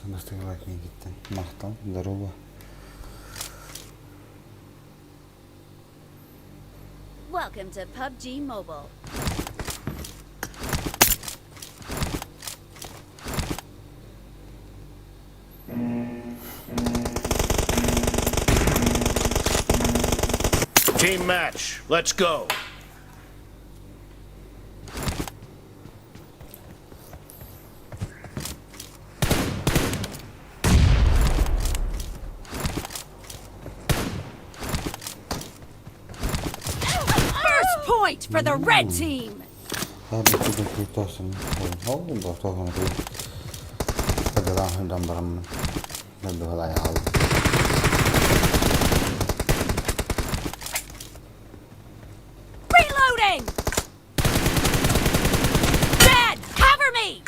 Бастакы лайк миигиттэн. Махтал, здорово. Welcome to PUBG Mobile. Team match. Let's go. First point for the red team. Reloading! Dead! Cover me!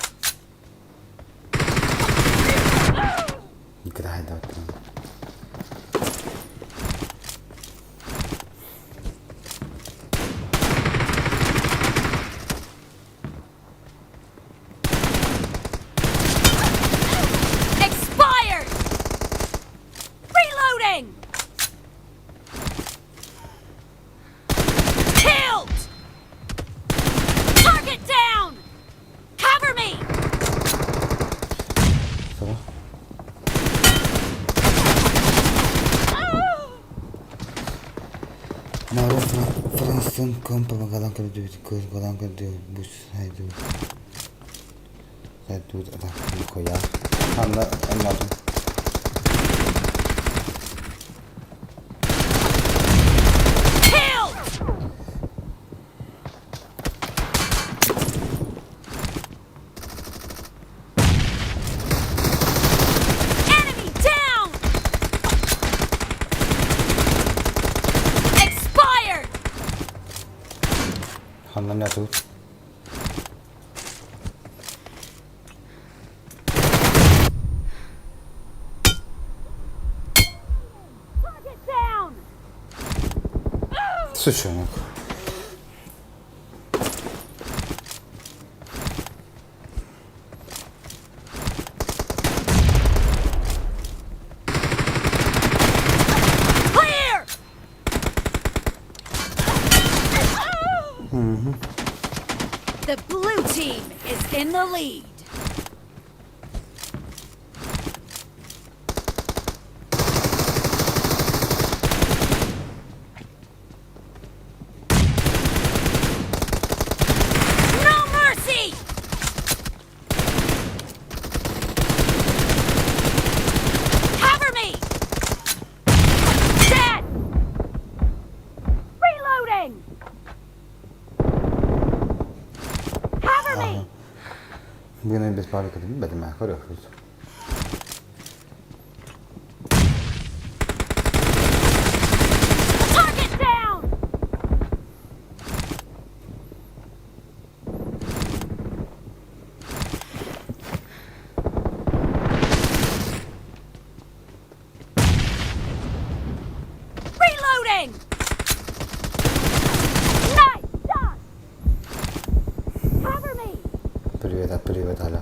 Expired! Reloading! Killed! Target down! Cover me! Франстан компа галан көрдүбүт көз галан көрдүбүт бус хайдыбыт хайдыбыт ата коя ханна аннатын Killed! Enemy down! Expired! ханна нятыбыт Target down! Сучонок. Clear! The blue team is in the lead. No mercy! Cover me! Dead! Reloading! Cover me! Бүгүн без паликатын бэтимэ көрөхпүт. Target down! Reloading! Nice shot! Cover me! Привет, привет, Аля.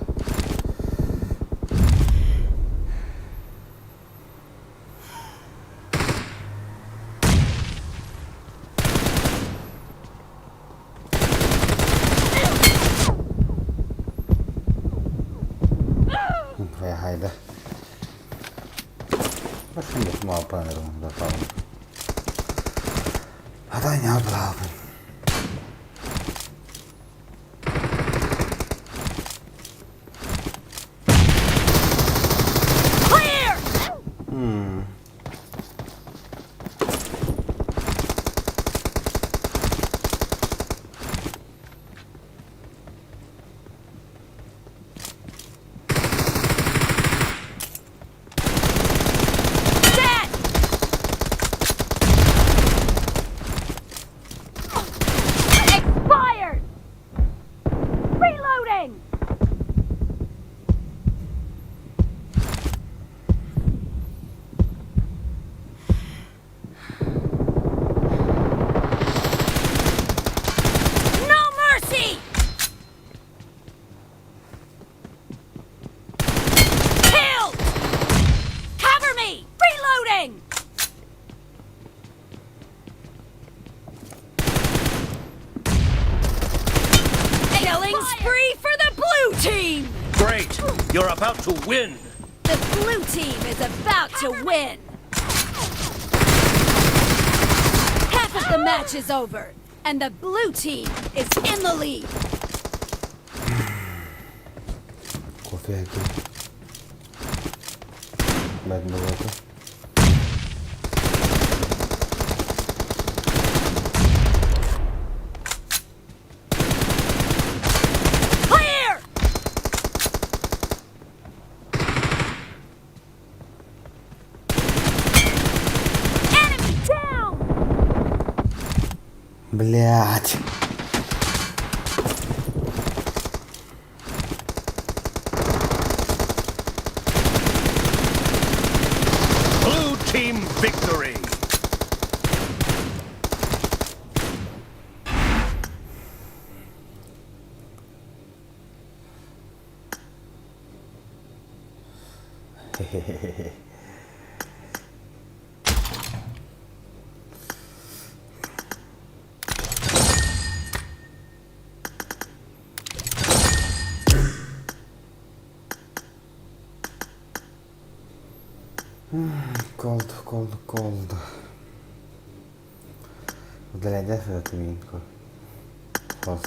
Хайда. Başında muhabbet da falan. Hatta ne yapalım? Clear! Dead! spree for the blue team! Great! You're about to win! The blue team is about to win! Half of the match is over, and the blue team is in the lead. Кофе эргин. Бэрт буолуо. Clear! Enemy down! Блять. Blue team victory! Cold, cold, cold. Удаляйда сытыминку. Хос.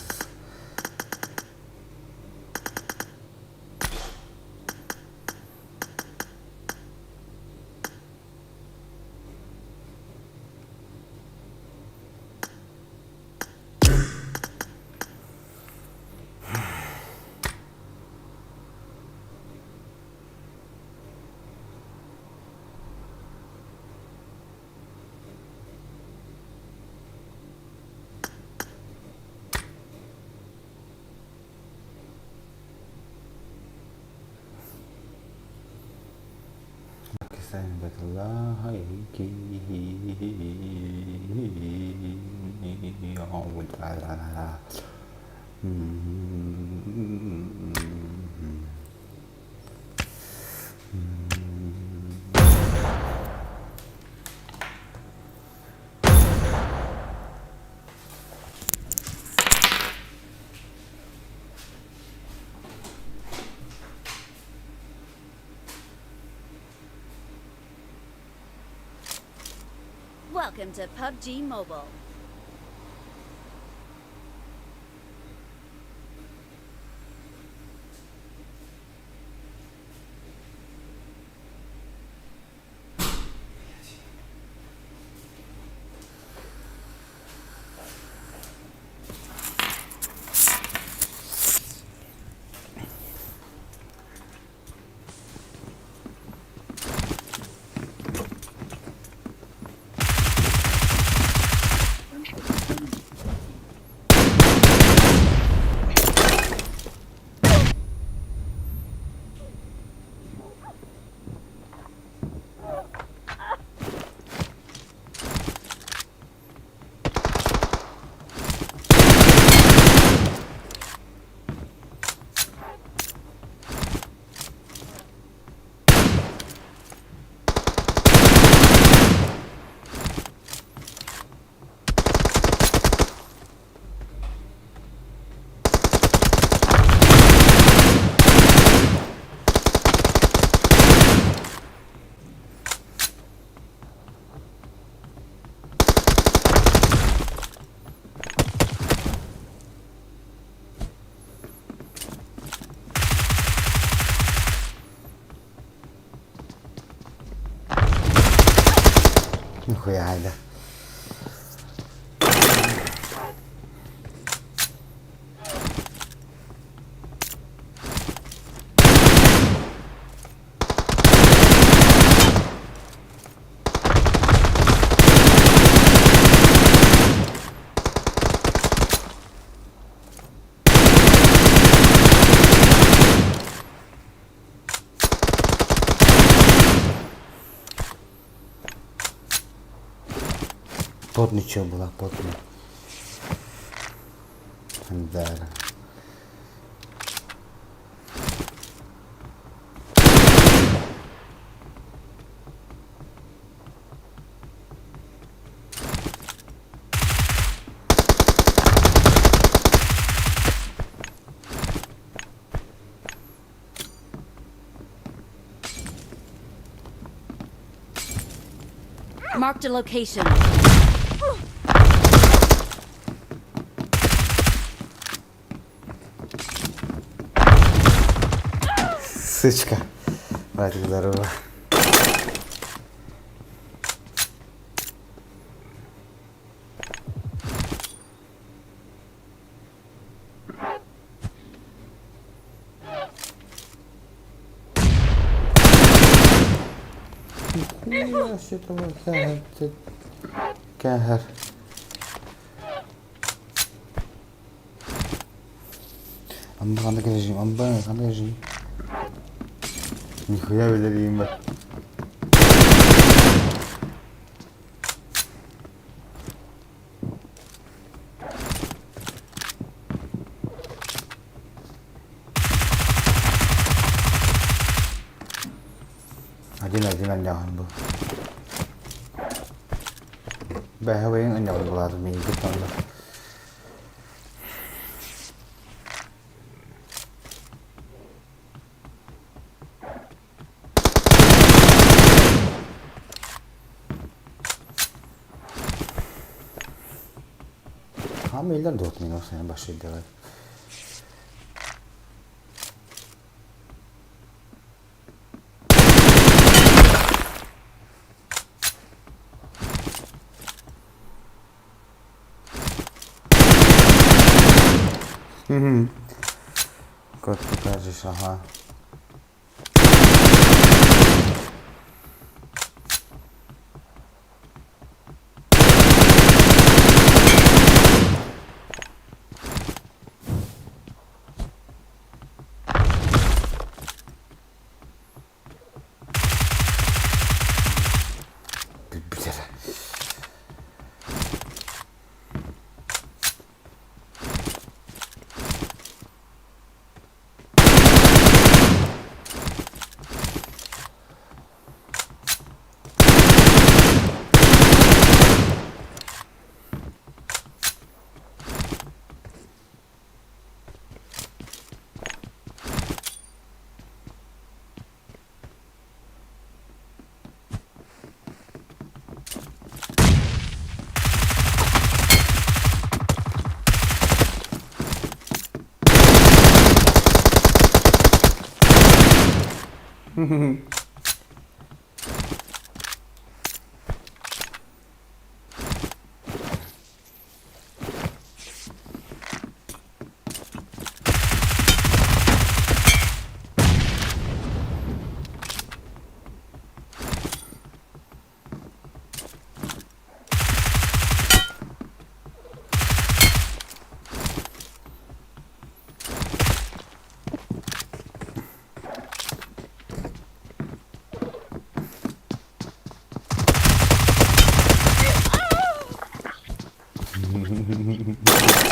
Welcome to PUBG Mobile. Нихуя да. Плотный была, плотный. Да. Marked a location. Сычка. Братик, здорово. Нихуя себе кэһэр. Амба ханнык режим? Амба ханнык режим? Нихуя билэрийим бар. Один-один анньаҕын бу. Бэһэ бэйэҥ анньаҕын булаатым миигин кытта онно. Хаамыйлар дуот мин осайын башыйдылар. Кот покажешь, ага. Бүтэр.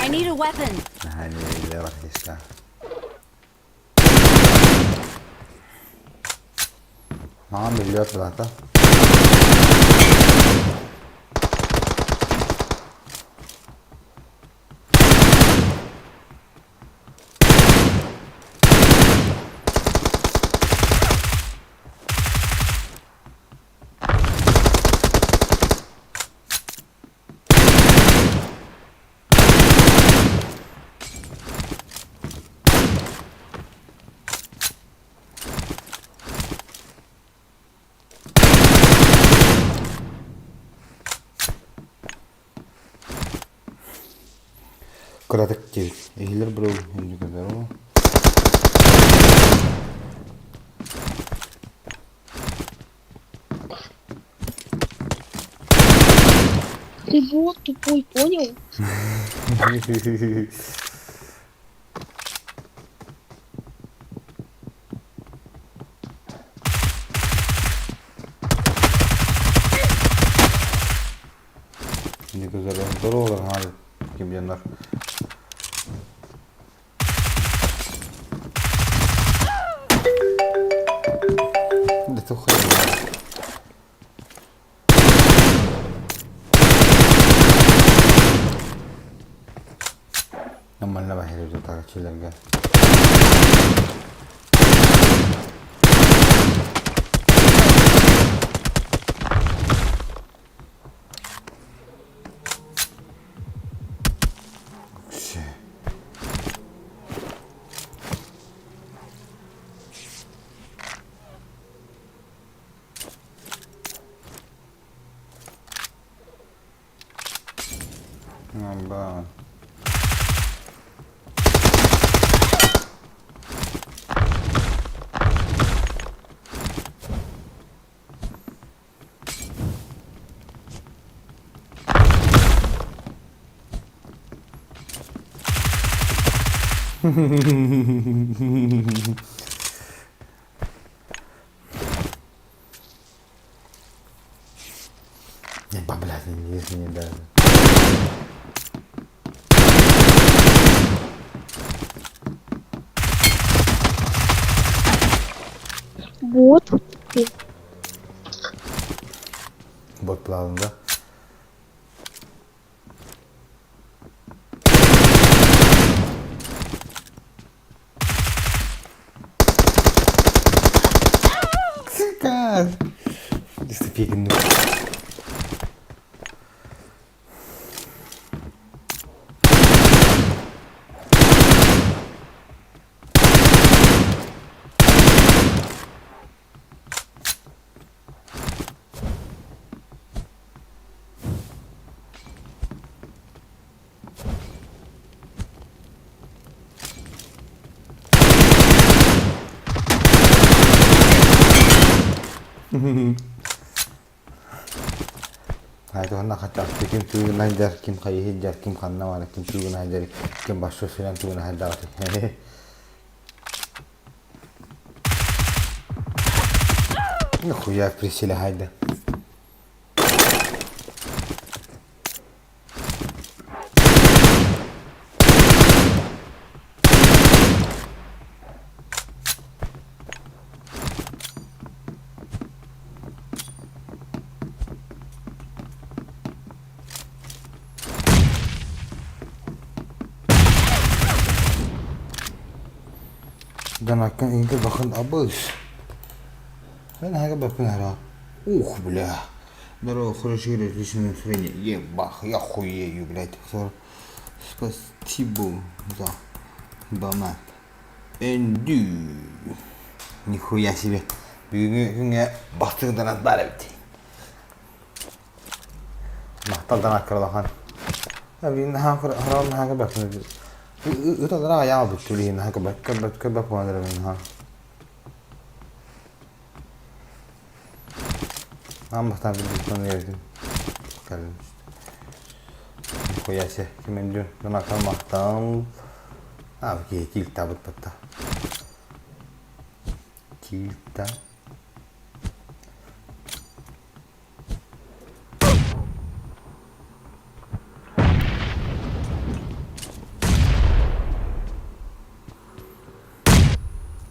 I need a weapon. Наһаа артистаах. Маҕан биллибэт былаата. Кыратык диэбит. Иһиллэр бро здорово. Ты бот тупой, понял? Здорово, здорово, ким Да ты уходи. Манна баһыр тагачиларга. Баҕа. Блядь, не даже. Бот. Бот плавында. Сука! Дистопия Хайдах хата ким тугун сылдьар, ким хайыы сылдьар, ким ханна баар, ким тугун сылдьар, ким башка сирэн тугун сылдьар. Нахуя присели хайда. Донакка инки бакын абыс. Мен хага бакын хара. Ух, бля. Здорово, хорошо, отличное настроение. Ебах, я хуею, блядь. Спасибо за донат. Эндю. Нихуя себе. Бүгүҥҥү күҥҥэ бастыҥ донат баар эбит. Махтал донат улахан. Наһаа наһаа көрбөппүн. Ыт алара аҕыйах бүттү билигин наһаа көрбөт көрбөт көрбөт буолан эрэбин наһаа. Аан бастаан билбит үөрдүм. Кэлин. Нихуя себе, ким донаттан махтал. А, киһи киилтаабыт батта. Киилта.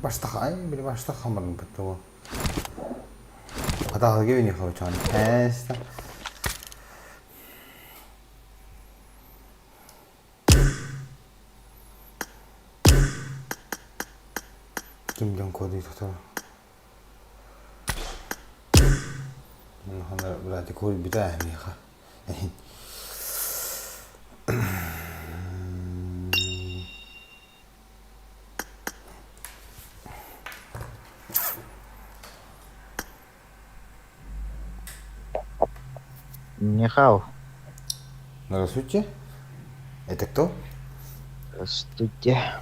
Баштаха, били баштаха хамарын бытты Хатаҕа өнүхэ Эста. Ким дьон кодуй тутар. Блядь, курбита миэхэ. Нихао. Здравствуйте. Это кто? Здравствуйте.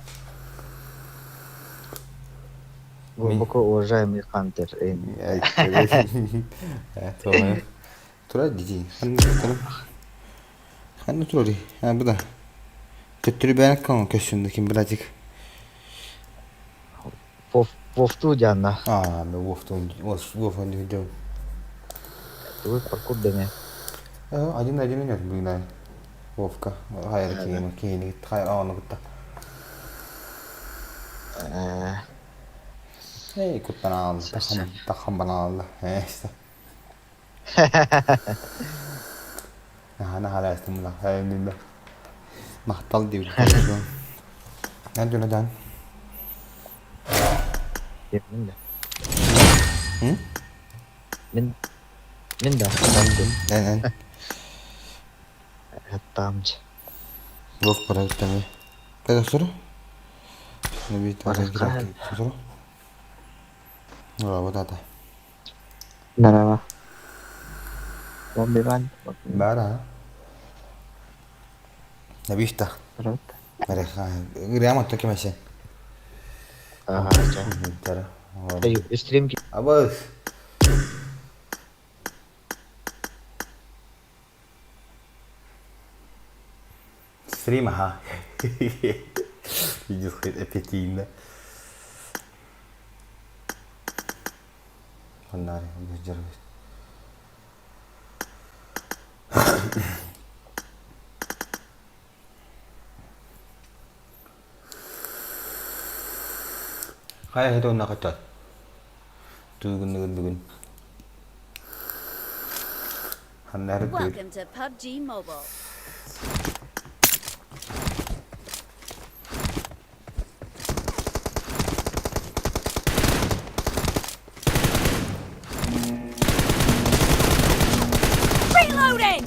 Глубоко уважаемый Хантер. Турар дии. Ханна турарый? Бу да. Төттөрү бэйэҥ көссүн ким братик? Вовту Диана. А, ну Вовту, Вов не идем. Вы паркур даме. Один один нет, блин, Вовка. Хайр киин, киин, хайр ааны кытта. Эй, куттан тахам, тахам банаалла. Эста. Наһаа наһаа хайнында. Махтал диир. Нан Мин да. Мин мин да. Эн Тамч. Вов парагтаны. Кайда сору? Набит сору. Вот это. Здорово. Бомбиван. Бара. Набишта. Здорово. Ырыам отто кемесе. Ага, Тара. Стрим Абыс. Стрим, ага. Видишь, аппетитно. Погнали, воздерживаюсь. Хайа һит уонна хаччат. Бүгүн бүгүн. Ханна эрэ Welcome to PUBG Mobile. Reloading!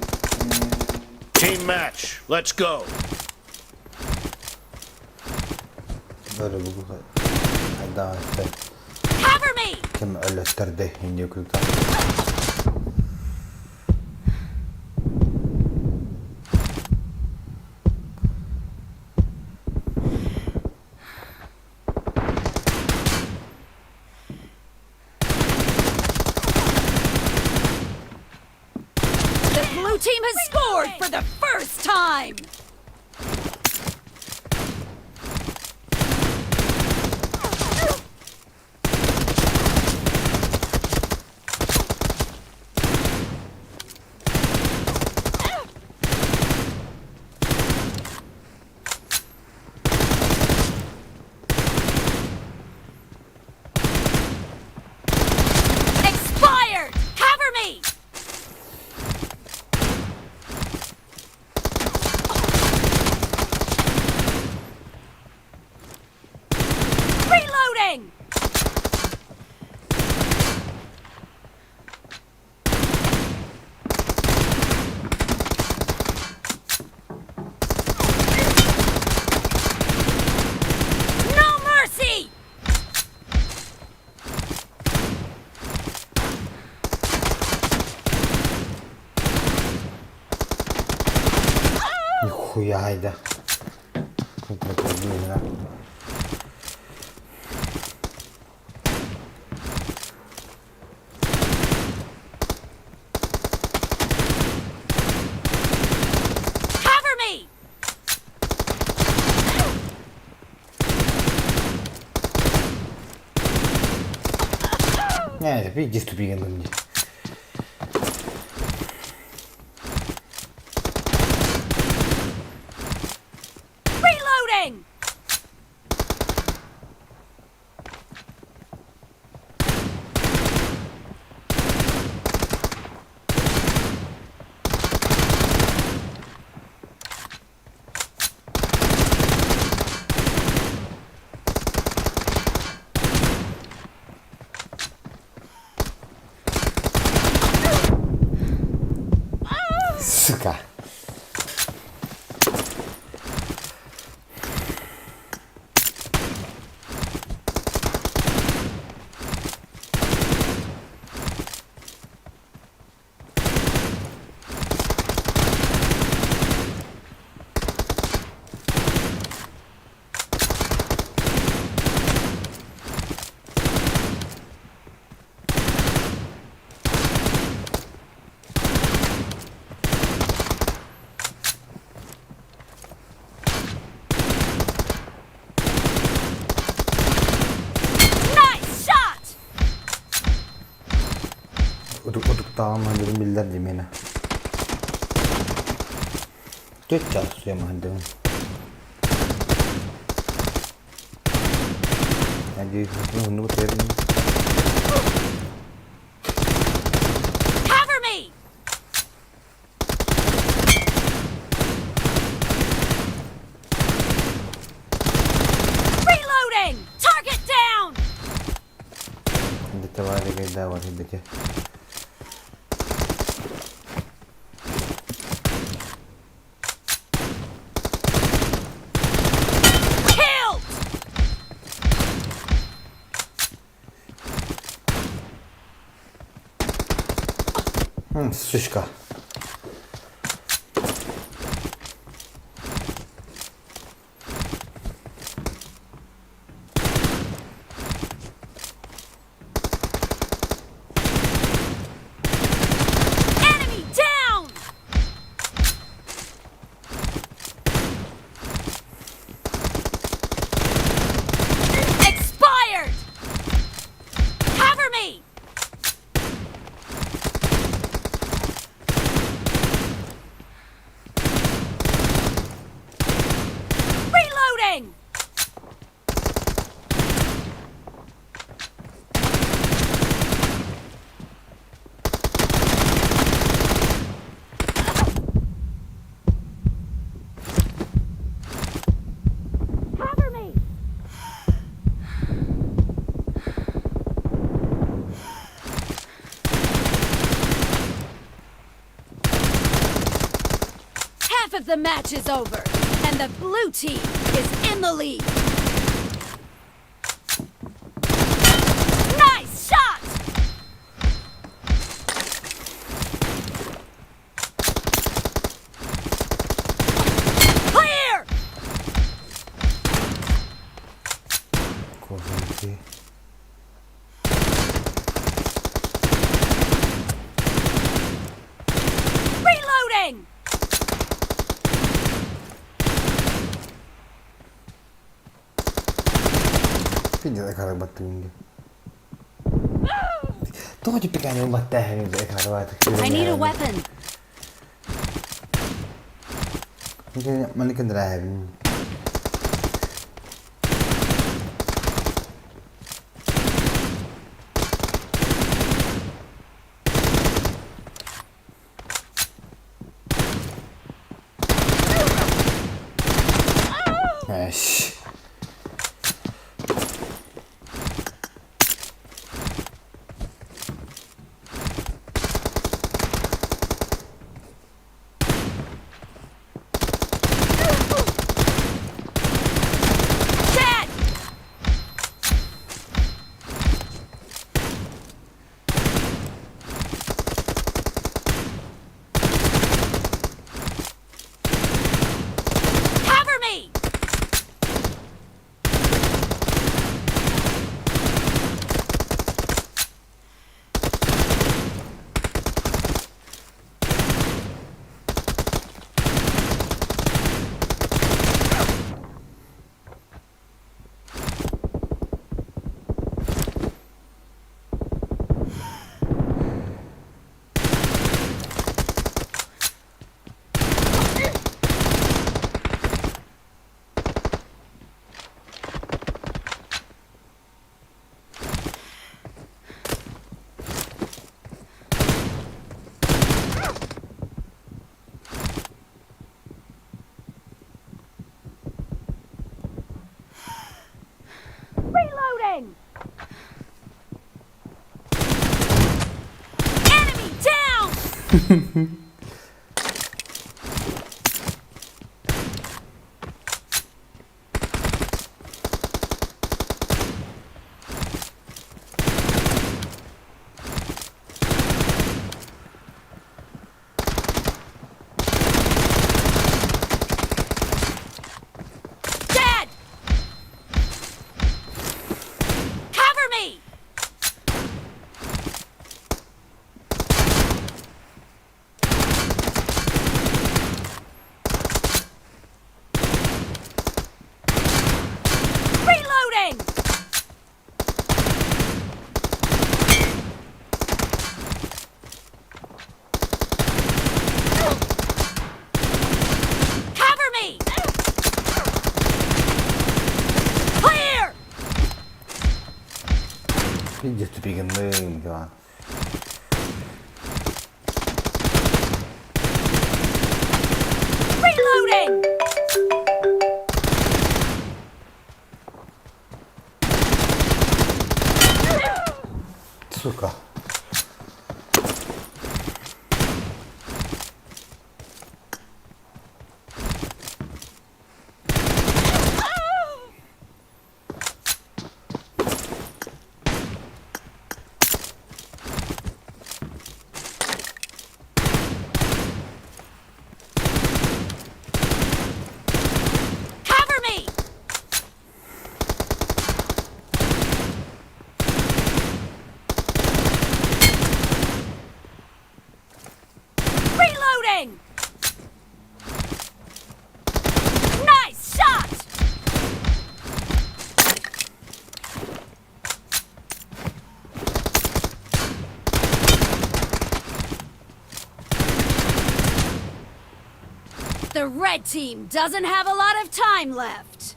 Team match. Let's go. Cover me! Ким өлөттөрдө инде күлкө. The blue team has scored for the first time! Expired! Cover me! Reloading! No mercy! Нихуя айда. Cover me! Не, иди ступи на мне. Reloading! Сука. Nice shot! Утуктаҕым мандырын биллэр димена. Чөт суя мандырын. Cover me! Reloading! Target down! Killed! Сучка. the match is over, and the blue team is in the lead. Nice shot! Clear! Кожанки. Reloading! Пиздец, акары баттыгын Тоҕо типикааны ылбаттааһын I need a weapon. Маннык драйвин. Эш. Dead! Cover me! Reloading! Enemy down! Dead! Cover me! Reloading! Cover me! Clear! Пиздец тупигинным дела. Reloading! Сука. Cover me! Reloading! Nice shot! The red team doesn't have a lot of time left.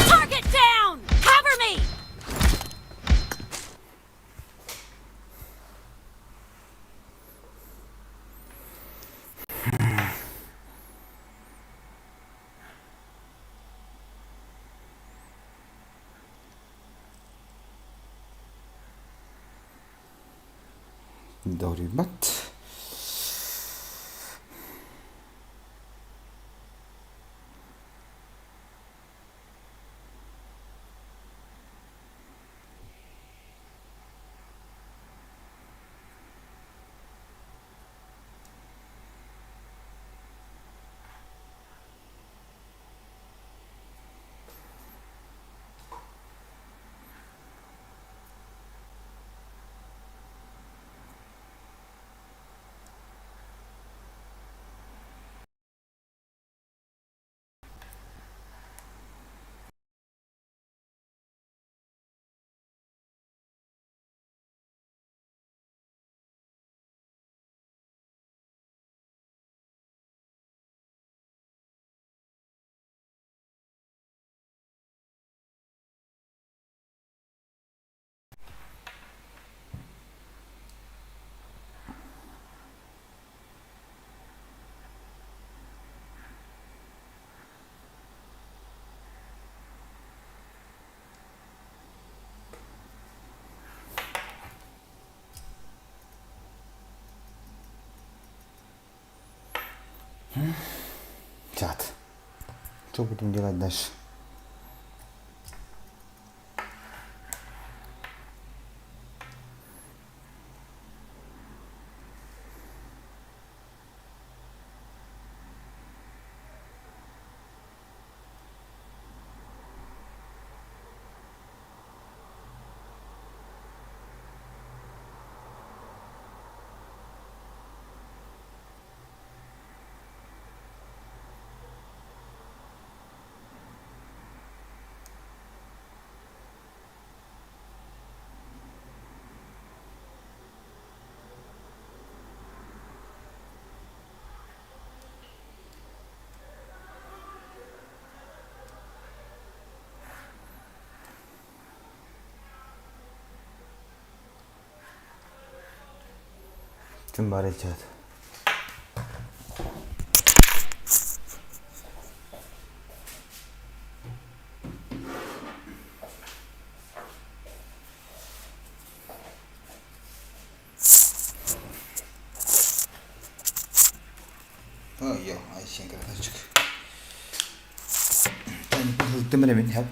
Target down! Cover me! Доруйбат. Чат. Что будем делать дальше? Ким баар чат? Ой, Айсен красавчик. Тымырымын хап.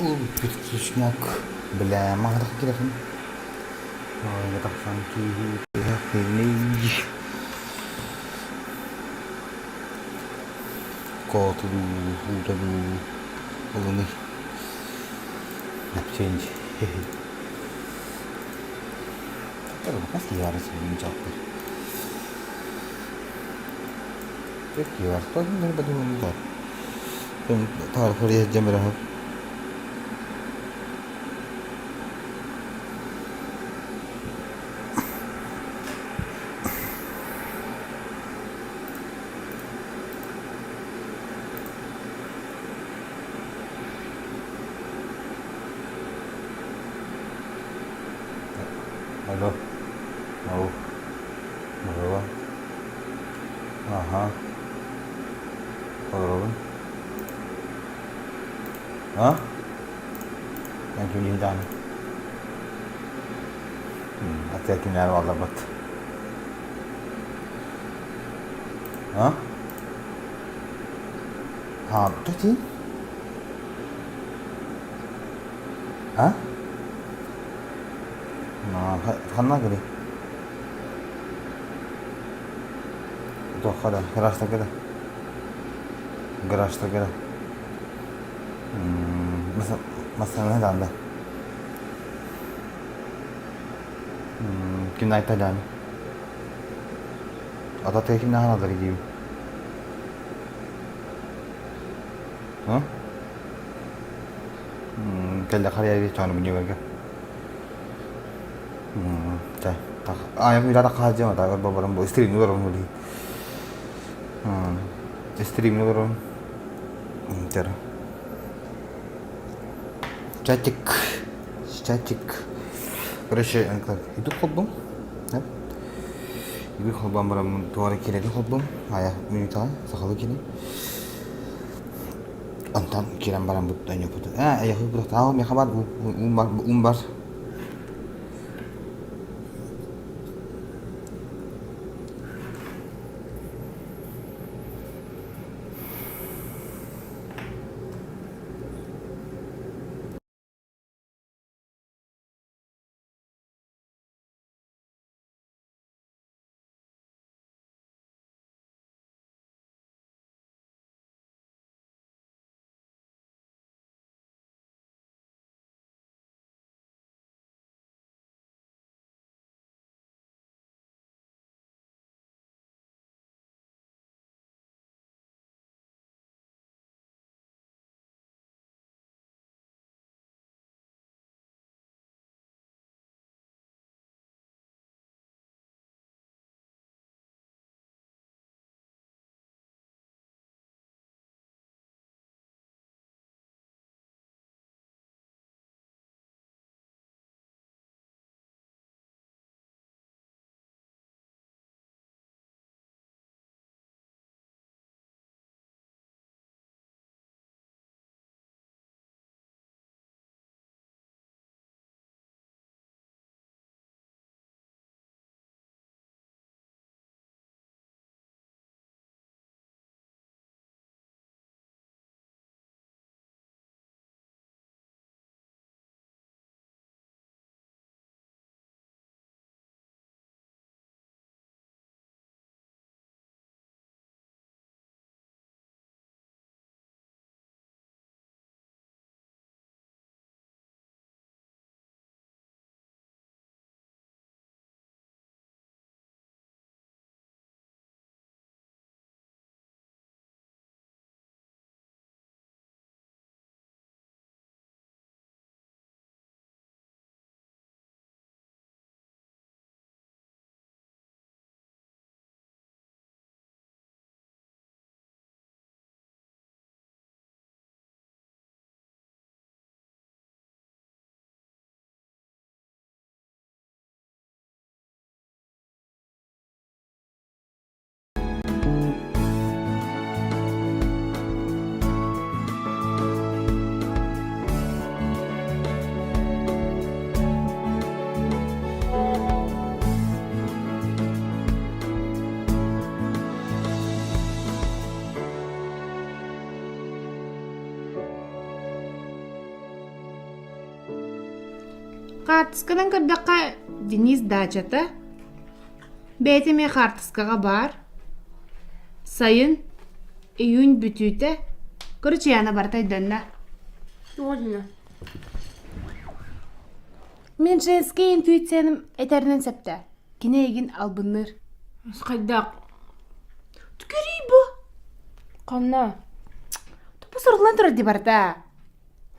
Ылбыт Бля, маҕарах кирэхин. Тахсан киһи Кооту дуу, уута дуу, ылыный. Change. Алло. Ау. Здорово. Ага. Здорово. А? Ким даҕаны. Аттыгар кимнээҕи баалларбат. А? А, ты? А? Ханна кэлий? Туохха да, гаражтарга да. Гаражтарга да. Массыынаны даҕаны да. Кимнээх даҕаны. Ата кимнээх аналлар диибин. Кэллэ харыйа чону бүнүгэргэ. Чэ, аайым үрэ таххаадьым атаагар бабарым бу стримни олорон билии. Стримни олорон. Чара. Чатик. Чатик. Короче, идут холбум. Идут холбам барам туара кирэги холбум. Ая минутаҕа сахалы кини. Онтон киирэн баран бу өньөппүт. Ээ, эйэхэ бутахтаах миэхэ бар, уум бар, уум бар. Хаартысканан көрдөххө, Денис даачата, бэйэтэ эмиэ хаартыскаҕа баар. Сайын, июнь бүтүүтэ, короче, барыта өйдөннө. Тугу Мин женскэй интуицияным этэринэн сөптөөх. Кини эйигин албынныыр. Хайдах? Көрүй бу. Ханна? Тупу суруллан турар дии барыта.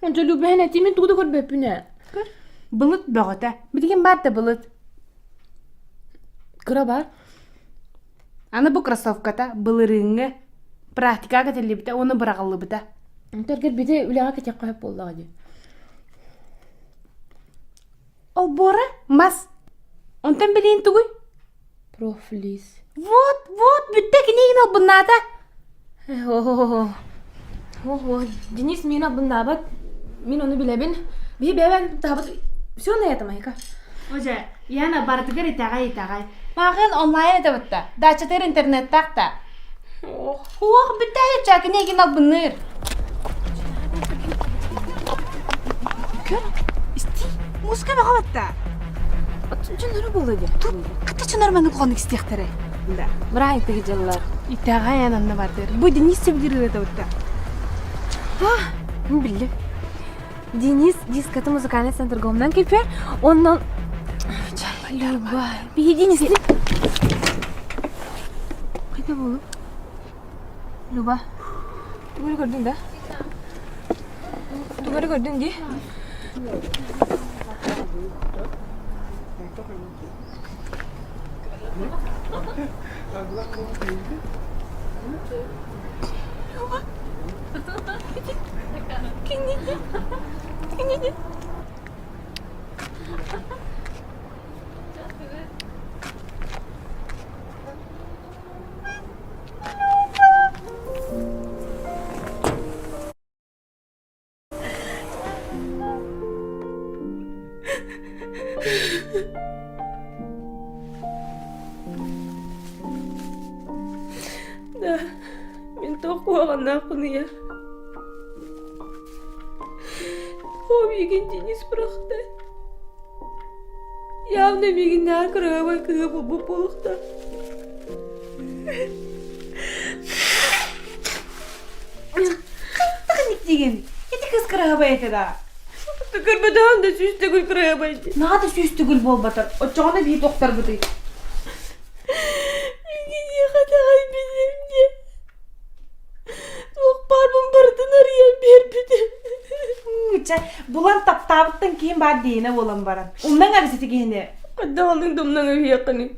Онча Любэһин этии мин тугу да көрбөппүн ээ. Көр. Былыт бөҕөтө. Билигин баар да былыт. Кыра баар. Аны бу кроссовката былырыыҥҥы практикаҕа кэтиллибитэ уонна быраҕыллыбыта. Тэргэрбити үлэҕэ кэтиэххэ сөп буоллаҕа дии. Олбуора мас. Онтон билиин тугуй? Профлиз. Вот, вот, бүттэ кинигин албыннаата. Ого, Денис мин албыннаабат. Мин ону билэбин. Биһи бэйэбэн таһабыт все на этом, Айка. Оже, Яна барытыгар итэҕэй итэҕэй. Мааҕын онлайн этэ Дачатыгар интернеттаах да. Ох, бүттэ чаа кинигин албынныыр. Көр, исти, музыка бөҕө батта. Чыннары буолла дии. Кытта чынар маннык хонук истиэхтэрэ. Да. Бырааһынтыгы дьыллар. Итэҕэй ананна бардыр. Бу Денис сөбүлүүр ырыата бутта. А, биллим. Денис дискоты музыкальный центрга умнан кэлпэр, оннон Люба, биһи Денис Қайда болу? Люба, тугу көрдүң да? Тугу көрдүң дии? Кинини. Кинини. Да, мин туох куһаҕаннаахпыный Оо, миигин Денис бырахта. Явно миигиннээх кыраһыабай кыыһы булбут буолуохтаах. Хайдах диигин? Ити кыыс кыраһыабай этэ да? Көрбөтөҕүн да сүүс төгүл кыраһыабай дии. Наһаа да сүүс төгүл буолбатар. Оччоҕуна биһи тохторбутуй. Миигиниэхэ итэҕэйбитим диэн. Туох баарбын барытын арыйан биэрбитим. Чэ, булан таптаабыттан киһим баар диэйинэ буолан баран. Умнаҥ эбит ити киһини. Хайдах алыҥ да умнаҥ үһүөххүнүй.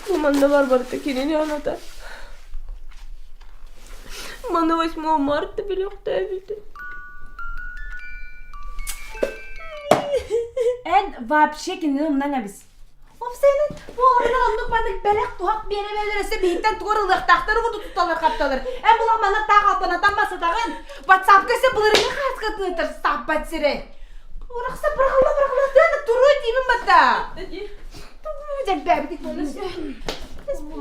Бу манна бар барыта кинини анатар. Маны 8 марта билиэхтээбитэ. Эн вообще кинини умнаҥ эбис. Опсайынан бу оҕолор оннук маннык бэлэх туһах биэрэ-биэрэ өссө биһиттэн тугу ылыахтаахтар угу тутталлар хапталар. Эн була манна таах албанатан басатаҕын. Ватсапка өссө былырыҥҥы хааскатыныттар сааппат сирэ. Урахса бырахылла бырахылла тыаны туруй диибин батта. Дьэлбээбит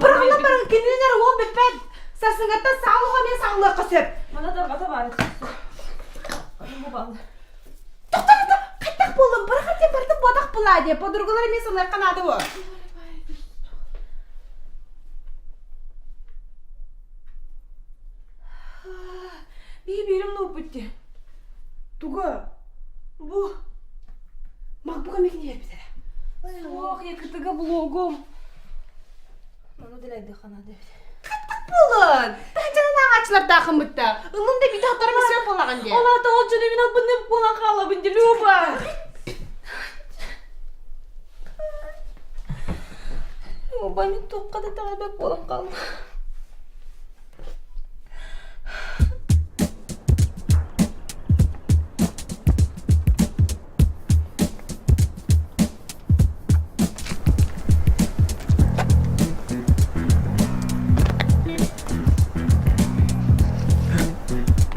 Бырахылла баран кинилэр уол бүппэт. Сарсыҥҥаттан саалыга эмиэ сааллыахха сөп. Мана тарҕата баар. Бу баалла. Тоқтоо, хайдах буоллум? Бырахат диэн барыта буотах булаа диэ. Подругалар эмиэ саныахха наада буо. Биһи биирим нууппут дии. Тугу? Бу Макбук эмиэ киниэрбитэрэ. Суох, якытыга блогум. Ону дэлэйдиэххэ наада эбит. Хаттах буолун! Таһдьанан ааҕааччылардаахын бытта. Ыллым да биитэ хотторо миссион буолаҕын диэ. Ол аата ол дьону мин албынным буолан хаалабын дии, Люба! Люба, мин туохха да итэҕэйбэт буолан хааллым.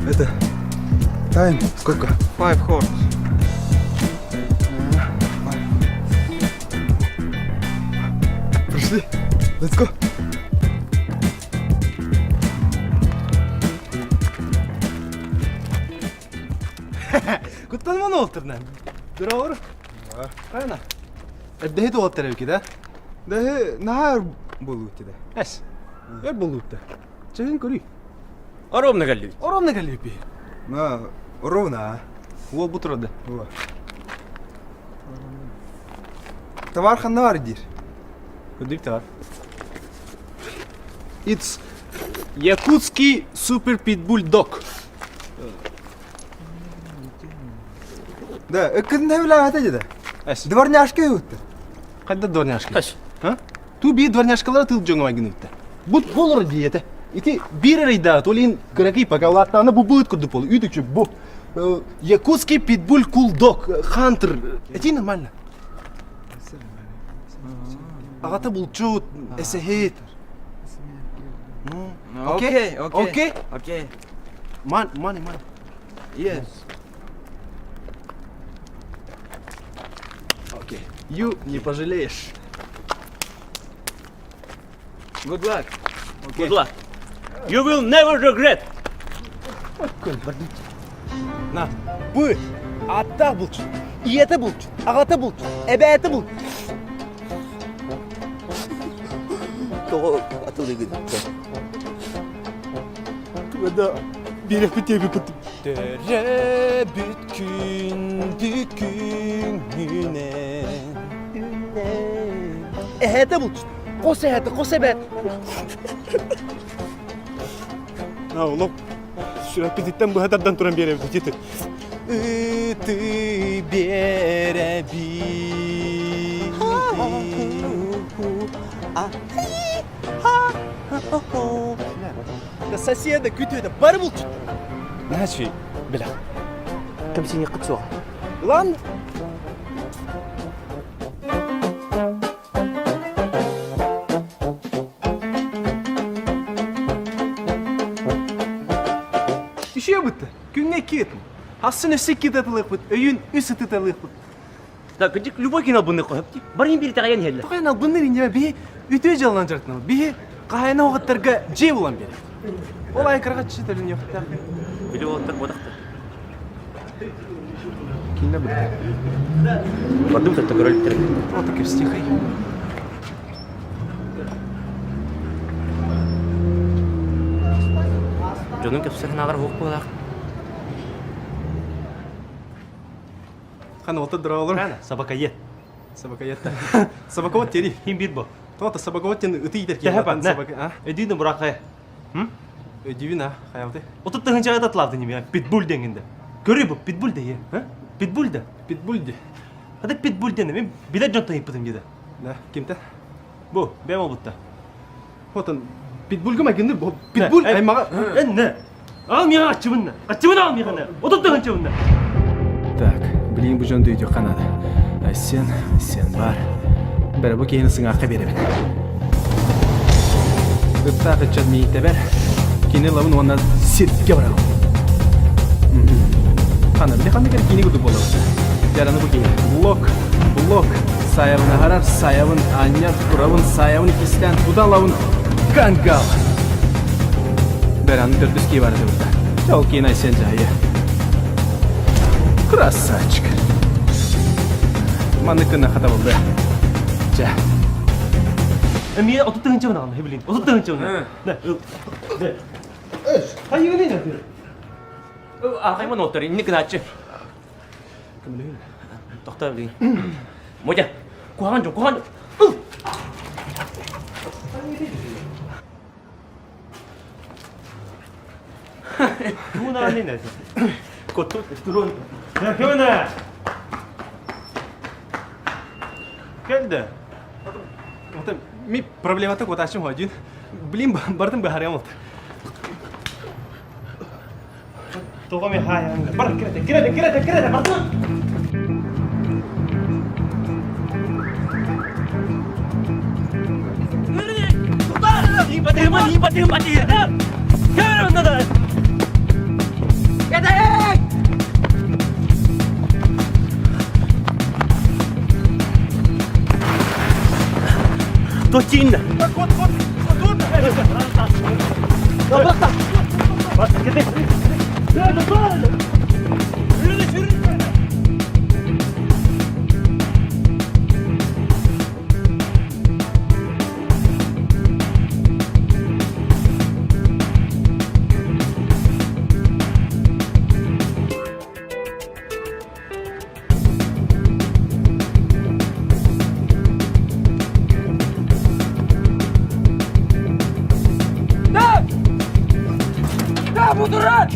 Это time сколько? Five horse. Five. Пришли. Let's go. Куттанман олтурна. Дороҕор. Хайна. Эрдэһи туолаттар эбики да? Дэһи наһаа буолуутта да. Эс. Өр буолуутта. Чэһин көрүй. Ровно кэллибит. Ровно кэллибит. На, ровно. Уол бу турады. Товар ханна бар диир? Көрдүк товар. It's Якутский супер питбуль дог. Да, ыккын билээбэтэ дьэ да. Дворняжка үһүттэ. Хайда дворняжка? А? Ту бии дворняжкалара тыл дьоҥо майгыныытта. Бут болор диэтэ. Ити биир эрейдаат, ол иһин кыракый пока улааттаҕына бу быыт курдук буолу. Үүт бу. Якутский питбуль кулдог, хантер. Эти нормально. Аҕата булчут, эсэһит. Окей, окей. Окей? Money, money, money. Yes. Окей. You не пожалеешь. Good luck. Good luck. You will never regret. На. Бу аттаах булчут, ийэтэ булчут, аҕата булчут, эбээтэ булчут. Тоҕо атылыгын? Тугада биэрэхпит диэбиппит. Төрөөбүт күндү күнүнэн. Эһээтэ булчут. Хос эһээтэ, хос эбээт. Олох сүрэхпититтэн быһа тардан туран биэрэбит ити. Ыты биэрэбит. Соседа күтүөтэ бары булчут. Начи, бля. Кэмсиниэххит суоҕа. Лан Үшүө бытты. Күҥҥэ икки ытым. Ахсын өссө икки ытатылыахпыт, өйүн үс ытыталыахпыт. Да, кырдьык, любой кино албынны қойып Барин биир итэҕэйэн иһэллэр. Тоҕо албынныр инньэ биһи үтүө дьыаланан дьарыктанабыт. Биһи хаһайына оҕоттарга дьиэ булан биэрэр. Ол айкырга читалин йохта. Били уолаттар буотахтар. Кине бытты. Бардым тотто көрөлүктэр. Вот так стихай. Дьонун кэпсэрин ааҕар уох буолаах. Хан олта дороолор. Собакоед. Собакоед. Собаковод тери. Хим бир бо. Тота собаковод тен ыты иитэр Тэһэ киһи. Собака. Өдүүнү буракай. Өдүүн а, хаялты. 30 тыһынчаға татлавды неме. Питбуль деңинде. Көрүй бу, питбуль де, а? Питбуль да. Питбуль де. Хада питбуль ден, мен билет жонтон иппытым деді. Да, кимте? Бу, бэм олбутта. Отон питбульга магынды бу. Питбуль аймага. Энне. Ал мига ачыбынна. Ачыбын ал мига. 30 тыһынчабынна. Так, блин, бу жон дүйдү канада. Сен, сен бар. Бәрі бу кейini сыңаққа беребин. Ыттаах ыччат миитэбэр. Кини лабын уонна сиргэ барабын. Хана, били ханна кэр кини курдук буолабыт. Жараны бу киһи. Блок, блок. Сайабын аһарар, сайабын анньар, турабын, сайабын иккистээн тутан лабын гангал. Бәрі аны төрдүс кии бары дебитэ. Ол киин Айсен дьаһайа. Красавчик. Маннык гына хатабылды. Чэ. Эмиэ 30 тыһынчабын аҕалла, блин. 30 тыһынчабын. Не, не. Хайыгын не Ахайман оттор, инник гынааччы. Тохтоо блин. Мотя, куһаҕан дьон, куһаҕан дьон. Тугун Котту турун. Көмөнө. Келді. Ота ми проблемата котачым один. Блин, бардым бахарям олт. Тоҕо ми хаайаҥ. Бар, кирете, кирете, кирете, кирете, бардым. Дотин! Бутуран!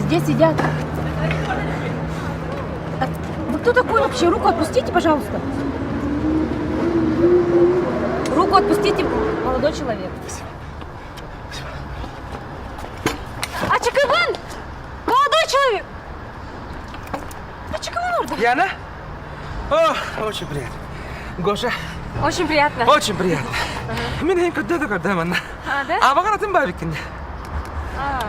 Здесь сидят. Вы кто такой вообще? Руку отпустите, пожалуйста. Руку отпустите, молодой человек. Спасибо. Спасибо. Ачыкыбын! Молодой человек! Ачыкыбын орда. Яна? О, очень приятно. Гоша. Очень приятно. Очень приятно. Мин эһин көрдө да көрдө манна. А, да? Абаҕар атын баабиккин. А.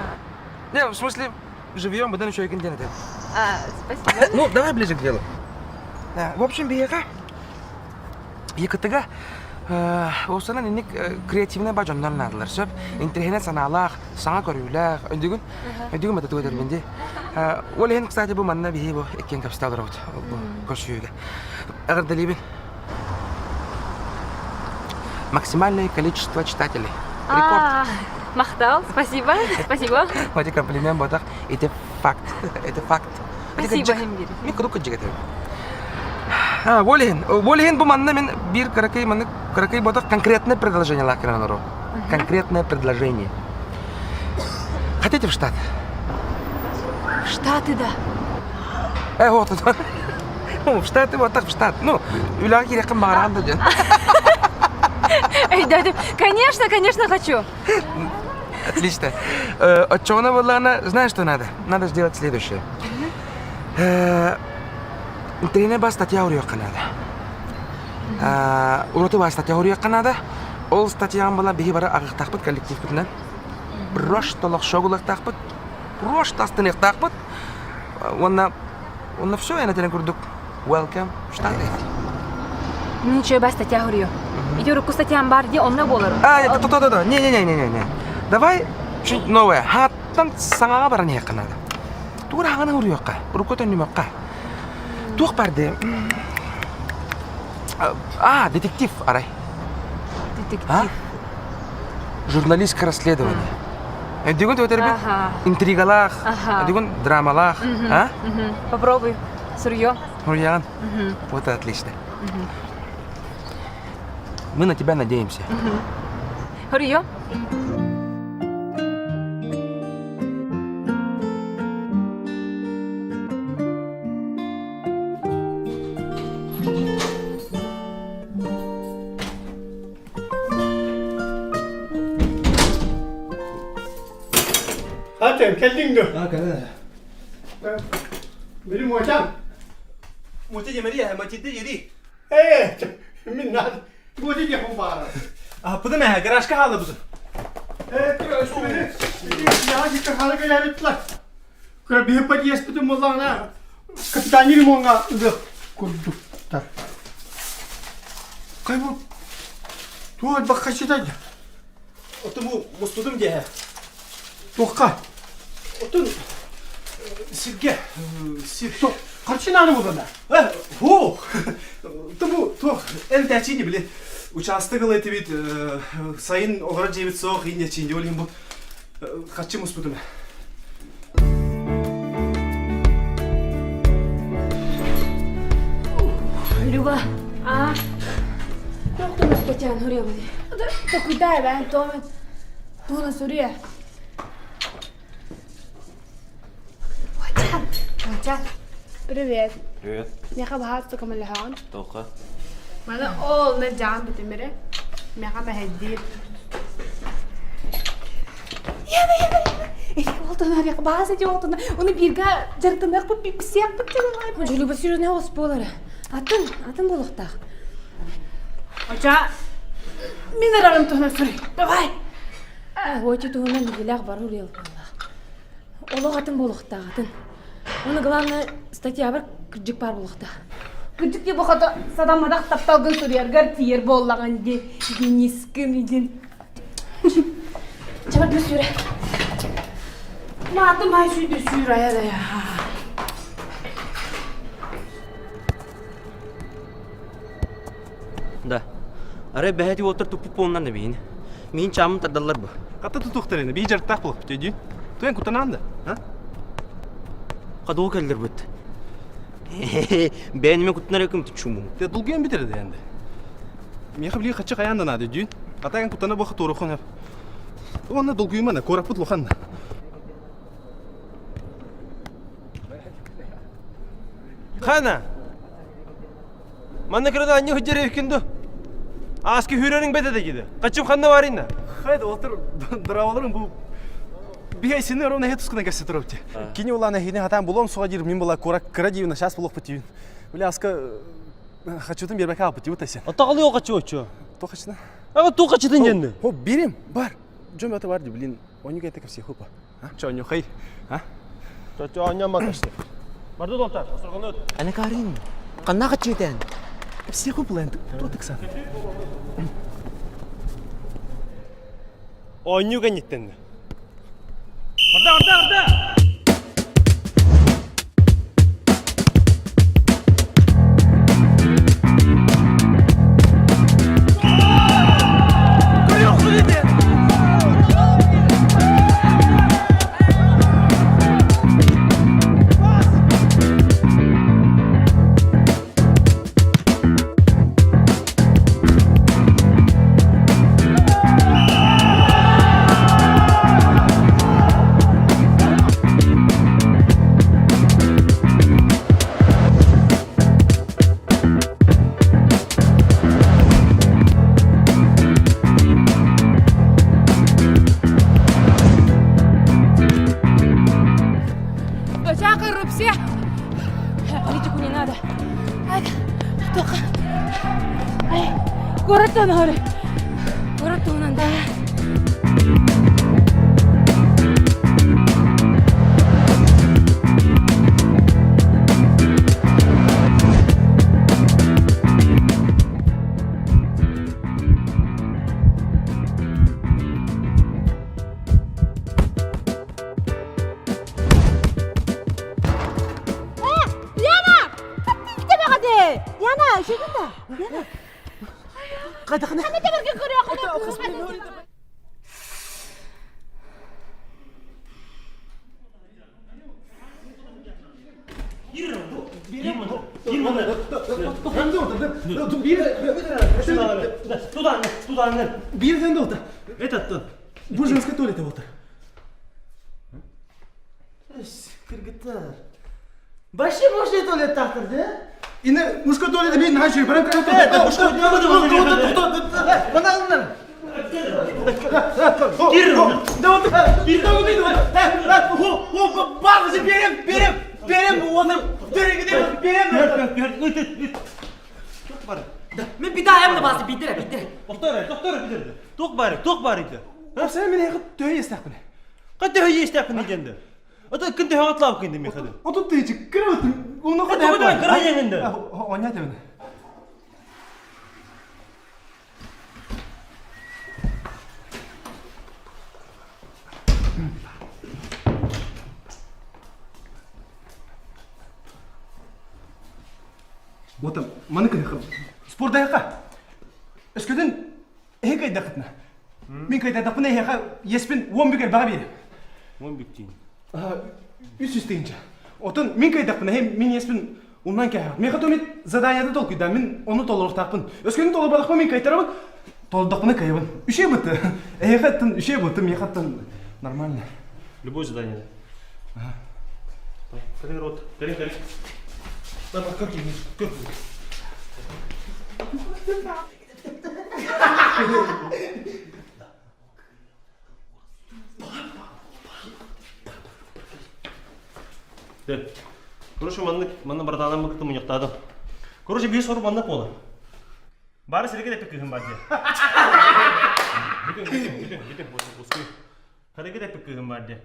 Не, в смысле, живьем быдан үчүгэй диэн этэ. А, спасибо. Ну, давай ближе к делу. В общем, биһиэхэ ЕКТ-га уопсанан инник креативнай ба дьоннор наадалар сөп. Интэриэһинэй санаалаах, саҥа көрүүлээх, өйдүгүн? Өйдүгүн бата тугу этэрбин дии. Ол иһин, кстати, бу манна биһи бу иккиэн кэпсэтэ олоробут бу көрсүһүүгэ. Эҕэрдэлиибин. Максимальное количество читателей. Рекорд. Махтал, спасибо, спасибо. Хотя комплимент ботах, это факт, это факт. Спасибо, Химбир. Мен куруук кырдьык этим. А, Волин, Волин бу манна мен биир кыракый маннык кыракый ботах конкретное предложение лаакыран оро. Конкретное предложение. Хотите в Штат? В Штаты, да. Э, вот, вот. Ну, в Штаты, вот так в Штат. Ну, үлэҕэ киириэххин баҕараҕын да диэн. Эй, дядя, конечно, конечно хочу. Отлично. Оччоҕуна буоллаҕына, знаешь, что надо? Надо сделать следующее. Интэриэһинэй бас статья уруйуохха наада. Ураты бас статья уруйуохха наада. Ол статьяҕын була биһи бары аҕыахтаахпыт коллективпытынан. Просто лохшогулахтаахпыт. Просто астыныахтаахпыт. Уонна уонна все эн этэрин курдук welcome Штаты. Ничего, бас статья уруйу. Иди урукку статьям бар, ди онно буолар. А, то то то то. Не не не не не не. Давай чуть новое. Хаттан саҥаҕа баран иһиэххэ наада. Тугу хаҥана уруйуохха, урукку төннүмүөххэ. Туох бар дии? А, детектив арай. Детектив. А? Журналистское расследование. Өйдүгүн тугу Интригалаах, өйдүгүн драмалаах, а? Попробуй. Сурьё. Сурьян. Вот это отлично. Мы на тебя надеемся. Сурьё. Хатым, кэллиҥ дуо? А, кэлэн. Били муочам. Муоча дьэмэри, мачиты дьэри. Ээ, мин наад муоча диэхпин баҕарар. Аппытым ээ, гаражка хаалла бутун. Ээ, яа сикка хаала кэлээбиттилэр. Кыра биһи подъезпытын буоллаҕына, капитальный ремонҥа ыгыах курдуктар. Кай бу туох элбэххэ сытай Оттон бу мустудум диэһэ. Туохха? Оттон сиргэ сир Харчы наада буолла Э, ху! Оттон бу туох эн тээчиини били учаастак ыла этибит сайын олорор дьиэбит суох иинньэчиин ол иһин бу харчы муспутум. Люба, а? Туох Татьяна Гурьевна? Да куда я, Тома? Туна сурия. Хотя. Привет. Привет. Миэхэ баһаат көмөлөһөҕүн. Тоха. Маны ол на дьаан битимире. Миэхэ мэһэйдиир. Яна, Яна, Яна. Эй, олтон арыйах баас эти олтон. Уну бииргэ дьарыктаныахпыт, бисиэхпит Люба серьезно ос буолара. Атын, атын буолуохтаах. Оча, мин араҕым туһунан суруй. Давай! Очи туһунан билэх бары уруйаллаах. Олох атын буолуохтаах, атын. Уонна главное, статьябар кырдьык баар буолуохтаах. Кырдьык дии бохото сатамматах тапталгын суруйаргар тиийэр буоллаҕын дии, Денискин идин. Чабар бу сүүрэ. Маатым хай сүүрдү сүүр айа да Да. Арай бэһэти уоттар туппут буолунан да биһини. Миин чаамын тардаллар бу. Хата тутуохтар ини, бии дьарыктаах буолуохпут дии. Туйан кутанаан да, а? Хадуу кэллэрбит. Бэйэниме куттанар өкүм тучуму. Те долгуйан бүтэр да енді. Миэхэ били хаччы хайаан да наада дүүн. Атаан куттана буха туорухон хөп. Уонна долгуйумана, куораппыт лухан. Хана! Манна кырада анньы хыджар эбиккин ду? Ааски хүүрэрин бэдэ да киде. Качым ханна баринна? Хайда отыр дыраваларым бу Бихай сини ровно хет тускана кәсе турап ти. Кини улана хини хатан булом суға дир мин була кора кыра дивна сейчас булох бутивин. Бля аска хачутын бербек алып бутивут сен. Атағалы yok ачы очу. То хачна. Ага ту хачытын jenni. Хо берем бар. Жом это бар блин. Онюга это все хупа. А? Чо нюхай? А? Чо аньяма кашты. Барды долтар. Осоргону өт. Ана Карин, қанна қачытен? Все хупа лен. То тыкса. Онюга ниттенди. Барда барда барда. Бача коррупция. Политику не надо. Ай, тоқа. Ай, куораттан ары. Куорат туһунан да. Лена! Лена, шүгүн да. Лена. Қайда Қана теберге көрө Биир сен дота. Этот Бу женский туалет отыр. Кыргыттар. Вообще мужской туалет тахтырды? Ine мужской туалет мен хашыр барам Э, мужской Мына алыңдар. Берем, берем, берем, оны берем, берем. Мен бидаемны басы бидире, бидире. Доктор, доктор бидирди. Тук бар, тук бар иди. Сен мен хэ төй естәпін. Кайда хөй естәпін дегенде. Ата күндө хатлап кинде мен хады. Отут тыйчы кырып Оны Кайда кайда кыра еңинде. Оня тебін. Отам, маны кыхым. Спорда яқа. Өскөдөн эһи кайдакытна. Мин кайдакпын эһи яқа еспин 10 бүкер бага берем. 10 бүк дейін. Үс үс дейінче. Отон мин кайдакпын эһи мин еспин умнан кәһә. Мен хатомит заданияда толкуйда мин оны толоруктакпын. Өскөдөн толорбадакпын мин кайтарабын. Толдакпын кайыбын. Үше бытты. Эһи хаттын үше бытты мен хаттын нормально. Любое задание. Ага. Калин рот. Калин, калин. Давай, как я, как Де. Короче, манны манны братаным быкты муняктадым. Короче, биир сору манна буолар. Бары сиргэ тэппит кыыһым бар дии. Бүтүн, бүтүн, бүтүн, бүтүн, пускай. Харыгы тэппит кыыһым бар дии.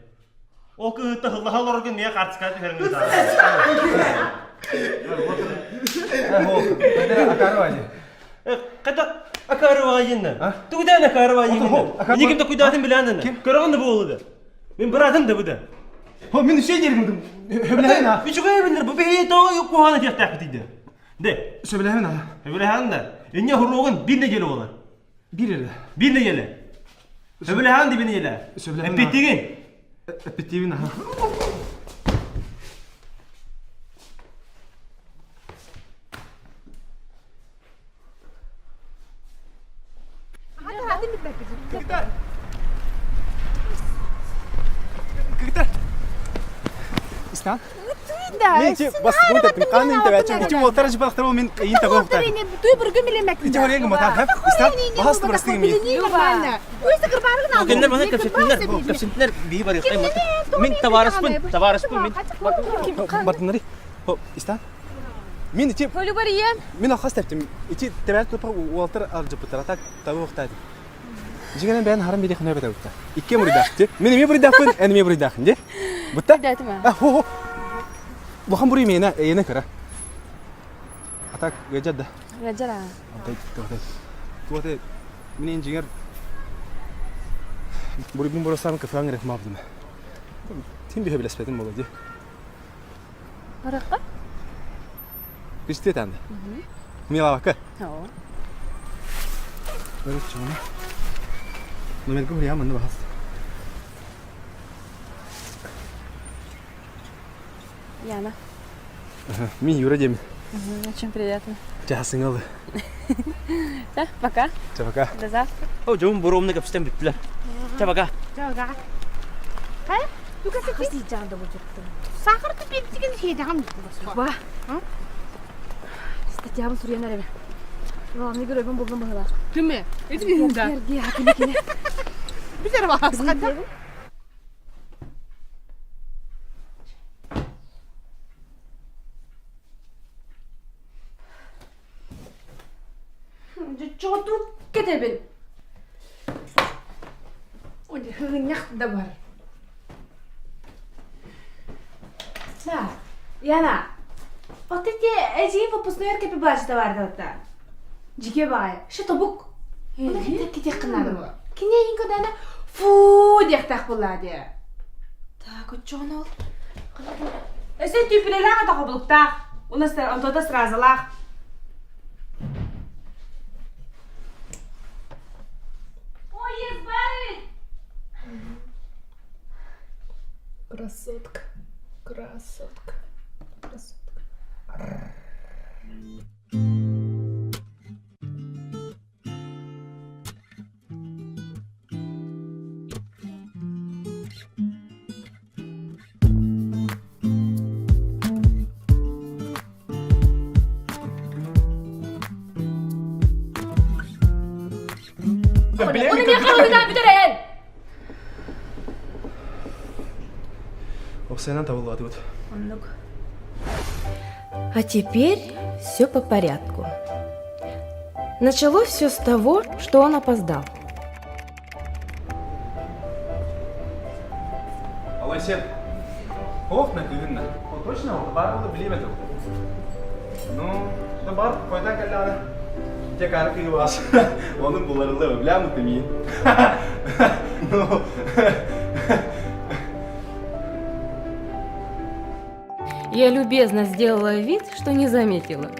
Ол кыыһытта хыллаха олороргун миэ хаартыскаҕа түһэрин Когда акарывайынна? Тугудан акарывайынна? Никим да куйдаатын билээннэ. Көрөҕүн да буолуда. Мин быраатым да буда. Хо мин үсей дерим. Хөбүлэһэн а. Үчүгэй билер бу биһи тоҕо куһаҕан этиэхтээхпит иде. Де. Сөбүлэһэн а. Сөбүлэһэн да. Инне хуруогун бир неделе болар. Бир эле. Бир неделе. Сөбүлэһэн да бир неделе. Сөбүлэһэн. Эппиттигин. Эппиттигин аха. Кыгытар. Истан. Мен ти бастыгын тәптим. Қанын тәбәчем. Ити уолтар жыбалықтар ол мен иин таго ухтар. Ити хоренг матар хэп. Истан. Бахасты барастыгын ми. Кинилэр маны кэпсэтиннэр, кэпсэтиннэр бии барыахтай Мин табаарыспын, табаарыспын мин. Бардыннары. Истан. Мин ити Хөлүгөр ийэм. Мин алхас тэптим. Ити тэбэт тупа уолтар алжыппыттар. Атак табы ухтаадым. Дьиҥинэн бэйэн харам бириэх нөбөтө бутта. Икки мурдах ти. Мин эмиэ бурдахпын, эн эмиэ бурдахын ди. Бутта? Дэтиме. А, хо хо. Улахан буруй миэнэ, эйэнэ кыра. Атак ыадьар да. Ыадьар аа. Антай туотай. Туотай мин инженер буруйбун боросаам кафеҕа эрэ маабдым. Тим биһэ билэспэтим буолла ди. Барахха? Пистет анда. Милавака. Оо. Көрөччү Номерга хуруйаам манна бахас. Яна. Мин Юра диэмин. Очень приятно. Чаһасыҥалы. Да, пока. Ча пока. До завтра. О, дьон буруумна кэпсэтэн бүттүлэр. Ча пока. Ча пока. Сахар тупиктигин хиэдэҕим Ба. Статьябын суруйан эрэбин. Главный геройбун булдум быһыылаах. Кими? Ити да. Эргиэ, кини кини. Бүтэр баҕасхата. Чоҕотуу кэтэбин. Һыгынньах да бар. Да, Яна, вот эти эдьиий выпускной кэпи баачыта Жиге баҕайы, ше тобук. Оны китек китек кынады. Кине иин көдәне фу диэхтээх буоллаа диэ. Так, оччоҕун ол. Өсө түүпүлэлээх ата хобулуктаах. Уна онтота сразалаах. Ой, избавить! Красотка, красотка, красотка. Оны миэхэ ылыытаан бүтэрэн! Оксанан табыллаатыбыт. Оннук. А теперь все по порядку. Началось все с того, что он опоздал. Алайсен. Ох, накыгынна. О, точно, бар было билиме тыл. Ну, да бар, койдан кэллэҕинэ. Дьэ, кары кыыбаас. Оны буларылла өбләм утымиин. Ну, Я любезно сделала вид, что не заметила.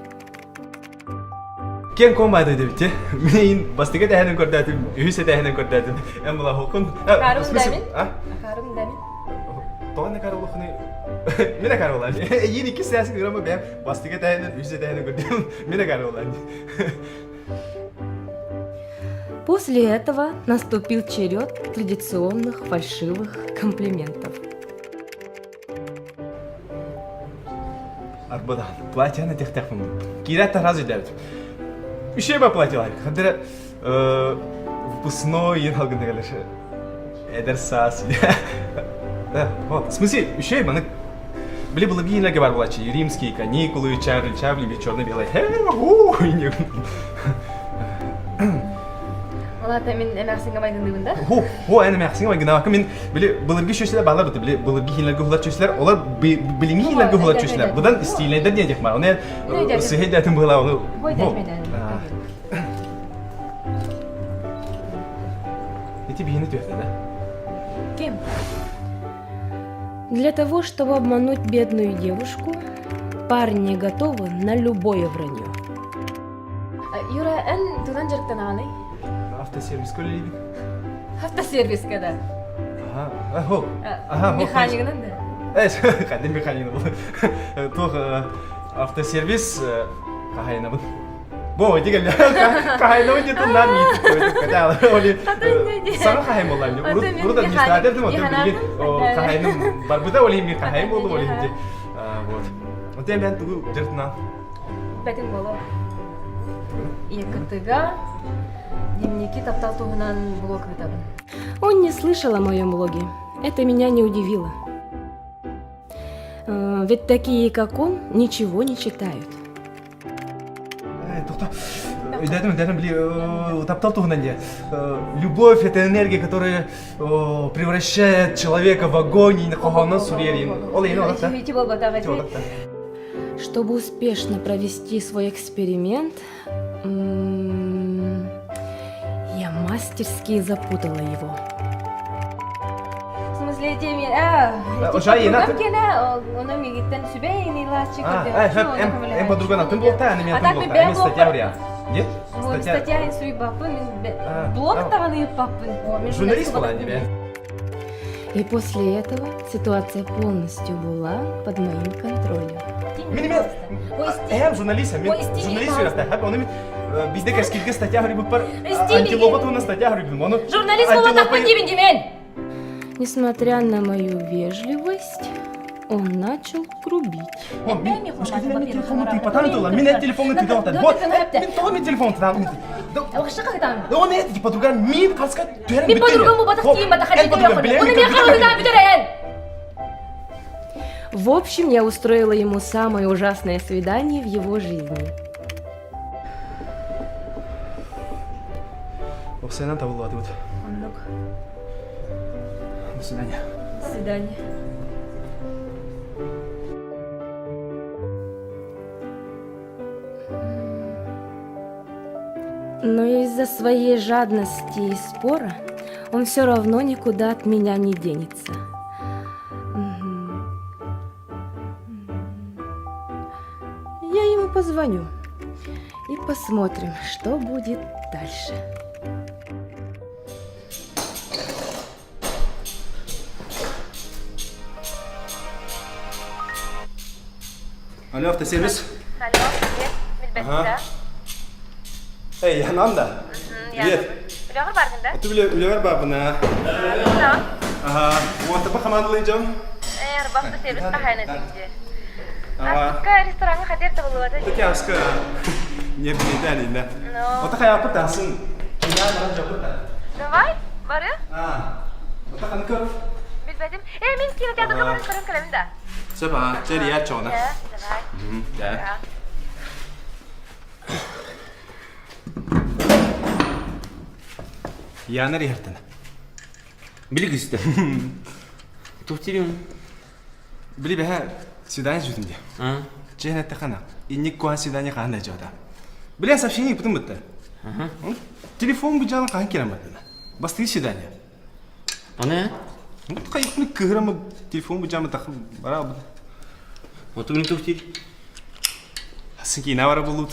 Кен ком байды дебитте. Мен бастыга тэһэнин көрдөөтүм, үһүс этэһэнин көрдөөтүм. Эн була хокун. Акарым дамин. А? Акарым дамин. Тоҕо акары улаханы Мен акары улан. Эйин икки сээс кырама бэм бастыга тэһэнин, үһүс этэһэнин көрдөөм. Мен акары улан. После этого наступил черед традиционных фальшивых комплиментов. Арбадан платьяны техтехпын. Кирәт раз өйдәбит. Үше ба платьялар. Хәдер выпускной ен халгында кәләш. Эдер сас. Да, вот. В смысле, үше маны. Били былыргы иинлэргэ бар булаччы римские каникулы, Чарли Чапли, били черно-белый. Алата мин эмээхсиҥҥэ майгынныыбын да? Хо, хо, эн эмээхсиҥҥэ майгыннаабакка мин били былыргы чүөчэлэр баалар быта били былыргы иинлэргэ уһулар чүөчэлэр, олар билиҥҥи иинлэргэ уһулар чүөчэлэр. Быдан стильнэйдэр диэн диэх бар. Оны сыһый дээтин быһылаа оны. Ити биһини түһэтэ да? Ким? Для того, чтобы обмануть бедную девушку, парни готовы на любое вранье. Юра, эн туган дьарыктанаҕыный? Автосервис үлэлиибин. Автосервиска да? Ага, ахо. Ага, Механигынан да? Э, хадим механигынан был. Туох автосервис хаһайынабын. Бу, ити кэллэ. Хаһайынабын диэн тыллаан миит. Оли саҥа хаһайын буолла. Урут урут администратор дим, оттон билигин хаһайыным барбыта, оли мин хаһайын буоллум, оли ди. Вот. Оттон мен тугу дьарыктанан? Бэтин боло. ЕКТга дневники таптал туһунан блог ыытабын. Он не слышал о моем блоге. Это меня не удивило. Ведь такие, как он, ничего не читают. Тоқта. Өйдәдім, өйдәдім, били, таптал туһунан диye. Любовь – это энергия, которая превращает человека в огонь и хоһоонун суруйар. Ол ене олар да? Чтобы успешно провести свой эксперимент, я мастерски запутала его. В смысле, эти подругам кэлэ, ону мигиттен сүбэ инилааччы Эм подруган атын буолта, аны мен атын буолта. Эми статья вариант. Нет? Статья суйбаппын, мен блог таҕаны ыыппаппын. Журналист была не И после этого ситуация полностью была под моим контролем. Мин мен эм журналист, мен журналист үөрэтэ. Хап оны мен бизде кэскилге статья хөрүбүппар антилопа туһунан статья хөрүбүм. Ону Журналист буолбатахпын диибин димен. Несмотря на мою вежливость, он начал грубить. Мен телефону тыыпатан тула. Мен телефону тыытан. Вот, мен тоҕо мен телефон тытан. Он эти подруга мин хаска түһэрэн Мин подругам буолбатах тиийин батаха диэтэ. Оны мен харыһытаан бүтэрэн. В общем, я устроила ему самое ужасное свидание в его жизни. Оксана табыллыбатыбыт. Оннук. До свидания. До свидания. Но из-за своей жадности и спора он все равно никуда от меня не денется. Мгм. Я ему позвоню и посмотрим, что будет дальше. Алло, автосервис. Алло, привет. Ага. Эй, Янанда. Привет. Үлэҕэр бааргын да? Ты үлэбэр баарбын. Ага. Вот по командалый дьон. Э, арба автосервис хаһаайына тиийдэ. Ага. Аска рестораҥҥа хатер табыллыбата. Таки аска. Не билетали, да. Но. Вот такая пытасын. Давай, бары. А. Вот так анка. Билбэтим. Э, мин кинотеатрга баран көрөн кэлэбин да. Сөп, а, чэ, я чона. Э, давай. Да. Яна рехертен. Били күүстэ. Туох диибин? Били бэһэ свидание жүтүм дии. Чээн эттэххэ инник куһаан свидание хаһан да дьота. Били сообщение ыыппытым бытта. Телефон быдьаан хаһан киирэн бардына. Бастыы свидание. Аны? Хайыпны кыһырамы телефон быдьаамы тахы бара Оту мин туох диир? Асы киинэ бара булут.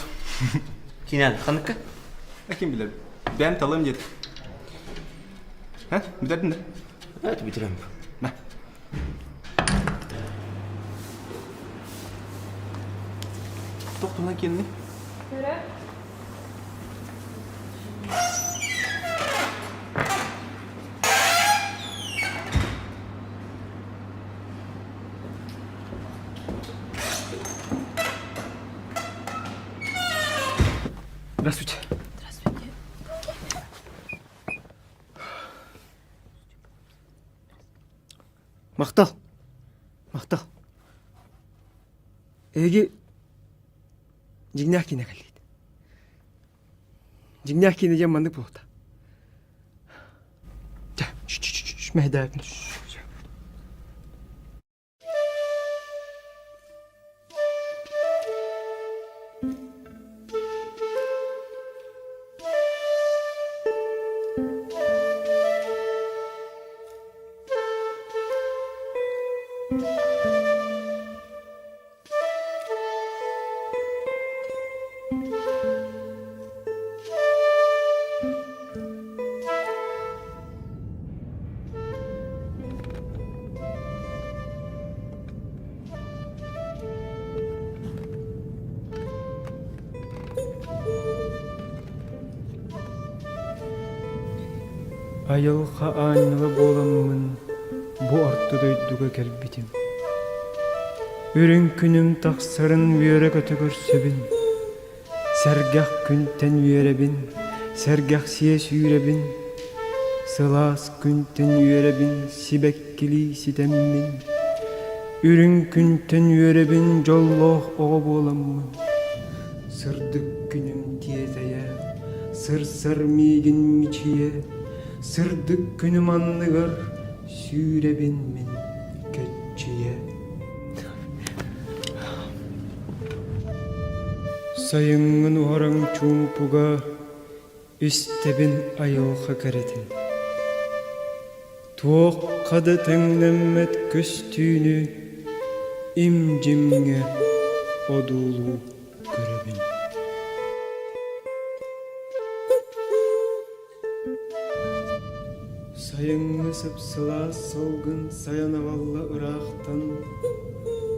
Киинэ ханыкка? Ким билэр. Бэм талым диэт. Ха? Бүтэрдин да? Это бүтэрем. На. Тохтуна киинни. Здравствуйте. Здравствуйте. Махтал. Махтал. Эһиги дьиҥнээх киинэ кэллигит. Дьиҥнээх киинэ диэн маннык буолта. Чэ, мэһэйдээбитин. Айылҕа аанньала буоламмын бу орто дойдуга кэлбитим. Үрүҥ күнүм тахсарын үөрэ-көтө көрсөбүн. Сэргэх күнтэн үөрэбин, сэргэхсийэ сүүрэбин, Сылаас күнтэн үөрэбин, сибэккилии ситэммин, Үрүҥ күнтэн үөрэбин, дьоллоох оҕо буоламмын. Сырдык күнүм тиэтэйэ, сырсар миигин мичийэ, Сырдык күнүм анныгар сүүрэбин мин көччүйэ. Сайыҥҥын уһараҥ чуумпуга истэбин айылҕа кэрэтин. Туохха да тэҥнэммэт көстүүнү им-дьимҥэ одуулуу көрөбүн. Сайыҥҥы сып-сылаас салгын сайан аҕалла ыраахтан,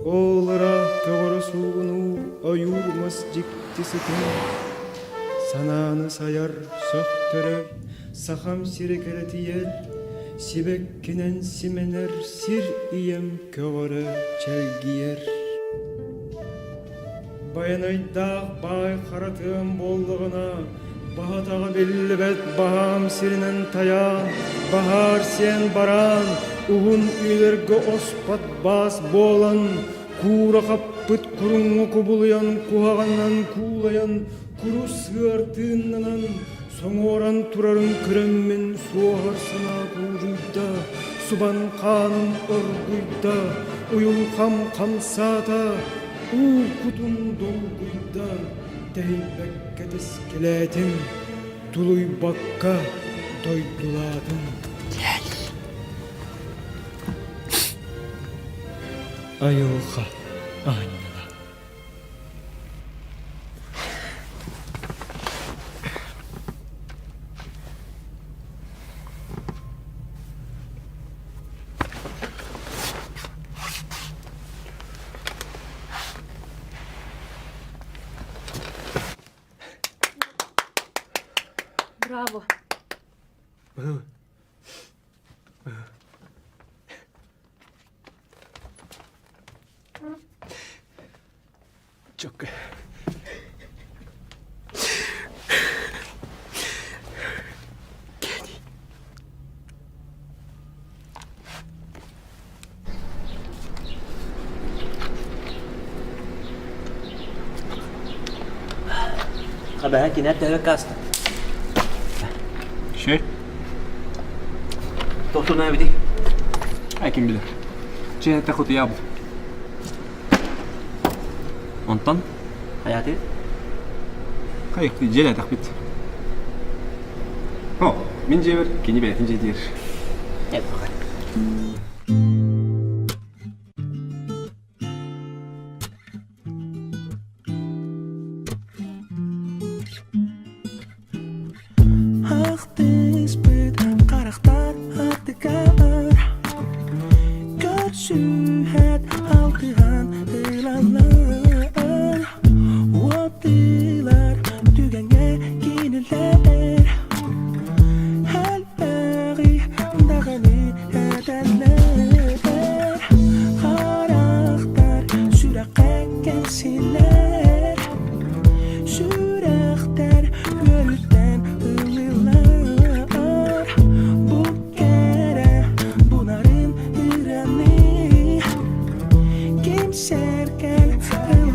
Ол ыраах көҕөрө суугунуур ойуур мас дьикти сытын, Санааны сайар, сөхтөрөр, сахам сирэ кэрэтийэр, Сибэккинэн симэнэр сир ийэм көҕөрө чэлгийэр. Байанайдаах баай хара тыам буоллаҕына, баһатаҕа биллибэт баһаам сиринэн тайаан, баһаар сиэн бараан, уһун үйэлэргэ оспот баас буолан, куура хаппыт куруҥҥа кубулуйан, куһаҕанынан куулайан, курус ыар тыыннанан, соҥуоран турарын көрөммүн суоһар санаа куудьуйда, субан хааным оргуйда, уйулҕам хамсаата, уу кутум долгуйда, тэһийбэккэ тэскилээтим, тулуйбакка дойдулаатым. Айылҕа аанньала. Браво! Чөккө. Хабаһа кинээр төһө кааста? Şey. Тохтуна эбити. Ай ким билэр. Чэ, тахутуйа бу. Онтон хайааты? Хайыктыы дьиэлээтэхпит. О, мин дьиэбэр кини бэйэтин дьиэтигэр. Ахтыспыт харахтар аттыгар Көрсүһэт алтыһан ылаллар Уоттыылар түгэҥҥэ кинилэр Элбэҕи даҕаны этэллэр Харахтар сүрэххэ кэлсилэр Сүрэхтэр үөрүттэн ыллыыллар Бу кэрэ бунарын ырыаны Ким сэргэл ыллыыр.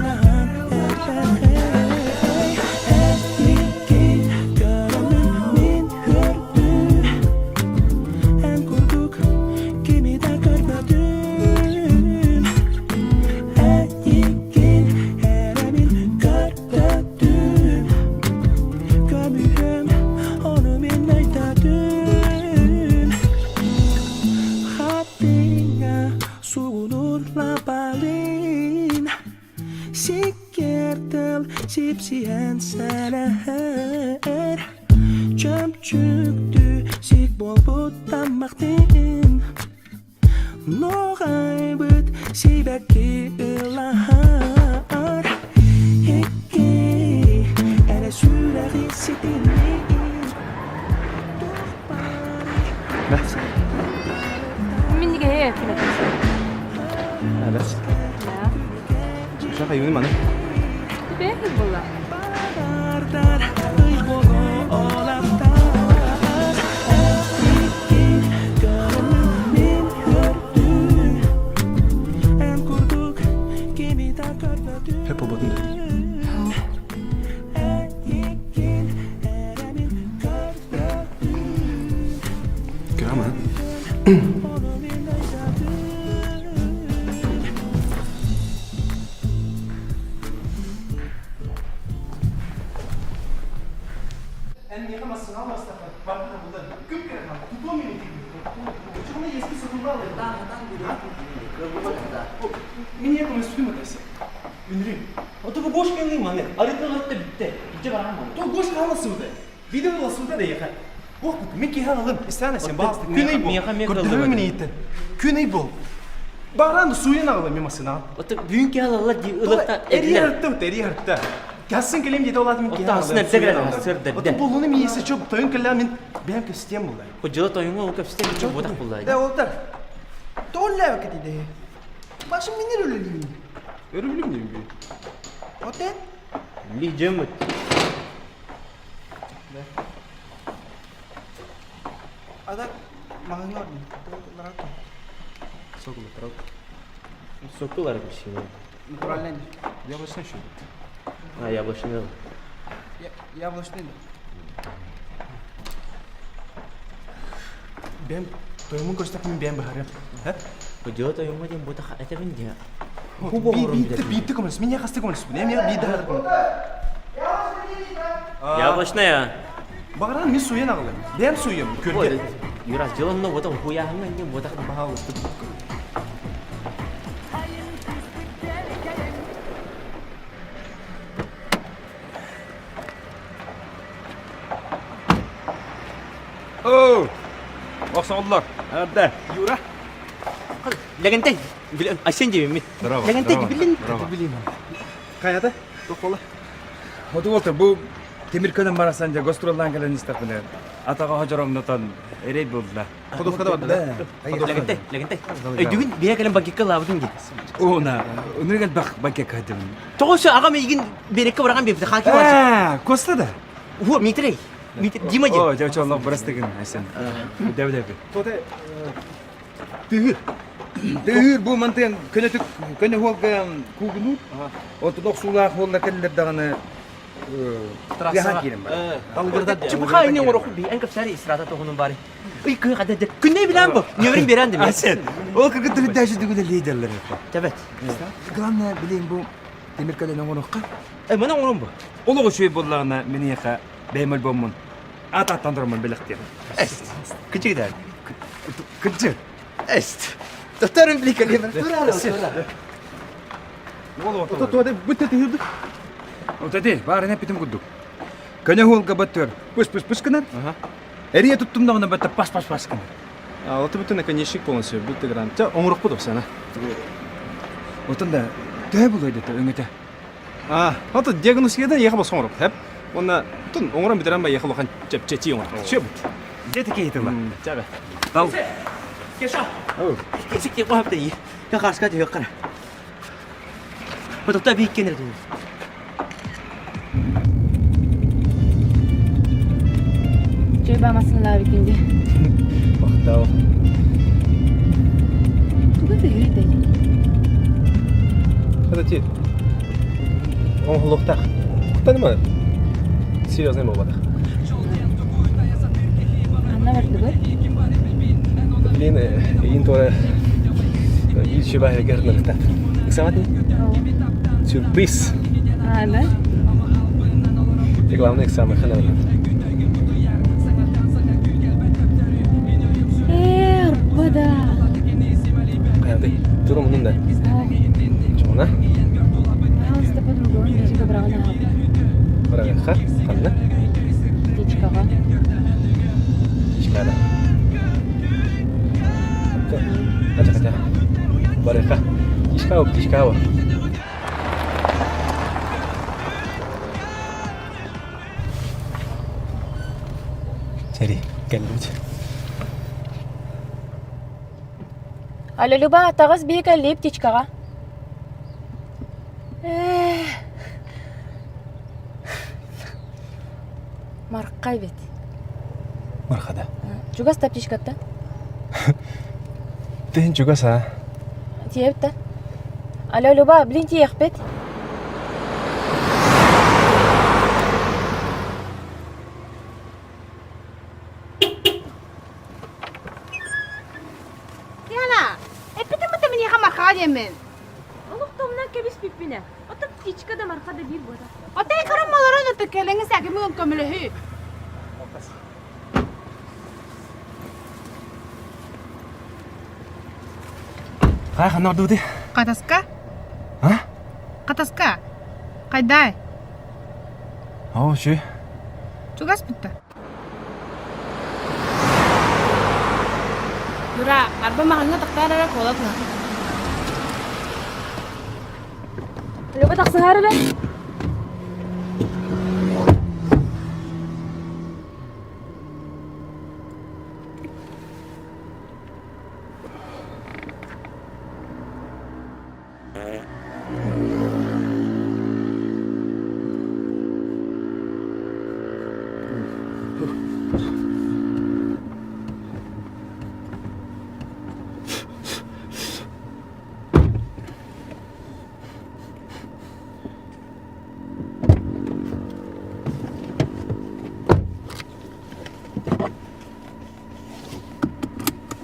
Сиккиэр тыл сипсиһэн сэлэһэр Чөмчүктүү сик буолбут таммахтыын Нуҕайбыт сибэкки ылаһар Икки эрэ сүрэҕи ситимниир Миннигэһи Әбәс. Шаха юны маны. Бэхи була. Hep olmadın da. Грамма. Эн миэхэ массыына алмастахха барыта табыллар. Күп кэрэ тутуом мин Оччоҕуна иэски сотулла Мин ийэ көмөстүм этээсэ. Үнүрүн. Ото бу Гошка ылыы маны. Арыытын ылытта бүттэ. Илдьэ бараан маны. То Гошка аласыбыта. Видео ыласыбыта да ехе. Ох, мин киһи алым. Истээн сен баалты. Күн ый бол. Көрдөрүм мин ииттен. Күн ый бол. Баран суйун аҕалым мен масына. Ото бүгүн киһи алаллар дии ылыкта. Эрий артта, эрий артта. Касын келем дете олат мин киһи алым. Ото булуну ми есе чоп тойун келле мин бэм көстем булай. Жылы тойуңа ол көпсүтен чоп ботак буллай. Да олтар. Толле кетиде. Башым минер өлөлүм. Өрүлүм дейм. Оте? Ли жемут. Ада маңыңар. Ларато. Сокулар. Сокулар bir Натуральный. Яблочный еще. А, яблочный. Яблочный. Бэм тоймун көрсөк мен бэм бахарым. Бу тойуңа дем бу таха этебин де. Битти битти көмөс. Мен яхасты көмөс. Мен я битти хадыр. Яблочная. Багаран мен суйын агылым. Бэм суйым. Көргө. Юрас жылын но ботом хуяһыңа дем бу таха баһалысты. Оо! Охсоллор. Арда. Юра. Легентай. Айсен дебим. Здорово. Легентай билин. Билин. Каята? Тохола. Хоту болта бу темир көнөн барасан жа гастролдан келен истеп биле. Атага хожоромнотон эрей болдула. Ходовкада барды да. Легентай, легентай. Бүгүн бия келен банкетке лабыдың ди. Она, үнүргел бак банкет кадым. Тоғысы ағам егин берекке барған бепті хаки бар. А, Коста да. Во, Митрей. Митрей, Дима О, ди. жа чоллок барастыгын айсен. Дәб дәб. Тоте тыгыр. Тыгыр бу мантыгын көнөтүк көнө холга кугунур. Оту сулаах холла келлер даганы Яхан кирим бар. Чубуха ине ороху би эн капсари исрата тоғунун бары. Ый кый када де. Күнне билен бу. Нөмерин берен дем. Асен. Ол кыргыттыр дәши дүгүле лидерлер. Тебет. Главное билейм бу темир көлөнүн оңорукка. Э, мына оңорум бу. Олого шуй боллагына мени яха бэймел боммун. Ат аттандырмын белектер. Эст. Кычык да. Кычык. Эст. Тоторун билик элем. Тура тура. Ото тоде бүтте тыгырдык. Отети, баарына питим куддук. Көнө холга баттыр. Пыс пыс пыс кынар. Эрие туттумдагына батта пас пас пас кынар. А, ото бүтте наконечник полностью бүтте грант. Жа оңрук буду сена. Отон да төһө булой дете өңөтө. А, ото диагноз кеде ехал соңрук. Хеп. Онна тун оңрон битерен ба ехал хан чеп чечи оңрук. Шөп. Дети кейтила. Жабе. Тал. Кеша. Кесик те қойып та Я қарсы кәді қара. Потопта бейік кенер деді. Чөй бамасын лабикинде. Бактау. Туга да юрит Это ти. Оңлуктак. Кутанма. Серьезный болбадык. Анна барды бу. Блин, ин торе ил шибах гернер. Эксамат Сюрприз. А, да? И главное экзамен хана. Э, арбада. Каянды. Туру мунун да. Чоңна. Киэхэ, ханна? Птичкаҕа. Птичкаҕа. Хотя, хотя. Барыха. Птичкаҕа, птичкаҕа. Чэри, кэллибит. Алло, Люба, таҕыс биһи кэллии птичкаҕа. Ээ. Марха эбит. Марха да. Чугас да птичкаттан? Тыһын чугас а. Тиэбит да. Алло, Люба, блин тиэхпит. Диана, эппитим быта миниэхэ мархаҕа диэммин. Олохтомунан кэбиспиппинэ. Ото птичка да марха да биир буота. Отой көрөн маларын ото кэлэҥи сәгимин көмөлөһүү. Хай ханна ордубутуй? Катаска? А? Катаска. Хайдай? Оо, үчүгэй. Чугас бүтті. Юра, арба маҕаҥҥа тахтаар эрэ куола туһа. Люба тахсыһаар эрэ.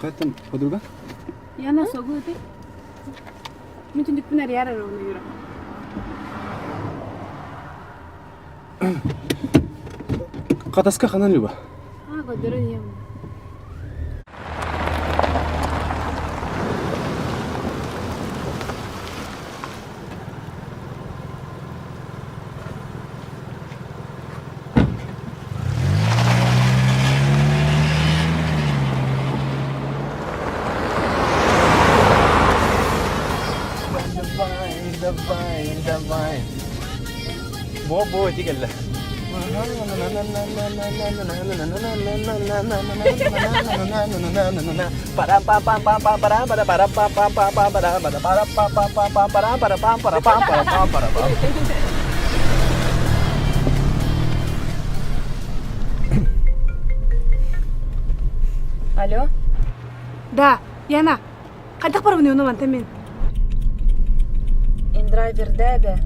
Как там, подруга? Яна согу ты. Мин түннүкпүн арыйар эрэ уну Юра. Катаска ханан Люба? А, көрдөрөн ийэм. Давай, давай, давай. Бо-бо, ити кэллэ. Алло? Да, Яна, хайдах барабын уну мантан мин? Индрайверда эбэ.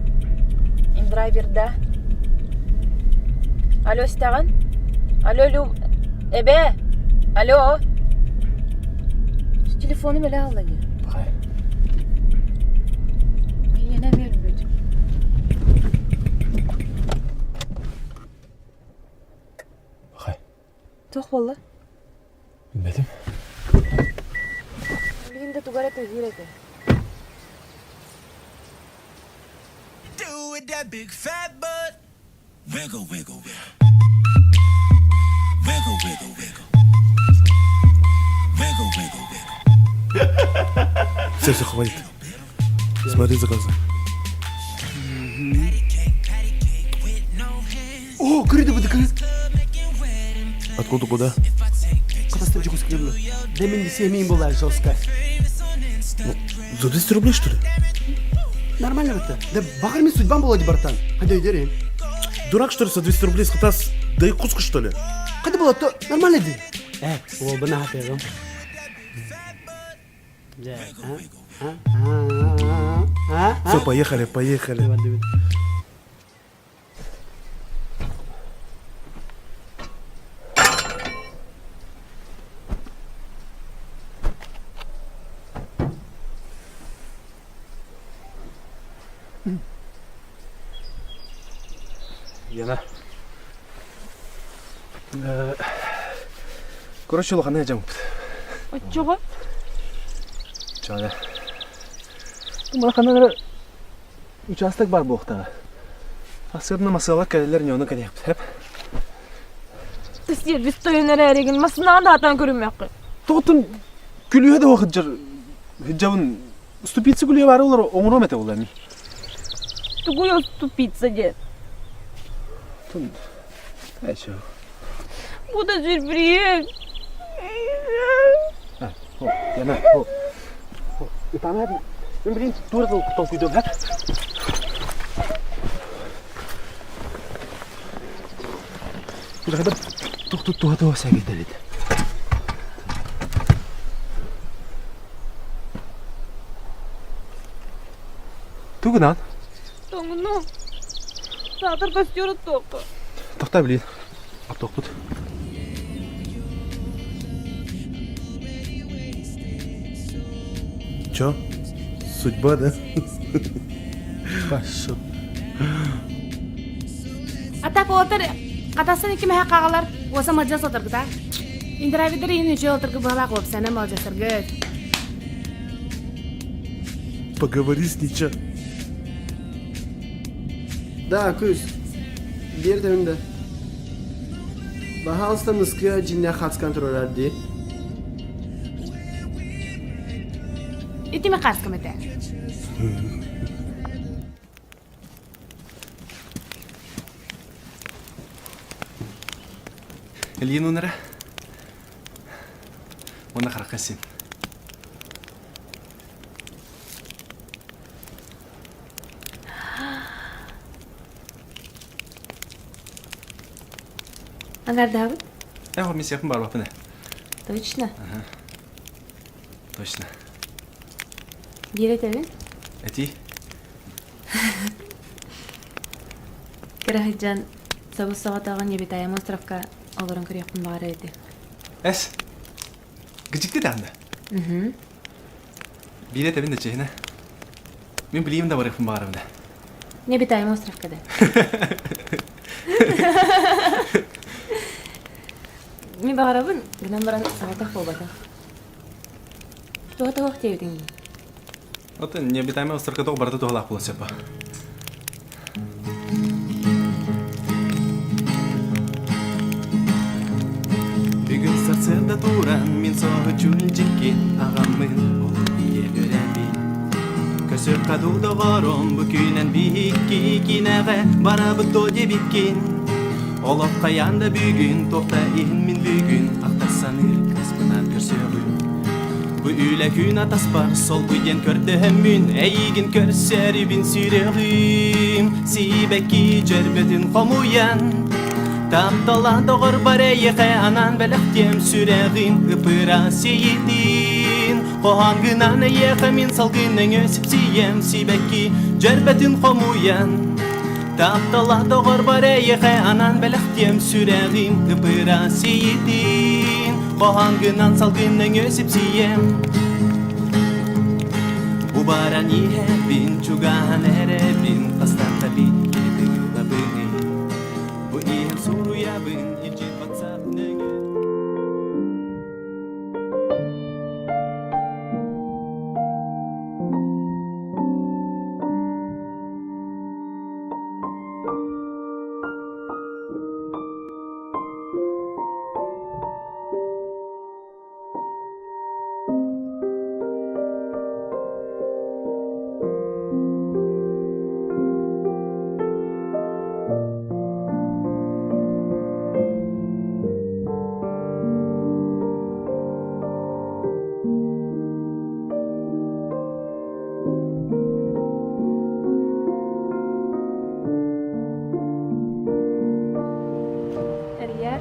Индрайверда. Алло, истэҕин? Алло, Люб... Эбэ! Алло! Телефону бэлэ алла дии. Ийэнэ эмиэ өлбүт. Хай. Туох буолла? Билбэтим. Билигин да тугу эрэ тыаһыыр этэ. Do with that big fat butt. Wiggle, wiggle, wiggle. Wiggle, wiggle, wiggle. Wiggle, wiggle, wiggle. Все, все, хватит. Смотри заказы. О, көрді бұды кыз. Откуда куда? Катастрофа жестко Да мен семейн была жестко. Ну, за 200 рублей, что ли? Нормально это. Да бахар мен судьбам болады, братан. Қайда өйдерем? Дурак, что ли, за 200 рублей с Хатас до Якутска, что ли? Қайда болады, то нормально ди. Э, ол бұны хатыгым. Все, поехали, поехали. Яна. Короче, улаханнык дьаммыт. Оччоҕо? Чоҕо. Улаханнык участок бар буолуохтааҕа. Сырна масыала кэлэлэр ньону кэлиэхпит хэп. Сервис тойон эрээригин масынаҕа даатан көрүммэххин. Тоҕотун күлүүһэ да хыджар хыджабын ступица күлүүһэ баары олор оҥоруом этэ буолла эми. Тугуй ол ступица диэн? Тун Эчо. Бу да сюрприз. Хо, яна, хо. Ытана, мен билин тура толкуйдуом хэп. Күлэхэдэр тух тух туха туха сэгидэрит. Тугунан? Тоҥну. Саатар костер оттуохха. Тохтой блин. Оттуохпут. Чё? Судьба, да? Хорошо. А так отыр катасын ики мәһә кагалар, оса мадьас отыргыта. Индравидер ин үчө отыргы бала копсана малжасыргыт. Поговори с ней, чё? Да, күүс. Биир да. Баһаалыста ныскыа дьиҥнээх хац контроллар дии. Итими хаскам этэ. Ильин унара. Уонна харахха син. Агардаабыт? Э, мин сиэхпин баарбаппын ээ. Точно? Ага. Точно. Биир этэбин? Этии. Кыра сылдьан собус соҕотоҕун Небитаем островка олорон көрүөхпүн баҕарар этим. Эс. Гычыкты даҕаны. Угу. Биир этэбин да чиһинэ. Мин билиим да барыахпын баҕарабын ээ. Небитаем островка да. Мин баҕарабын, гынан баран соҕотох буолбатах. Туох туох диэбитиҥ дии. Оттон необитаемый островка тоҕо барыта туһалаах буолуон сөп Бүгүн сарсыарда туран мин соһуччун дьиккин аҕаммын үөрэбин. Көсөр хаду доҕорум бу күнэн биһикки кинэҕэ барабыт до диэбиккин. Олох хайаан да бүгүн туохта иһин мин бүгүн ахтар саныыр кыыспынан көрсөҕүм. Бу үлэ күн атаспар солбуй диэн көрдөһөммүн эйигин көрсөрүбүн сүрэҕим сибэкки дьөрбөтүн хомуйан таптала доҕорбор эйиэхэ анаан бэлэхтиэм сүрэҕим ыпыра сиитин хоһоон гынан эйиэхэ мин салгын өҥө сипсийэм сибэкки дьөрбөтүн хомуйан таптала доҕорбор эйиэхэ анаан бэлэхтиэм сүрэҕим ыпыра сиитин Хоһоон гынан салгын өҥө сипсийэм Убаран иһэбин, чугаһан эрэбин Хастан би кини Бу иһэн суруйабын, илдьит ватсап нөҥө Эрийэр.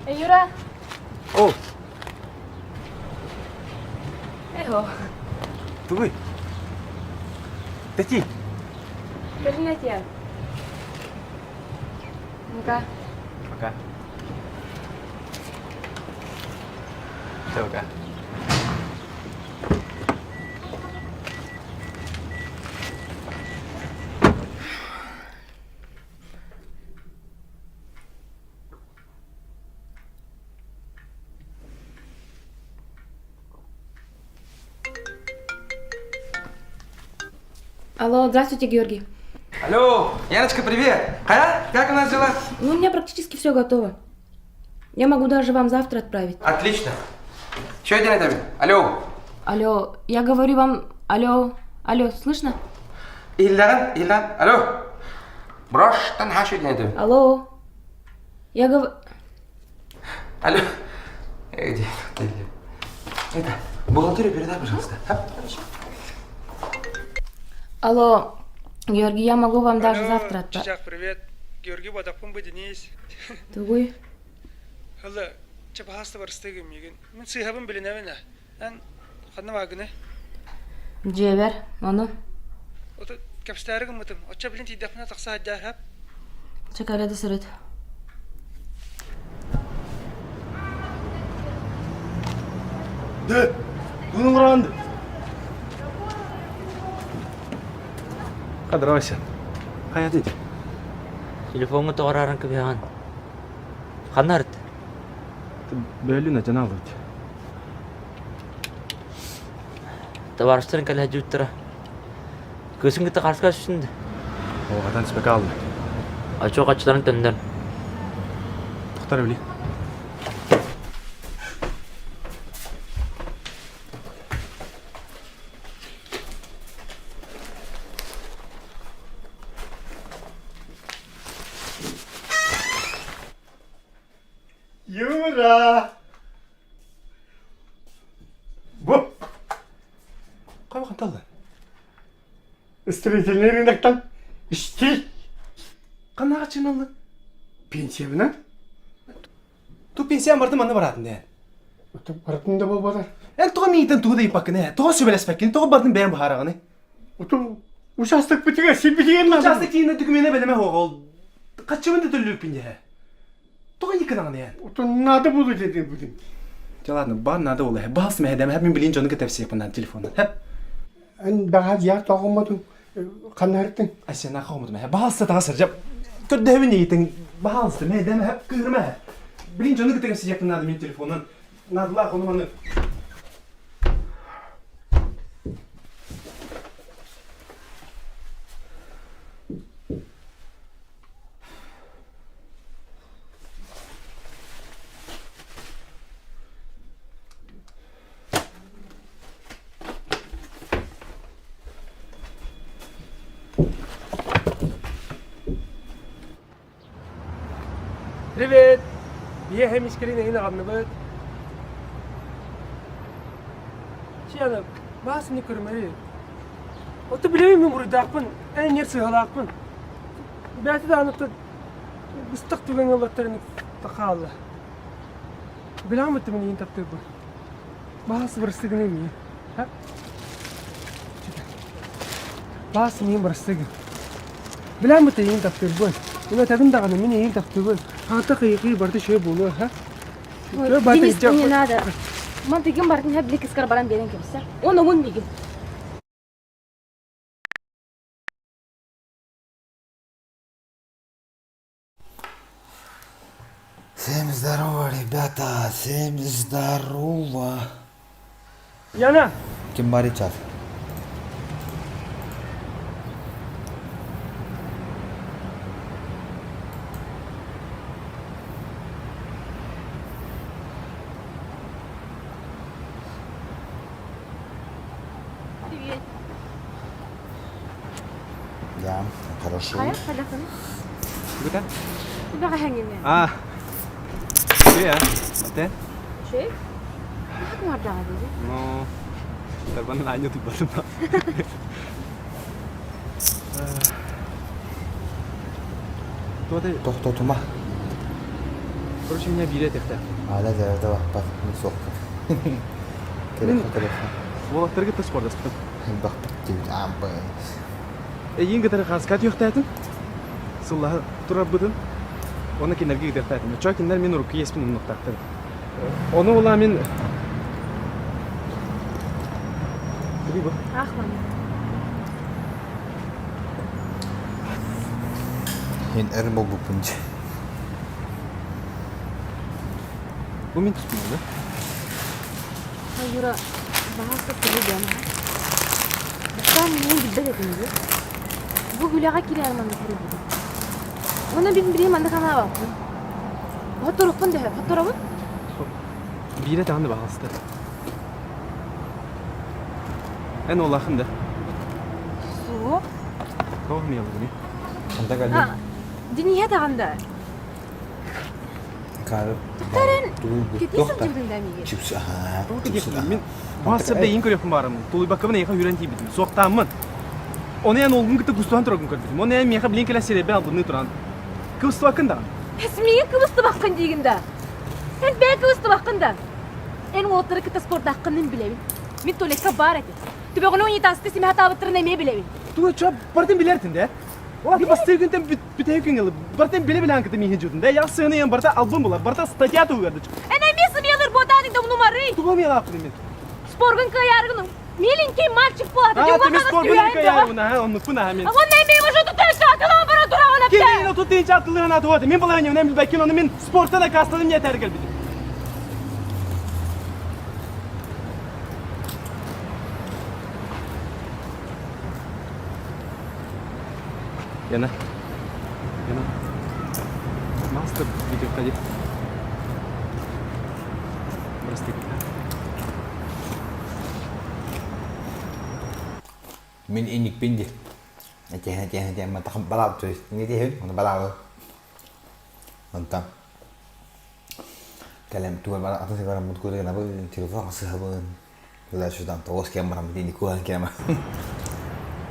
Эй, Юра! О! Эхо. Тугуй? Тэти. Көрүнэтиэ. Ну-ка. Пока. Все, пока. Алло, здравствуйте, Георгий. Алло, Яночка, привет! А? Как у нас дела? Ну, у меня практически все готово. Я могу даже вам завтра отправить. Отлично. Что делать, Амин? Алло. Алло, я говорю вам... Алло, алло, слышно? Ильдан, Ильдан, алло. Брош, танхашу делать. Алло. Я говорю... Алло. Где? Это, бухгалтерию передай, пожалуйста. Хорошо. Алло, Георгий, я могу вам даже завтра отправить. Чичах, привет. Георгий Бадаппын бу Денис. Тугуй? Хылла, чапаһаста барыстыгым мигин. Мин сыыһабын билинэбин ээ. Эн ханна баагыны? Дьиэбэр, ону? Ото кэпсэтээри гыммытым. Оччо билин тиийдэхпинэ тахса сылдьаар хап. Чэ, кэлэ да сырыт. Дэ, күн ураанды. Кадырайся. Хайа дейді. Телефоҥҥа тоҕо кыбыһаҕын? Ханна арыт? Бөлүн этен алыт. Табаарыстарын кэлэ сылдьыбыттара. Кыысын кытта харска түсүн Оҕатан түспэкэ алды. Очуох аччыларын төннөр. Тохтор били. Юра! Бу! Қай қанталды? Строительный рыноктан истей. Қаннаға чыналды? Пенсиябынан. Ту пенсиян барды манна баратын дэ. Баратын да болбатар. Эн тоҕо миитен тугу да ыйпаккын ээ? Тоҕо сүбэлэспэккин? Тоҕо бардын бэйэм быһаараҕыный? Оту участок битигэ сирбитигэр наада. Участок тиийинэ докумена бэлэмэ оҕол. Хаччыбын да төллүүппүн дьэ. Тоҕо иккин эн? Оту надо буду дедим будем. Дьэ ладно, бар надо ол ээ. Баас мэһэдэм, хэп мин билин дьону кытта эпсиэппин телефонун. Хэп. Эн баҕа дьиэ тоҕоммотун ханнарыттын? Асена хоҕомутум ээ. Баалста таҥас сырдьап. Көрдөһөбүн ийитин. Баалста мэһэдэм, хэп кыырма ээ. Билин дьону кытта кэпсиэхпин надо мин телефонун. Надылаах ону маны. Привет! Биһиэхэ мискэрин эҥин аҕынныбыт. Чианы, баасыны көрүмэри. Ото билэбин мин буруйдаахпын, эн ньэр сыһалаахпын. Бэйэтэ даҕаны быстах түгэҥҥэ ыллаттарын хаалла. Билэҕин мин иин таптыырбын. Баас бырастыгын эмиэ. Баас миин бырастыгын. Билэн быта иин таптыырбын. Мин этэбин даҕаны мин иин таптыыбын. Хаата кыйыкыы барыта үчүгэй буолуо, ха? Денис, не надо. Мантыгын бартын хэ били кыскар баран биэрэн кэбисэ. Он омун мигин. Всем здорово, ребята, всем здорово. Яна! Ким бар час? Привет. Да, хорошо. Хайа, хайдахын? Гүтэ? Баҕа хэҥҥине. А. Үчүгэй а? Ате? Үчүгэй? Как мордаға дейді? Ну, тарбанын аанньа туппатым. Тохтотума. Короче, меня биирэ этихтэ. Аля да да баппат, мин суохпун. Телефон, телефон. Уолаттарга тас кордаспытым. Элбэхпит диэбит аамбай. Эйиин кытары хааска түөхтээтим. Сыллаһа турарбытын. Уонна кинилэргэ ыытыахтаатым. Оччоҕо кинилэр мин урукку иэспин умнуохтаахтар. Ону була мин... Тугуй бу? Ах, мама. Мин эр буолбуппун дии. Бу мин туспун да? Юра, баҕа тугу диэн? Бастаан миигин билбэт этим дии. Бу үлэҕэ киирээр маннык суруйбутум. Уонна мин билигин маннык санаабаппын. Хотторукпун дөһө, хотторобун? Биирэ даҕаны баҕаласта. Эн уолаахын да? Суох. Тоҕо миялыгыный? Ханта кэллиҥ? Дениһэ даҕаны да. Тоқтар кэтии сылдьыбытыҥ да миигин? Чипсы, аhaa. Мин Массарда иин көрүөхпүн баарым. Тулуйбаккабын эйиэхэ үүрэн тиийбитим. Суохтааммын. Ону эн уолгун кытта кустуһан тураргын көрбүтүм. Ону эн миэхэ билин кэлэн сирэйбин албынныы туран. Кыбыстыбаккын даҕаны. Эс миигин кыбыстыбаккын диигин да. Эн бэйэ кыбыстыбаккын да. Эн уолаттары кытта спордааххын билэбин. Мин туалекка баар этим. Түбэҕинэ унитазка симэ хатаабыттарын эмиэ билэбин. Туга чоп бартын билэртин да. Ол бастыыр күнтэн бүтэһик күн ылып, бартын биле-биле кытым иһин жутун да. Я сыны ен барта албын була, барта статья тугар. Эн эмиэ сымыялыр буотаадың да мунумарый. Тугу миялааппын мен. Споргун кыайаргын миленький мальчик буолата. А, ты споргун кыайаргын, аха, оннукпун аха мен. Онна эмиэ уже туташа атылаан бара тураҕын эптэ. Кимин отут атылыгын атуаты. Мен балайын мен билбэккин, оны мен спорттан акастадым не этэр келбитим. Яна. Яна. Мастер видео Прости. Мин инникпин ди. Этиһэн этиһэн этиһэн матахым балаабыт то есть не тиһэн оны балаабы. Онтон кэлэн туга бара атын сыгараммыт курыгынабын телефон сыһабын Туда сюда тоҕус кэм бараммыт ини куһан кэм.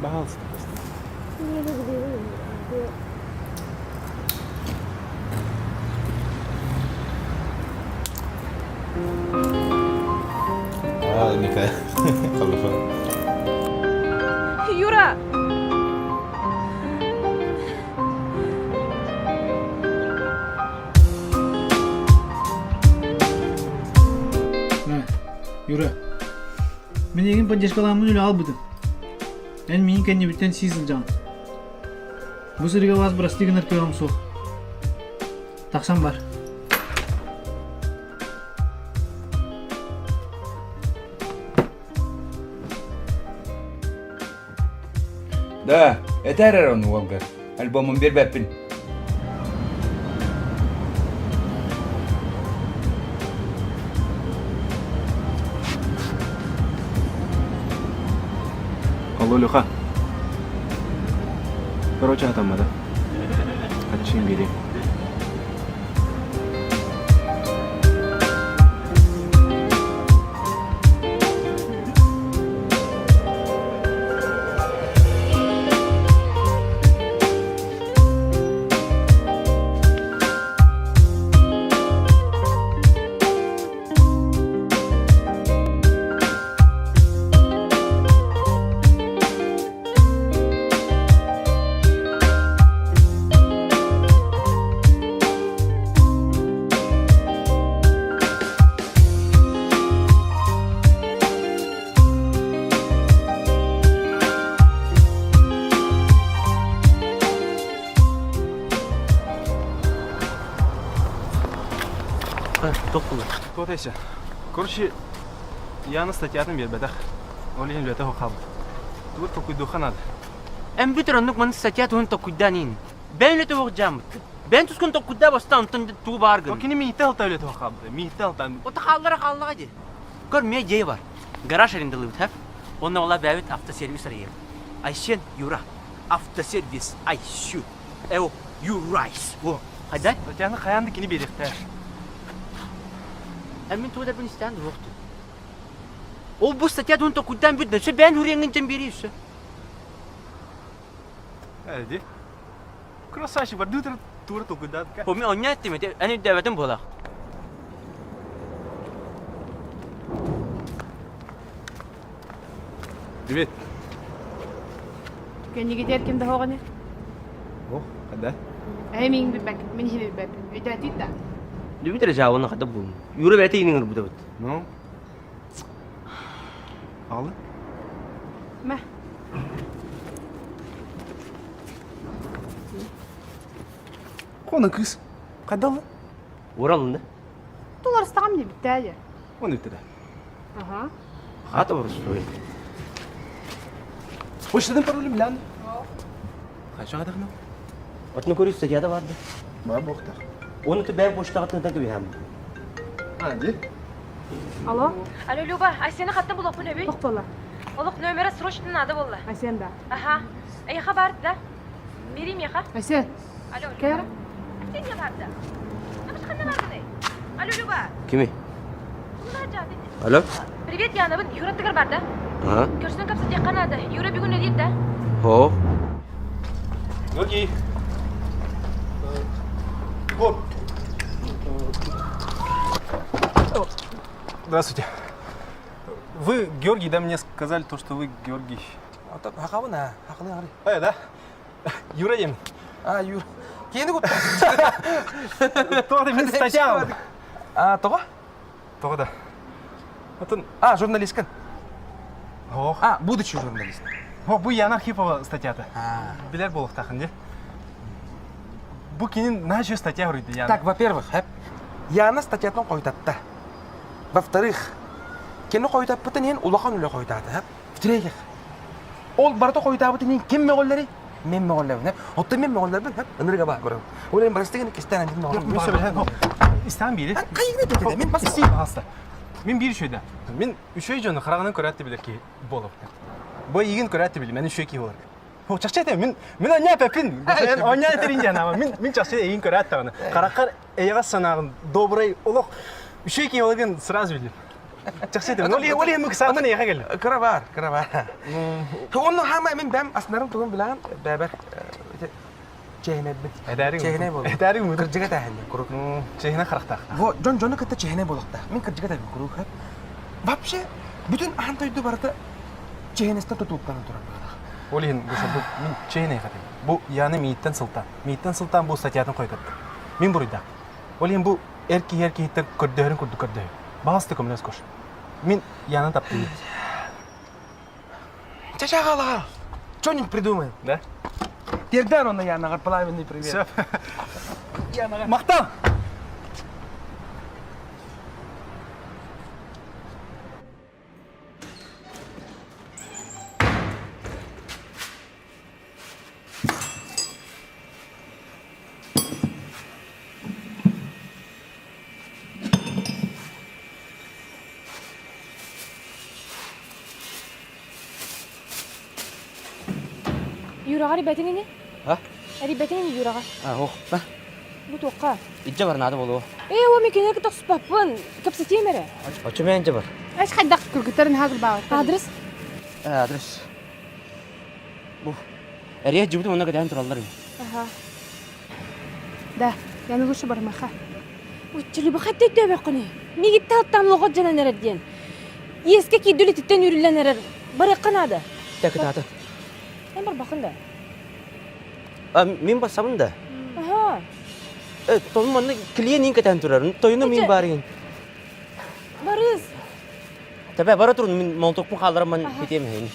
Пожалуйста. А, Мика. Хорошо. Юра! Юра, мин эйигин поддержкаламмын үлэ албытым. Эн миигин кэннибиттэн сии сылдьаҕын. Бу сырыыга вас бырастыы гынар кыаҕым суох. Тахсан бар. Да, этэр эрэ ону уолгар. Альбомун биэрбэппин. Алло, Леха. Короче, атаммада. Хаччын биэриэм. Туох эйсе? Короче, Яна статьятын биэрбэтэх. Ол иһин үлэтэ хаалбыт. Тугу толкуйдуохха наада. Эн бүтэр оннук маны статья туһун толкуйдаан иин. Бэйэн үлэтэ суох дьааммыт. Бэйэн тускун толкуйдаа бастаан онтон тугу баар гын. Кини миитэ алта үлэтэ суох хаалбыта. Миитэ алтан. Ота хааллара хааллаҕа дии. Көр, миэ идея бар. Гараж арендалыыбыт, һэ? Онно ола бэйэбит автосервис арыйыам. Айсен, Юра, автосервис, Айсю, Эо, Юрайс. О, хайдай? Татьяна хайаан да кини биэриэхтээх. Эн мин тугу да истээн дуохтун. Ол бу статья туһун толкуйдаан бүтнэ. Өссө бэйэн хуриэҥҥин дьэн биэрии өссө. Эди. Красавчик, барды тура толкуйдаат. Помни, оння эттим, эн өйдөөбөтүм буолах. Привет. Кэннигитигэр ким да оҕону? Ох, когда? Ээ, миигин билбэккин, мин иһин билбэппин. Өйдөөтүт да? Дүбүт эрэ жаабына хата буолун. Юра бэйэтэ иинин ырбытабыт. Ну? Аҕалы? Мэ. Хона кыыс. Хайдалла? Уралында. Туларыстаҕам дебиттээйэ. Он үттэ Ага. Хата боростуой. Почтадан пароль билэн. Хайша хатахна? Отну көрүс статьята барды. Бар буохтар. Оны ты бэм почтаға тынтан көбүһәм. А, ди? Алло. Алло, Люба, Айсена хатта булоппун өбүй? Тох буолла? Олох номера срочно надо болла. Айсен да. Аха. Эйха бар да? Бери меха. Айсен. Алло. Кэр. Сен барды. Абыш ханна бардыны? Алло, Люба. Кими? Алло? Привет, Янабын. Юра тыгыр бар да? Ага. Көрсүн капсы тек канады. Юра бүгүн өдейт да? Хо. Георгий. Егор. Здравствуйте. Вы Георгий, да, мне сказали то, что вы Георгий. Хақабын, а, хақылы ағыры. Э, да? Юра ем. А, Юра. Кейіні көп. Тоғда мен статьям. А, тоға? Тоға да. Атын... А, журналисткен. Ох. А, будущий журналист. О, бу Яна Архипова статьята. Билер болуқтақын, де? Бу кинин наша статья вроде Яна. Так, во-первых, Яна статьятын қойтатты. Во-вторых, кені қойтаппытын ен улахан үлі қойтаты. В-третьих, ол барда қойтабытын ен ким мөғіллері? Мен мөғіллерін. Отта мен мөғіллерін, ынырға ба көрім. Ол мен барыстығын кестен әндін мөғіллерін. Истан бири. Қайғына деді, мен бас... Истей пожалуйста. Мен бир үшөйдө. Мен үшөй жону караганын көрөт билер ки болуп. Бу игин көрөт билер, мен үшөй ки болор. О, чакча айтам, мен мен оня пепин. Мен оня терин жана. Мен мен чакча игин көрөт тагы. Каракар эйга санагын добрый олох үшөй ки болгон сразу билем. Чакча айтам. Оли оли эми кысамын эйга кел. Кыра бар, кыра бар. Онну хама мен бәм аснарым тугун билан бәбер чехне бит. Чехне бол. Эдәрин мө. Кыржыга тәһәнне курук. Чехне характак. Во, жон жону кытта чехне болукта. Мен кыржыга тәбин курук. Вообще, бүтүн ахан тойду барыта чехнестен тутулуктан турар. Олин Гоша, бу мен чехне хатым. Бу яны мииттен сылтан. Мииттен сылтан бу статьятын койдырды. Мен буруйда. Олин бу эрки эрки хиттер көрдөһөрүн курду көрдөһү. Бағасты көмлөс кош. Мен янын таптым. Чачагала. Что-нибудь придумаем. Да? Тердан он Янаға пламенный привет. Все. Мақтан! Юраға ребятин ини? А? Ребятин ини Юраға. А, ох, ба. Бу тоққа. Иджа бар нады болу. Э, о мен кенер кытак суспаппын. Капсатем эре. Очу мен бар. Аш хайдак күргүттерин хагыр баҕар. Адрес? Адрес. Бу. Эрия жибутум онна кеден тураллар. Ага. Да, я лучше бармаха. Уччулу бу хатта өтөбө куни. Миги таттан логот жанан эрер диэн. Иеске кийдүлү титтен үрүллэн эрер. Барыкка нада. Так тата. Эн бар бакын да. А, мен басамын да. Аха. Э, тонун манна клиент ин кетен турар. Тойуну мен барыгын. Барыс. Табе бара турун мен молтокпун калдырам мен кетем хейин.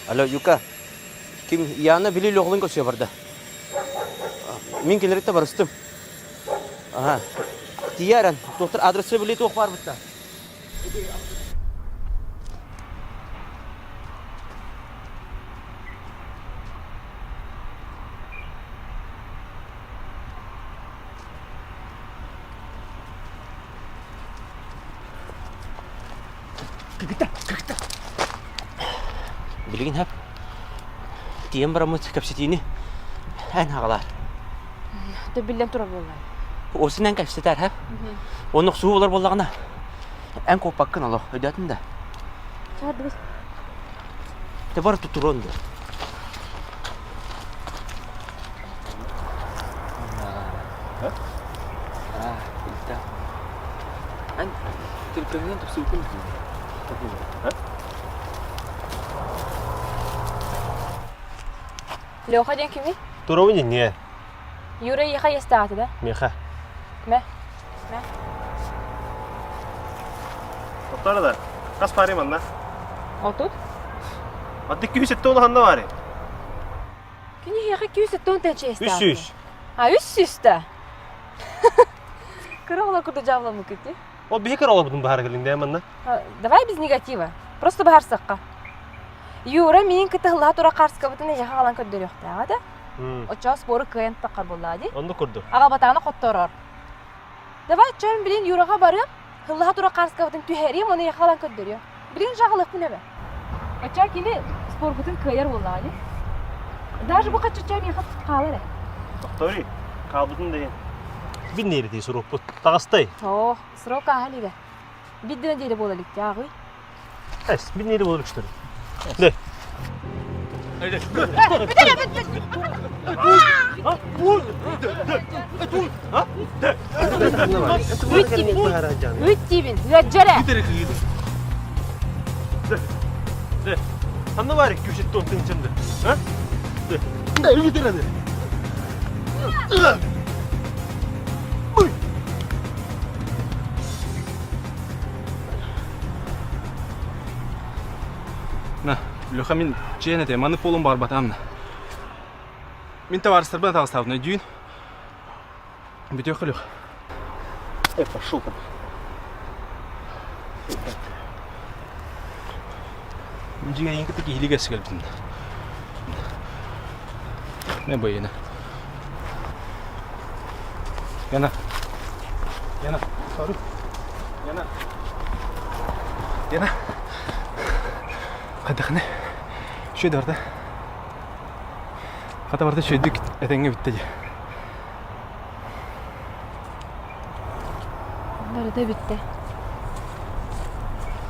Алло, Юка. Ким Яна били логлун көсө барда. Мен келеректе барыстым. Ага. Тияран, доктор адресы били тоқ бар битта. Билигин хап. Тием барамыт капситини. Эн хагалар. Ты биллен турар боллай. Осынан капситар хап. Оны суу болар боллагына. Эн копаккын ало, өдөтүн да. Чардыбыз. Те бар тутурон да. Эн телефонун тупсуукун. Леха ден кими? Туровни не, Юра еха естааты да? меха. Мә. Мә. Тоқтар да. Қас барым анна. Ол тут? Атты күйсетті ол ханна бары. Кини еха күйсеттон тәнче естааты. Үш үш. А үс үс да. Кыра оҕолор курдук дьаабыламмыккыт дии. Ол биһи кыра оҕолорбутун баһара кэлиҥ дээ манна. Давай без негатива. Просто баһарсахха. Юра миин кытта ыллаһа тура хаарскабытын эйиэхэ аҕалан көрдөрүөхтээҕэ да. Оччоҕо спору кыайан таххар буоллаҕа дии. Оннук курдук. Аҕабатаҕына хотторор. Давай чөм билин Юраҕа барыам, ыллаһа тура хаарскабытын түһэриэм, оны эйиэхэ аҕалан көрдөрүөм. Билигин жаҕалыахпын эбэ. Оччоҕо кини споргутун кыайар буоллаҕа дии. Даже бу хаччачча миэхэ хаалар ээ. Тохтори, хаалбытын да иһин. Бин нерити сурукпут. Таҕыстай. Оо, срок ааһа илигэ. Бир да неделя буола илик ааҕый. Эс, бир неделя буола илик Не. Үт диибин. Үт диибин. Ыаддьар ээ. Ханна баар күшеттон тыҥчынды? А? На, Леха мин чиэн этэ, маны полум барбатам. Мин товарыстарбын атаҕастаабын өйдүүн. Бүтүөх Леха. Э, пошел там. Дьиҥэ кытта киһилигэ сигэлбитин. Не бойына. Яна. Яна. Сору. Яна. Яна. Хайдахны? Шөйді барда. Хата барда шөйдүк этэҥҥэ бүтте дии. Барыта бүттэ.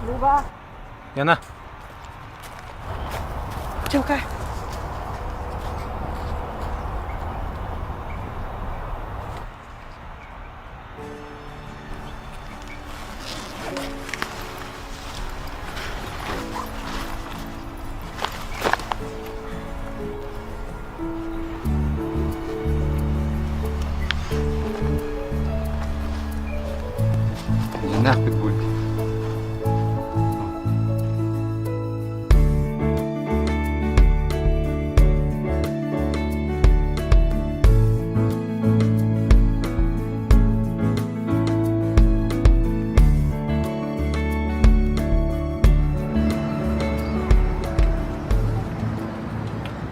Люба. Яна. Чука. Дьиҥнээх питбуль.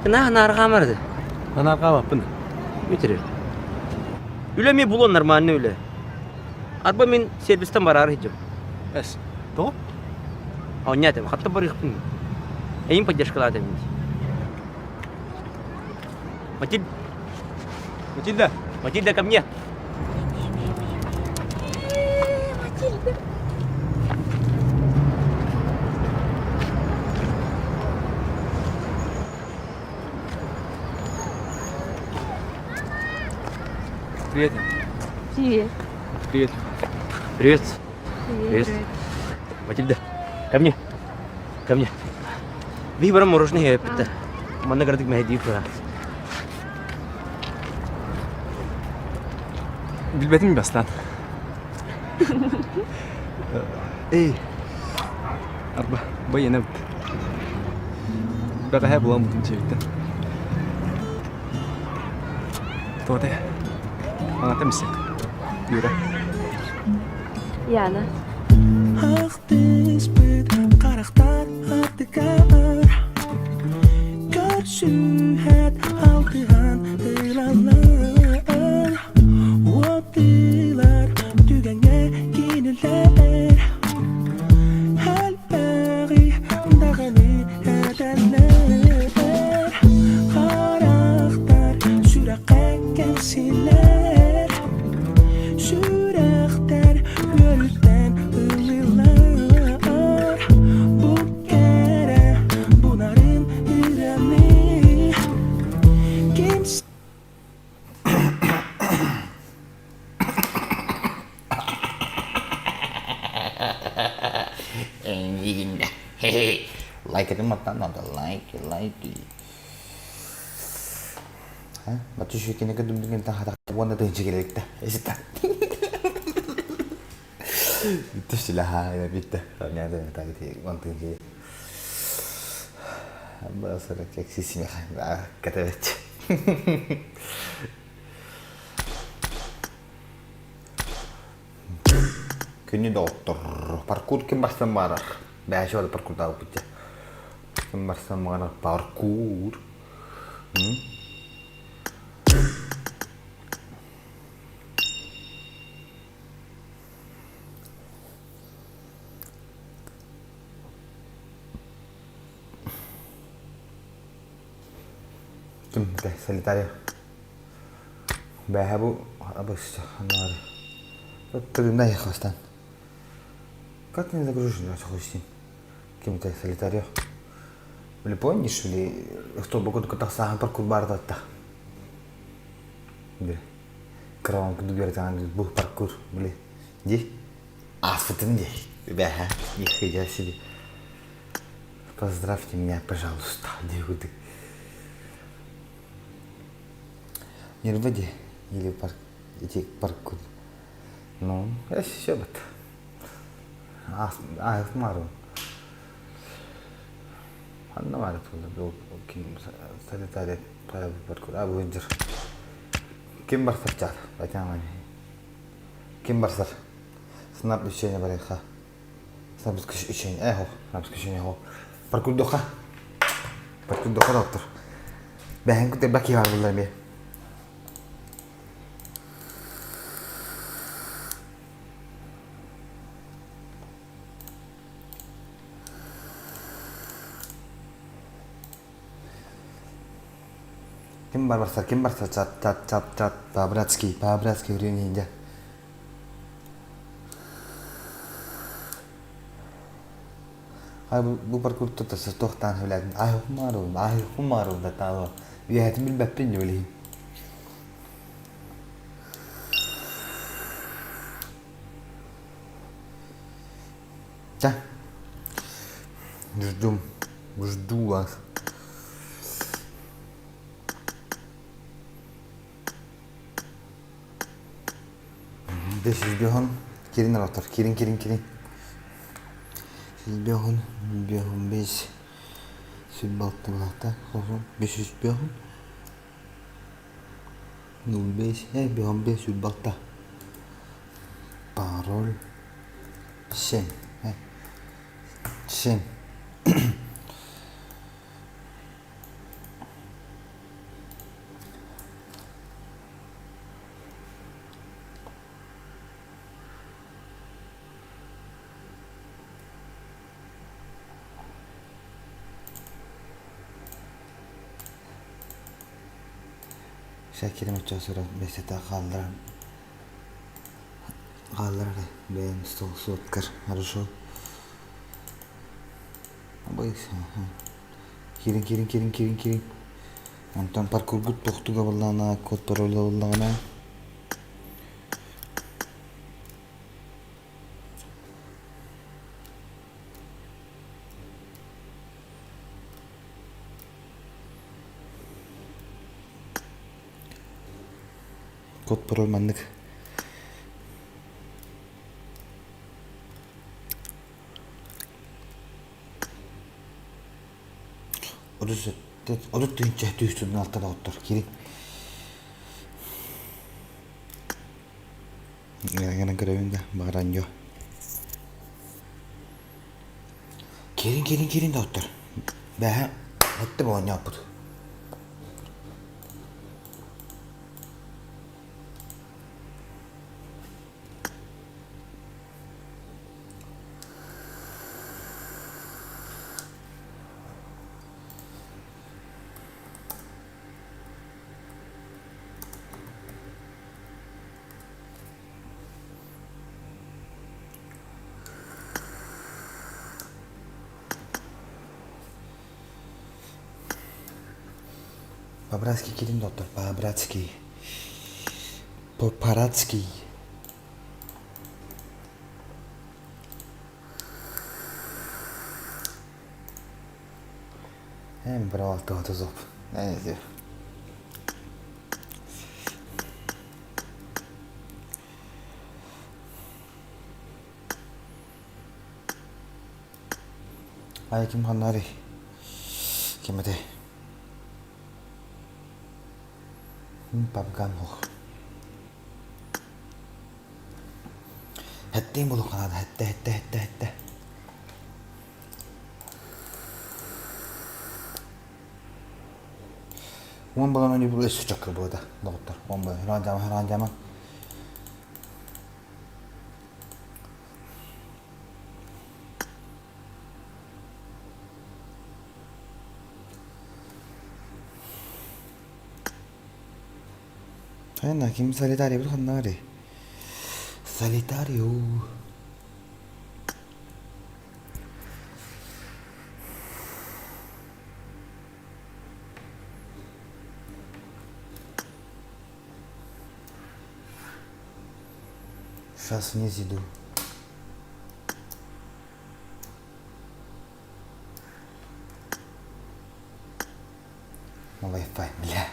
Кына анаарҕаамарды. Анаарҕаабаппын. Бүтүрэр. Үлэ ми булуон нормальный үлэ. Арба мин сервистан бараары сылдьабын. Эс, тоҕо? Оонньоотум, хатта барыахпын. Эйин поддержкалаатым. Матильда. Матильда. Матильда, ко мне. Матильда. Привет. Привет. Привет. Привет. Привет. Матильда, ко мне. Ко мне. Выбором мороженое эппитэ. Манна кыратык мэһэйдии тура. Билбэтим бастаан. Эй, арба, байана бит. Бэҕэһээ булан бутум чэбиттэн. Тоте, аҥата мисек. Юра. Яна. Ахтыспыт харахтар аттыгар Көрсүһэт алтыһан ылаллар Уоттыылар түгэҥҥэ кинилэр Элбэҕи даҕаны этэллэр Харахтар сүрэххэ кэпсииллэр Сүрэхтэр үөрүттэн ыллыыллар Бу кэрэ бунарын ырыаны Ким Эйигин лайкатын маттан надо лайки лайки Бачча шүккене көдүмдүгүн тахата уонна тыынчы келекте эсита Бүттү силаха бүттү тыынчы Басара кексисине катабет Күнү доҕоттор. Паркур ким барсан баарар? Бээши бары паркурдаабыппыт дьэ. Ким барсан баарар паркур. Ким это солитария. Бээһэ бу обычно Тырымна хастан. Как не загружен хостин? Ким-то солитария. Или помнишь, или кто бы куда тахсахан паркур бардатта. Били. Краван куду бертан бу паркур, били. Ди. Асфытын ди. Бэһэ, нихуя себе. Поздравьте меня, пожалуйста, диэбит. Нервы ди или парк ити паркур. Ну, все бат. Аас маарым. Ханна баар буолла ким солитарий паркур а бу Ким барсар чаар? Айтаҥ Ким барсар? Снап учение барыха. Снап учение. Э, снап учение хо. Паркурдуха. Паркурдуха доктор. Бэһэн күтэ баки бар буллар ми. Ким бар барсар, ким барсар, чат, чат, чат, чат, по-братски, по-братски времени дьэ. Ай бу паркур тутаса туохтаан сөбүлээтин ай хумаарыбын ай хумаарыбын да үөһэтин билбэппин дьэ билигин Да. Жду. Жду вас. Бес Кирин ротор. Кирин, кирин, кирин. Сизбехон, бехон, бес. Сүлбалтылата. Хохон. Бес жүз бехон. Нул бес. Э, бехон бес сүлбалта. Пароль. Семь. Семь. Шакирим оччо бесета хаалларан хааллар эрэ бэйэм стол суоткар хорошо Киирин киирин киирин киирин киирин Онтон паркургут тохтуга буоллаҕына код парола буоллаҕына Код пароль маннык 30 тыһыынча түүстүн алтан оттор киирин. Гынан көрөбүн да баҕаран дьо. Киирин киирин киирин да оттор. Бэһэ этте оонньооппут. По-братски кирин доктор, по-братски. По-парадски. Эм брал то зоб. Э, Ай ким ханнарый? Ким этэй? Папган ох. Хэттиин булуохха наада, хэттэ, хэттэ, хэттэ, хэттэ. Уон балан ойуу өссө чөккө буода, доҕоттор. Уон балан, хыраан дьаама, хыраан дьаама. Хайна, ким солитарий бу ханна барый? Солитарио. Сейчас вниз иду. Wi-Fi, бля.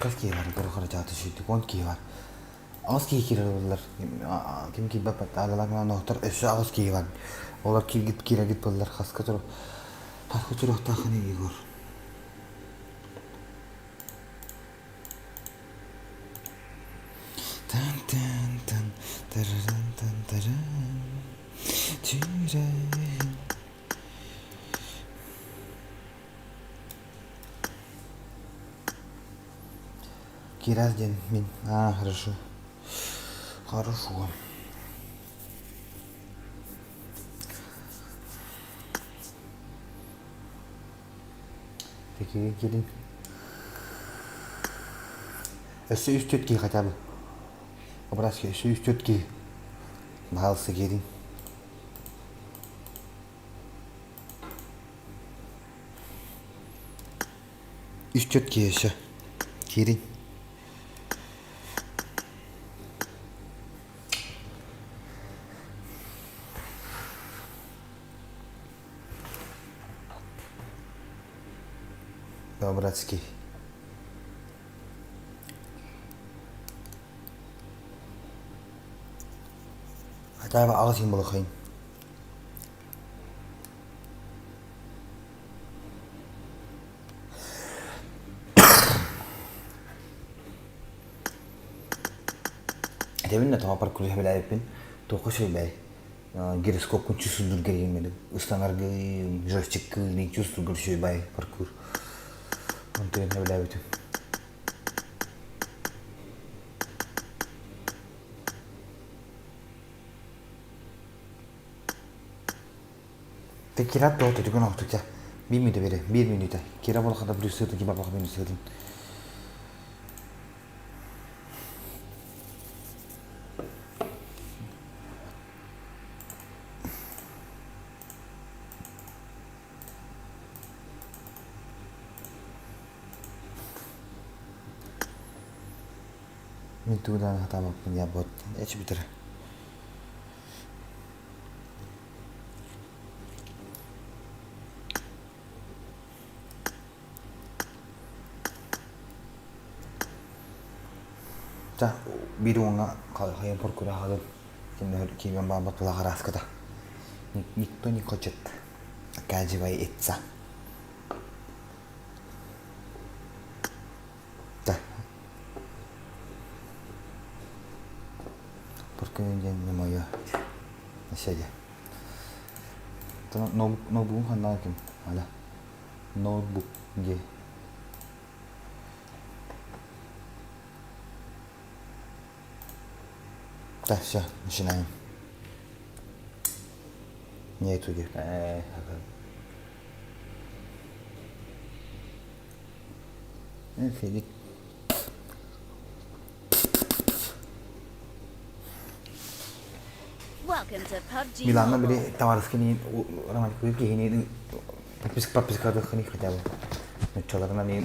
Хас киһи бар, көрө-көрө чаата сүүрдүк, он киһи бар. Аҕыс киһи киирэр буоллар, ким киирбэт аалалаах ноһтор өссө аҕыс киһи бар. Олор кииргит киирэргит буоллар хаска турук хаска туруохтааххыный Егор? Тан-тан-тан, тараран-тан-таран, сүрэҕин Кирас диэн мин. Аа, хорошо. Хорошо. Такие кирин. Өссө үс төрт киһи хотя бы. Образки өссө үс төрт киһи. Баһаалыста киирин. Үс төрт киһи өссө. Киирин. По-братски. Хотя бы аҕыс булахайын. Этэбин да тоҕо паркур сөбүлээбиппин туохха үчүгэй гироскопкун чувствуйдурга диэн ыстанаргын джойстиккын чувствуйдурга үчүгэй паркур онтон сөбүлээбитим Кира тоҕо түгэн оҕотука биир мүнүүтэ бери биир мүнүүтэ Кира болохата плюсытын киба баха минусытын Мин тугу даҕаны сатаабаппын я бот эчи бүтэр. Та биир уоҥҥа хайан паркура хаалын кимнэһэр киимэн бааммат була хараската. Никто не хочет оказывается. Да. Паркур диэн не мое. Сядя. Ноутбугум ханна ким? Аля. Ноутбук где? Так, все, начинаем. Нету где. Филипп. Миланна били табаарыскыныын романтикалыыр киһини подписка подпискалыаххыный хотя бы нуччаларынан и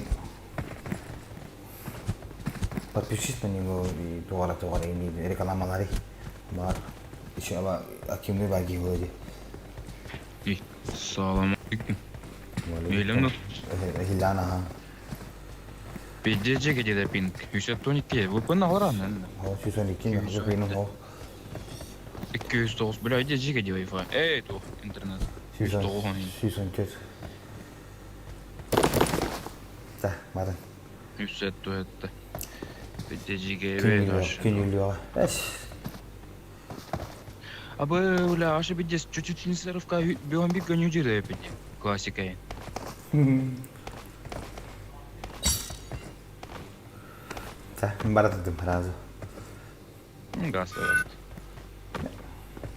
подпишись на него и тугара тугара ини рекламалары бар еще ама акимный бар киһи буолуо дии. Салам алейкум. Мейлем Ehillan aha. PDC где пинг? 112. Вы понял, рано? Ho 112 ne benim ho. 209. Бля, иди где Wi-Fi. Эй, тух, интернет. 109. 114. Да, марын. 107. PDC Күнүлүө. Эш. А бля, аша бидес чуть-чуть не сырывка, биомбик гоню пить. Классика. Да, баратым сразу. Газ, газ.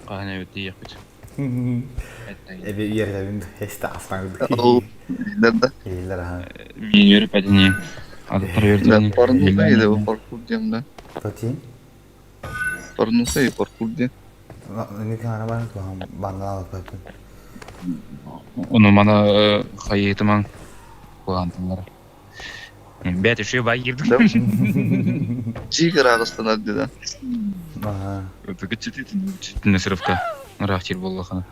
Кахне бит ехать. Эбе yerlерин хеста астан. Ол, да. Илер аха. Мен yürüp әдіне. Адаттар Да, порнуха или паркур дем, да. Тоти? Порнуха и паркур дем. Не кана бар то банда алып баттым. Оны мана хайытыман кулантылар. Бәт үші бай кирдим. Жигер ағыстан әбді, да. Ага. Это читин сырывка. Рахтир боллахана.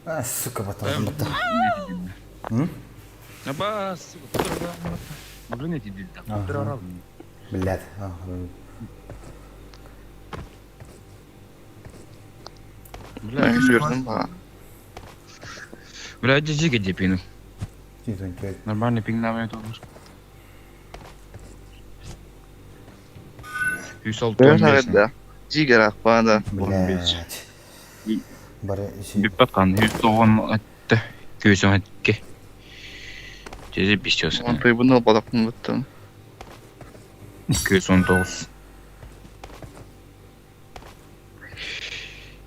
А, сука, потом бата. Аба, сука, Блин, эти дельта. Блядь. Бля, Жүрдім ба. Бля, иди где пину. 114. Нормальный пинг нам это olur. 106 Да, Жигер ақпа, да. Блядь. Бары Бүппәт 190 атты. 212. Тезе бистёс. Он трибунал балақын бітті. 219.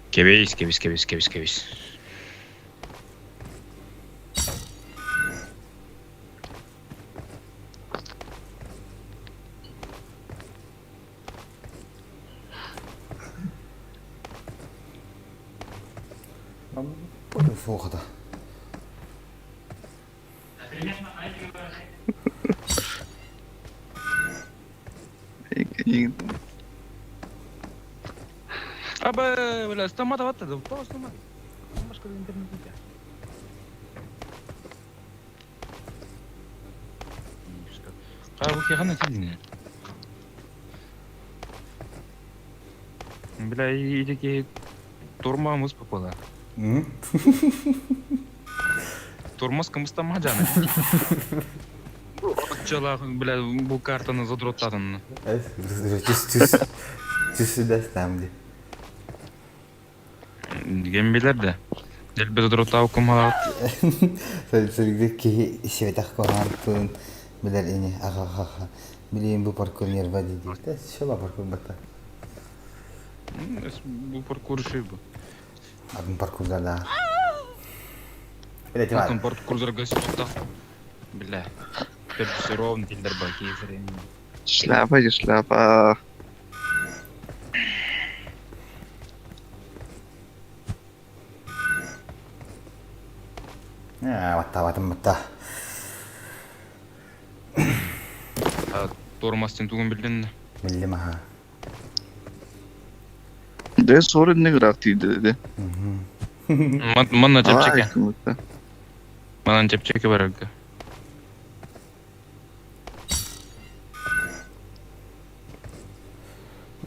Кебис, кебис, кебис, кебис, кебис. Буду фохата. Аба, бля, стомата ватта, да, то стомата. Башка интернет нет. Кай бу кегана тилине. Бля, идеки тормамыз попала. Тормоз кымыстан мажаны. Чала, бля, бу картаны задроттадын. Түс түс. Түс дәстәмди. Гембилер де. Делбе задроттау кымалат. Сөлгө ки светах кохан тун билер ини аха аха. Билин бу паркур нерва диди. Та шола паркур бата. Бу паркур шибу. Адын паркурда да. Атын паркурдар гасипта. Бля. Персерон тилдер баки Шляпа, шляпа. Батта батым батта. Тормастен тугун билдин. Билдим аха. Де соры не граф тиді, де. Манна чепчеке. Манан чепчеке барарга.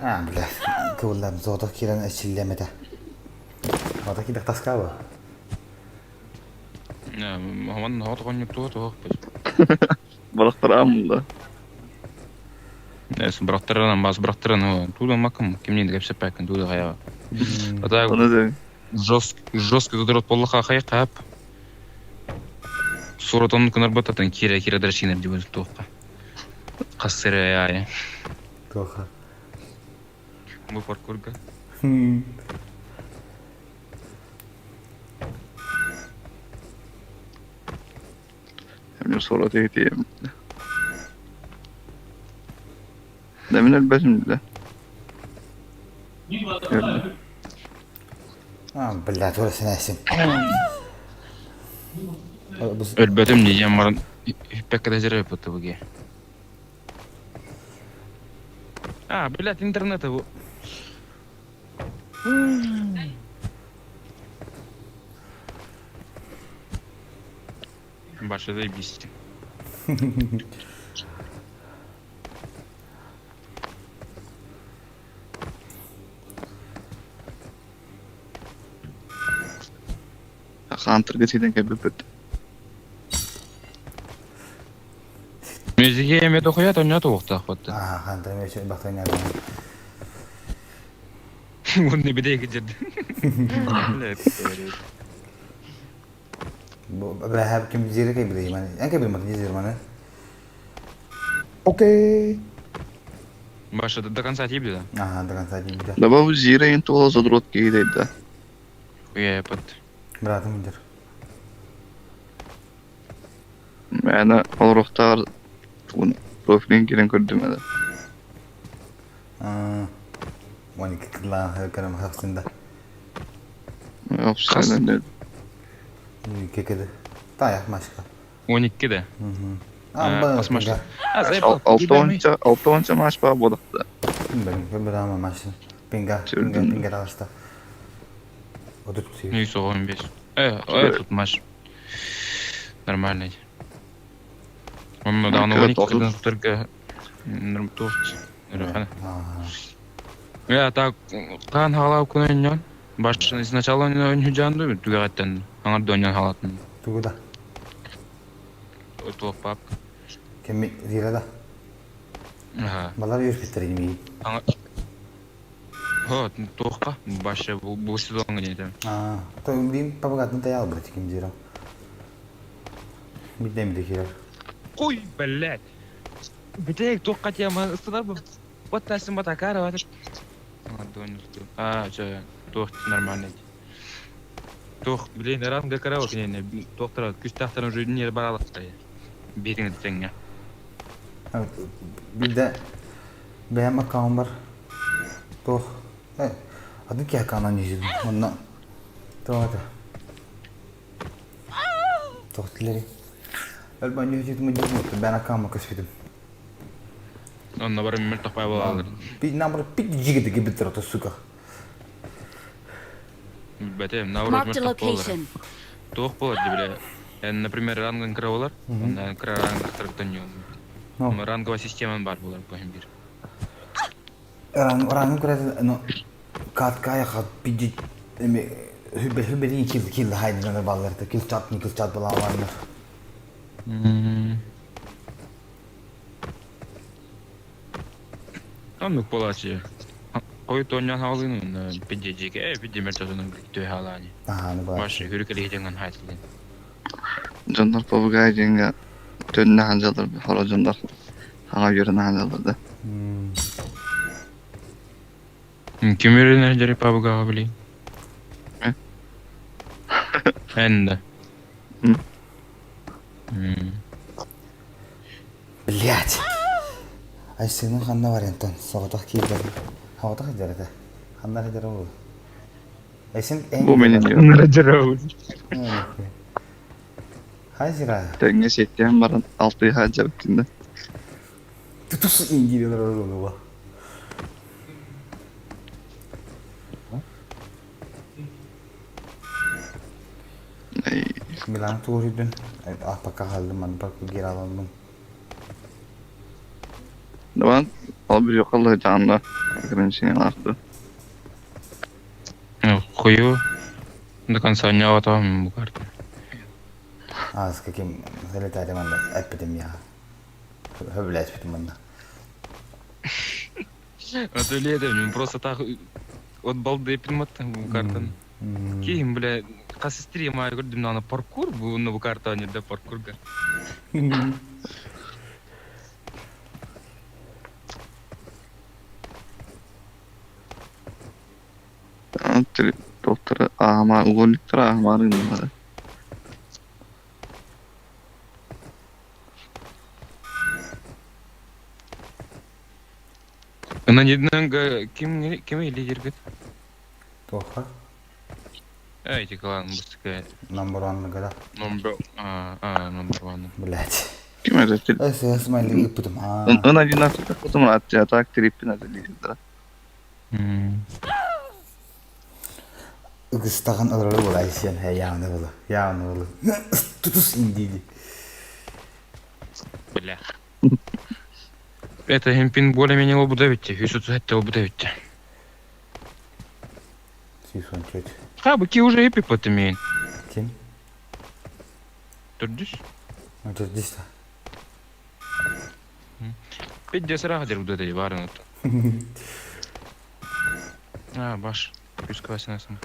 А, бля. Кыллам зода кирен эчиллемете. Ота кидек таскабы. Манна хот гонюк туга туга. Балақтар амында. Эс бырактыран бас бырактыран туда макым кимнен кепсеп бәкин туда хая. Ата жестко жестко задрот боллаха хай кап. Суратон кынар бататын кире кире дәршинер дип өзү тоққа. Кассыры ай. Тоха. Бу паркурга. Мен сорат етем. Да, мен әлбәсім, да. А, блядь, ора сенәсин. Өлбөтүм дийен барын пекке дежер өпөттү буге. А, блядь, интернет бу. Баша заебись. Хантырга ситэн кэлбиппит. Мюзиге эме дохуя тонньо туохтаах батта. Аа, хантыр эмиэ бахтан Уонна бидэ кидерди. Бэһэп ким зире кэй билей маны. Эн кэй билмат зире маны. Окей. Баша до конца тибли да? Ага, до конца тибли. Даба бу зире ин туола задрот киһи да. Хуя под. Братым индер. Мээнэ олоруохтааҕар тугун профилин киирэн көрдүм эрэ. 12 кыллаах көрөм хахсында. Опсайдан Кекеде. Таяқ машка. 12 да? Амба. Алтонча, алтонча маш баа бодохта. Бен, бен машин. Пинга, пинга, пинга алышта. Ну и соғым бес. Тут маш. Нормальный. Он да, он 12 только норм тост. Я так кан халау күнөн баш сначала он хүжанды түгәттен аңар доньян халатын. Тугуда. Туох пап. Кеми зирада. Ага. Балар юрпиттер ими. Аңар Хо, туохка башы бу сезонга не там. А, то бим папагатын таял бит ким зира. Бидем дихер. Куй, блядь. Битек туохка тема ыстыдар бу. Вот тасым батакара вот. А, чё, туох нормальный. Туох, блин, ранга караоке не, не, туохтара күстәхтан уже не баралык. Битиң теңгә. Бидде бэм аккаунт бар. Туох. Э, атын ки аккаунтан нежидим. Онна. Туох это. Туох тилери. Өлбөн нежидим, нежидим, бэн аккаунт көспүтүм. Онна бар мөр тохпай буолалар. Пи намыр пи жигити кибиттер ото сука. Бәтем, наоборот, Marked a мөр тохпай location. Туох болар ди биле. Эн, например, рангын кыра болар, онда кыра ранг Ну. Ранговая система бар болар бу бир. Ран рангын кыра но каткая хат пи эме хүбе хүбе кил кил хайдын баллар кил чат кил чат балалар. Оннук болачы. Ой тонян халын пидежике, э пидемер тозунун төй халани. Аха, ну бар. Башы хүрүкеле хеденган хайтылын. Дьоннор побугай диэҥҥэ төннө сылдьаллар, хоро дьоннор саҥа үөрэнэ сылдьаллар да. Ким үйренер жери пабыгага билей. Энде. Блять. Ай сенин ханна варианттан соғытақ киирдер. Хаватақ жерде. Ханна жерде ол. Ай сен Бу менин Хай зира. Тэҥҥэ сиэттиһэн баран алтыһа дьабыттын да. Тутус ингилер ол. Милан тууридун. А пока халдым ман парк гираламын. Даван ол bir yo'qoldi жанна ограничение лаахты. Хую до конца не атам бу карта. А с каким залетали манда эпидем я. Хөбләс бит манда. А то лето, просто так от балды пинмат бу картаны. Кийин, бля, касы стрим ай көрдүм аны паркур бу бу картаны да паркурга. Доктор аама угонниктара аамаарын гыннары. Ана неднанга ким ким лидер гыт? Тоха. Эй, эти клан быстро. Number one гада. Number а number one. Блять. Ким это? Эс эс майлы ыпытым. А. Он 11 потом аття так триппин это лидер. Ыгыстаҕын олорор буола Айсен явно было. Явно было. Тутус индиди. Бля. Это хемпин более-менее лобуда ведь, 137 лобуда ведь. Сисон чуть. Ха, быки уже эпи потемеин. Ким? Төрдүс. Төрдүс да. Пидде сыраха дер удада барын оту. А, баш. Күс классинасың.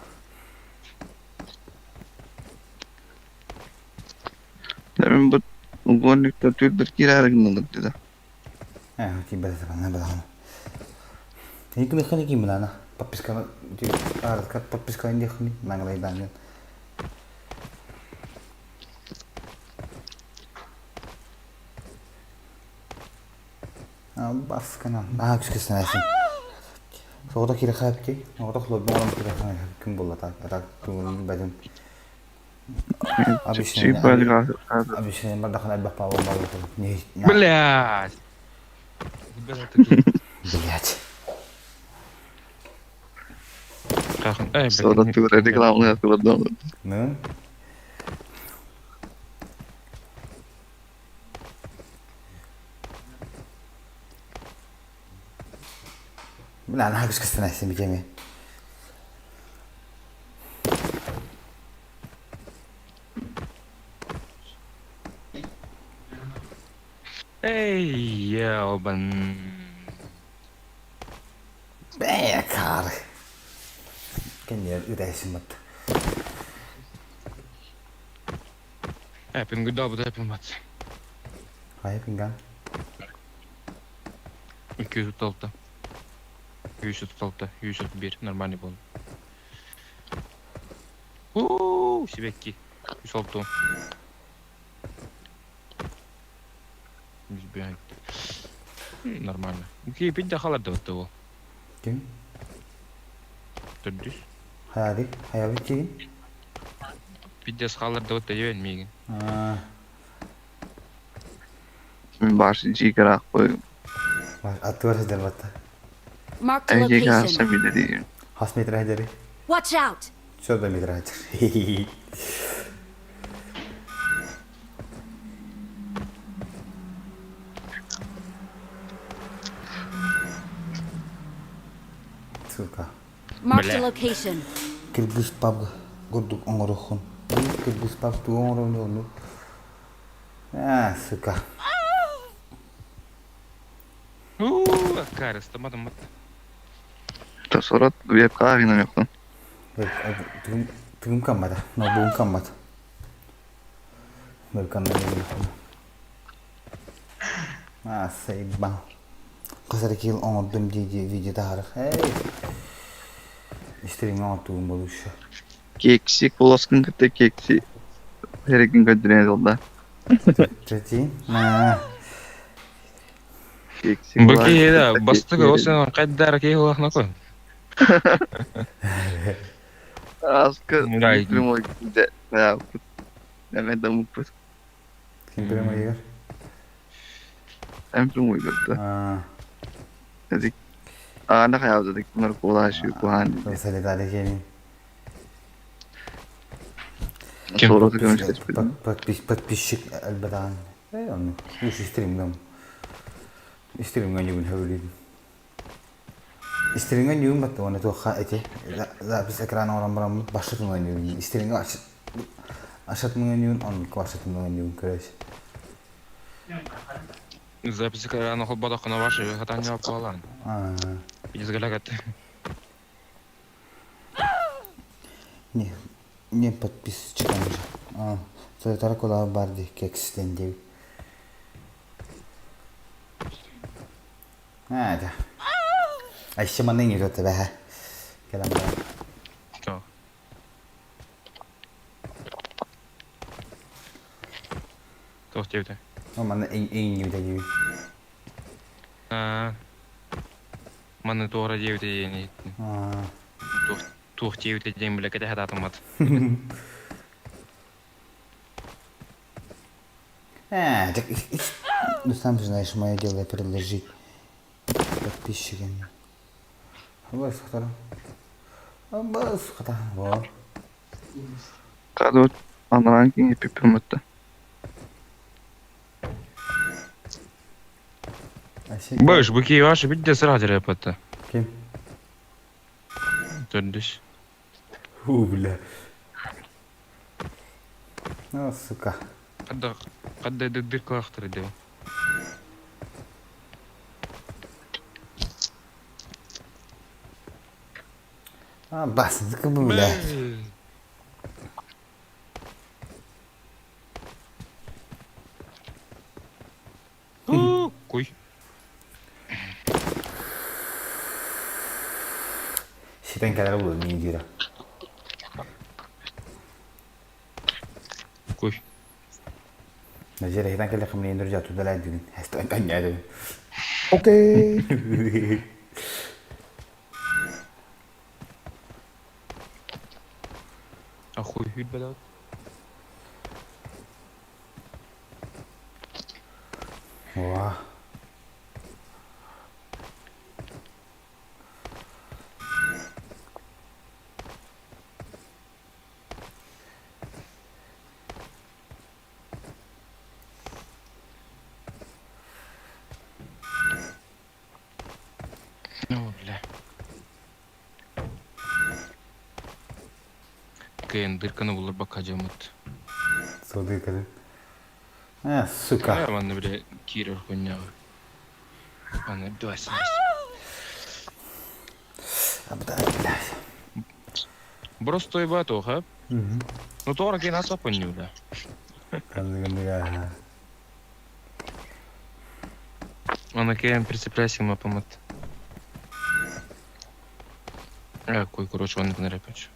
Мен бу угонникта түрдір кирәр гынылыр диде. Э, ким бәләсә бана бәләһә. Никын хани ким билана. Подписка арка подписка инде хани маңлайдан. Басканан. Аа күскесен айсын. Соғда кире хайп ки. Оғда хлоб оғрам кире хайп ким болла так. Так күн бәден. Обещание бардахан әлбәк павыл Не. Блядь. Блядь. Сода тура рекламаны тура Ну? Бля, наһаа күскестен айсын бикеми. Эй, ебан. Бээ, каар. Кеннер үдәйсин бат. Эпин гүдал бу эпин бат. Хайа пинган. 236. 136, 131 нормальный был. Ууу, себекки. 106. 105. Нормально. Ки пидде халар да батты ол. Ким? Төрдүс. Хаяди, хаяби кигин. Пидде халар да батты дебен мигин. Аа. Мен баш жигер ақ Аттыбар сидер батта. Marked a Эге location. карса биле дейм. Хас метр хадери. Watch out! Сёдо метр хадер. Сука. Marked a location. Кыргыз паб гурдук оңорохун. Кыргыз паб ту оңорон А, сука. Ууу, аккарыс, тамадым бат. Та сорат веб каагынан yoktun. Тыгым тыгым каммада. Но бугун каммат. Вебкамда А, сайбан. Кызар кил оңордум диди видео тахарых. Эй. Истерин оңортугум болушу. Кекси колоскын кытта кекси. Herigin көдүрен жолда. Третий. На. Кекси. Быки да, бастыгы осен кайдар кей улахна кой. Аскы Рай. прямой де. Я. Мен да муппут. Ким прямой егер? Эм прямой көрдү. Аа. Дедик. Ана хаябда дик мар колашы кухан. Солидарий кемин. Сораты көмүш Подписчик әлбәдән. Эй, оны. Уш стримгам. Стримган югун хәвлидин. Стримган югун батты, оны тоха эти. Запись экрана оран барам башытын югун. Стримган аш ашатмын югун, он башытын югун көрөс. Запись экрана хол бадакына башы, хатан жауап алан. Аа. Изгалягат. Не, не подписчикам же. А, солидар кола бар ди кекстен деп. А, да. Айшы манын юрөтө бә. Келем бар. Что? Тох девде. О, маны эң эң юдә ю. Аа. Маны туора девде ени. Аа. Тух тух девде дем биле кете хататымат. А, так, ну сам же знаешь, мое дело предложить подписчикам. Давай, сахтара. Бас хата бо. Кадо анараан киҥи пиппиммытта. Быш, бу киһи ваша бидде сыра терапевта. Ким? Төрдүс. Фу, бля. Ну, сука. Хадда хадда дыркалахтыр дeo. А, бас, бля. Куй. Ситэн кэлэр буолуо миин диирэ. Куй. Нажер хитэн кэлэ кымнeen дуржа тудалай дигин. Хестен канья Окей. Ахуй хүлбәдә. Ва. О, бля. Кыйын дырканы булыр бакажамыт. Сол дырканы. А, сука. Манна бile киирэр хуйняҕа. Аны дуас. Блядь. Просто тоха. Ну тора кин аса понюда. Канныгы Аны кем прицепляйся мапамат. А, кой, короче, он не репеч.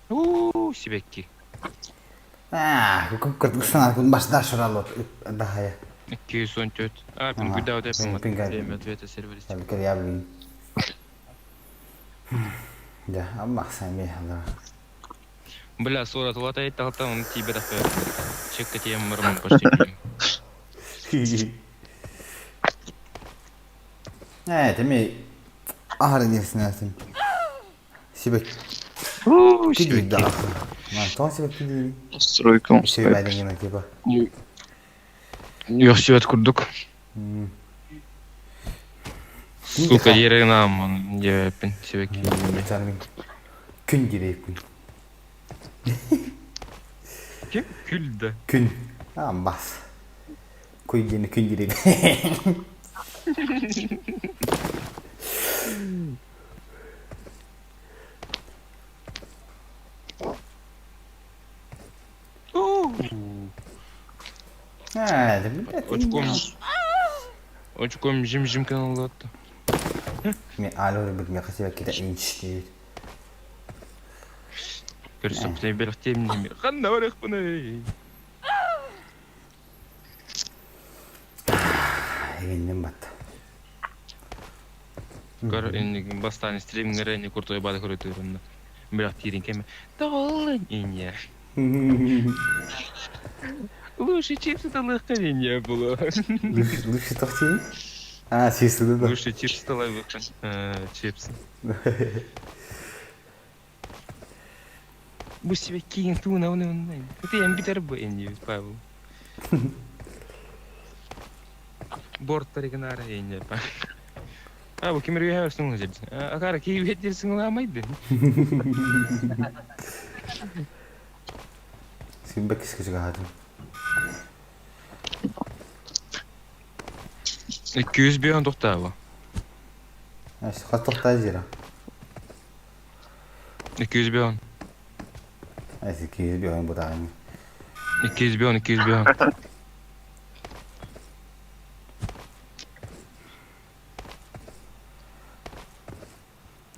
У, себекки. Аа, кыргызстан күн башда шуралот дахая. 214. А, пингуда вот это. Пингай. Время ответа сервер. Кер я блин. Да, амма сами да. Бля, сора, тулата это там тебе так. Чекать я мрм почти. Э, теме ахары несин Сибек. Киди да. Ма, тоон сибек киди. Стройка. Сибек байден типа. Yok сибет курдук. Сука, ерегін аман, еппин, себек Күн дирейпин. Ким? Күлді. Күн. Амбас. Күй дені күн дирейпин. Очком. Очком жим-жим каналда атты. Мен алы бір мен қасыба кете инч дейт. Көрсөп не беректем неме. Кандай барак буну? Эгенден бат. Көр энни бастан стримингер энни куртой бада көрөтөрүн. Бирок тирин кеме. Тоолун ине. Лучше чипсы талыкка не было. Лучше тохти? А, чипсы да. Лучше чипсы талыкка. Чипсы. Бу себе кийин туна уны уны. Это я битер бу энни Павел. Борт таригнара энни па. А, бу кимер үйе сыңы жерди. Акара кийип еттер сыңламайды. Син бек киске чыгахатын. 200 бүйөн токтабы. Аш, хат тохтай жира. 200 бүйөн. Аш, 200 бүйөн бутагын. 200 бүйөн, 200 бүйөн.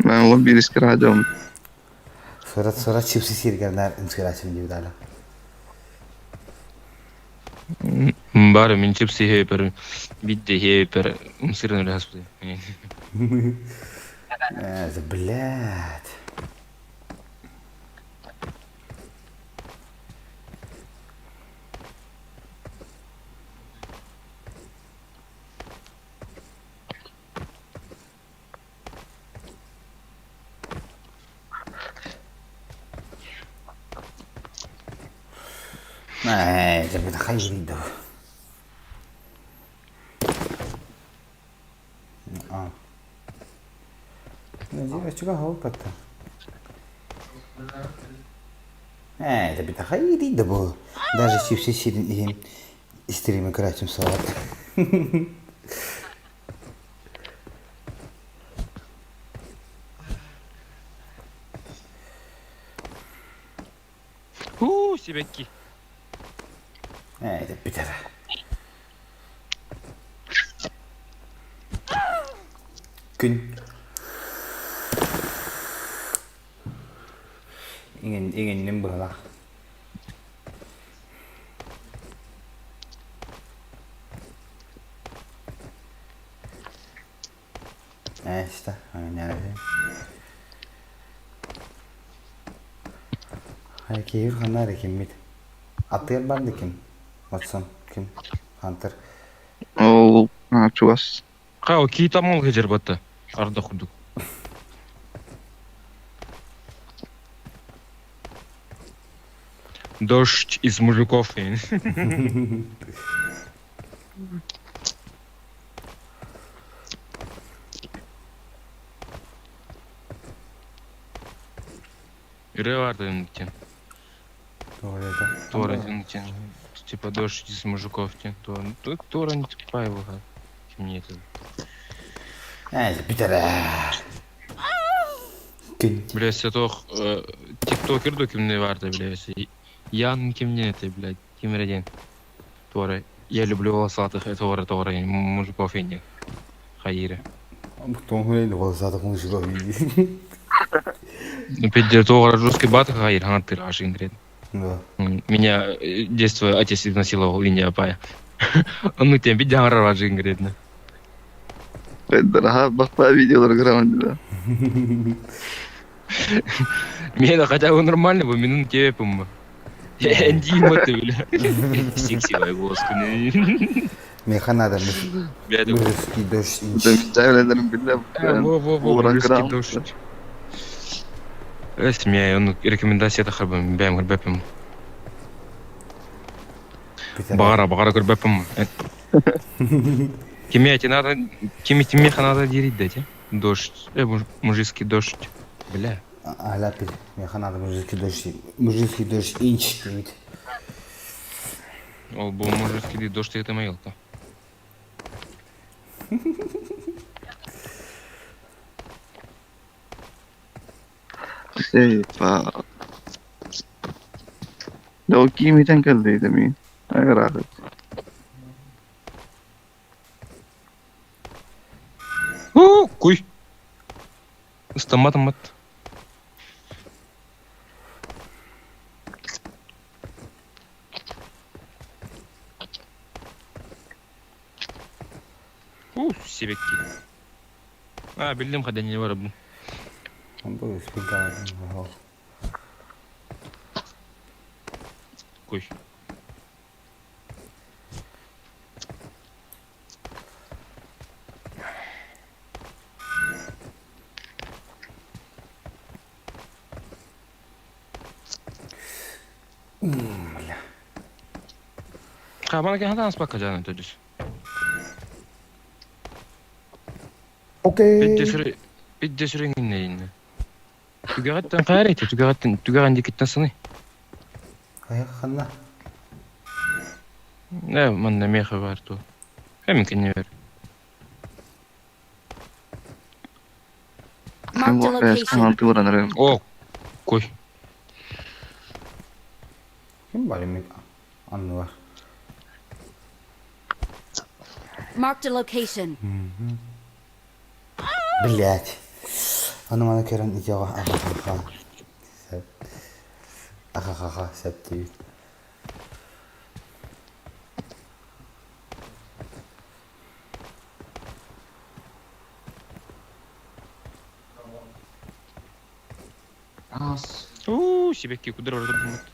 Мен ол бир искер радиом. Сурат сурат чипсы сиргернер инспирация деп дала. Бары мен чипсы хепер, бидде хепер, сырын распы. Э, блядь. Ээ, дьэ хайырый да. А. Чуга хооппатта. Ээ, это бит хайырый да бу. Даже сипси сирин иһин стримы көрөөчүм суоҕа. Уу, сибэкки. Ээ, это бүтэр. Күн. Иҥин, иҥинним быһалаах. Ээ, işte, Хайа киһи ханна эрэ киммит? Аттыгар барда ким? Ватсон ким? Хантер. Ол чугас. Ха, киит амал хежер батта. Арда курдук. Дождь из мужиков. Ырыа баар тен. Туора тен. Типа дождь из мужиков тен. Туора не тупая выход. Ким это? Ээ, бүтэр Бля, сетох тиктокер до кимне баарда, бля, Ян кимне это, блядь, ким эрэ Туора, я люблю волосатых, это туора туора мужиков и Хайыра. Тоҥ волосатых мужиков. Ну, пиздец, туора жесткий бат хайыр, хантыр ашин говорит. Да. Меня детство отец изнасиловал, линия пая. Ну, тем видя ажин говорит. Дорога бахта видеолар грамотно. Мен хотя бы нормально бы, минут тебе пум. Дима ты, бля. Сексивая голос. Меха надо мужской дождь. Во, во, во, мужской дождь. Эсмия, он рекомендация харбам, бэм көрбөпүм. Бағара, бағара көрбөпүм. Кеме, тебе надо, кеме, тебе надо дерить, дайте. Дождь, мужицкий дождь. Бля. Аляпи, меха надо мужицкий дождь, мужицкий дождь инч дейт. Ол бу мужицкий дождь это моелка. Эй, па. Ло кимитен кэллиитэ мин. Агыраахыт. Уу, куй. Ыстаммат мат. Уу, сибэкки. А, биллим хадани бар бу. Бу спинка. Куй. Бля. Хабана кахата аспакка жана төдүс. Окей. Бидде сүреңинне инне. Түгэҕиттэн хайар түгэҕиттэн түгэҕин дикиттэн сыны. Хайа ханна? Не, манна меха бар ту. Хэмин кенне бер. Marked a location. О, кой. Ким бар эми анны бар. Marked a location. Блять. Аны маны көрөн идеяга ахахаха. Сәп. Ахахаха сәп дейт. Уу, сибэкки кудыр ордор бумат.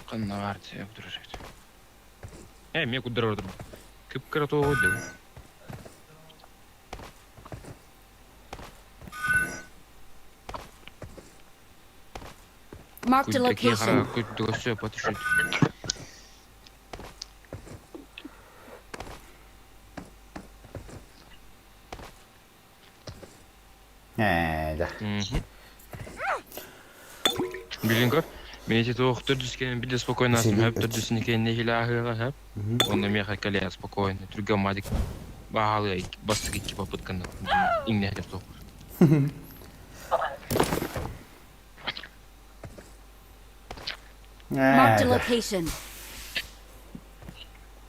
Канна бар те кудыр ордор. Э, ме кудыр ордор. Кып кыра то деп. Marked a Куйдаки location. хара куйдуга сөп атышыт. Ээ, да. Билин көр, мен эти туох төрдүскен били спокойно Сири хөп төрдүсүн кенне хилаһыга хөп. Онно меха кэлэ спокойно түргэн мадик баалы бастык икки попытканы иңнэхтер туох. Marked a Ээ, да. location.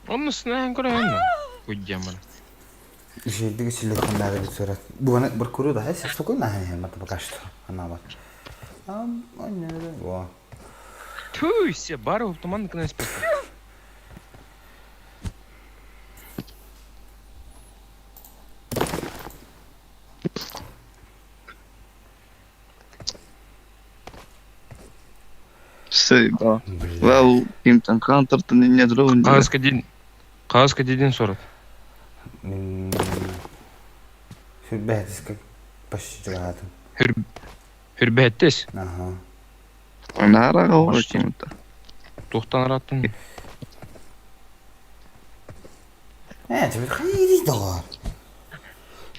Онно снаан көрөйөн. Куйдяман. Жирдиги сүллүк ханнары бит сурат. Буганы бір көру да, спокойно ханна пока что. Ана бар. Ам, Во. Туй, все бары туман кына спекта. Сыйба. Вау, кимтан кантыртын не дрон. Кааска дин. Кааска дидин сорат. Сүрбэхтис почти чугаатым. Хүр Хүрбэттес. Аха. Нара гоо кимта. Тухтан араттын. Э, тебе хайри доор.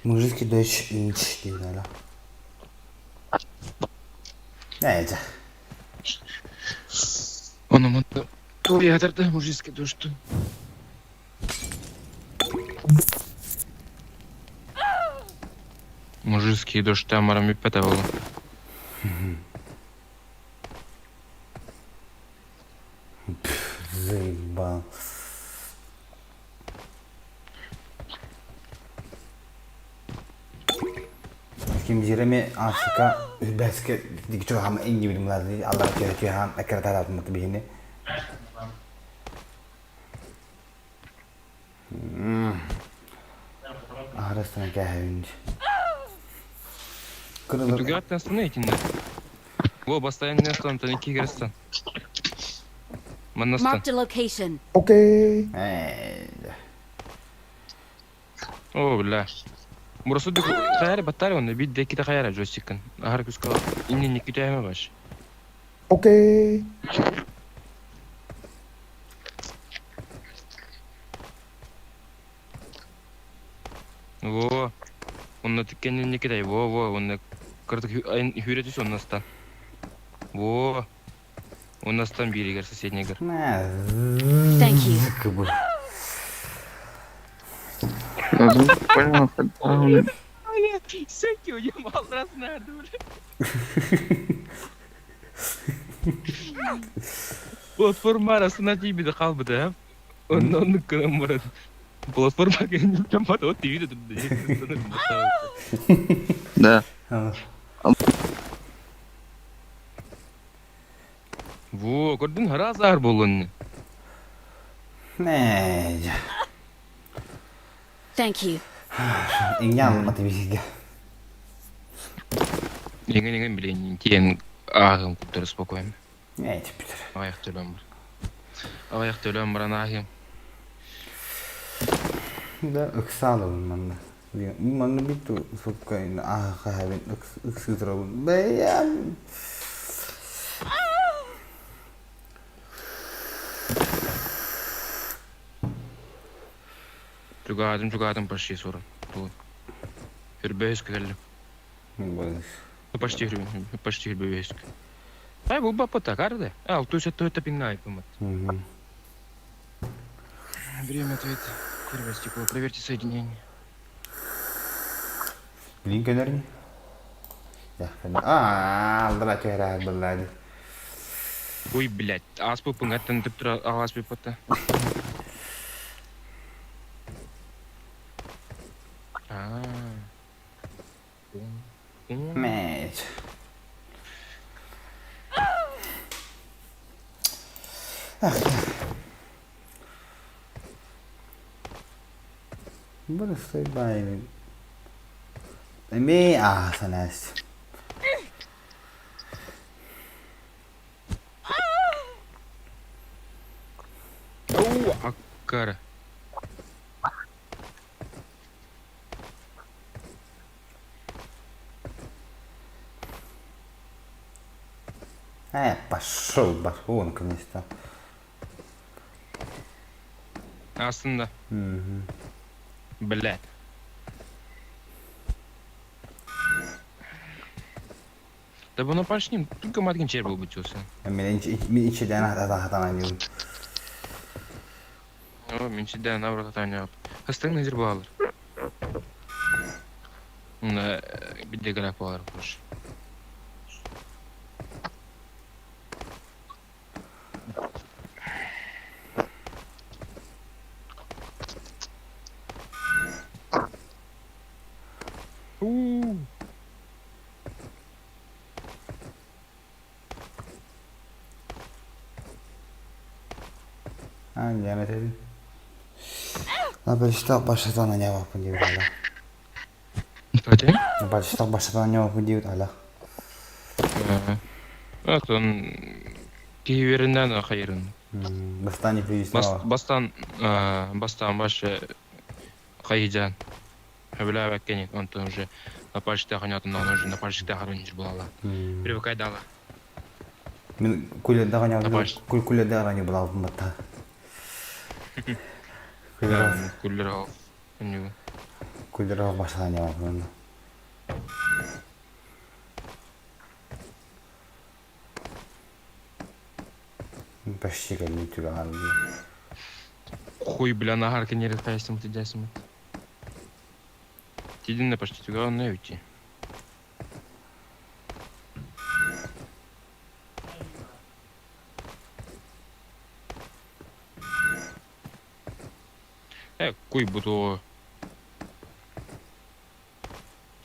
Мужицкий дочь инч дейді. Э, да. Оны мында туй ядырды мужицкий душту. Мужицкий дождь амарам үппете болу. Заебал. Ким жиреме Африка Бәске дикчо хам инги билим лазы Аллах түйе түйе хам әкәртар атматы бихини. Арасына кәһәвинч. Кырылыр. Тугаттан астына этинде. Во, постоянно стан, та ники герстан. Маннастан. Marked a location. Окей. О, бля. Burası da kayar batarya onu bir de kita kayar joystick'ın. Ahar kuska inni nikita hemen baş. Окей. Во. Онна тиккенин никита во во онна кырдык hüretüs onнастан. Во. Оннастан биригер соседний гер. Thank you. Кыбы. Понял, понял. Секи уем aldıras nerede böyle? Платформа arasına тибиди калбыды ha. Онна оннук кынан барат. Платформа кенен бат о тибиди турду. Да. Во, көрдүң харазар болун. Не. Thank you. Инге алматы бихиге. Еңен еңен билейин тиен агым куттары спокойно. Не, теперь. Аяк төлөм бар. Аяк төлөм бар анахим. Да, ыксалыбын манна. Манна бит суккайын аха хабин ыксытрабын. Бәям. Тугаадым тугаадым почти сорон. Бу. Хүрбөйс келдим. Почти хүрб почти хүрбөйс. Ай бу бапа такарды. А, то есть это это пингай помат. Время ответа. Первое стекло. Проверьте соединение. Блин, көнөрүн. Я, а, алдыра төһөрө буллады. Ой, блядь, ас пупың аттан түп тура ас пупата. А. Мэч. Ах. Бұрыстай байын. Эми аасанас. Оу, аккара. Э, пошел, пошел, наконец-то. Aslında. Угу. Блядь. Да бұны пашним, только матгин чер был бутился. Мен мен ичеден хатан анюм. О, мен чеден наоборот атан Хастың незер балалар. Мына бидде граф балалар кош. У. Andiamo te. La başlatan ne var bu diyor hala. Başlatan başlatan ne var bu diyor hala. Атын киһивериннән хайырын. Бастан Бас, бастан бастан башы хайыжан. Хөбүлә бәккән онтон уже на пальчикте ханятын уже на пальчикте харын булала. Привыкай дала. Мен кулерде ганя кул кулерде ганя була алдым батта. Кулер ал. Кулер ал баштан я бар. Почти как не тюрган. Хуй, бля, на гарке не редкайсим, ты дясим. Тидин почти тюрган не уйти. Э, куй буду.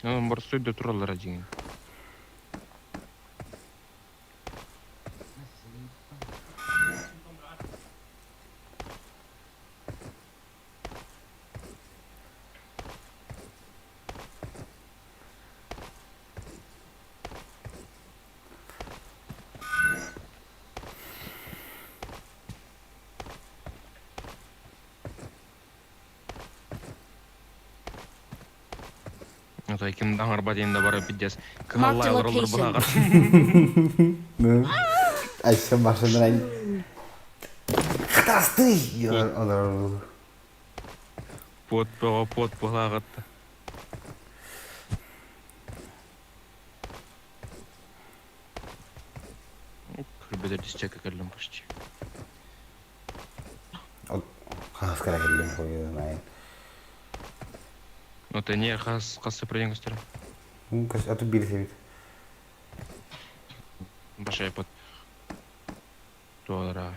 Анан барсой да туралар деген. Это ким даңар дейін да барып пиздец. Marked a Кыналлай олар location. Ayşe başından ay. Хатасты. Пот пого пот полагатты. Күрбедер дисчек келдим почти. Хас кара келдим койду мен. Ну ты не хас хас пройден көстөр. Ату бир себит. Башай пот. Туалара.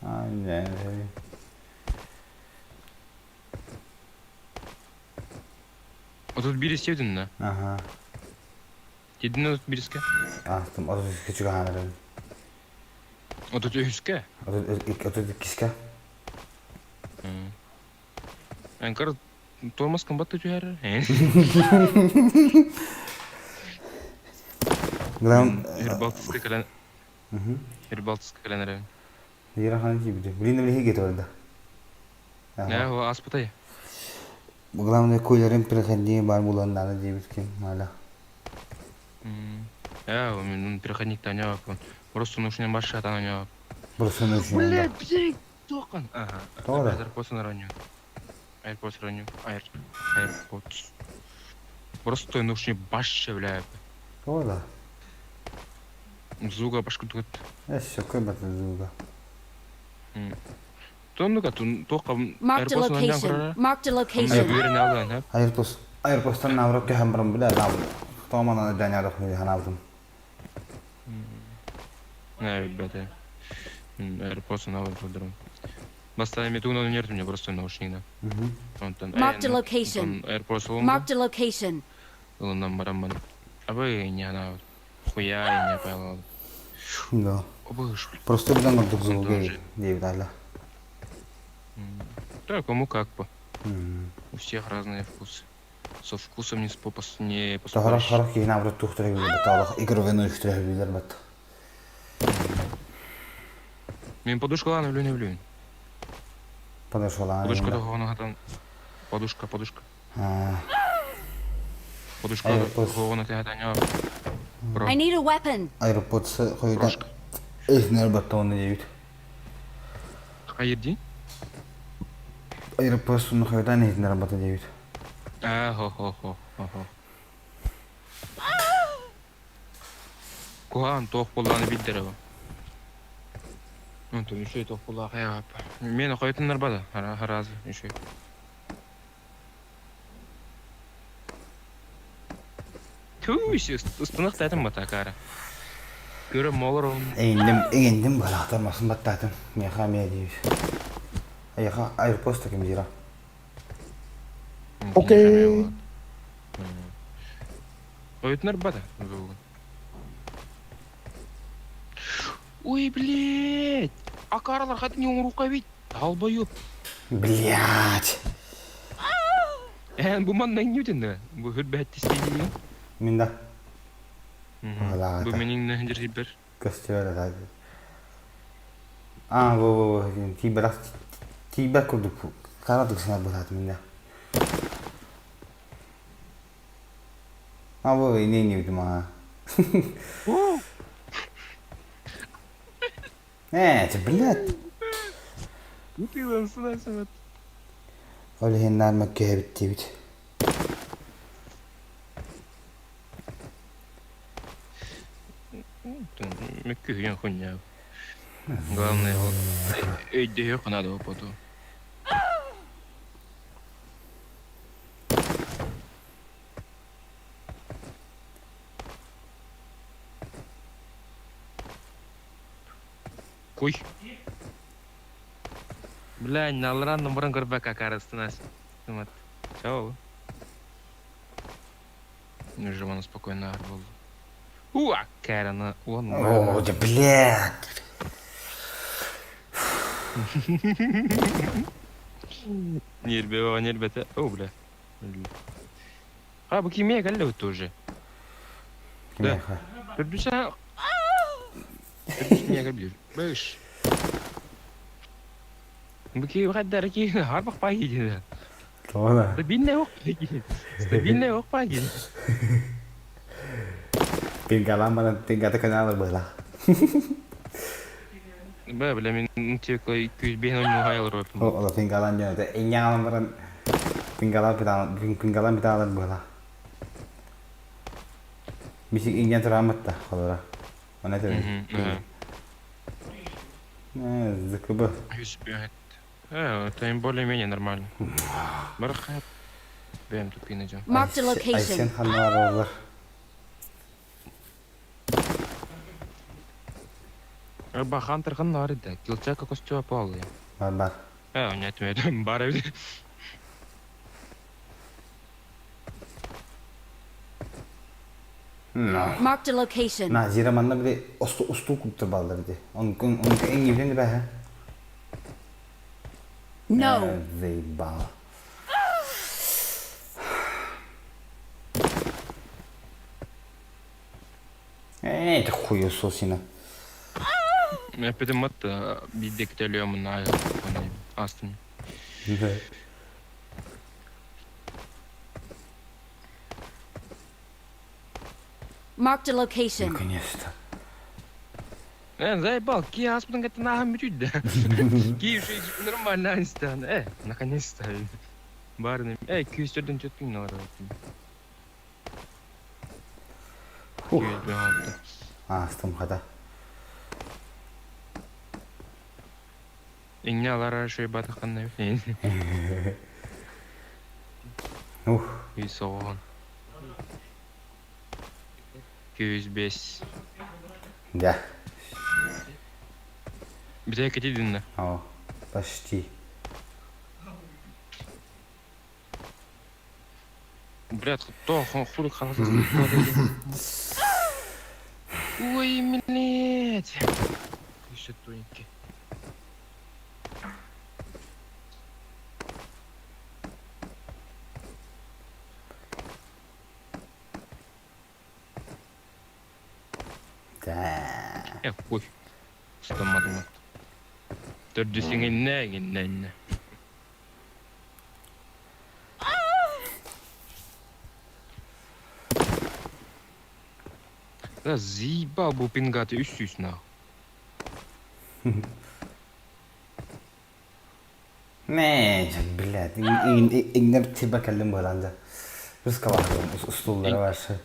Aynen. Отут бир истебдин да? Аха. Дедин отут бириске? Астым 32 чугаанырын. Отут үскө? 32-ке. Анкар тормоз кымбат түһәр. Главное... Ирбалтыска кэлэн. Ирбалтыска кэлэн Ира хан жибди. Блин, биле хигет орда. Я о аспатай. Главное куйлерин переходни бар булан надо жибит ким мала. Я, мен переходник таня. Просто нужно баша таня. Просто нужно. Блядь, блядь, тоқан. Ага. Тоғра. AirPods раню. AirPods раню. Air AirPods. Просто нужно баша, бля. Тоғра. Звука башка тут. Эш, көй бат звука. Тоннука тун тоқа Marked a location. Marked a location. AirPods AirPods'tan navrok ke hamram bile nav. Томана даня рахми ханавдым. Не, ребята. AirPods на вот Баста мен тугна нерт мне просто наушник да. Онтон Marked a location. AirPods Marked a location. Ылынан барам бан. Абы не ана хуя не пайла. Да. Обыш. Просто билен гордук звук дейбит ала. Да, кому как бы. У всех разные вкусы. Со вкусом не спопас не Тахара поспоришь. харах кихин аврат тухтыра билер бат алах игровену үштүрэ билер бат. Мен подушка лана влюн влюн. Подошла. Подушка того хатан. Подушка, подушка. Подушка хоҕуна тэһэтаñо. I need a weapon. Аэропорт хойута эһинер баттауна диэбит. Хайыр дии? Аэропорт суну хойутан иһитинэр бата диэбит. Аа, хо хо хо хо хо. Куһаҕан туох буоллаҕына билдэрэ бу. Онтон үчүгэй туох буоллаах хайаҕаппа. Миэнэ хойутуннарбата, араазы үчүгэй. Түүс, ыстынах таатым батакаара. Көрө молор Эйиндим, эйиндим балаата масын баттаатым. Миэхэ эмиэ диир. Айаха аэропост ким диира. Окей. Хойутунарбата. Ой, блядь! Акаралар хат не оҥоруохха эбит. Долбоёб. Блядь. Эн бу манна иҥнибитин да? Бу хүрбэһэттистиин. Мин да. Бу менин нөһүндэр Көстүбэт Аа, бу бу бу тиийбэтэх тиийбэт курдук харатык саҥарбатаатым мин да. А бу ини иҥнибитим аа. Ээ, блядь. Ол иһин наар мөккүһэбит диэбит. Мөккүһүйэн хуйня. Главное, өйдөһүөх надо потом. Куй. Бля, налран номерын көрбөккө акаарыстынас. Чао. Уже вона спокойно арбал. Уа, Кэрена, он. О, да блядь. Нербе, нербете. О, бля. А, бу кимиэ кэллэ тоже. Да. Төрдүсэ Төрдүс миэхэ билэр. Быш. Бу ки хайдар ки харбах паги диэн. Тоҕо Стабильный ох паги. Стабильный ох паги. Пингалаан баран пингата канала быһылаах. Бля, бля, мин текой күүс биһин ойнуу хайалар Ол пингалаан дьон это инньаҕалан баран пингалаан пингалаан битаалар быһылаах. Мисик инньэн турааммат да холора. Она это ЗКБ. Это им более-менее нормально. Барахат. Бэм тупи найдем. Marked a location. Айсен ханнар Арба Хантер ханнар да. Килчака костюма палые. Бар бар. А, нет, нет, бар эбит. Marked a location. Назира манна били устуу куптар баллар ди. Онкун онку эңгибитен бэһэ. No. Заебал. Эй, ты хуесосина. Эппитим матта биирдэ төлүөмүн астым. Marked a location. Наконец-то. Э, заебал, ки аспытын кеттен аһым бүтүйдэ. Ки уже нормально анстан. Э, наконец-то. Барыны. Э, күйістерден четпин алар. Фух. Астым хата. Иңне алар шөй батыққан Ух. Үй соғын. 205. Да. Бите кетидин О, почти. Блядь, то хули халас. Ой, блядь. Еще тоненький. Да. Э, хуй. Стамадым. Төрдүсүңүнне гиннен. Да заебал бу пингаты үс сүүс нах. Не, блядь, иҥнэр тиба кэллим буолан да. Русскалаахтым устууллара баршы.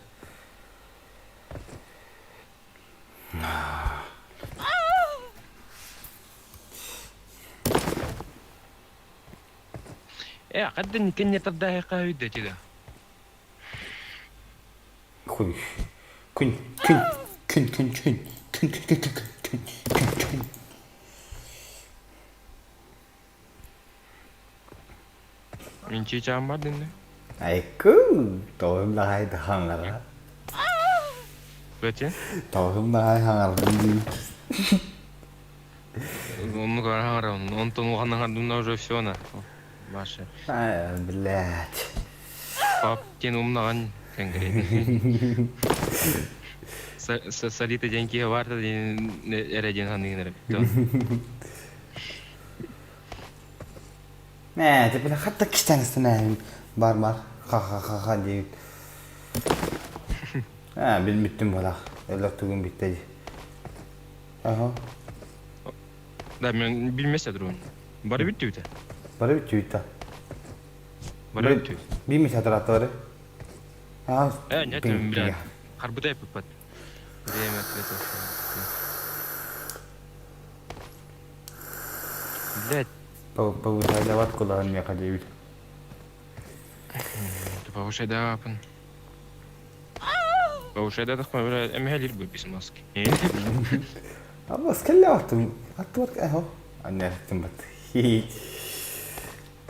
Э, хаддан кэнне тардаахха өйдөтү да. Күн, күн, күн, күн, күн, күн, күн, күн, күн, күн, күн, күн. Мин чыычаам бар дэннэ. Айку, тоҕум даҕай хаҥара. Бача? Тоҕум даҕай хаҥарбын дии. Оннук хаҥара, онтон улахан хаҥардымна уже все на. Маша. Блядь. Пап диэн умнаҕан кэҥкирэйдин. Салита диэн киһи баар да диэн эрэ диэн саныыгын эрэ Ээ, теперь хатта кистэн бар бар ха-ха-ха-ха диэбит. Аа, билбиттим буолах. Өлөр тугун бүттэ дии. Аха. Да, мен билмесе durun. Бары бүттүбүтэ. Бары бүттүбүтэ. Бары бүттүбүт. Билмесе атыратары. Аа, Э, нет, блядь. Харбытай пыппат. Время ответил. Блядь. Повышай кулаан миэхэ диэбит. Повышай да апын. Повышай да тахма бля эмэһэлир бу бис маски. Абас кэллэ аттым. Аттыбар эхо. Анне аттым бат.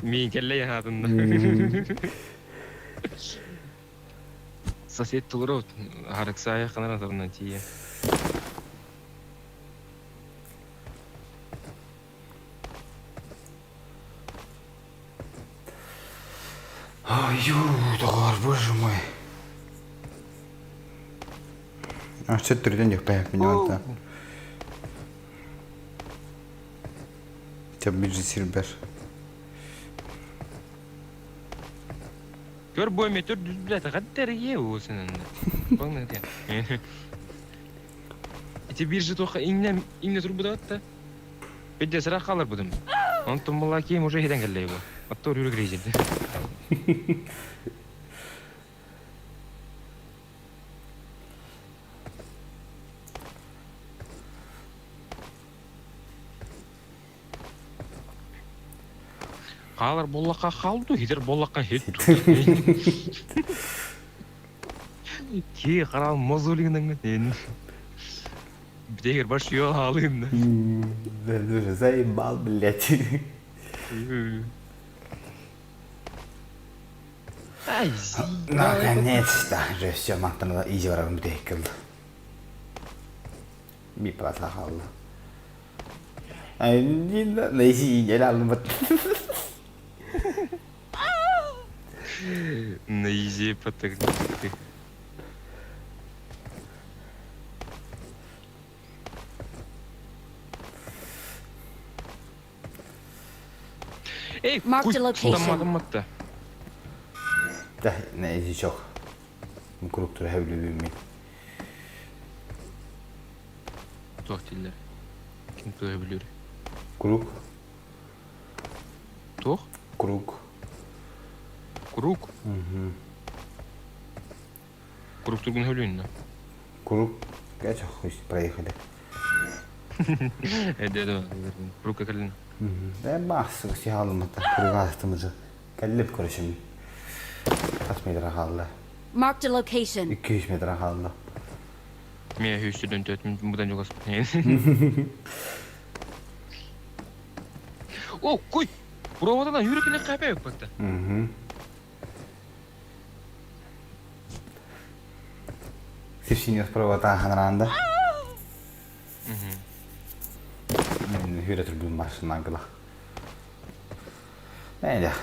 Мин кэллэ яхатын. Сосед тулурут харыксая ханара тарна тие. Ой, доҕор, боже мой. А, сөт түрден жок мин Теббиджи сирбер. Көр бу эме төр дүз билет хаттер е осынын. Баңна те. Ити бир же тоха иңне иңне тур будат Бедде сыра қалар будым. Онтон була кийим уже хеден келлей бу. Аттор үрү кирейжин. Хаалар боллаққа халду, хитер боллаққа хит. Ки қарал мозулигнің мен. Битегер баш yol алыйм да. Заебал, блядь. Ай, Наконец-то же все, мантан изи барабын битек кылды. Би плата халды. Ай, не на изи еле алдым бат. На изи потык. Эй, Marked a location. Тамматта. Да, на изи чок. Круг тур хэвлүбүм мен. Туох диллер. Ким туох билер. Круг. Туох? Круг. Круг? Угу. Круг тургун хөлүн на. Круг. Я хуй проехали. Эде да. Круг кэлин. Да бас сихалымата кругастымызы. Кэллип көрүшүм. Kaç metre kaldı? Marked a location. 200 metre kaldı. Мен хүсүдөн төт мудан жогос. О, кой. Проводан жүрөкүнө кайпай бакта. Угу. Сипсинес провода ханранда. Мен хүрэ турбун машина гыла. Эйда.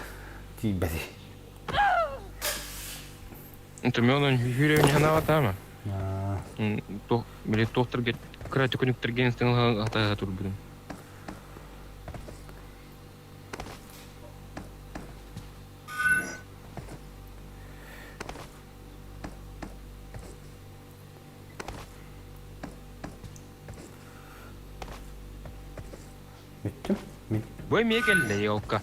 Тибети. Инте мен хүрөүн ханаватама. Тох, биле тохтар гет краты күнүктер генстен ата турбудум. Бүттүм. Мин. Бу эмиэ кэллэ, елка.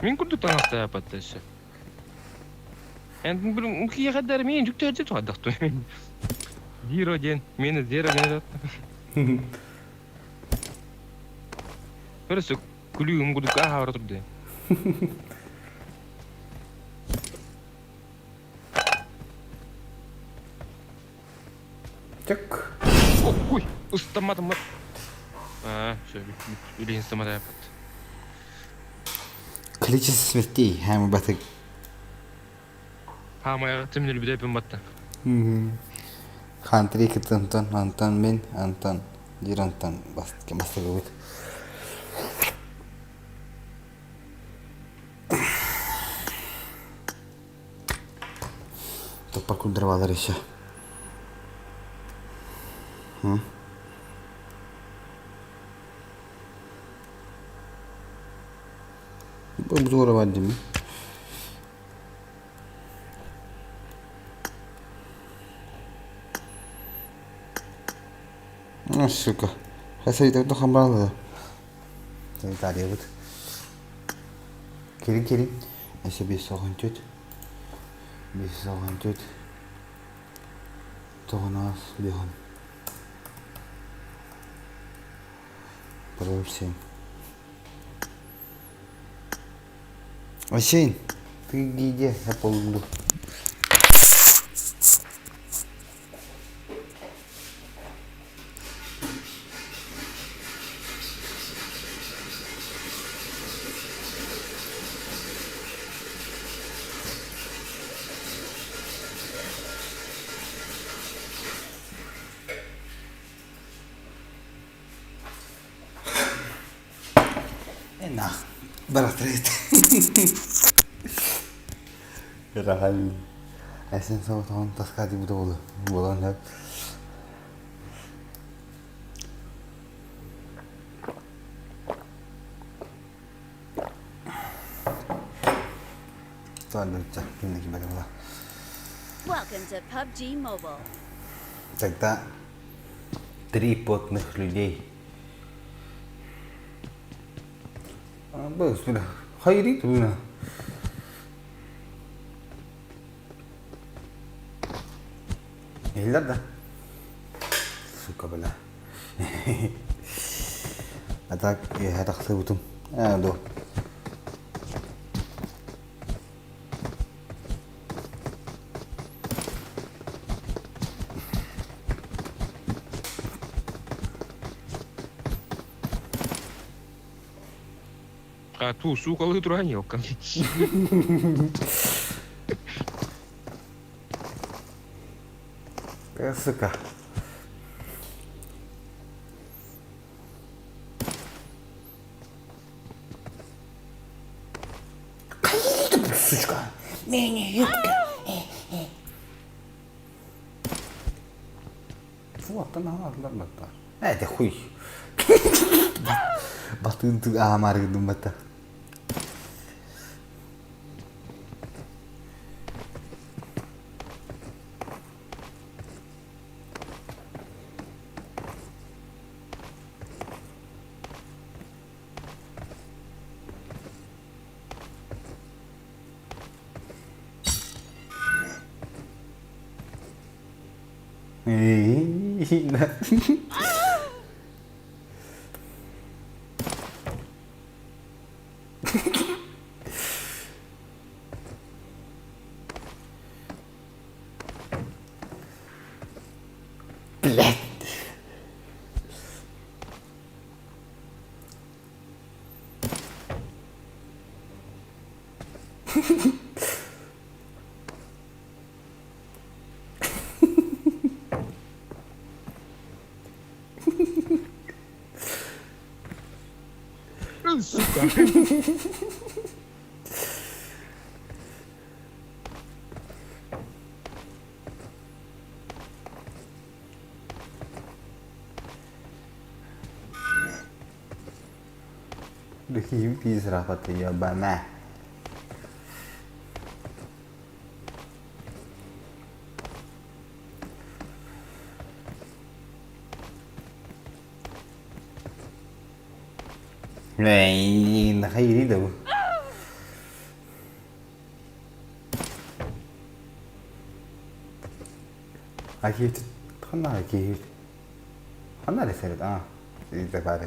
Мин курдук таҥастаабат өссө. Эн блин, киэхэдэр мин жүктэрди туһадахту. Зиро диэн, мин зеро диэн Көрөсө күлүүм курдук ааһара турду. Чык. Ой, ыстамматым. Аа, все, билин ыстаматааппыт. Количество смертей, хаамы батык. Хаамайга тимнир бүтэпин батта. Хантри кытынтан, антан мин, антан, дир антан бастыгыбыт. Топпар курдурбалар еще. Бу туора бар дими. Ну, сука. Хасайда хамбаалы. Санитариябыт. Кирин кирин. Эсе бес соған төт. Бес соған төт. Тоғынас беғын. Пароль 7. Осень, ты где? Я полду. Нах, барахтырыт. Рахал. Әсен соғытаған таска деп болды. Болан да. Welcome to PUBG Mobile. Тогда три потных людей. Бисмилlah. Hayri tuna. Иллар да. Сука, бля. А так, я тахсыбытым. А, до. А ту сука туран елка. Сука. Сучка. Мини-юбка. Фу, аттан алар баттар. Это хуй. Батын аамар гыдым бата. Блядь. Сука. Духи срапаты ебана. Нахайри да бу. Акиит ханна акиит? Ханна эрэ сэрит аа баар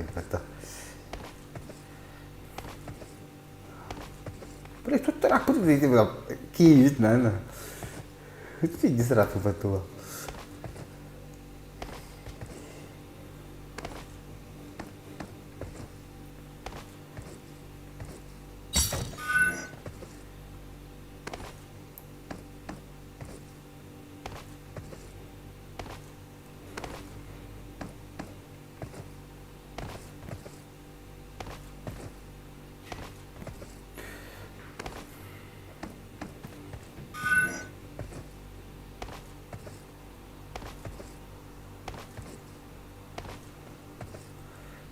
Блин, тут тараппыт киирбит наверное. Иди сразу потула.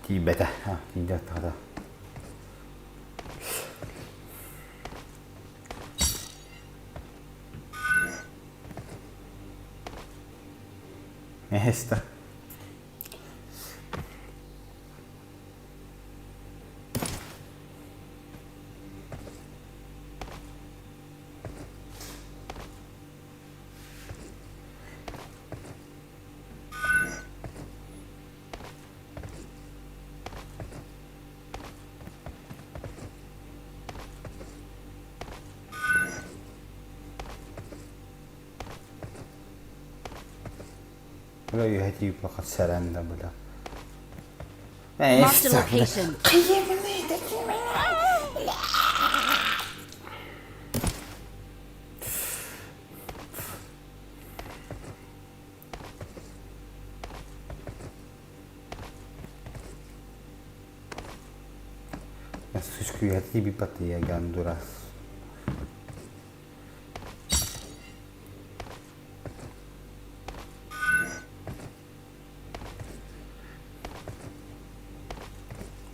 Тиийбэтэ, тиийдэ аттаҕа. Эһэстэ. Бля, үөһэ плакат сэрэн да бля. Marked a location. Сучку бипатия Гондурас.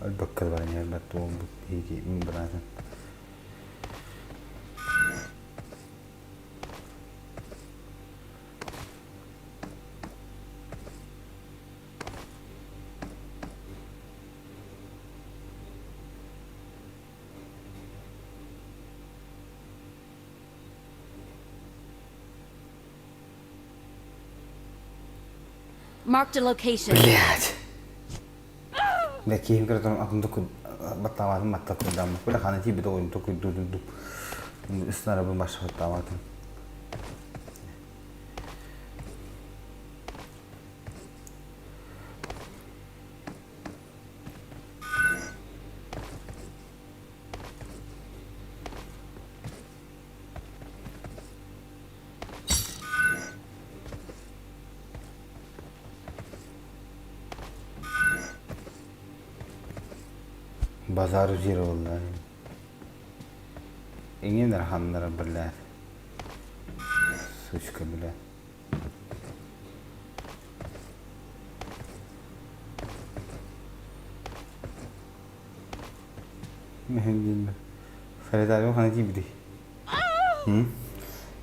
Өлбөккө баран иһэрбэт буолбут биһиги мин быраатым. Marked a location. Блять. Бля, киһим көрө атын туку баттаабатын матта курдаммыт. Бля, хана тиийбит оҕойун токуйдуу ыстанарабын баша баттаабатын. Базар жері болды. Эҥин ханнара блядь. Сучка, блядь. Солидария хана тиийбитий?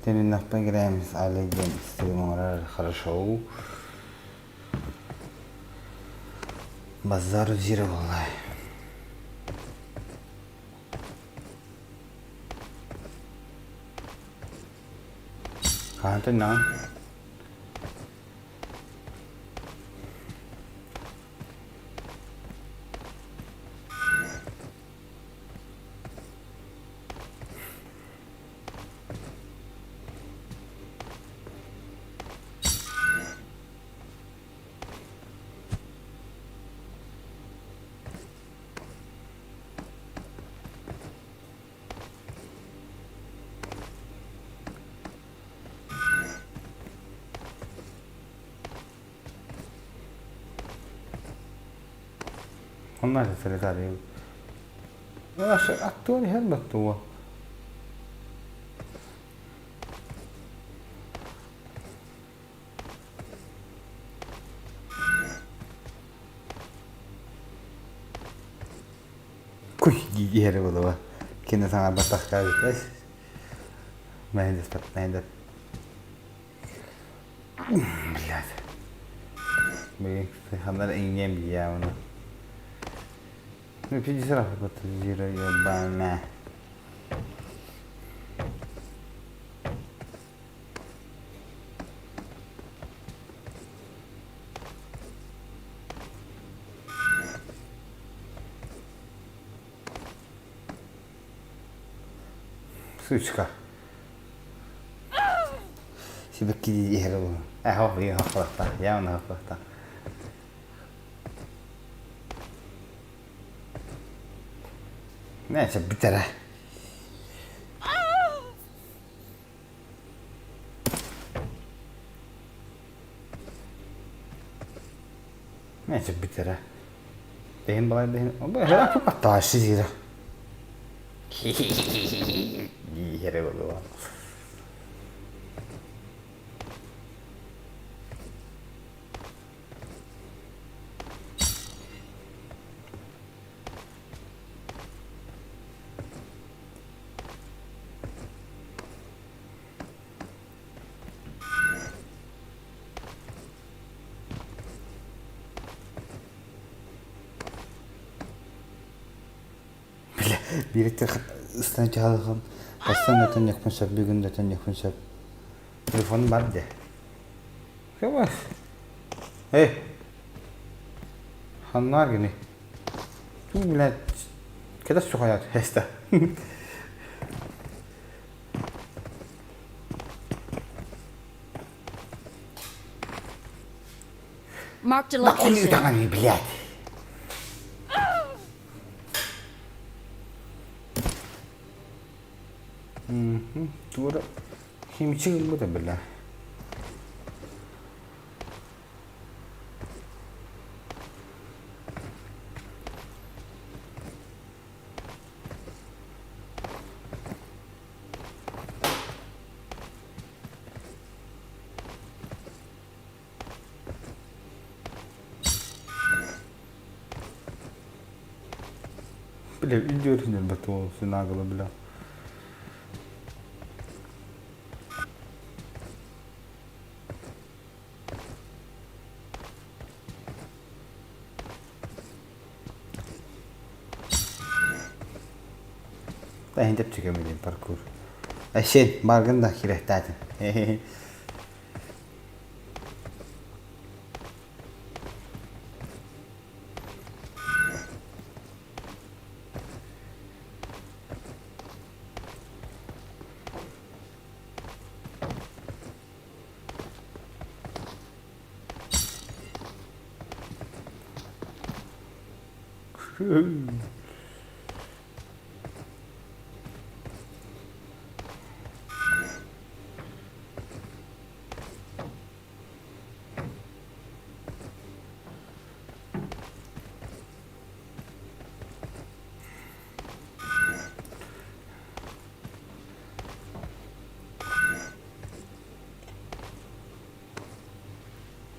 Төнүннэхпин кирээмис али диэн стрим оҥорор хорошо. Базар жире буоллай. Хаһан төннөҕүн? Онно солидария. Аттуан иһэр баттуо. Куй иһэрэ буолуо. Кини саҥарбатах каабыт. Мэһэйдэспэт, мэһэйдэт. Блядь. Блин, ханна иҥиэм дии ону. Ну, 50 раз ебаная. Сучка. Сибэкки иһэр ол. Э, хоп, я хохлахта. Я оны хохлахта. Neyse biter. Neyse biter. Dehin balay dehin. Bak taşı zira. Yere oldu. Бииртэ ыстан чаһалыхым, бастан да төннүөхпүн сөп, бүгүн да төннүөхпүн сөп. Телефон бар де. Кем Эй! Ханнаар гини. Туу блядь, кэдэ сухаят хэста. Marked a Нахуй location. даҕаны, блядь. Туора химчик ылбыта бля. Бля, идиот батол нагло, бля. Та хинтеп чекемедим паркур. Әшен, баргын да кирәктәтин.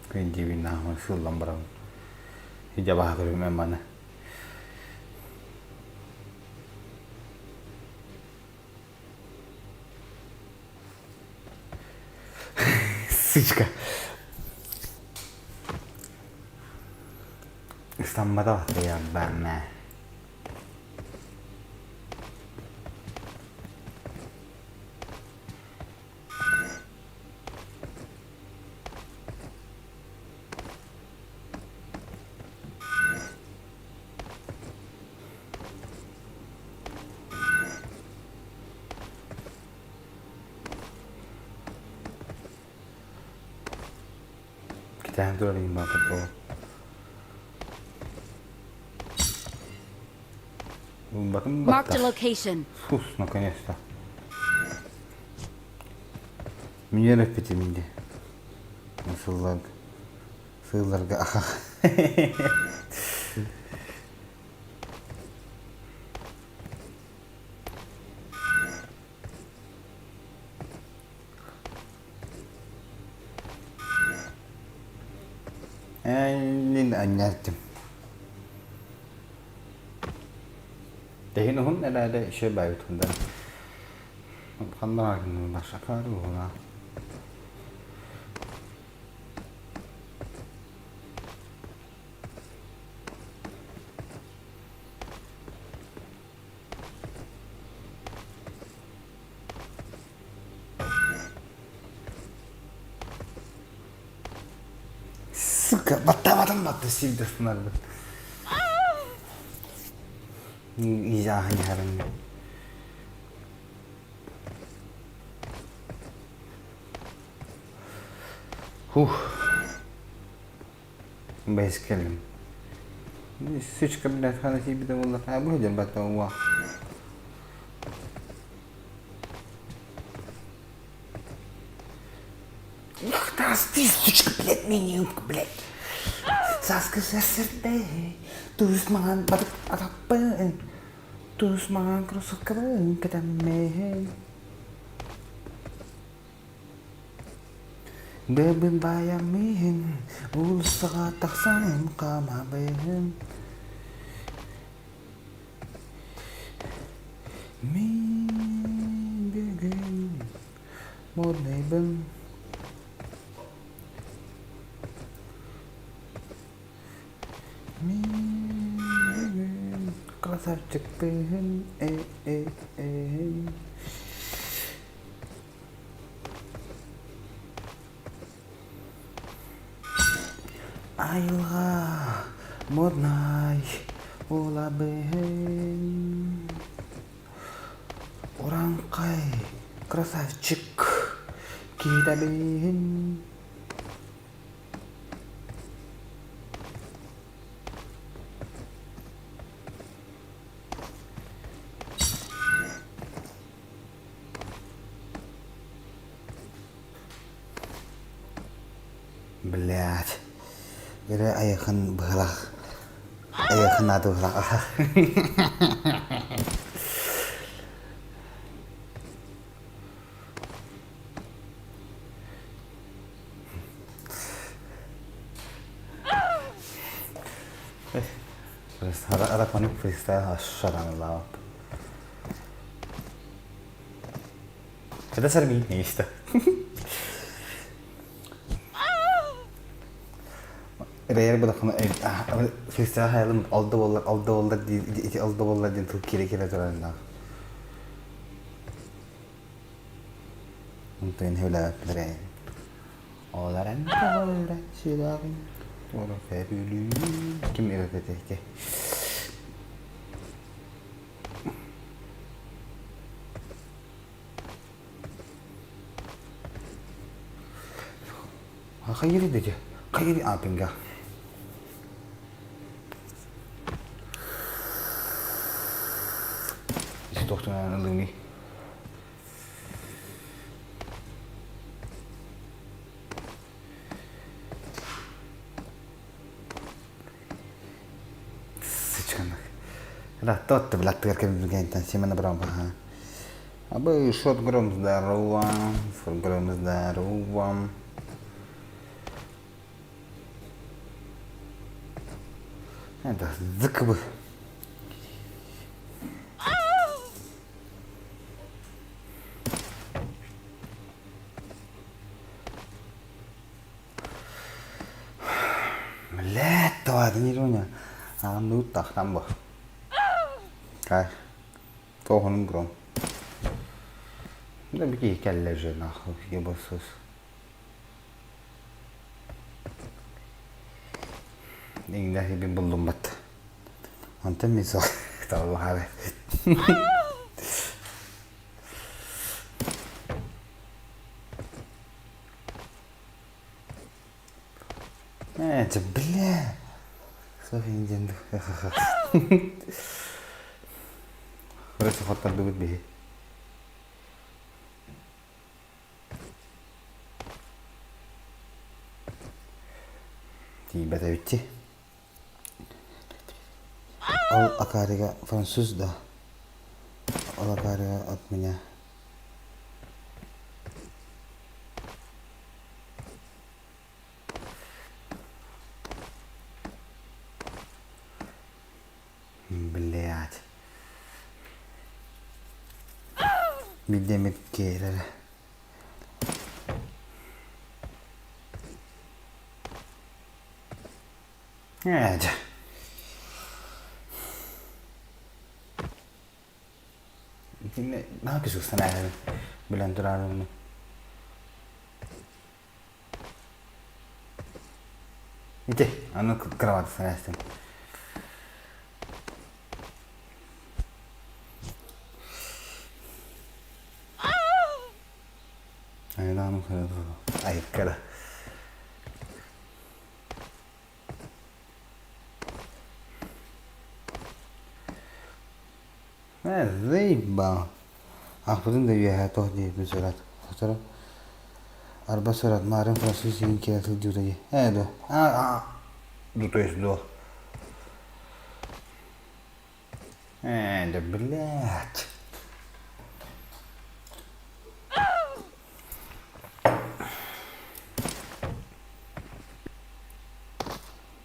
Күн нахман сыллан барам. Хиджаба көрүмэн маны. Сучка. Ыстаммата я бана. Китаан турарыйм баатар Батым Marked a location. Фус, наконец-то. Мне репетиминди. Сыллар. Сылларга аха. Энин аннаттым. Тэһин уһун эрээри үчүгэй баайбыт хандан. Ханна башакаар уһуна. Сука, баттаабатым батты сиир сынарбыт. Изааһын иһэрин. Хух. Бэс кэлим. Сучка, блядь, хана сиибитэ буолла. А бу дьон батта уа. Ух, ты, сучка, блядь, миньюнка, блядь. Саска сэрсэрдэ, туус маҥан батык атаппын, туус маҥан кроссовкабын кэтэммин. Бэбин баайаммын, уулуссаҕа тахсан хаамабын. Мин бүгүн модныйбын. Мин бүгүн красавчикпын, э-э-э. Айылҕа моднай улабыһын Урааҥхай красавчик киитэбин Блядь. Эрэ айахын быһалаах. Айахын ааты быһалаах. Аракманы фристайл ашшаранылаап. Это сарми нечто. Эрэйэр былахына фристайл хайалым алды боллар, алды боллар ити алды боллар диэн тыл кире-кире турарыннаах. Онтон хүлээппитэрэ. Оларан тоҕо сүрэҕин Ким эбэтэ Хайыри дede. Хайыри апинга. Тохтунан ылыми. Сычканак. Ратотты блаттыгар кэмбигэнтэн Семен Абрамов. Абы шот гром здорово, шот гром здорово. Это зыкбы. Блядь, давай, не руня. А ну так там бо. Кай. Тоһунун гром. Да бики кэллэ же нахуй, ебасос. Иҥнэ бин буллум бат. Онтон мин сол табылаары. Это, бля. София диэн Короче, хоттардыбыт биһи. Тиийбэт эбитти. Ол акаарыга француз да. Ол акаарыга от меня. Блядь. Билдемит киэрэрэ. Ээ, дьэ. Итиннэ наһаа күсүксэн ааһабын. Билэн тураарыммын. Ити, аны кровать сарайстын. Айыккара. Заебал. Ахпытын да үөһэ тоох диэбиппин сурат. Сотору арба сурат маарым француз сирин киирэ сылдьыбыта дии. Ээ дуо? Аа то есть дуо? Ээ да блядь.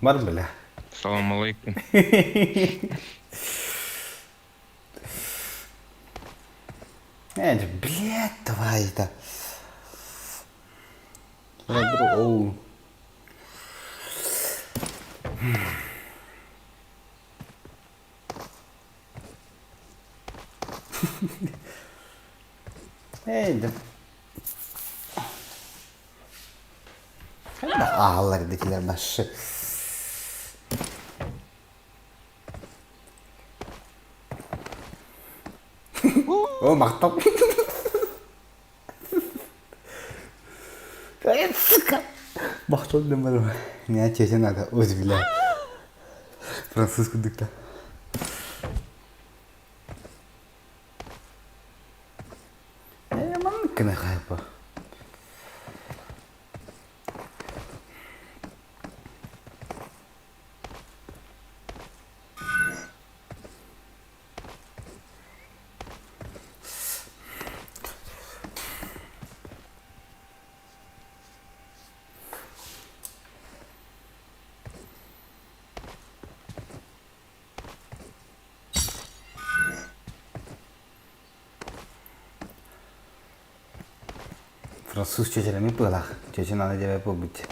Бар бля. Салам алейкум. Э, блядь, давай это. Оу. Эй, да. Ааллар дикилер башы. О, мактап. Сука. Мактал демер. Не чечен надо, өз биле. Француз кудукта. Э, маннык гына хайпа. Француз чечелеми пылах. Чечен аны дебе быть.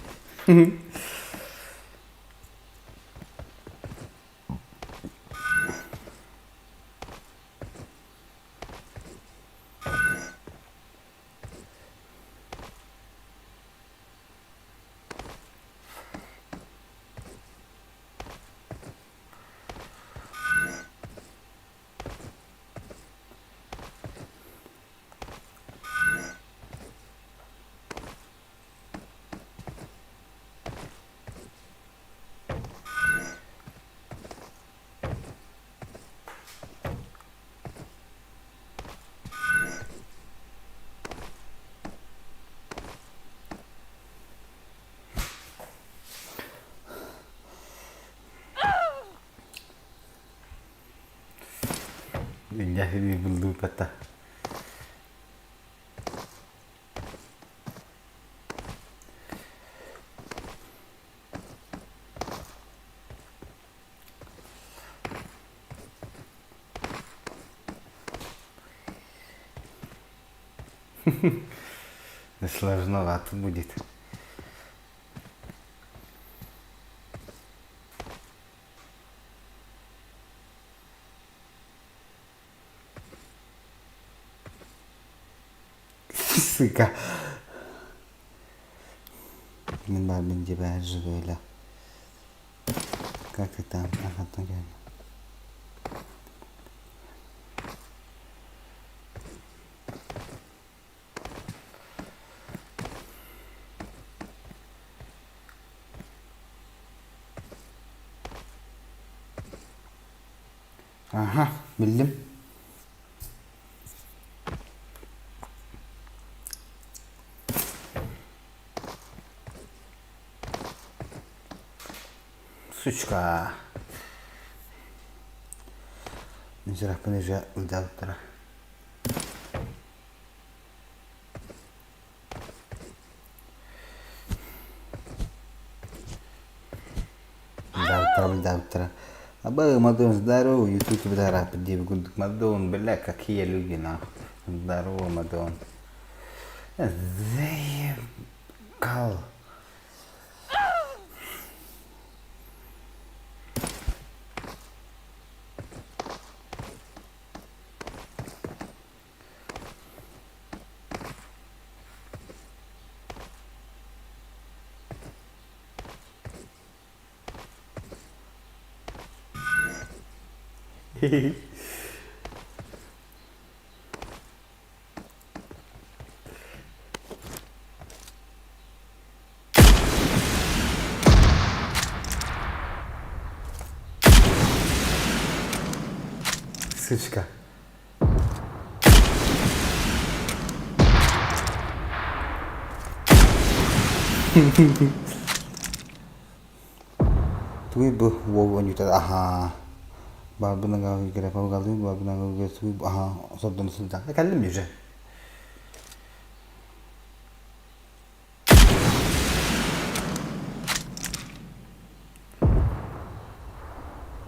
Дьэ буллууппата. Сложновато будет. Сука. Мин барбын дебэ живой Как ты там? Ага, там Аха, биллим. Сучка. Нжирахпын уже ылдьабыттара. Ылдьабыттара, ылдьабыттара. Абы, Мадон, здорово, ютуб бытарааппыт диэбит курдук. Мадон, бля, какие люди, нахуй. Здорово, Мадон. Заебал. Сучка. Тугуй бу уол оонньуута аһаа баарбын графалгалыы баарбын тугуй аһаа сордоно сылдьан кэллим уже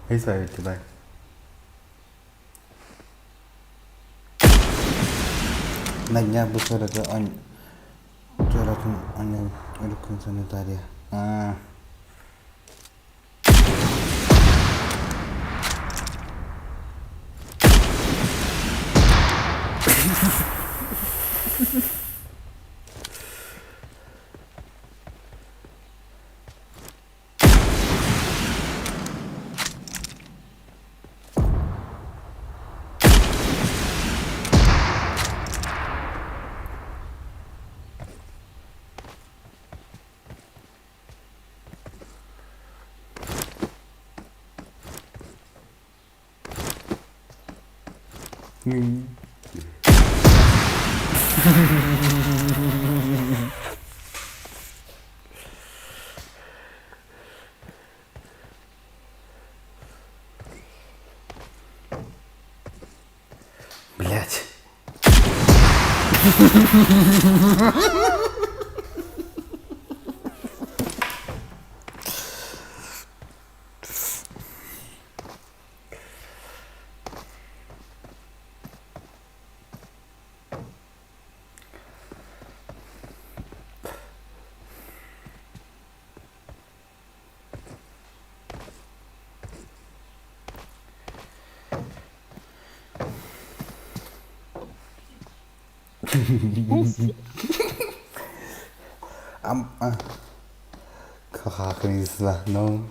Эй, бай. На бу сырата он Чоратын анньан өрүккүн санатаарыйа. Аа. Блять. Am Хахахрисла, ну.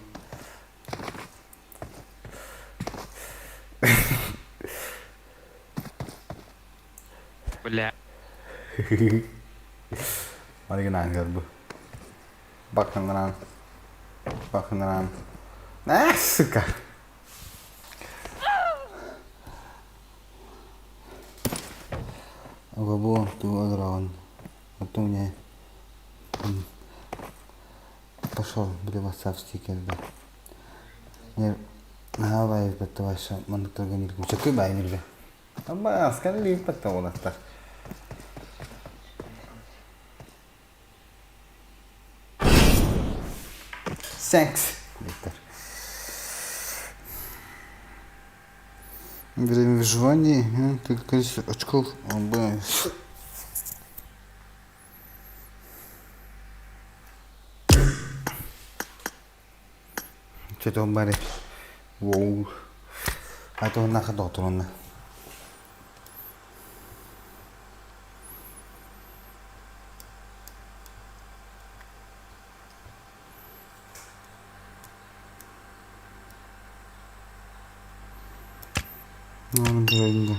Бля. Маригинан көрбү. Бакыннаран. Бакыннаран. А, сука. Ого, ту олороҕун. Оттон мне пошел, били WhatsApp стикерде. Не, наһаа баайбат ваша манныктарга ниргим. Чөккөй баай нирбе. Амма аскан лииппат уолаттар. Thanks, Виктор. Время выживания, количество очков, Что-то он бары. Воу. А то нахад отурунна. Ону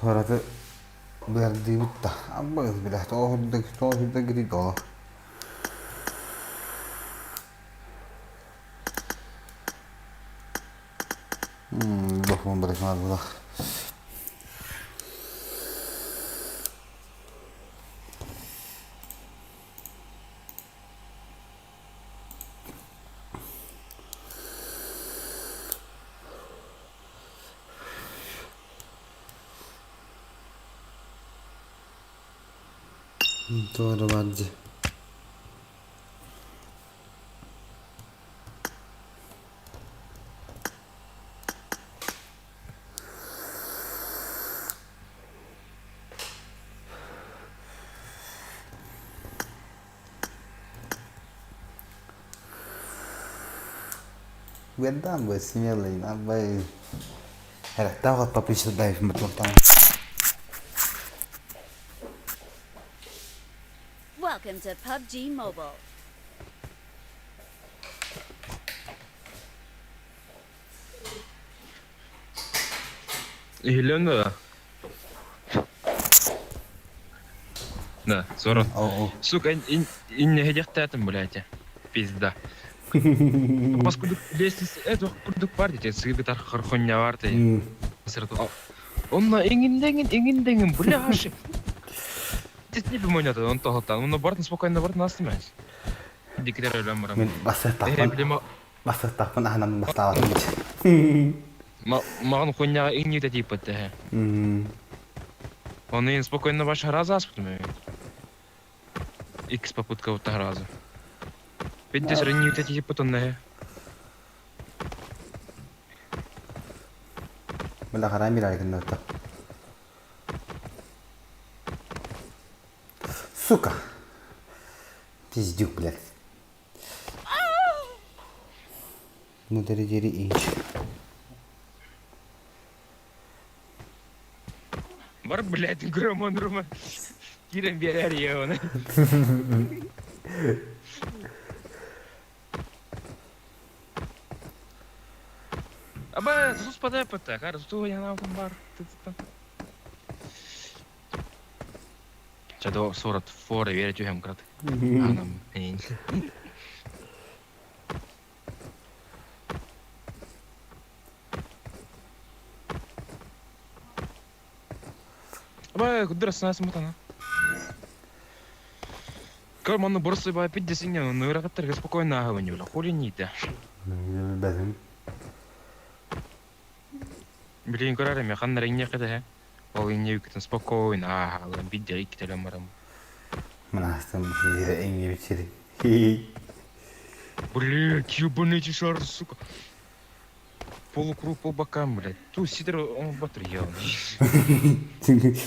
Суораты быардыыбыт да, аббагыс билэ, тоҕо үрдүк, тоҕо үрдүк гитий олох. Дохуон быракмаабылах. Туора бар дии. Уердаан бу смелый, абай Эрэхтээх отпапыйсырдаев мутуохтаан. Welcome to PUBG Mobile. Иһиллэн да? Да, сорох. Сука, иннэһэдиэхтээтим, блядь. Пизда. Бас курдук лестница, это курдук бар дите, сыыбытар хорхоння бар ты. Онно эҥин-дэҥин, эҥин-дэҥин, бля, Титни бимонята, он тоһоттан. Онно бартын спокойно бартын астымас. Дикитер өлөн барам. Мин бассаттахпын бассаттахпын аһынан бастаабатым. Маған хуйняға иңнете тииппит тэһэ. Оны ин спокойно баш раза аспытым Икс попытка вот раза. Пиддес реннете тииппит онна Бля харам бир айгыннарта. Сука. Пиздюк, блядь. Ну, дери инч. Бар, блядь, громон рума. Кирен берер я оны. Аба, сус подай пата, хар, ту я на бар. Чадо сорат фора верить уем крат. Анам. Аба, кудра сна смутана. Көр манны борсы ба пид десиңе, нырагаттар спокойно агылын юла. Хули не да. Бәдім. Блин, көрөр эме ханнар иңне кыда. Ол иңне үкітін спокойно агылын бидде иккителем барам. Мына астым сизире эңге бичери. Блядь, ебаный эти шары, сука. Полукруг по бокам, блядь. Ту сидор, он батыр ебаный.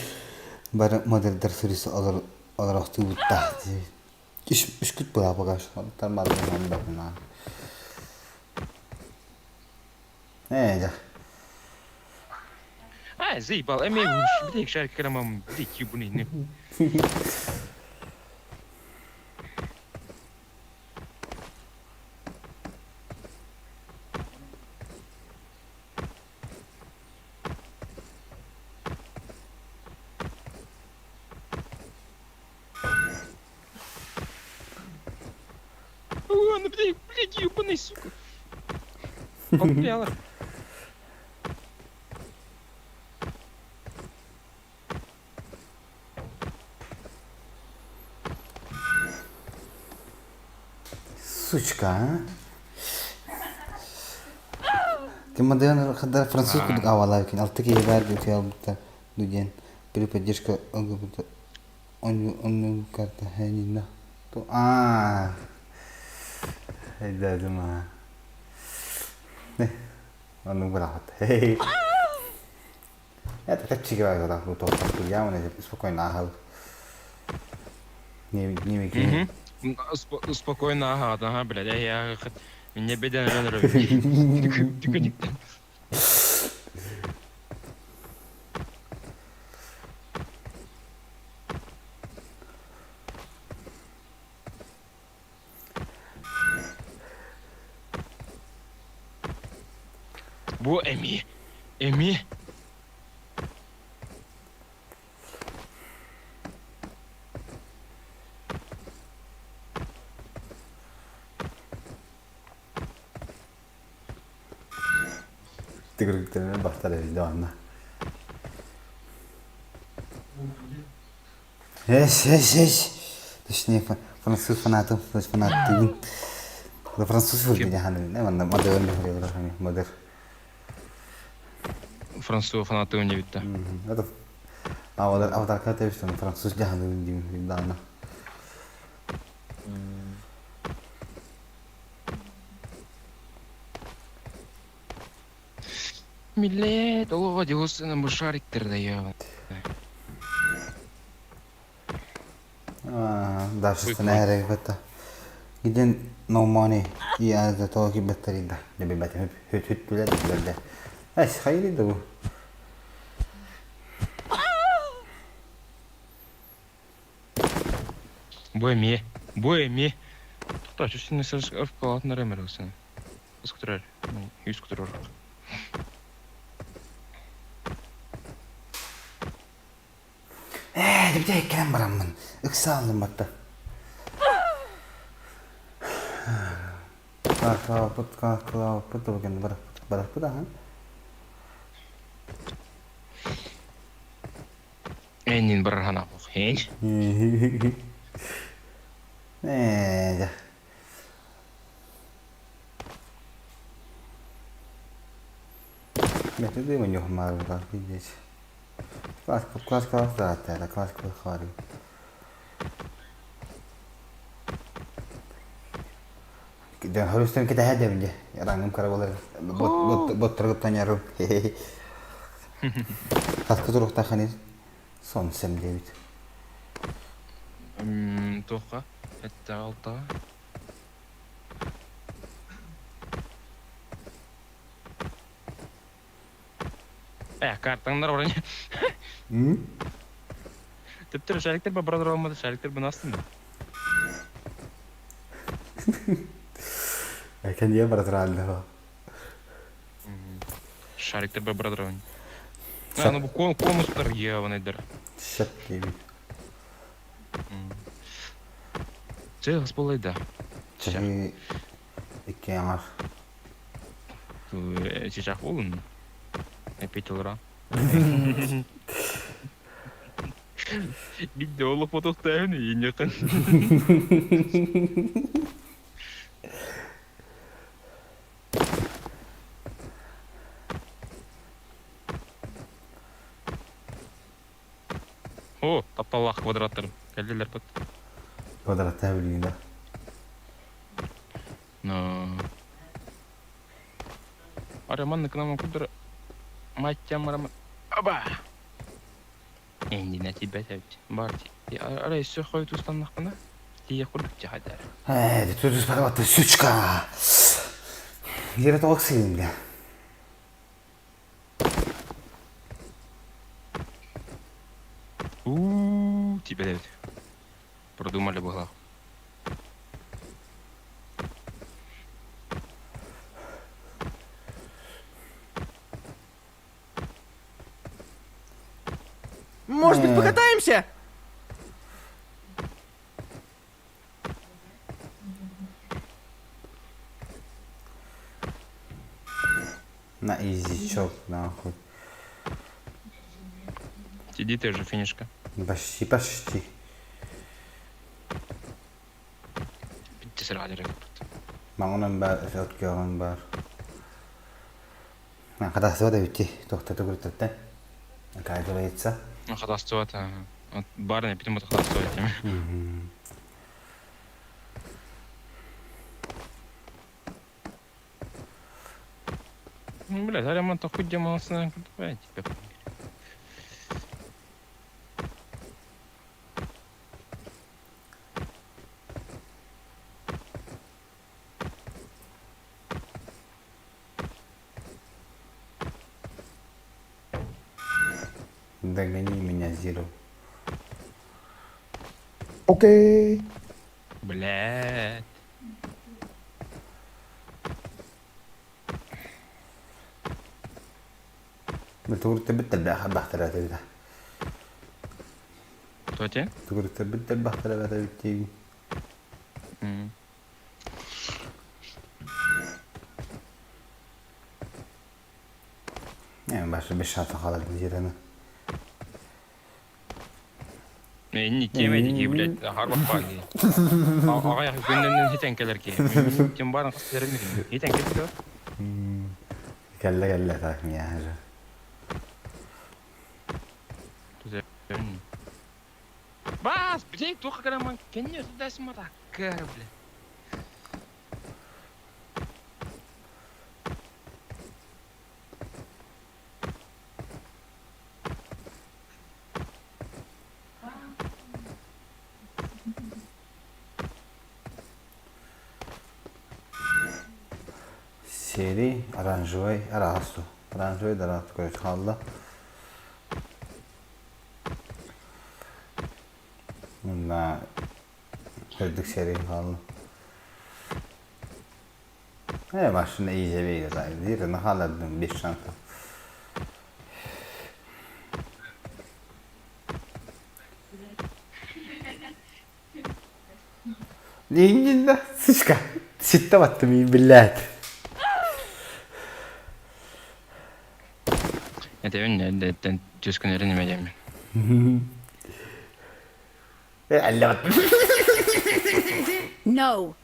Бары модельдер сүрүсү олор олорохтуу бутта. Үш үш күт була багаш. Тармалын бакына. Э, жа. А, заебал. Эме, блядь, шарик крамам, блядь, ебаный. О, ну, блядь, блядь, ебаный, сука. Попляла. Сучка, а? Ким модern хаддар француз курдук авалар екен. Алты киһи баар диэн диэн при поддержка ЛГБТ он карта хэнина. То а Хайда Оннук бырахат. Это тепчиги бар да, бу тоқтап я оны спокойно ахал. Не не не. Спокойно, ага, ага, блядь, я мне беда на Бу Эми. Эми. Тигрүктөрүн бастар эбит онна. Эш, эш, эш. Точнее, француз фанатым, фанаттыгын. Француз фурди жаханы, не манна модер не модер. Француз фанаты не битте. Это аватар аватар ката бит француз жаханы дим дана. Милет, олого дилосына бу шариктер да я. Дальше сценарий бата. Где no money и за то ки батарейда. Не бибат хөт хөт билет билет. Ась хайри да бу. Бу эмиэ. Бу эмиэ. Тоқтоо, чүсүнэ сырыс калатынар эмэр ылсын. Ыскытырар. Үс кутурар. Ээ, дебите кэлэн бараммын. Ыксааллым батта. Каакалааппыт, каакалааппыт да бу бараппыт, бараппыт ахан. Эннин барархан апох. Хен. Ээ, Бэти дыма ньухмаарбытах пиздец. Класс класс класс да класс класс хварю. Ден хорустан китаһа дебинде. Рангым кара болар. Бот бот боттыргыптан ярым. Таска туруктан ханир. Сонсем дебит. Туохха? Этте алтаҕа. Э, картаңдар орын. Тіптір шариктер ба брадыр алмады, шариктер бұны астын ба? Экен дие бара алды. Шариктер ба брадыр алмады. А, ну бу конустар ебаныйдыр. Шеп дейбит. Чэ, болайда. Чэ, икки аңар. Чычах болун. Опять олра. Бидде олық потоқтайын, ене О, тапталлах квадраттар. Кәлделер бат. Квадраттар билгин да. Но... Араман кнам кудр маттям арам. Аба! Энди на тебя тәбит. Бар. Ара еще хой тустаннахпына. Тие курдук жахадар. Э, тут парваты сучка. Где это оксин, бля? У, тебя Давид. Продумали бы Может быть, покатаемся? На изичок, нахуй. Сиди ты же, финишка. Почти, почти. Битте сырға Маңынан бар, өткөҕүн бар. Хатасыба да бүтти, тохтото күрүттөртөн. Кайдырайытса. Хатастыбат, барына питим хатастыбат теме. Блядь, араман то хуй демонсына тебе. Догони меня, Зиру. Окей. Блядь. تقول تبت البحث لا Тоте? تقول تبت البحث لا تبت يعني باش باش خالد نزير انا Не темедики, блядь, харбак баги. Ага, күннен хитен келер ки. Ким барын кыстерин хитен келер. كلا كلا تاك يا حاجة Бас, блядь, туха караман, кенне сюда смотакар, блядь. Серый, оранжевый, арасту. Оранжевый, дарасту, короче, халла. На Үрдүк серия хаалла. Э, машина иже бейді. Нахаладым без шансов. Ниннинна, сучка. Ситте баттым, блядь. Этэбин эрдэттэн түскүнэрин имэдэммин. No.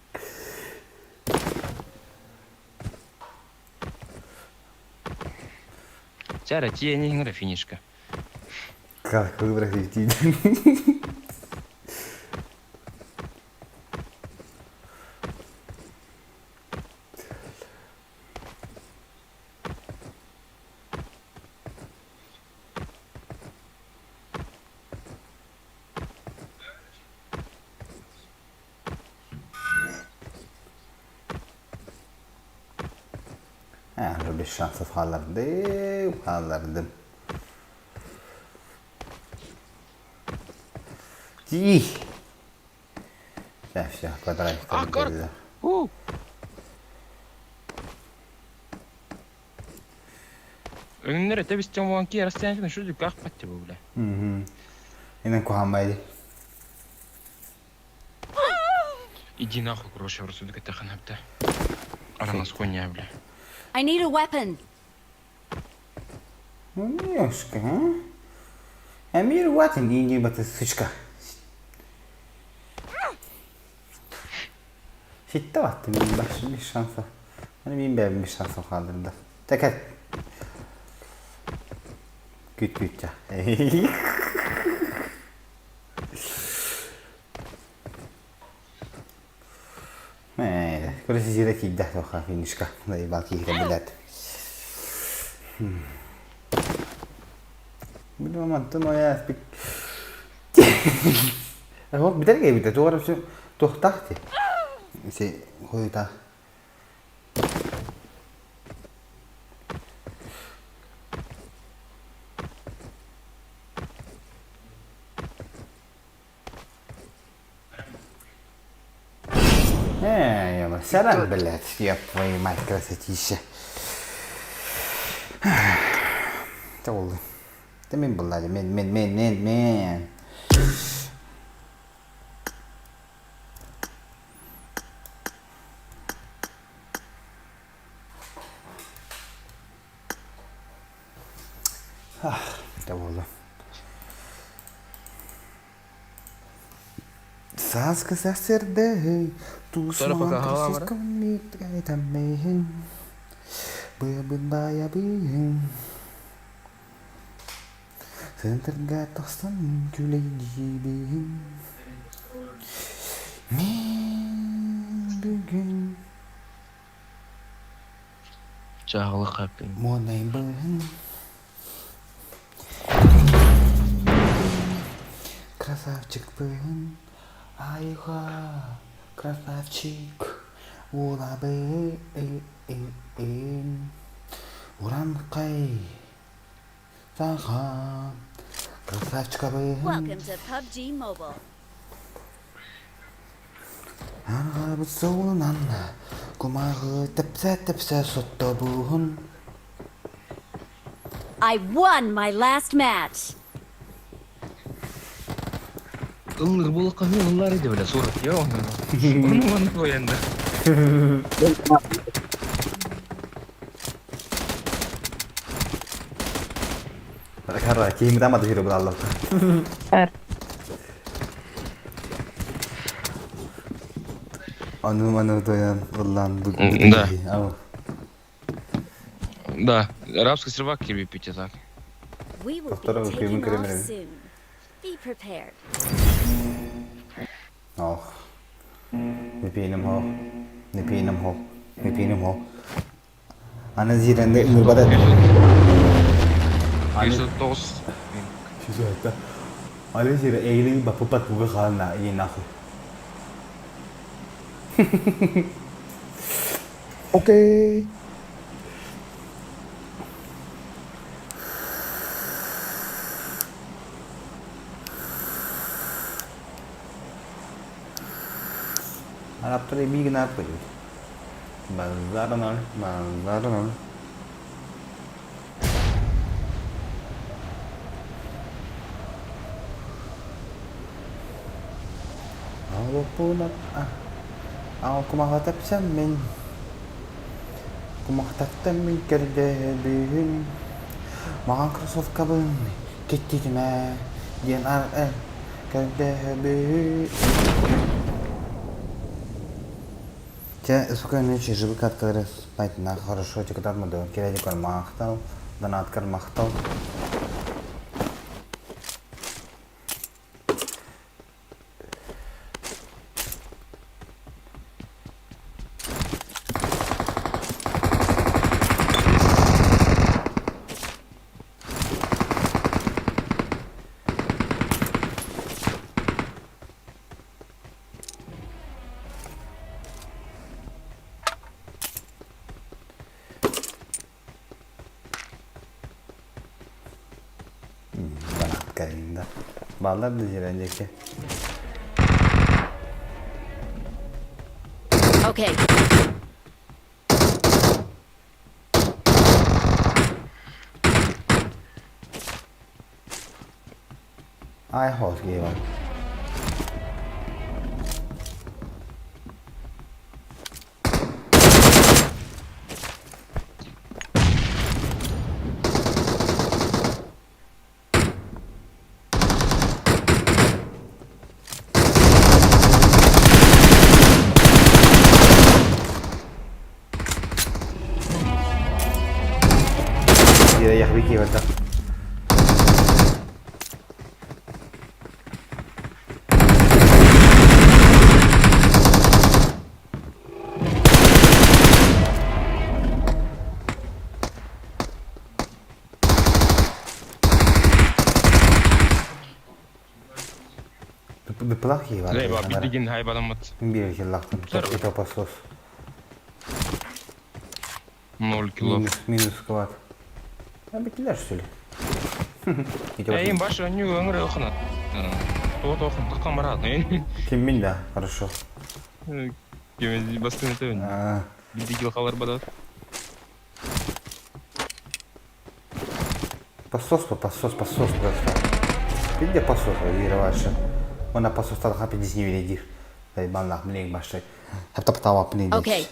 Чара тиэни иҥэрэ финишка. Как выбросить? Э, без шансов хааллардым, хааллардым. Тиий! Все, все, квадратик келді. Өҥнөр этэ бистен буолан ки расстояние шу дүках патте бу бля. Инен кухаммайды. Иди нахуй, короче, рассудок это ханапта. Аранас хуйня, бля. I need a weapon. Немножко, а? Амир ватин, не баты сучка. Ситте баттым, мен баш bir şansa. Hani мен бәрін bir шансым қалдырды. Тәкәт. Күт күт жа. Көресі жері тиді тоқа финишка. Балки блядь. Билмамантын ояс бик. Хок битер бите тугар тухтахти. Се хойта. Э, я саран, блядь, ёб твою мать, красотища. Oldu. Demin bunlar, men, men, men, men, men. Ah, de oldu. Сааскы сәрсердей, пока голова, Быбын баябын. Центрга тахсан күлейдибин. Мен бүгүн Чағылы қаппен. Монайбын. Красавчик бын. Айға, красавчик. Улабын. Уранқай. Саха. Красавчик бын. Welcome to PUBG Mobile. Арғабыт соғынан кумағы тіпсә-тіпсә соттобуһун. I won my last match. Ыллыр болыққа мен ыллар еді бля, сурат. Я оны. Оны оны қоянды. Карра, кийим дамады жүрі бұл Аллах. Аны маны тоян ыллан Да. Да, арабский сервак кирби пить так. We will be Повторяю, taking кийим off кремерин. soon. Be prepared. Ох. Непинем хо. Непинем хо. Непинем хо. Аны зиренде ыңырбада. 109. Чүзөттө. Аны зире эйлин бапы пат буга хална и нахуй. Окей. Автор эбии гына аппыт. Базар ноль, базар ноль. Кумаҕа тэпсэммин, кумахтаттан мин көрдөһөбүн, маҕан кроссовкабын кэттитимэ диэн көрдөһөбүн. Чэ, спокойной ночи, живы каткалары спать на хорошо, тикатар мадон, кирәдикар махтал, донаткар махтал. Донат Баллар да жиренеке. Okay. Ai hỏi gì vậy? يا حبيبي كيف Плохие Лейба, бидигин хайбаламат. Бир киллахтым. Это посос. Ноль кило. Минус, минус квад. А битилер что ли? Эйин башы ню өңір оқына. Тоғы тоқын тұққан барады. Ким мин да, хорошо. Кеме бастын өтөбүн. Бидди кил халар бадат. Посос, посос, посос просто. Ты где посос, Вира ваша? Она посос тар хапи дизни види. Дай баллах млег башай. Хапта птава пни. Okay.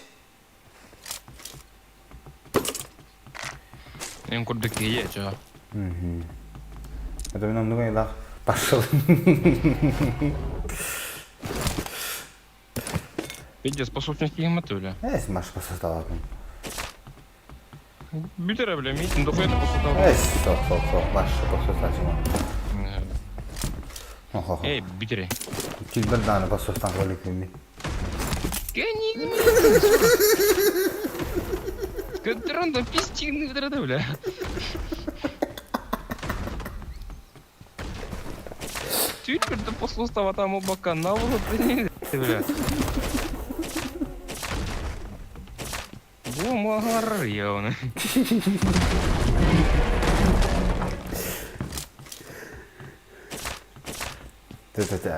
Эң курдук кие ча. Угу. Это нам много да пошел. Бидди способность киймет бля. Эс маш посос тава. Бүтер бля, митин дохуя посос тава. Эс со со со маш посос тава. Эй, бүтере. Килбер даны посостан ролик ми. Көттөрөн пистигин бля. Түр послустава там обака на бля. Бу мағар явны.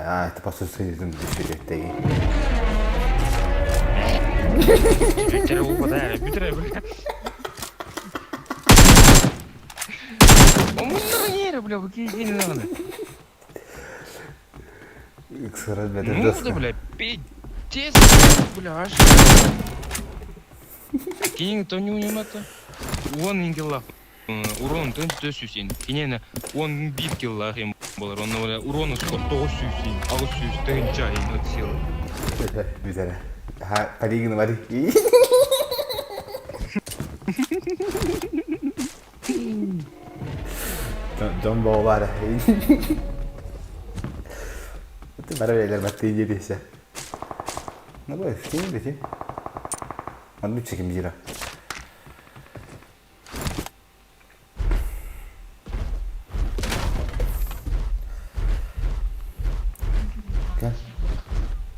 А, это по сути düşecekti. Бүтере бу бүтере бля. Омуннар бля, бу кийин надо. Ну да, бля, пиздец, бля, аж. Кинин то не унимата. Он ингелла. Урон төн төсүсен. Кинене он бир килла хем болар. Он урон тоғыз сүүсен, алыс сүүс, төн чай от силы. Бүтере. Ha, паригин бар. Дон бар. Это бара баттын жедесе. Ну бой, скин бити. Манну чеким жира. Gel.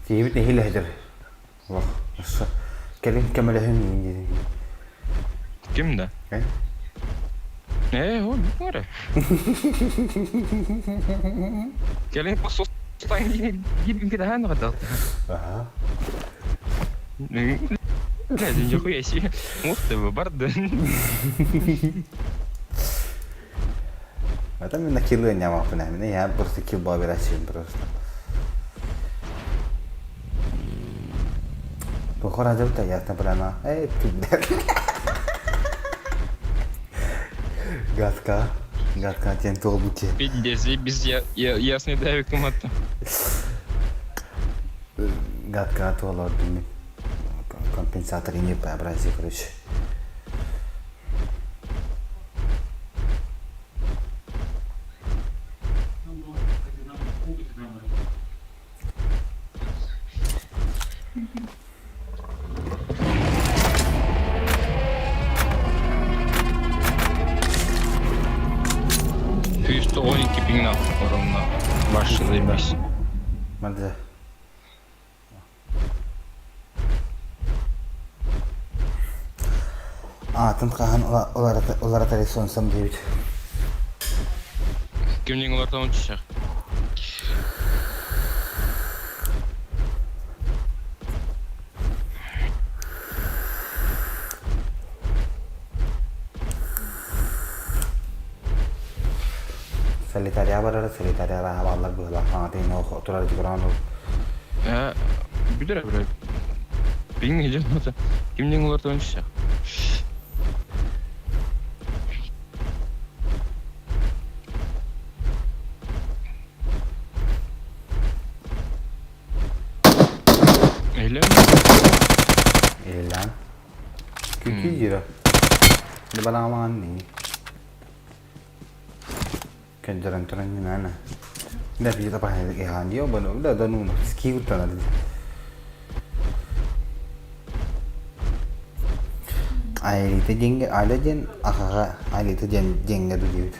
Киһибит нэһиилэ сылдьар. Олох, өссө кэлин көмөлөһүн диэн Ким да? Э? Э, ол море. Кэлин посостан гидин кидахан гадал. Аха. Нихуя себе. Ух ты, барды. Это мен на килы не могу понять. Я просто килл берачим просто. Похоже, это я там прямо. Эй, ты, блядь. Гадка. Гадка, тен толбути. Пиздец, без я, я, ясный давик матта. Гадка туолордум компенсатор не преобрази, короче. Ты что, он кипинг нахуй, ровно. Ваше заебись. Мальде. Аатын хаһан уларытары сонсом диэбит. Кимнең улартан учишах? Солитария барара, солитария раха баллар быһылаах хаҥатын турар дьукураан ол. Билер билер. Билмей жамата. Кимнең улартан учишах? Öyle mi? Elan. Күкү жира. Балаамаан Көнтөрөн туран нана. Да пита пахне ке ханdiyo bueno да да ну ски утана. Айлита деньги, айла ден, ахаха, айлита ден деньги дудиют.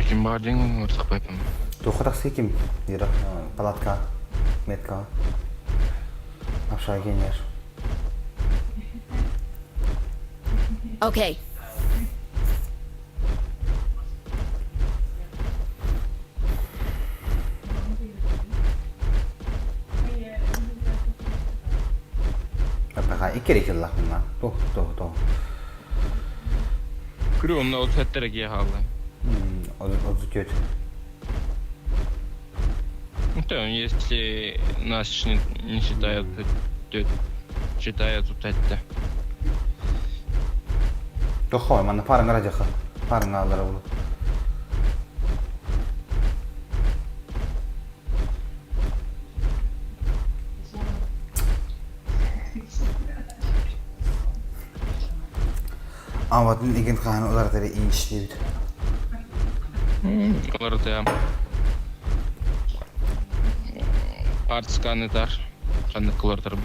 Ким бар ден ортақ байпам. Тухрах сиким, дира, палатка, метка. Апшай кенер. Okay. Апаха иккери киллахмна. Тох, тох, тох. Күрі онна ол сәттере кие қалды. Отыз төрт. Да, если нас не, не считают, то считают вот это. Тохой, манна парың радиоха. Парың алдыра булу. Аватын игин хаан уларатары инч диэбит. Уларытыам. Артсканы тар. Ханнык улартарбын.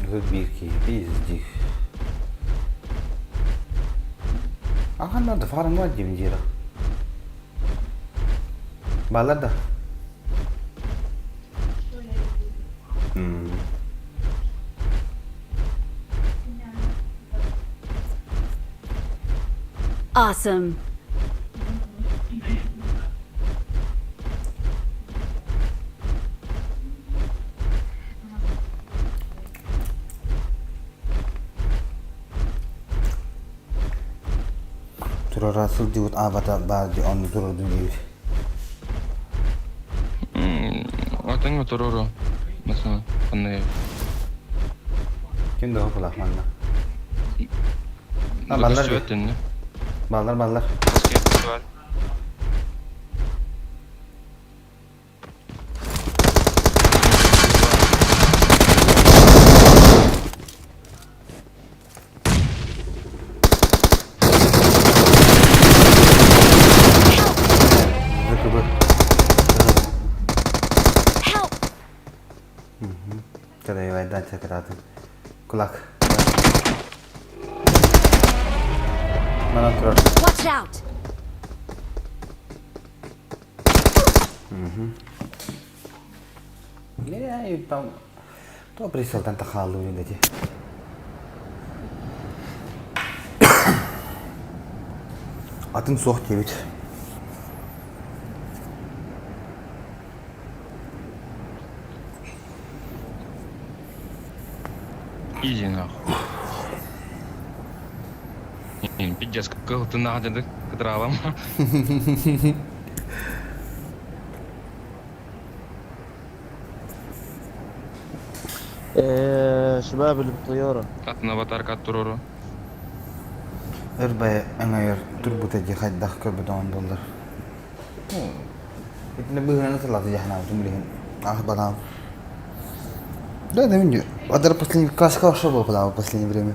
Тут бирки, пиздих. Ахан да фарым бар дим жира. Балар да. Awesome. Турара сылдьыбыт аабата баар дии онно турардым диэбит. Атыҥҥа туруору масына ханна Ким да хопулах манна. А, баллар Көстүбэт Баллар, баллар. Бар. ЗКБ. Help! Чарайвайдан чакыратын. Кулак. Манан турар. Watch out! Не, там. То прицелтан тахааллыы ити. Атын суох диэбит. Иди нахуй. Пиздец, кылтынаах деді кытыраалам. شباب اللي بالطيارة Атын аватарка турору. Өр бай өҥөйөр турбута дии хайдах көрбөтөҕүн буоллар. Итиннэ быыһынан сыллааты дьаһанаабытым билигин ах банаам. Да, да, мин Адар последний классика ошел был в последнее время.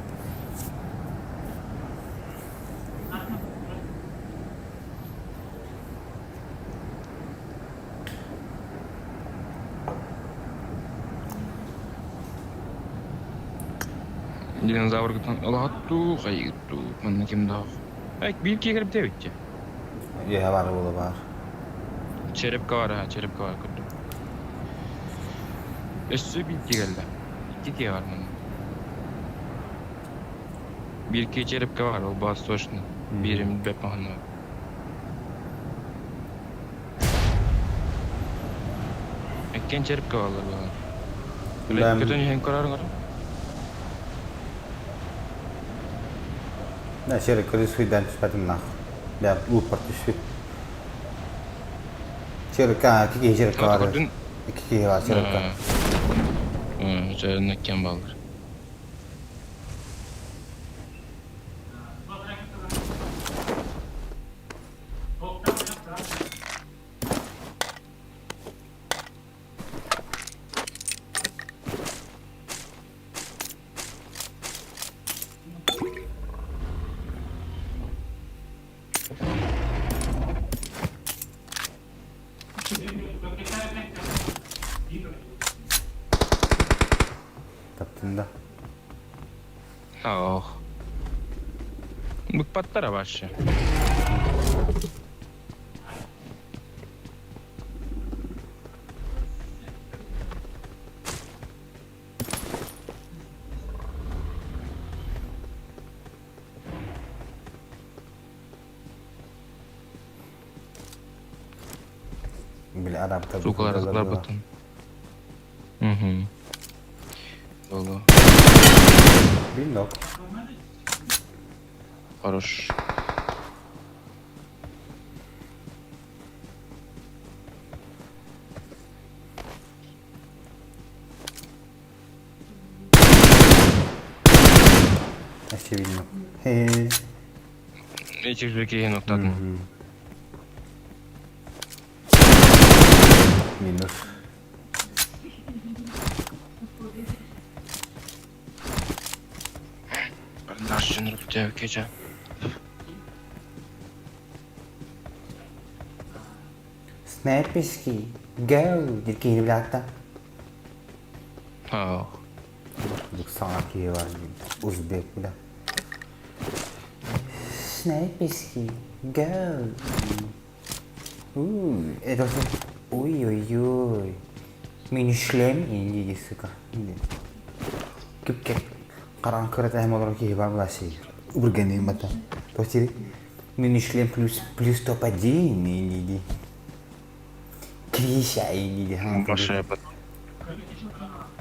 Динозавргытын ылааттуу, хайыттуу, манна ким даах. Ай, биир киһи кэлбитэ эбит Үөһэ баар буола баар. Черепка бар, а, черепка бар курдук. Өссө биир киһи кэллэ. Икки киһи бар манна. Биир киһи черепка бар, ол баас точно. Биирим бэп маһына. Иккиэн черепка бааллар буолан. Бэм. Көтөн иһэн көрөр көрөр. Да, черепка суйдан түспэтим нах. Бля, луппар түспүт. Черепка, икки киһи черепка бар. Көрдүн? Икки киһи бар черепка. Чөрүн иккиэн бааллар. Таптын да. Ох. Быкпаттара вообще. Били арабта Сукалар бутун. Угу. Болу. Бинок. Хорош. Очевидно. Хе-хе. Этих же киһин оттадым. Минус. Наш кече. Снайперский. Go! Диир киһини билээхтэ. Ох. Саҥа киһи бар узбек бля. Снайперский. Go! Уй, это Ой-ой-ой. Мини-шлем инди сука. Күпкә караң көрәт әһәм олар киһи бар була сей. Үргәнен бата. То мини-шлем плюс плюс топ-1 инди. Крыша инди. Большая пат.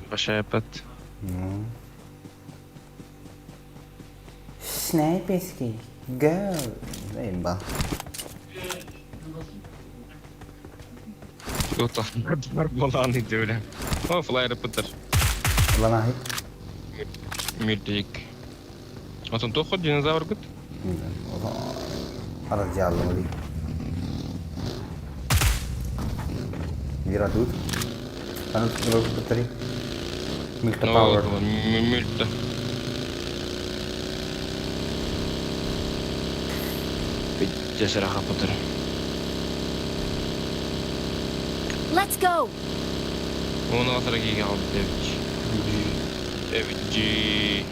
Большая пат. Ну. Снайперский. Go! Имба. Тут болан иди бля. О, флайер пытыр. Ланахи. Мирдик. Отон тохот динозавр гыт? Арадьяллы дии. Вира тут. Аны бытыры. Мильта Power. Мильта. Пиздец раха пытыр. Let's go! Оны асыра киге алды девич. Девичи.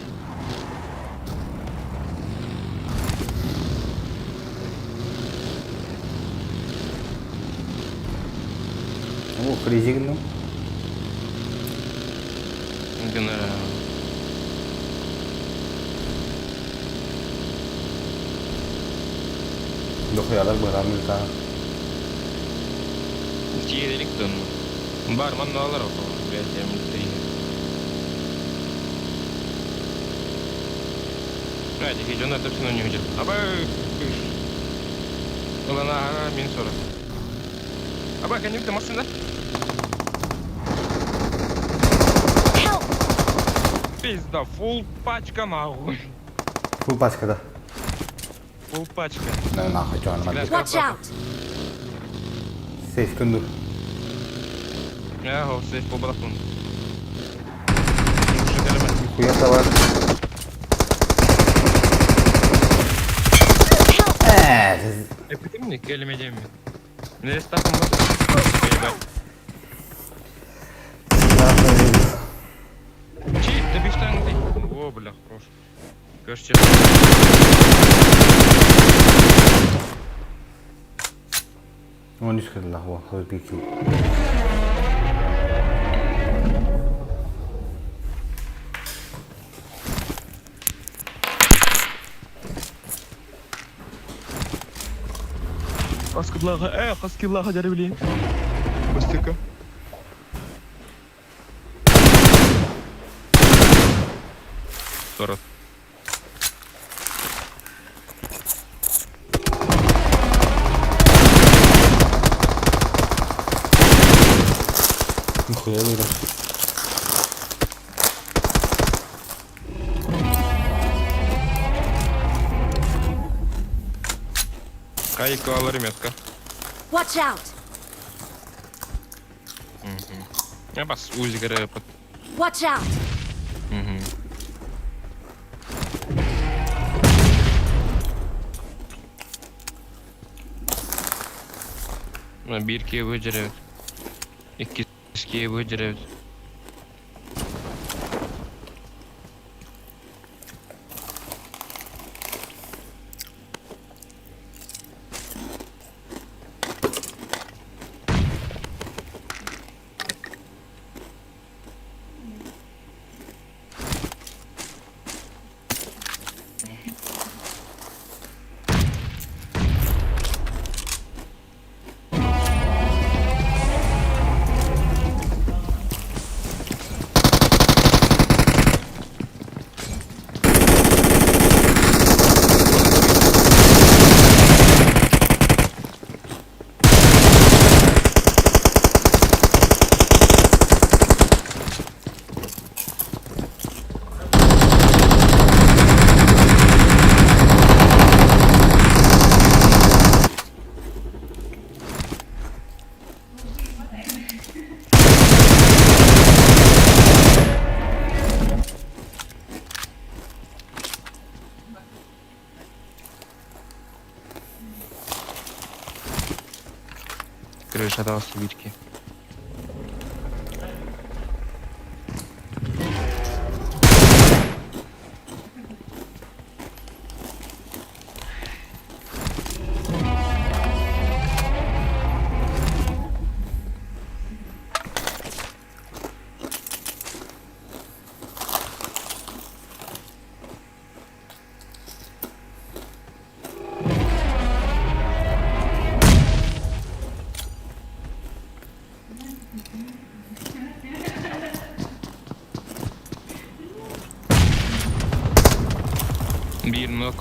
О, фризик ну. Дохуялар быһараммыта. Тиэрелик дон. Бар манна алар ото. Блядь, я мультри. Блядь, их дьон это все на них Аба, Ылана мин сора. Аба, кәнемді машина. Пизда, фул пачка нахуй. Фул пачка да. Фул пачка. Да нахуй, чё, она Watch out! Сейф күнду. Я го сейф по братун. Хуя товар. Э, Эпидемия, келмедеми. Не стахом Ебать. Чи, да биштан ты. О, бля, хорош. Короче. Он не сказал, хо, бики. Қаскыдлаға, ә, қаскыдлаға жары білейін. Бастыка. Сорок. Нихуя не Кайка алар метка. Watch out! Я бас узигара под. Watch out! Угу. Bir кие выдерет. Икки кие выдерет. Крыша дал свитки. Bir knock.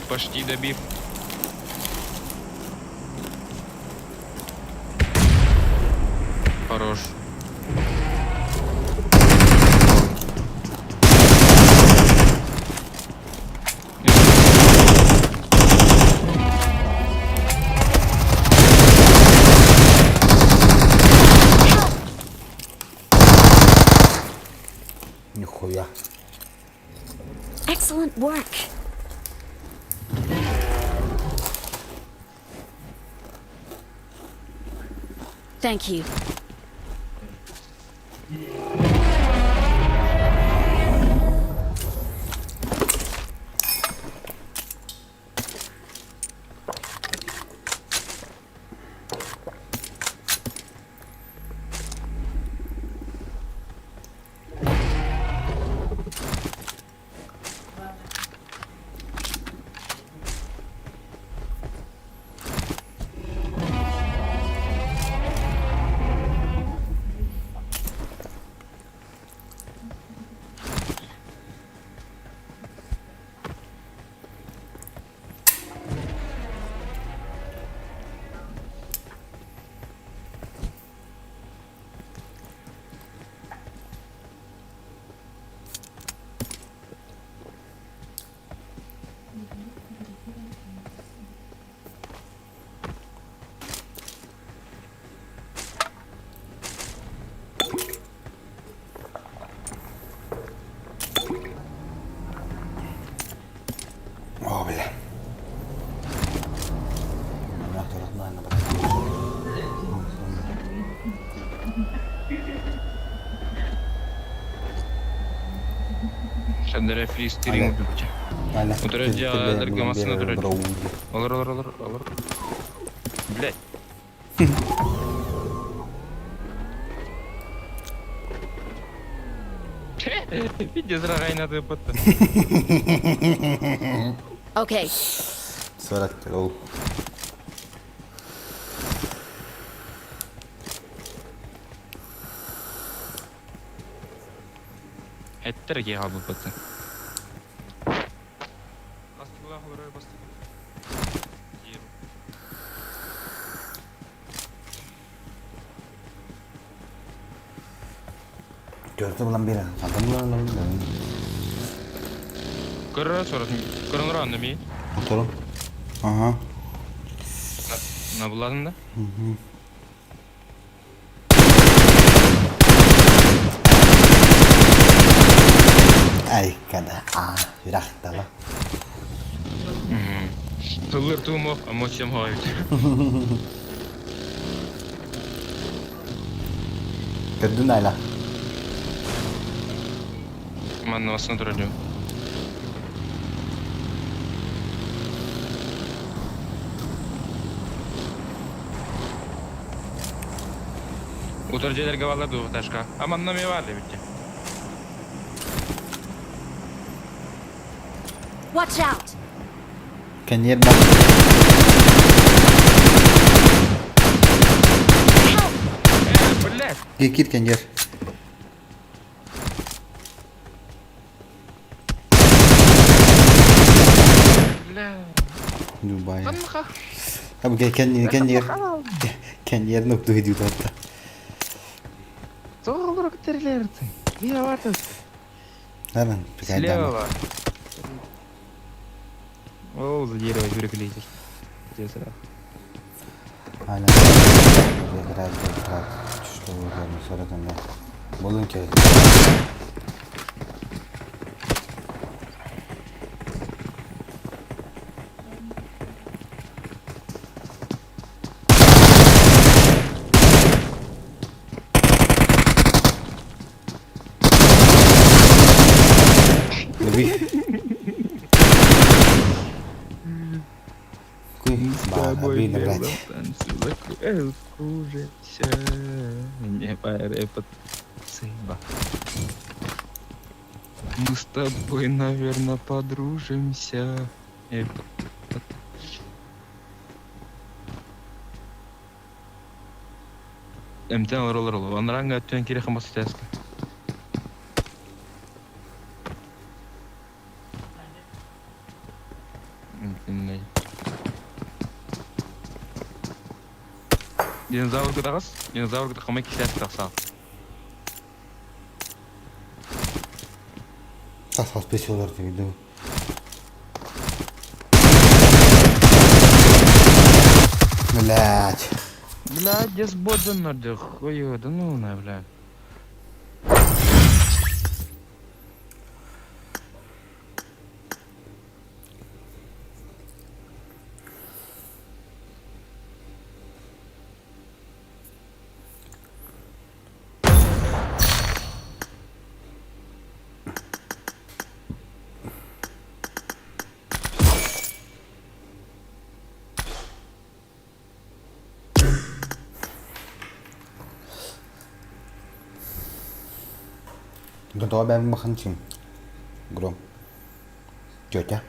Почти добив. Хорош. Нихуя. Excellent work. Thank you. Сандара фристиринг удучча. Аля. Утары дьааларга массыына турар. Олор, олор, олор, олор. Блядь. Пиздец, рагайнаты бытты. Okay. 40 ол. Эттер киһи хаалбыппыттан. Астылаах олорор бастакы. Төртө булан биэрэн, хантан булан ылабын Көрөр соротун көрөн анны ми. Отору. Ага. На булладың да? Мгм. Айкада. А, үрахтала. Тыллыр туумох, эмоциям хоойут. Көрдүн айла. Манна басына турар дьон. Утар дьиэлэргэ бааллар двухэтажка. А манна эмиэ баар эбит Watch out! Кэнниэр бар. Блядь! Кир кэнниэр. Бля. Дубай. Ханха. Абы кэнниэр кэнниэр кэнниэр нукту хидютатта. Тоҕолор көтөрүлэртин. Виноваты. Наран, Слева. О, за дерево переклеить. Где сразу? Аля. Что вы там, сорок Болун керек. Люби. Мы с тобой обидно, брать. кружимся. Не цыба. Мы с тобой, наверное, подружимся. Эмтен олор олор олор. Анранга өттен кире хамас тәске. Динозавр кытагыз, динозавр кытакамай кисәс тақсал. Тас бес олар дейді. Блять. Бля, дес боден норде, хуй, да ну на, бля. Тоҕо бэйэм бахан Гром. Тетя.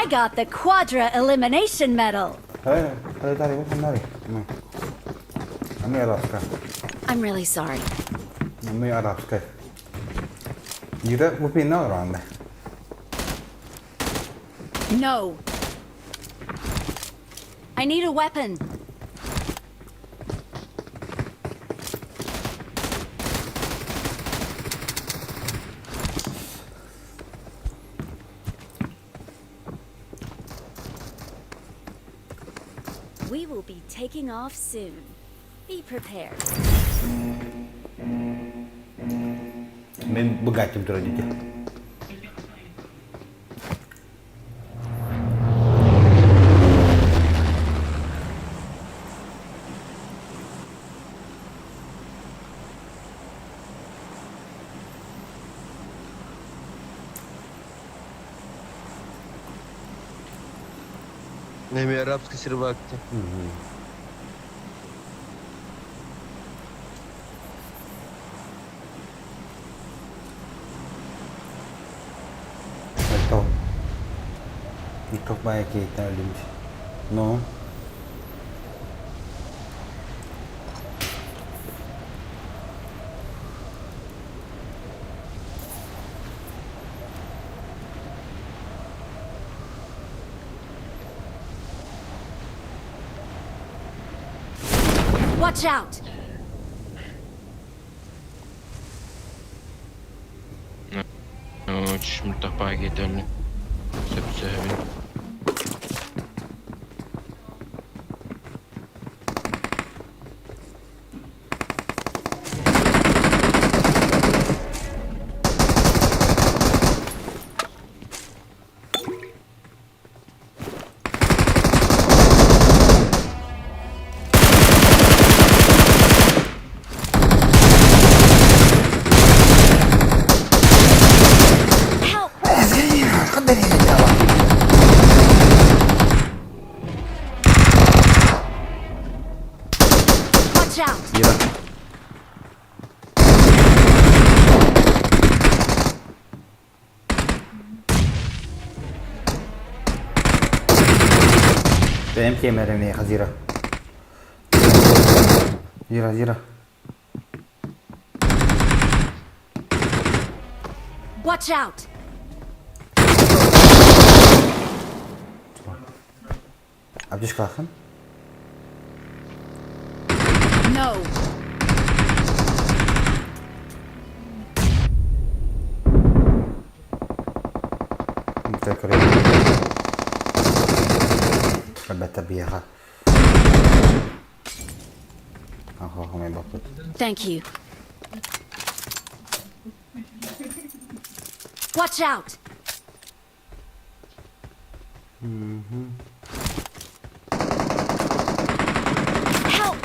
I got the Quadra Elimination Medal. I'm really sorry. Мы арабская. Юра, купи на No. I need a weapon. We will be taking off soon. Be prepared. Мен богатым родитель. Неми арабский сервакти. Это. Никто какие-то люди. Ну. Watch out! Чмтапагетелни. Сөпсөбүн. Watch out! Ира. Бэм кемерини хазира. Зира, зира. Watch out! Абдишкахын. No. Ребята, бияха. Ага, мы бапыт. Thank you. Watch out! Help!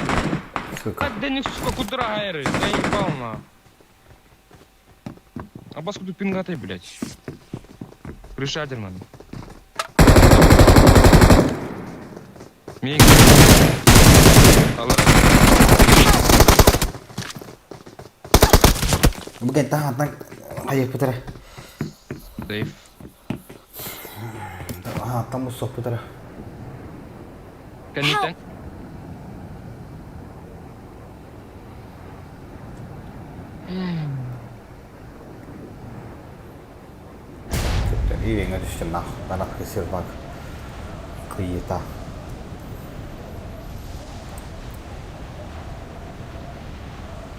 Сука. Да не, сука, куда айры? Я ебал на. А бас куду пингатай, блядь. Крышатель надо. Миг. Бүгін таң қайық бітірі. Дейв. А, там усоқ бітірі. Кәнитен. Үйеңе түштім нах. Барақ кесер бак. Кыйыта.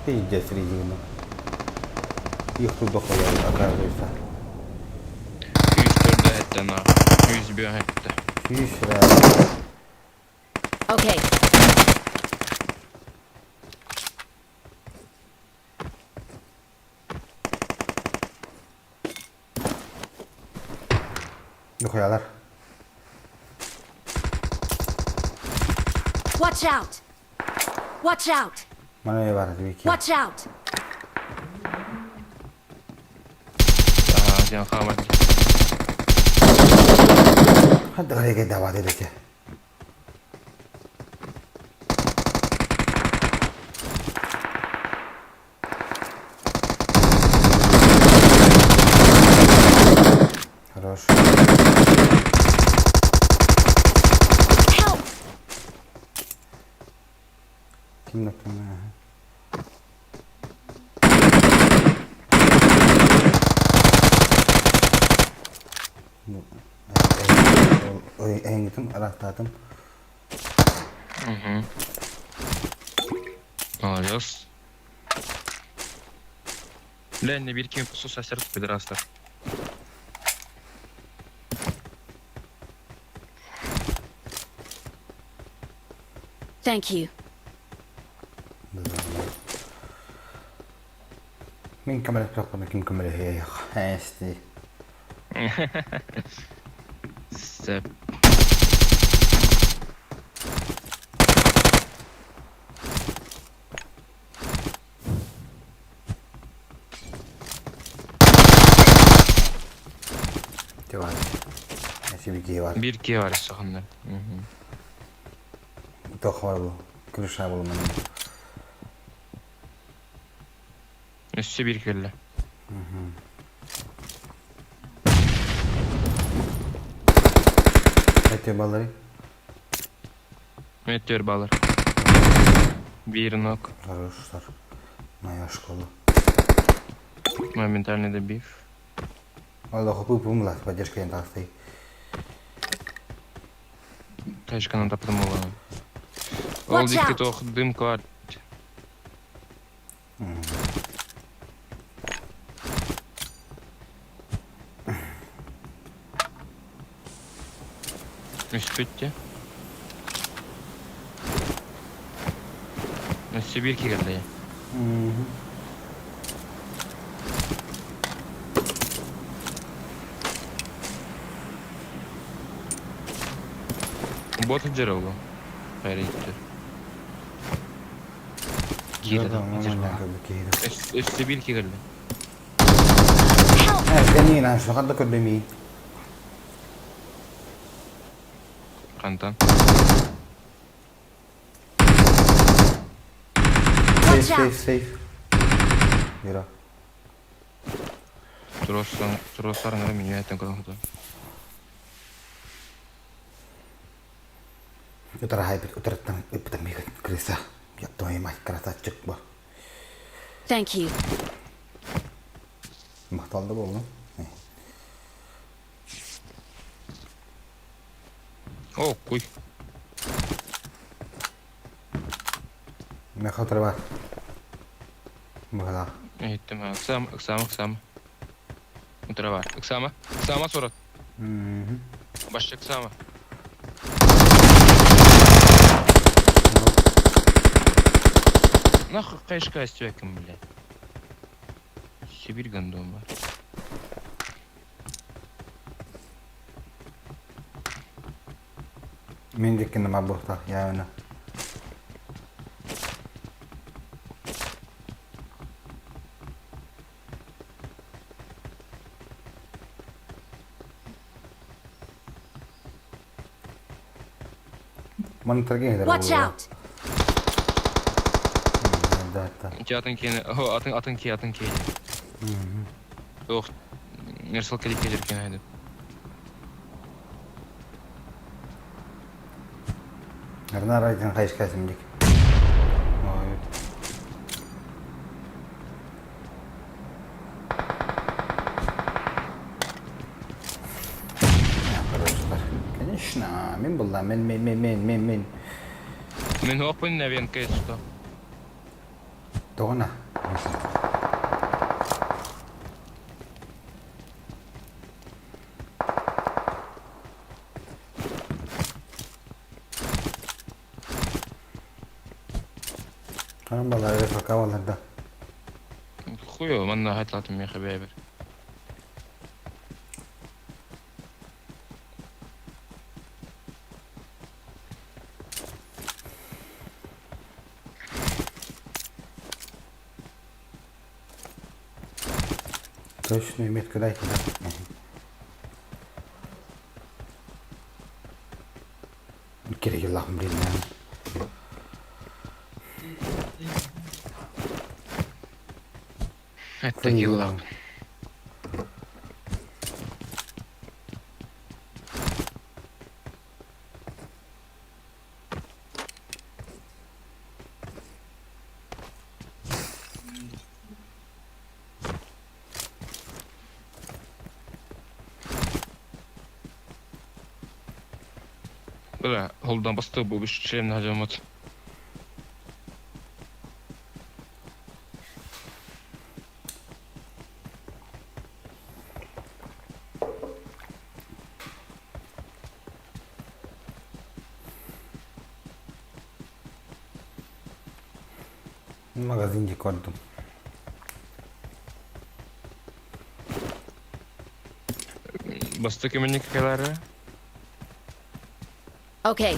Пиздец резину. Их тут дохуя оказывается. 104 хәттә на. 101 хәттә. 100 Okay. Дохуялар. Watch out! Watch out! Мана бар вики. Watch out! Аа, сен хамат. Хадда гареге дават edece. Хорош. Ким Эһиҥҥитин араастаатым. Угу. Молодец. Бля, не бир ким кусу сасер пидорастар. Thank you. Мин көмөлөспөккүнэ ким көмөлөһүөй ээсти. Сөп. Бар. Бир киһи бар саханнар. Туох бар бу? Крыша булман. Өссө бир кэллэ. Эти баллары. Өттөр балар. Бир нок. Хорош, Моя школа. Моментальный добив. Аллах пупумла, поддержка ентасты. Тачканы таптым буолан. Ол Watch дикки out. туох дым квар. Үспүттэ. Өссө биир киирэллэ. Бот сылдьар ол. Хайрыйтты. Киирэ да. Өссө биир киирэллэ. Кэннигин аһахан да көрдөмиин. Хантан? Сейф, сейф, сейф. Юра. Туруорсан, туруорсарыҥара минүөттэн көрөн сытар. Утараһайбыт утарыттан ыппытым миигин крыса. Я твою мать, красавчик бо. Thank you. Махталды болду. О, куй. Мен хатыр бар. Быһалаах. Иһиттим. Ыксаама, ыксаама, ыксаама. Утара бар. Ыксаама. Ыксаама сурат. Башча ыксаама. Нахуй кайшка истибэккин, блядь. Сибирь гондон бар. Мин диккин буохтаах яавына. Манытарга Watch out! Дьэ атын киэнэ, о, атын атын киэ, атын киэ. Туох нерсыл кэлик кэлэр киэнэ Арнар айтын хайышкасым дик. Конечно, мен булла, мен, мен, мен, мен, мен, мен. Мен опын навенка что. Тоҕуна. Ханан балары фака баларда. Хуё, манна хайтлатым мен хабайбер. Точную метку дайте, да? Керек Allah'ım bilmem. Это килла. Бля, холдан бастык бу шлем нажимать. Магазин көрдүм. Бастык именник келары. Okay.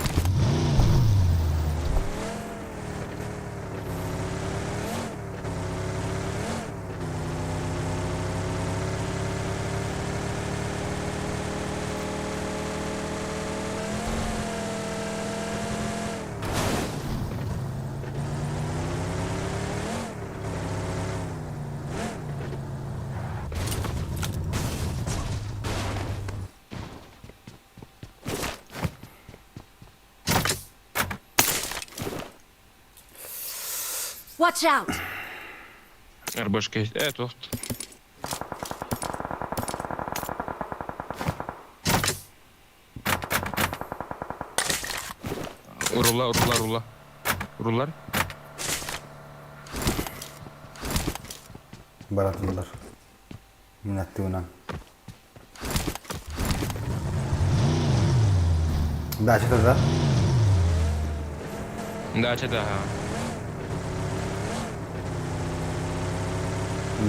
Watch out! Арбашка есть. Тост. Урула, урула, урула. Урулар. Баратылар. Минаттыынан. Дача да? Дача да.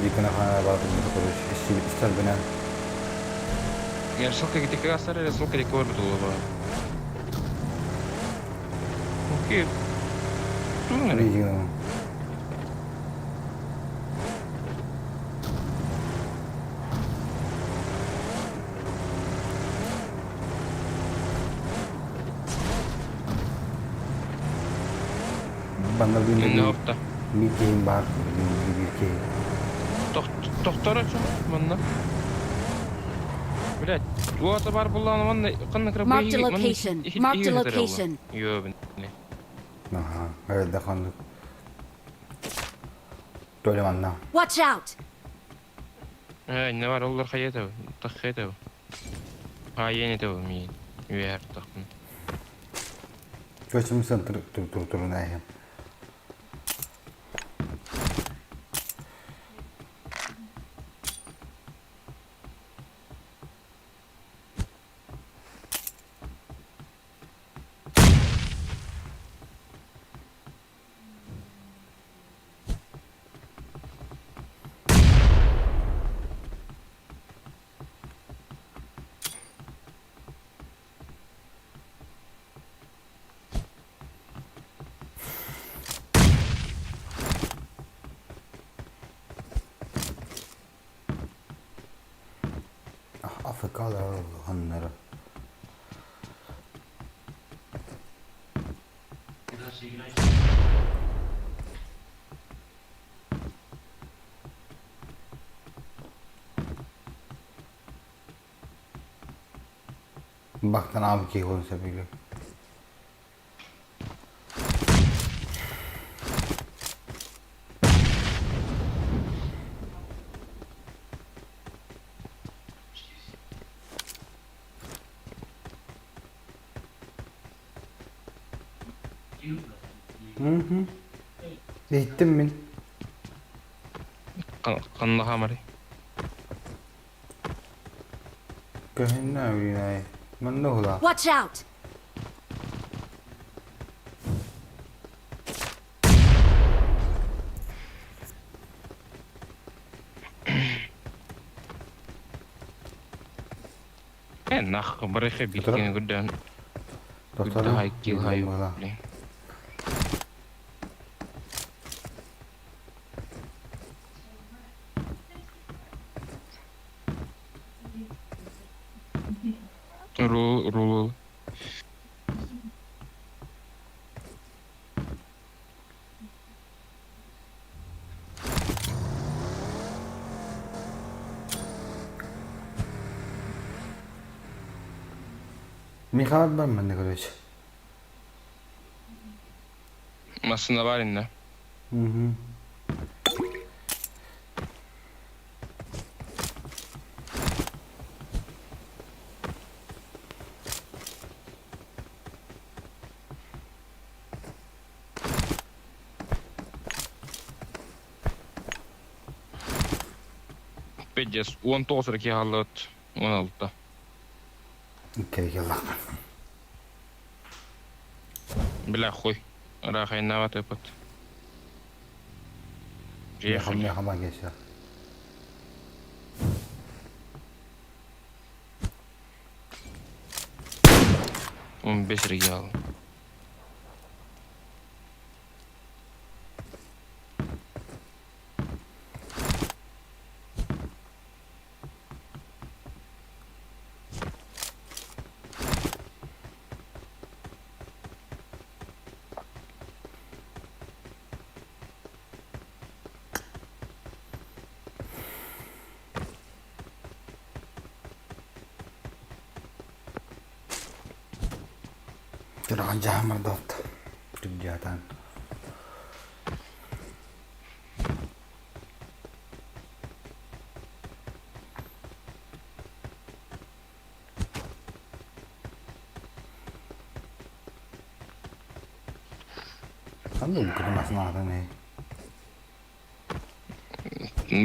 Дикана хана баратылар короче. Истер бинен. Я ссылка где касар, или ссылка где корбит улова. Окей. Видимо. Банна Ne yaptı? Bir keyim var. Bir keyim. Доктор açı manna. Блять, туата бар булланы манна канна кырып Marked a location. Marked a location. Йо, не. Аха, evet de kandık. Böyle manna. Watch out! Э, не бар олар хайата, таххета. Хайене то ми. Юер тахпын. Көчүмсен тур тур тур тур нәйем. Afrikalar hanları. Бактан abi ki konuşabiliyor. Hı hı. Gittim mi? Канна хамари. Көһүннә үлүнәй. Манна хула. Watch out! Э, нах, барыхы биткен гүддән. Доктор. Хай кил хай. Рул, рул. Михаил бар манна короче. Масына бар инде. Hı. Пиздец, 19 эрэ киһи хааллыбыт, 16. Икки кэллэхпин. Бля, хуй. Ыраахайнаабат ыппыт. Меха магия сейчас. 15 региал. Тураҕын дьаһаммардалт. Түбдьаатаан. Ханна улгутун аһын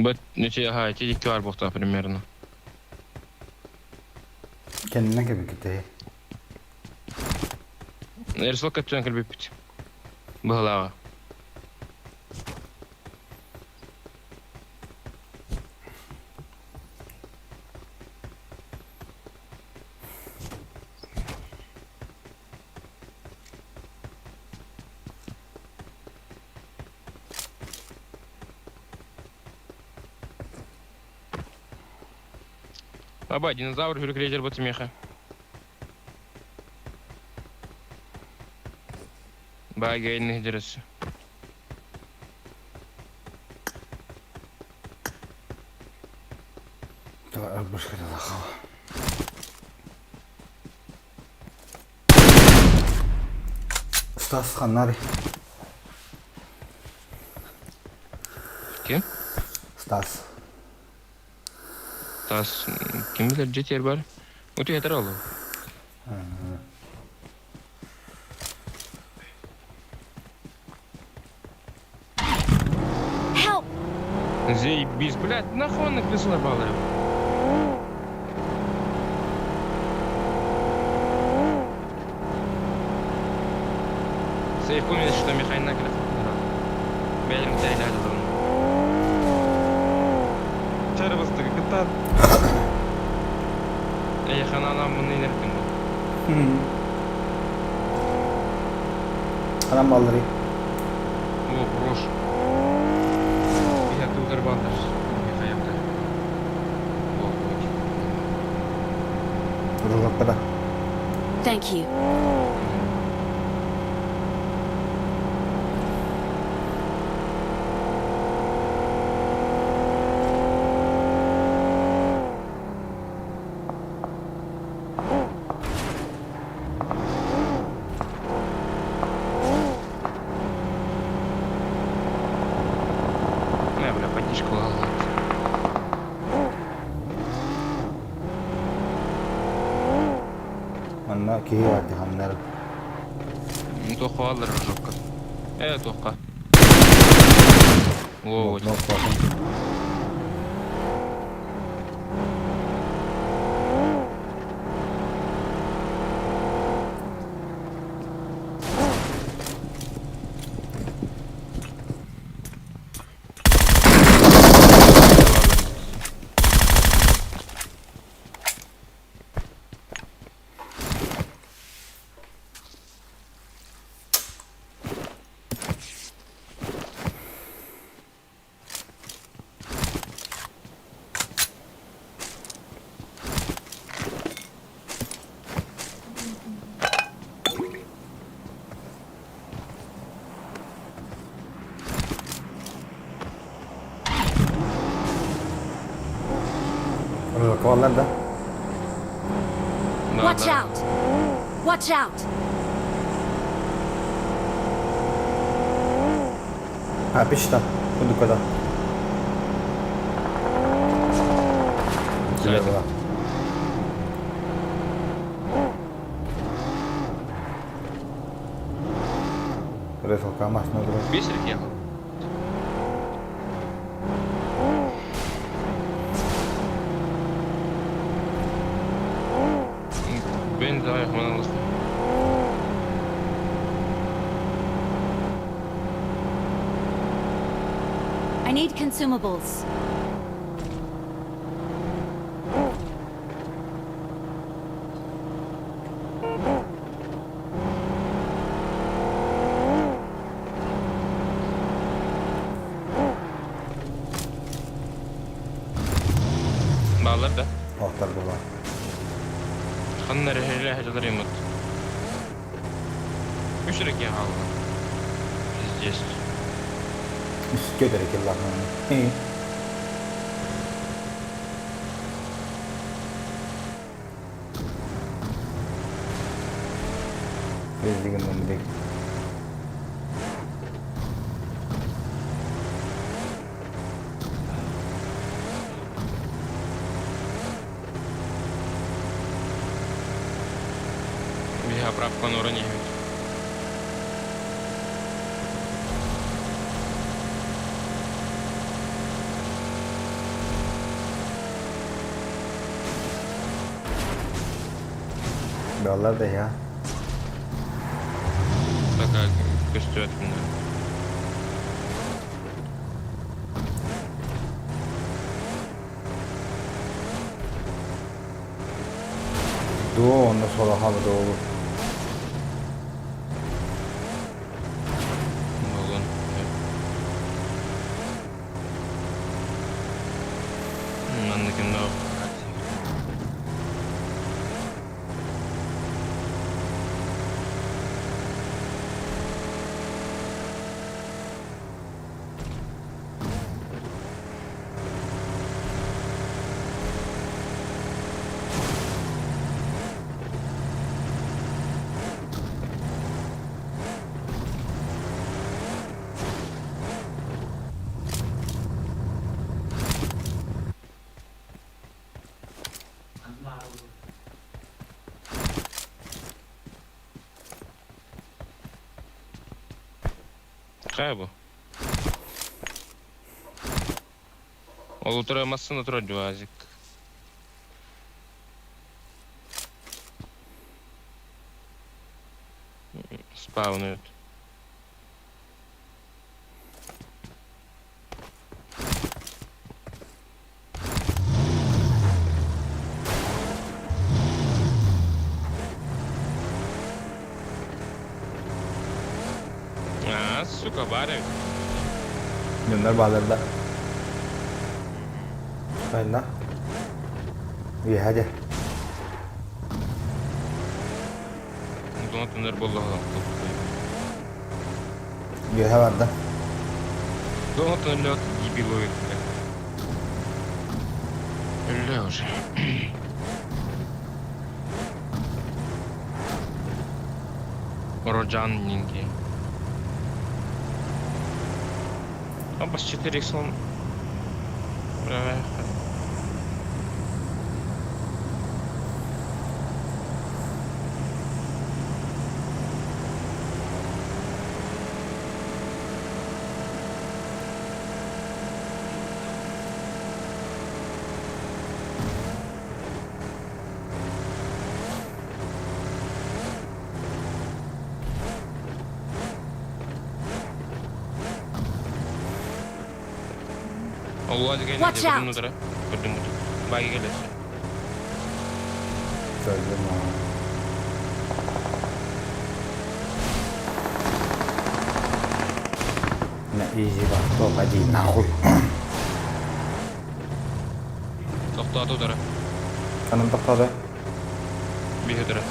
Бат, нече, ага, эти икки бар буохта примерно. Кэннинэн кэбиккитэй. Эрсол көттүөн кэлбиппит. Быһылааҕа. Аба, динозавр хүрүкүлэдэр бу меха. Баа гейн дерес. Стас ханнари. Ким? Стас. Стас ким билэр дьиэтигэр бар. Утуйатар ол. Help! Заебись, блядь, нахуй он написал баллы? Сейф помнит, что Михаил Накелев Бәлем тәйләде зон. Чарыбыстыгы кытар. Эй, ханана муны инертин бу. Анам баллары. О, хорош. Я тут балдар. Михаил. Ружоккада. Thank you. Не, бля, поддержка лагает. Манна киһи барди ханнар. Тоққа алыр жопка. Э, тоққа. О, Ружокка баллар да. Watch out! Watch out! Ha, пичта. Кудукада. Ресалка машина друг. Бесер ехал. Мен давай манылыс. I need consumables. Баалар да. Охтар була. Ханна эрэ хадьалар имут. Үс эрэ киһи хаалла. Пиздец. Үскө эрэ киллаҕын. Билигин мындык. Биһи оправканы уран иһэбит. Баллар да я. Пока көстүбэт гына. Дуо онно солоха бу Буолун. Манныкында Хайа бу? Ол утары массыына турар дьуазик. Спавнуют. А, сука, барик. Дьоннор баалар да. Хайна. Үөһэ дьэ. Донат буоллаҕа. Үөһэ барда. Донат лед дебилоид. Өллө уже. Орожан нинги. Абас 4 х он. Watch out. Баги келесі. Көрдүм На изи бар, топ один нахуй. Тоқтату дара. Каным тоқтады. Биһи дара.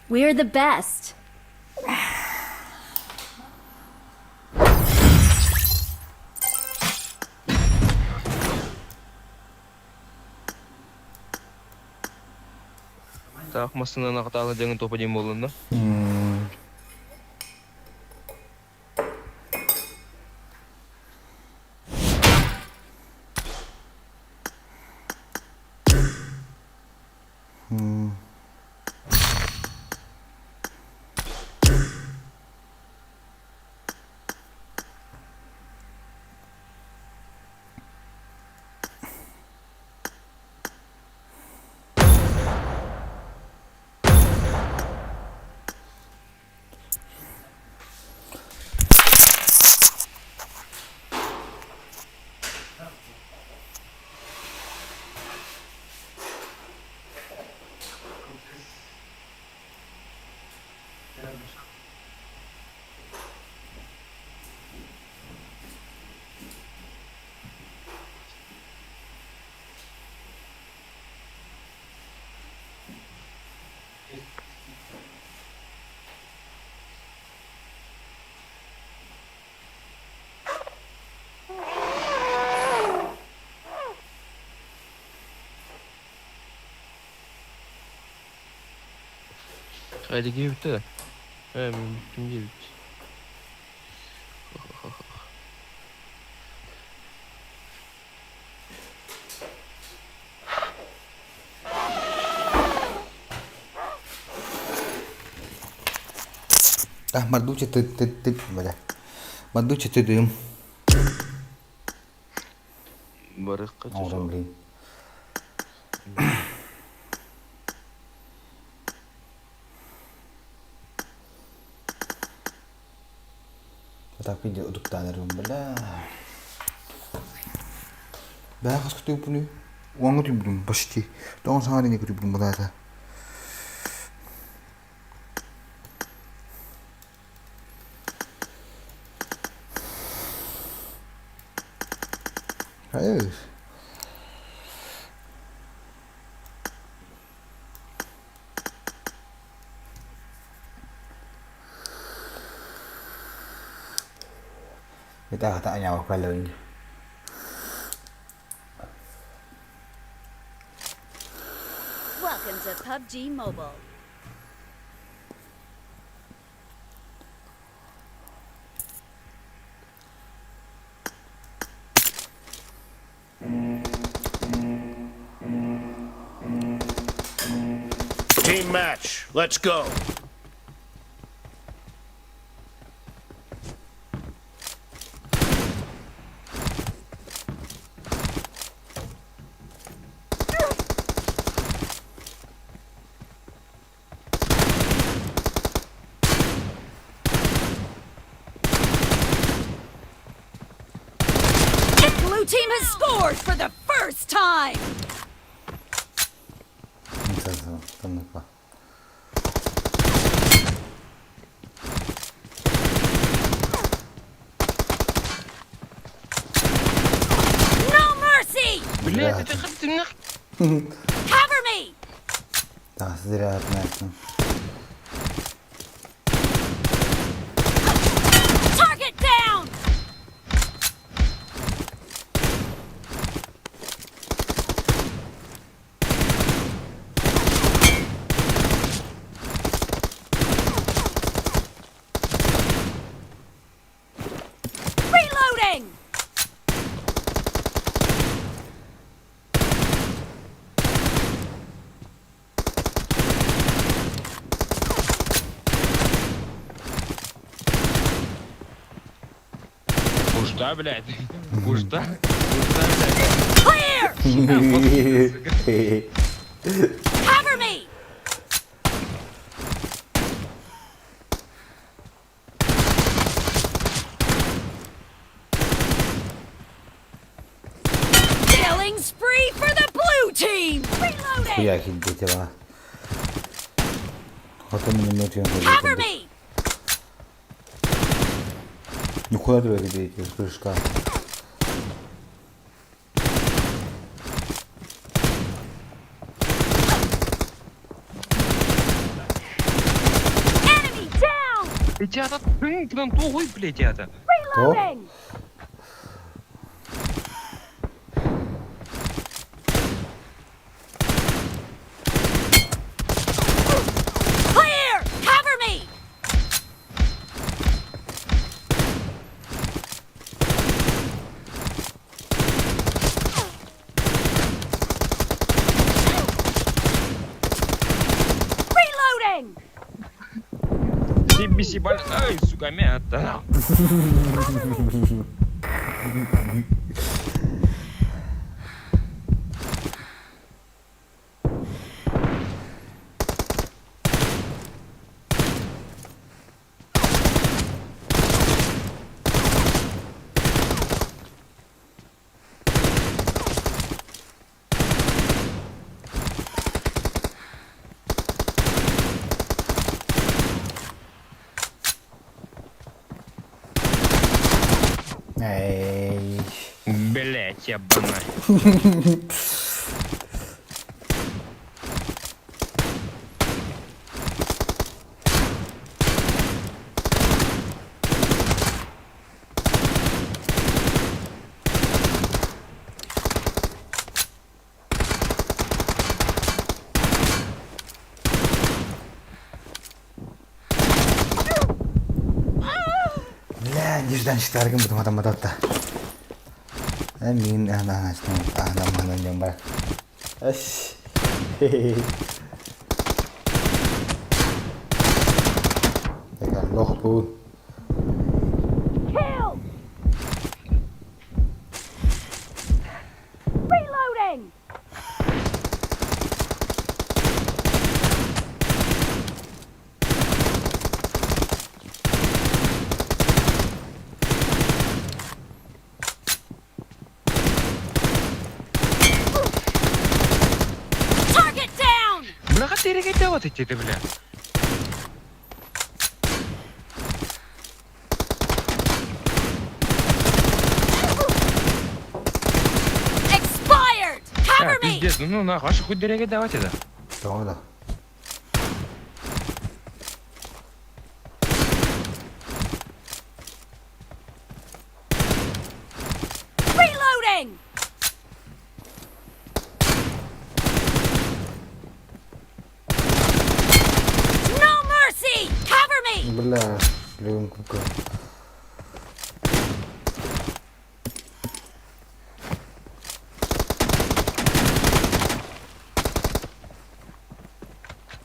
We're the best. Так, массыынаны хатаалы дьаҥын топа диэн буоллун да. Хайда киирбитэ да? Ээ, мин бүттүм диэбит. Ah, мордуча ты ты ты бля. Мордуча ты дым. Барыхха Оҥорон блин. Так видео утуктаан эрим бля. Бээ хас күтүппүнүй? Уоҥҥа түбүтүм почти. Тоҕо саҥа диэни күтүппүн былаата. Hayır. Người ta tại nhà quay lớn. Welcome to PUBG Mobile. Team match. Let's go. The blue team has scored for the first time. Tanıkla. No mercy! Блядь, это как ты нах... Cover me! Так, зря отнесен. Target down! Reloading! Куда, блядь? Куда? Куда, блядь? Clear! Cover me! Killing spree for the blue team! Reloading! Хуя хиддете Хотон миномет Cover me! Нихуя ты видите, крышка. Enemy down! Ребята, ты нам тугой, блядь, это. Reloading! Clear! Cover me! Биси бал, ай, сука, мята. Эй. Блять, я бана. Бля, нежданчиктаргын бутум атаммататта. Мин аана бар. Аш. Лох буун. Kill! Reloading! Target down! Бля, ты вот эти, бля. Expired! Cover me! Пиздец, ну нахуй, аж хоть деревья давать это. Тоҕо да. Reloading! No mercy! Cover me! Бля, блин, кука.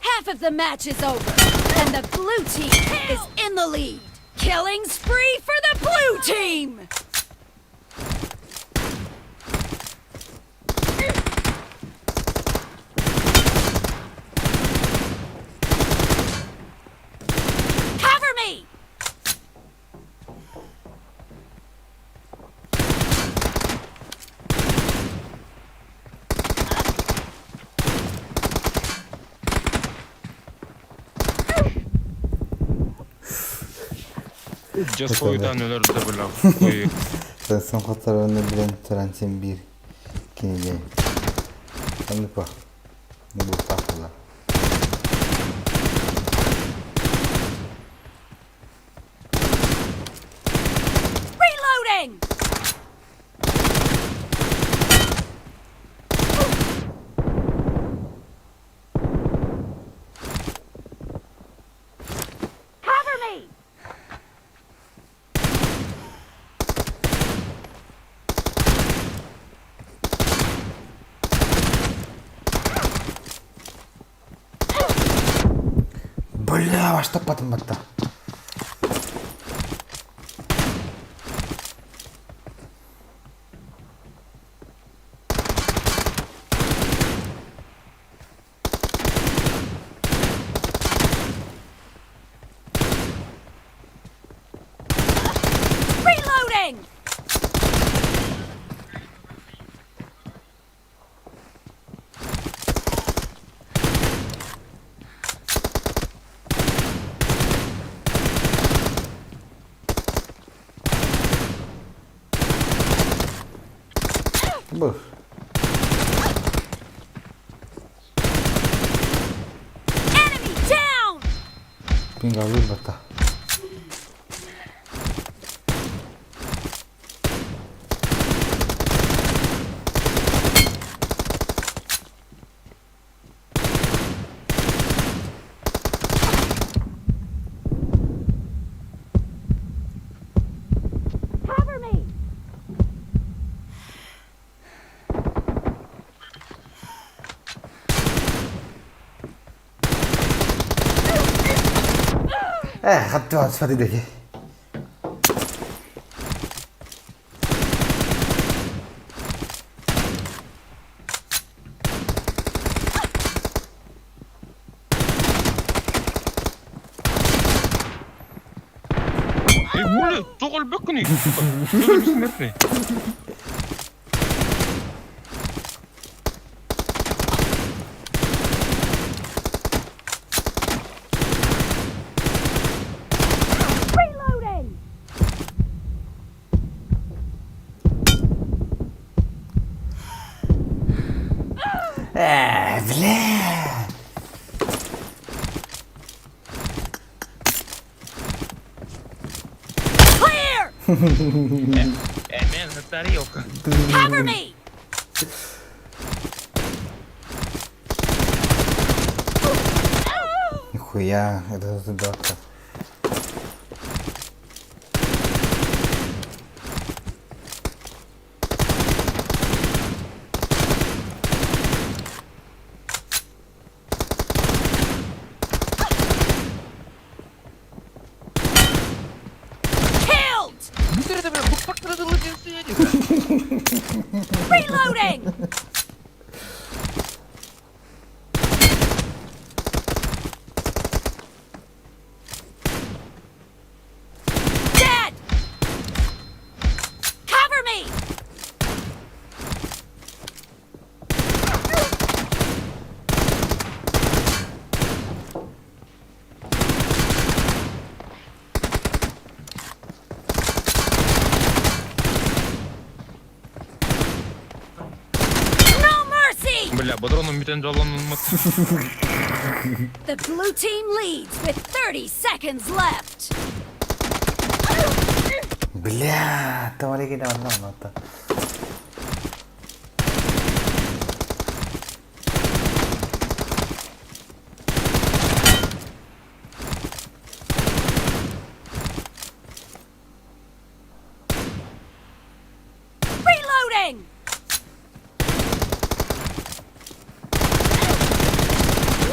Half of the match is over, and the blue team is in the lead. Killing spree for the blue team! Cover me! Just хуйдан өлөр да бля. Sen хотарını bilen Tarantin bir кинеге. Анныпа. Не был так Reloading! Cover me! Бля, баштаппатым батта. Reloading! Бұл. Enemy down! Пингалыр батта. Cover me! Э, хатты смотри деки. Ey, bu тоҕо өлбөккүнүй? Өлбүсүн Reloading! Э, бля. Clear! Э, мен тарелка. Cover me! Нихуя, это задатка. Killed! Reloading! Dead! Cover me! No mercy! Бля, бодроном бүтэн жолонун The blue team leads with 30 seconds left. Бля, тамарики да одна нота. Reloading!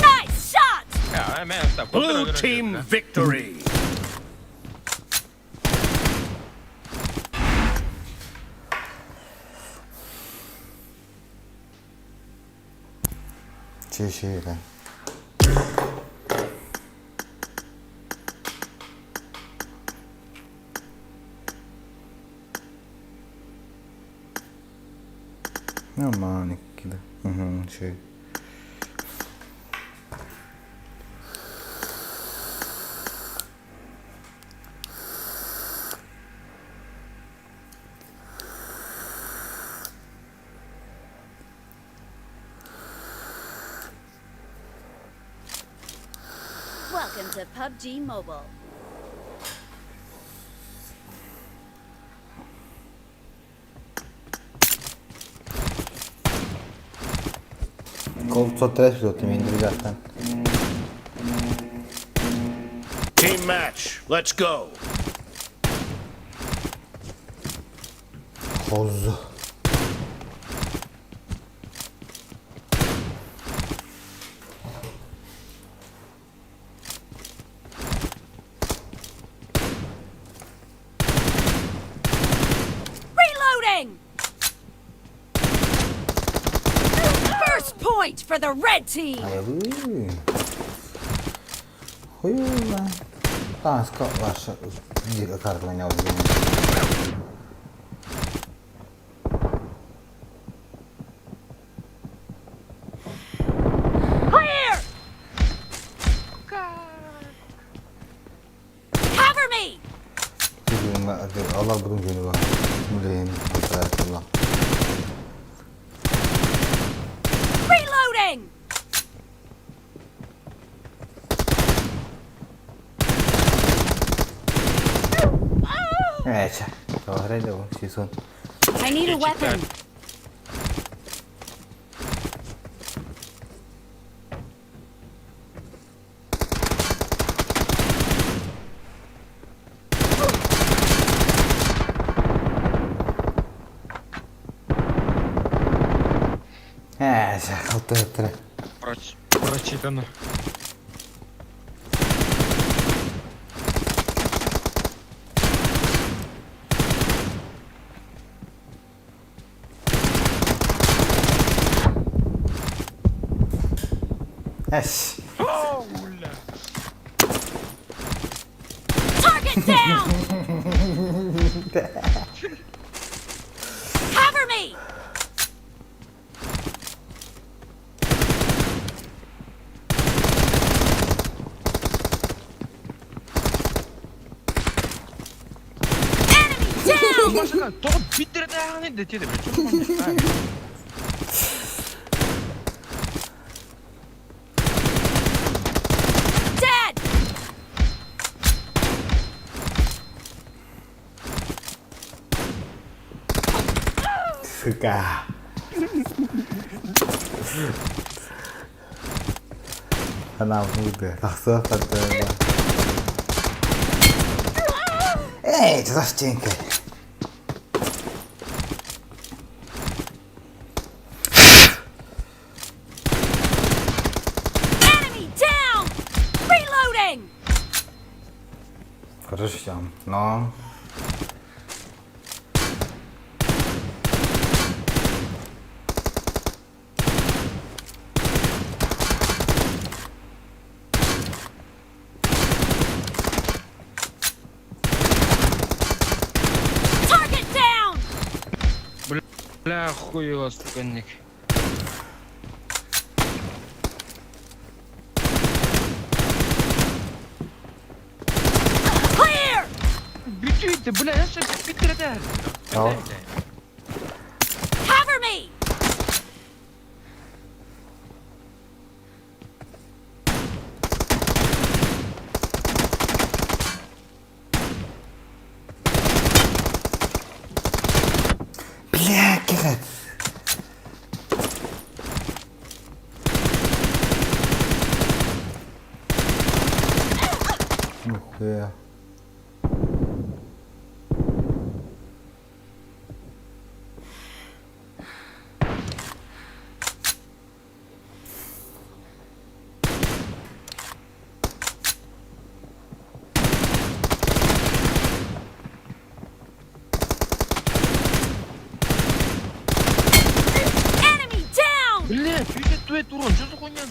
Nice shot! Blue team victory! Чеши, да. Нормально, кида. Угу, че. Welcome to PUBG Mobile. Cold Sotres pilotu indir zaten. Team match, let's go! Hoz. Reloading! First point for the red team! Айылы. Хуйла. Таска ваша карта Clear! Cover me! Allah bunun günü var. Блин, Allah. Reloading! Evet. Doğru bu season. I need a weapon. Evet, altı Прочитано. Эс. Target down! Cover me! Машина, тоҕо биттэрэтээҕин да тиэдэ Dead! Сука. Санаабытын тахсыах Эй, Застенька. Enemy down! Reloading! Хорошо, но... Target down! Бля, хуй сука, ник. Clear! Бүтүйді, бля, я биттэрэтээр. Cover me! Бля, кэхэт. Нихуя. Enemy down! Бля, 52 урон, что за хуйня?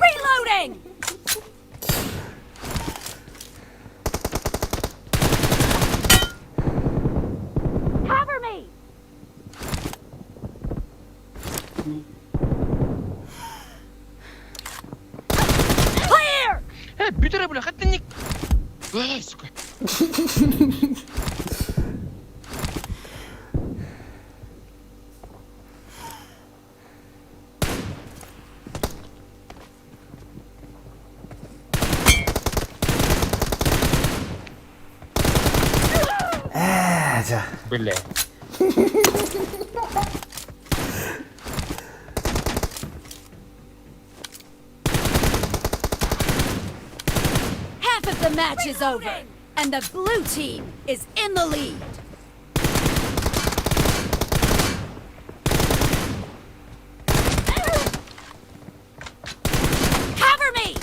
Reloading! Cover me! Clear! Э, бүтэрэ, бля, хатты ник. Эй, сука. Ээ, за. Бля. Half of the match is over, and the blue team is in the lead. Cover me!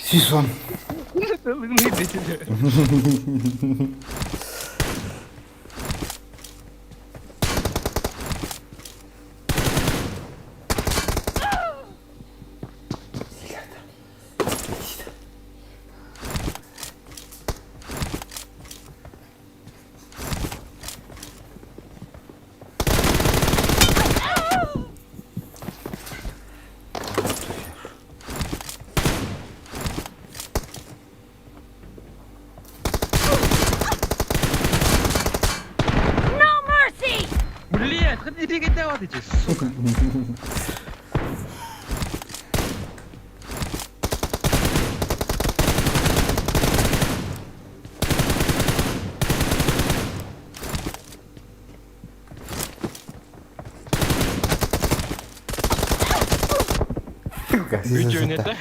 Сисон. No mercy! Блядь, ходи бегать эти, сука. Сука, Бүтүн это.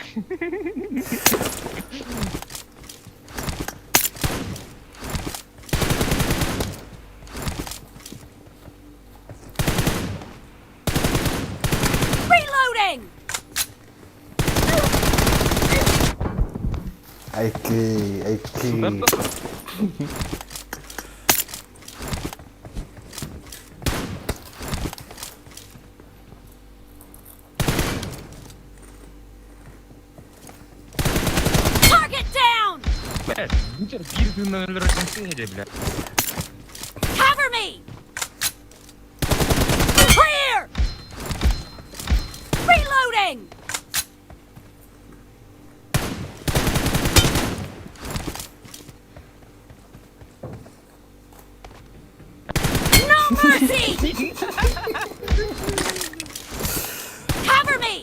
Reloading! Айки, айки. тыыннан өлөрөр сыыһа бля. Cover me! Clear! Reloading! No mercy! Cover me!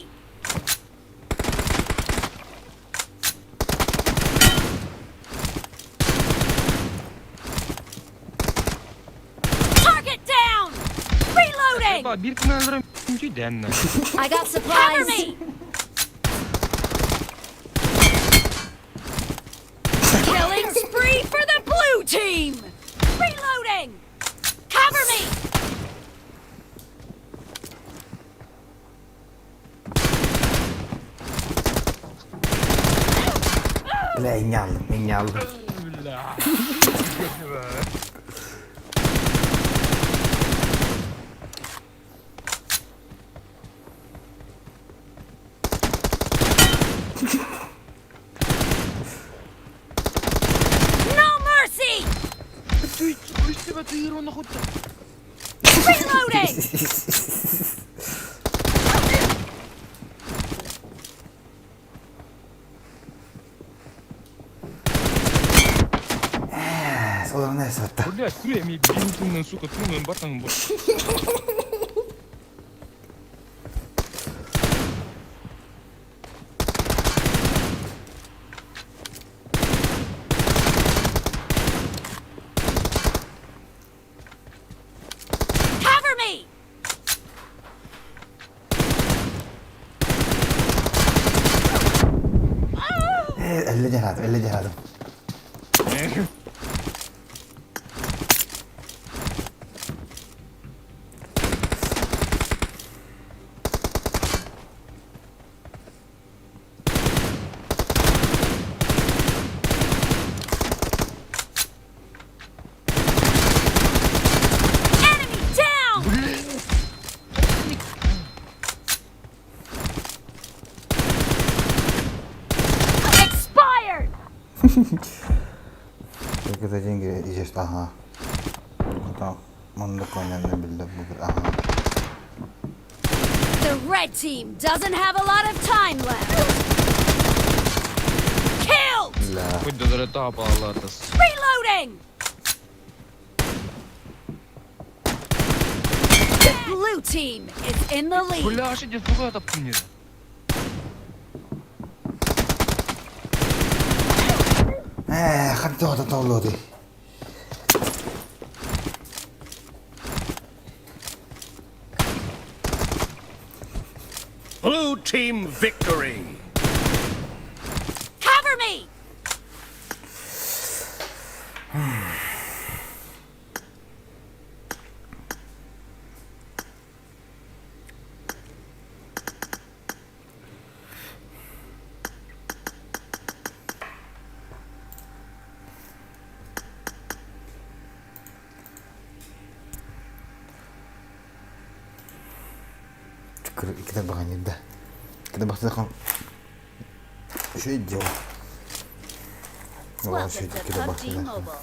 Target down! Reloading! Bir tane öldürem denna. I got supplies. Cover me! Killing spree for the blue team! Reloading! Cover me! Бля, инньэ аллым, инньэ аллым. No mercy! Üstüme tıyır onu kuttu. Reloading! Олорно сатта. Бля, күрэ ми бинтунан сука тунан батан бу. Cover me! Элле дьаһаатым, элле дьаһаатым. Enemy down! Expired! Только за деньги идешь, ага. Потом он такой, наверное, бил, ага. The red team doesn't have a lot of time left. Killed! Хоть таапаллаатас. Reloading! The blue team is in the lead. Бля, аж иди сука таптым Ээ, ханта толлуоти. Blue team victory! Cover me! Иккитэ баҕаньырда. Иккитэ бахтахан үчүгэй дьыала. Welcome to Иккитэ PUBG бахтахан. Mobile.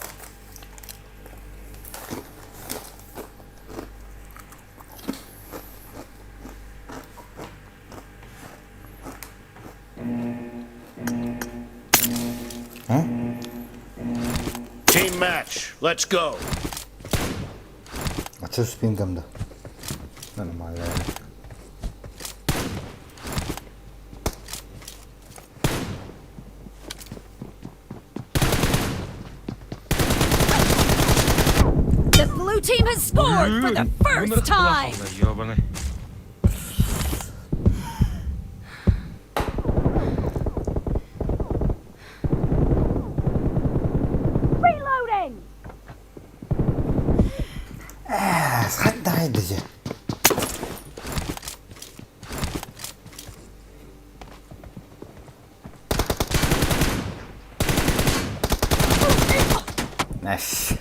Team match, let's go! А что с пингом да? Нормально. The blue team has scored for the first time. Ёбаный. Reloading! Ээ, хатта хайдажа. Nice.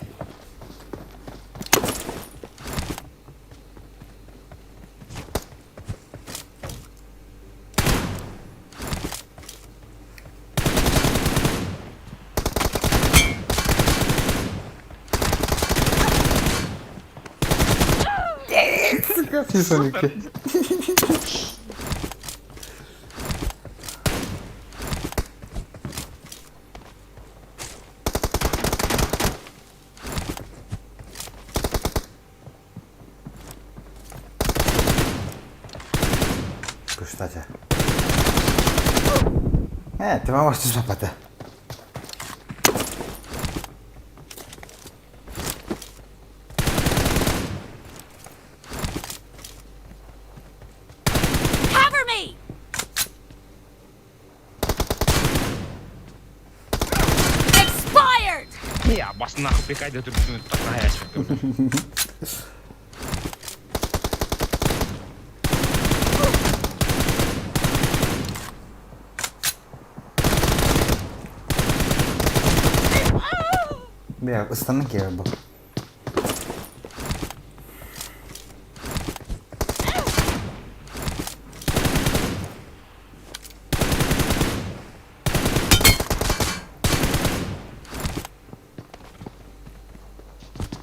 Сука, 112. Кстати. Э, ты мама что запата? Cover me! Expired! Я бас нахуй прикайда түркүн Бля, ыстанан киирэр бу.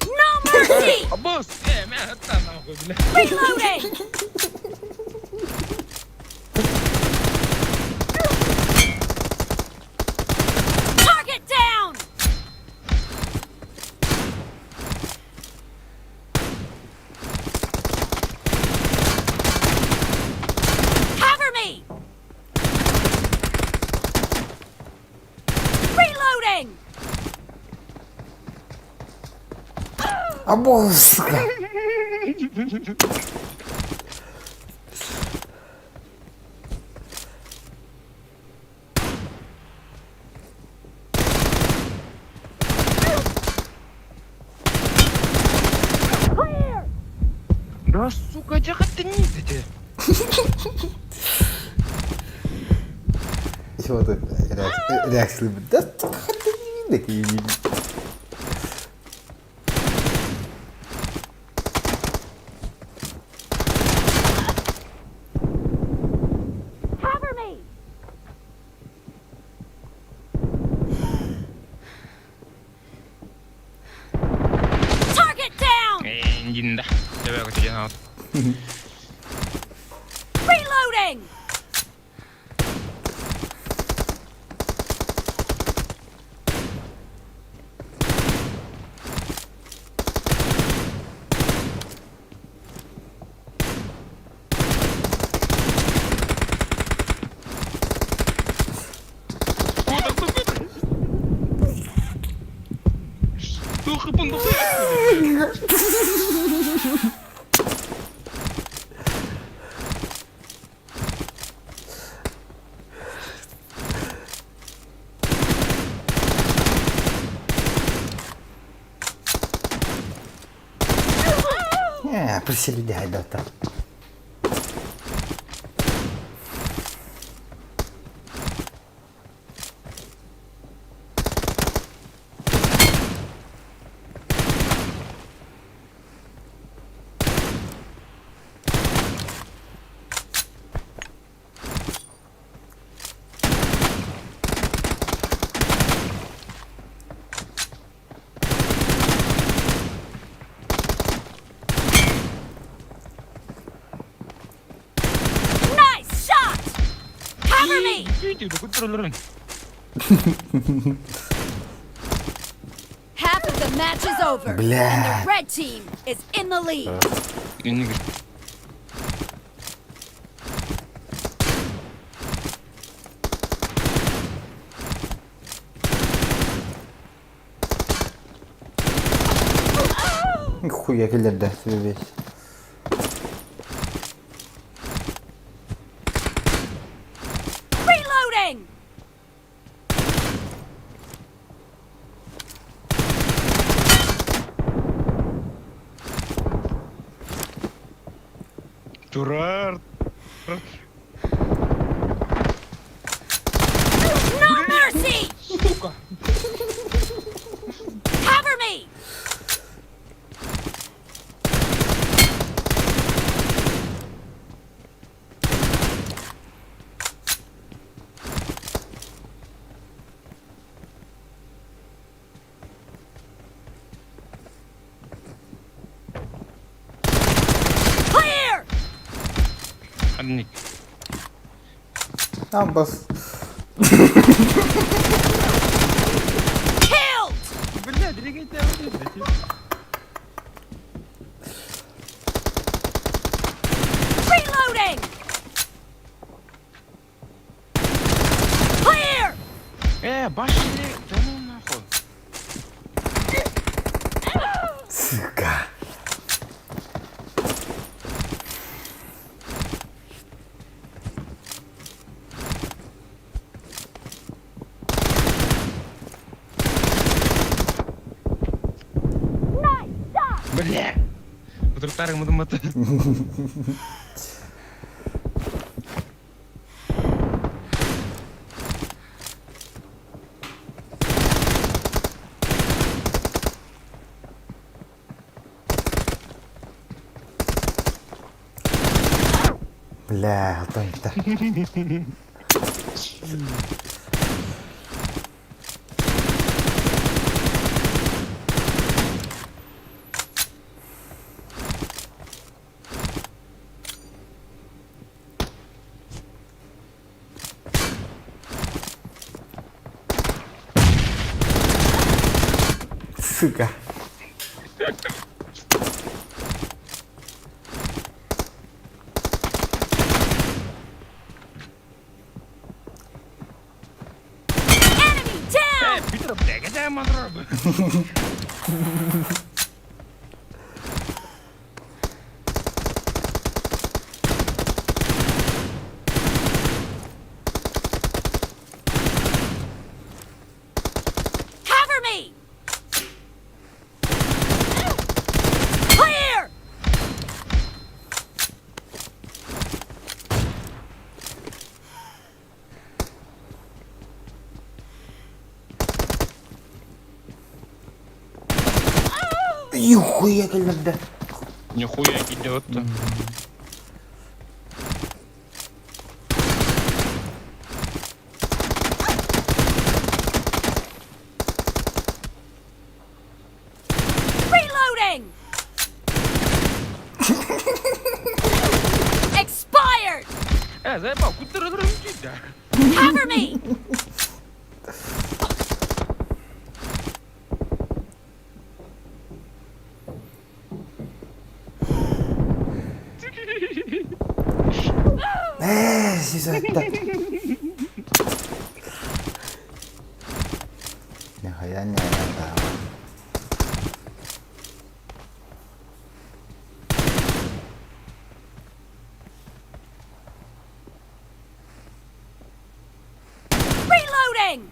No mercy! Босс, э, мә, это нахуй, бля. Reloading! Target down! Cover me! Reloading! Або, сука. Да, сука, дьахаттын эти. Чего ты реакция Да, такие. Cover me! Target down! Эндинда. Давай, как тебе надо. Reloading! Э, присели да там. Nice shot! Cover me! Half of the match is over, and Бля. the red team is in the lead. Хуя киллер себе весь. Reloading! Турар. No mercy! Сука. Cover me! Clear! Ханнык. Там бас. Killed! Бля, двигайте, Reloading! Clear! Э, башни, да ну нахуй. Сука. Бля. Утуртарың мудуматы. Бля, алтан Сука. Enemy down! Питер, бля, где манроб? Cover me! Clear! Нихуя кэллэрдэ. Нихуя идет-то. Reloading! Expired! Э, заебал, куда ты да? Cover me! Ээ, сизэтtä. Нихуя не это. Reloading!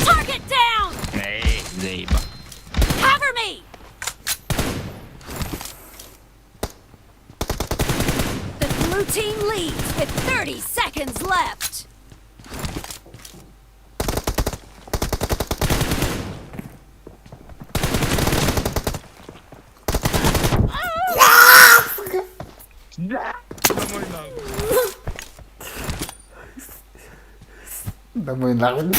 Target down! Эй, заебал. Cover me! The blue team leads with 30 seconds left. Да, домой нахуй. Домой нахуй.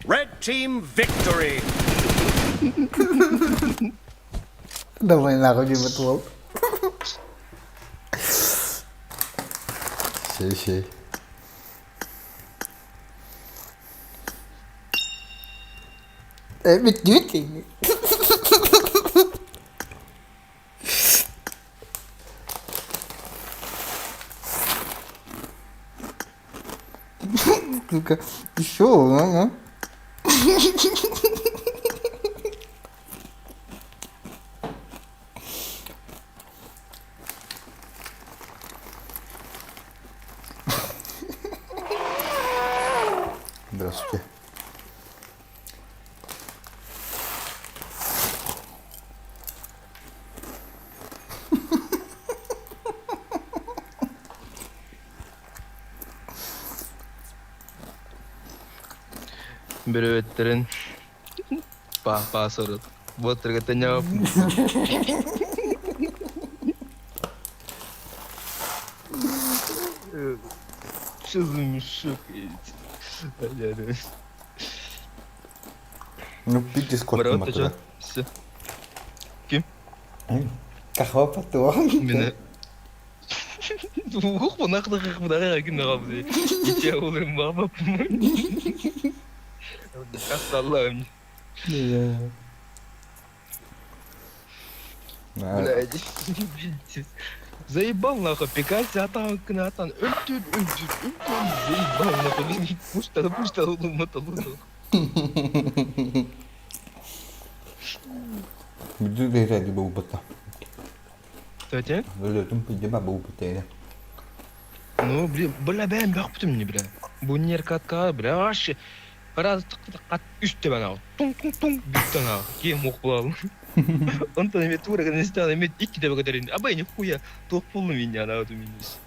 Red team victory! Домой нахуй не ботвол. Сей, сей. Бүттүбүт. Сука, еще, а? Здравствуйте. Бүрөбөттөрүн паа-паа сорут. Буоттарга тэньэп. Что за мешок? Ну, пиздец, кот Барабат чё? Все. Ким? Кахва патуа. Мене. Ух, бунак бунак ким нагабы. Иче олым баба. Кассаллам. Блядь. Заебал нахуй, пикайся, атан, атан, өлтүр, өлтүр, өлтүр, заебал нахуй, пушта, пушта, улумата, Бүдү бэйрәди бууппата. Кстати? Өлөтүм пидеба бууппата. Ну, блин, бля, бәм бәк бүтүм не, бля. Бу неркатка, бля, вообще. Раз кат үстө бана. Тун тун тун бүттү ана. Кем ок булалым. Онтон эме тура гана стал эме икки деп көтөрүн. Абай нихуя ток болду меня ана өтүм минес.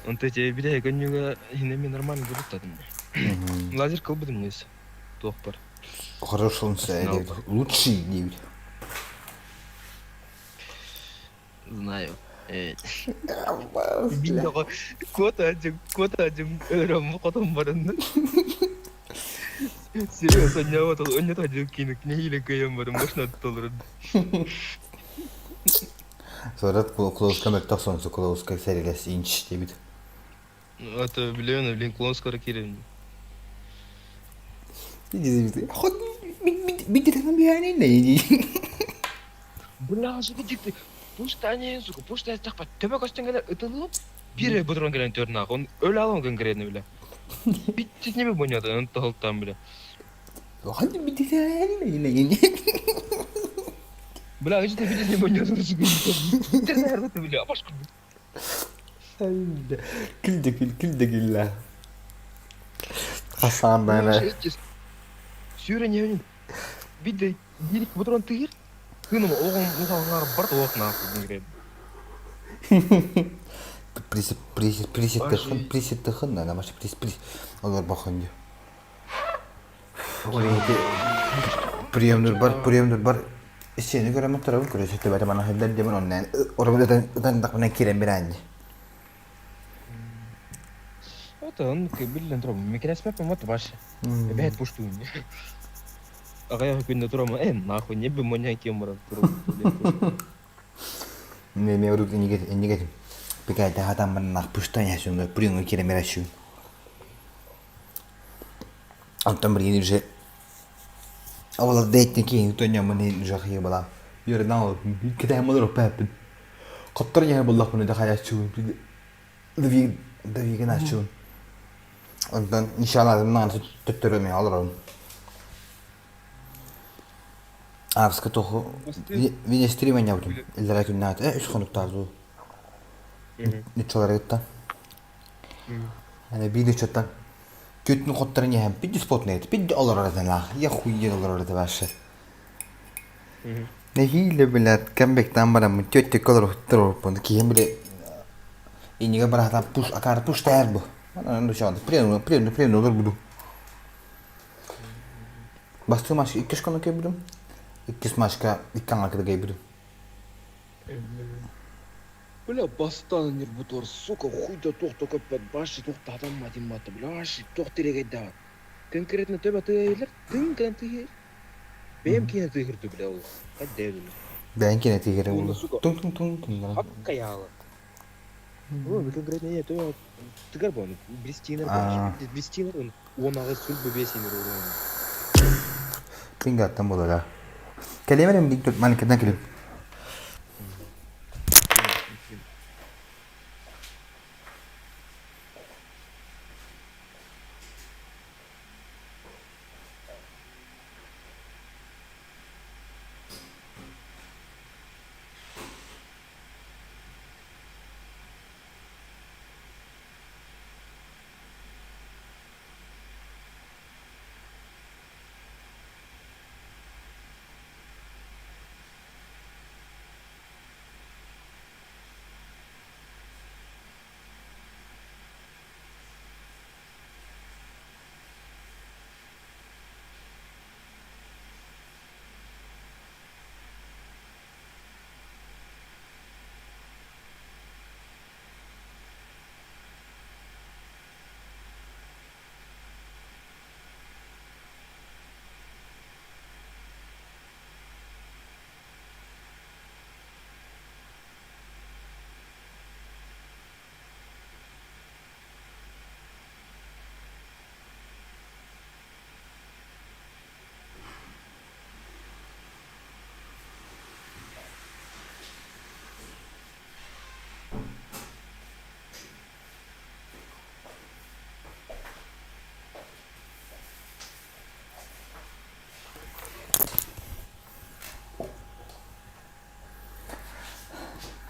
Онто те бля көнүгө хинеме нормально болот дадым. Лазер кылбыдым нес. Ток бар. Хороший он лучший девять. Знаю. Кота один, өрөм хотон барынды. Серьезно, не вот он не один кинук, не или кыйым барын, машина толырын. Сорат клоуска мөттөх сонсу клоуска сәрилес инч дебит. Это блин, блин, клоунскара кирин. Хот бидирен бияни не. Бля, сука, дикти. Пушта не, сука, пушта тақпа. Төбө көстөн келер ытылып, бир будрон келен төрнак. Он өлө алам конкретно, бля. Битти неме боняды, он тахылтан, бля. Ханди бидирен не. Бля, что ты не боняды, сука. Тернер, бля, башка. Күл де күл, күл де күл ла. Хасан бана. Сүүрэн явын. Бид бир будрон тыгыр. Хыным оғын ухаңар бар оқ нахуй. Присед присед присед тыхын, присед тыхын, на маш прис прис. Олар бахан ди. Олар приемнур бар, приемнур бар. Сени көрөмүн тарабын көрөсө төбөтө мана хеддер демен оннан орабын өтөн дакмынан кирен бирәнди. Это он билен турам. Мекенеспеп мот баш. Бэт пушту. Ага күндө турам. Э, нахуй не бы моня кем барат турам. Не ме урук инигет инигет. Пикай хатан мана пуштан ясүнгө приемнур кирен бирәшү. Антон бир уже Авала дейтен кийин тоня маны жахы бала. Юрдан китай модро пепин. Коттор я буллах маны да хаячу. Дави дави геначу. Онтон иншалла нан төттөрөмө алырым. Авска тоху винестри мен ябдым. Эллер күннәт. Э, үч хонуктарду. Ничалар гытта. Аны бир чоттан Көтүн коттарын яһам пидди спот нет. Пидди алар арасынан ла. Я хуйен алар арасынан башы. Нехиле билет кембектан барам төттө колор туруп. Кийин биле иниге барахтан пуш акар пуш таяр бу. Ана ну шанды. Приемно приемно приемно олар буду. Басты маш икки шкону кебидим. Икки машка икки аңакыда кебидим. Бля, бастан нербутор, сука, хуй да тох только баши тох татам мати мата, бля, аши тох терегай да. Конкретно төбө тыгайлар, тын кан тыгай. Бэм кине тыгырды, бля, ол. Кадде бля. Бән кине тигере Уны, булды. сука. Тун тун тун тун. Аккаялы. О, конкретно я то тыгар бон, бристинер, бристинер он, он агы сүл бебесинер ол. Пингаттан болар. Келемерем дик тут маникетен келем.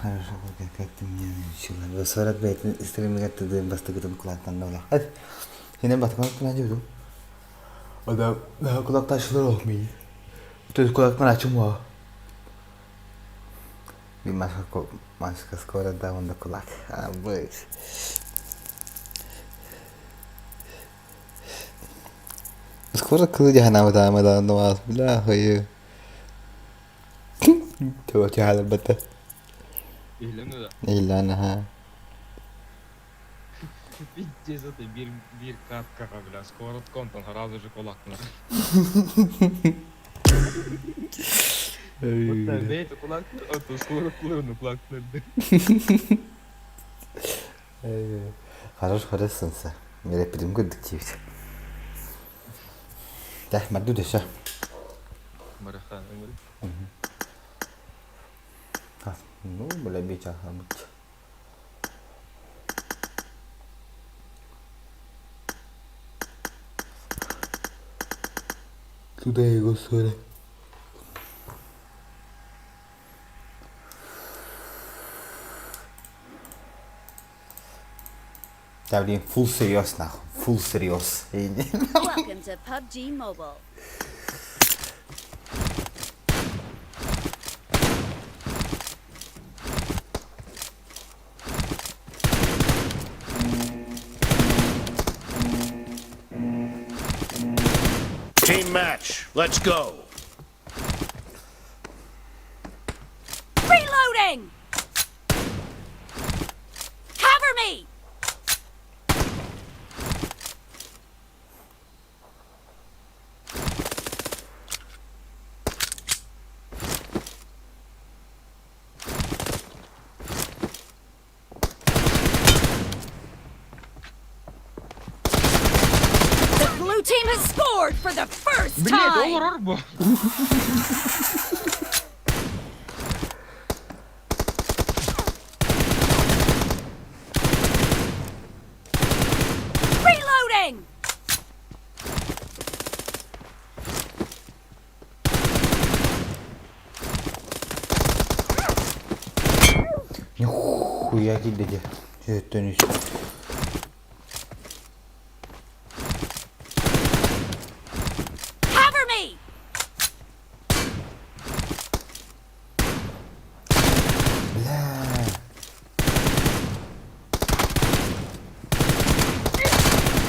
Хорошо, как ты меня научила. Сорок бэйэтин стримигэр тыдыын бастакытын кулаактан да Синен бастакы кулаан дьүдүм. Ода кулактаачылар ох мии. То кулактан ачым уа. Би маска маска скоро да онда кулак. А быт. Скоро кылы жаһанаабытаама да бля хойу. Туга түһээлэрбэтэ. Иһилэн да. Иһиллээн аһаа. Пиздец, это бир, бир каткаға, бля, сковородка онтон сразу же кулакна. Вот бэйте кулакны, ото сковородкаларны кулакнырды. Хорош, хорош сынса. Мереппитим көрдүк диибит. Дэ, марду дөсө. Марахан, ыңыр. Ну, бля, бича, амыт. Туда его ссоры. Да, блин, full serious нахуй. Full serious. Welcome to PUBG Mobile. Team match. Let's go. Reloading! Cover me! The blue team has scored for the first Блядь, time! ол бу. Reloading! Нихуя килдеди. Түөттөн үс. Cover me! Бля.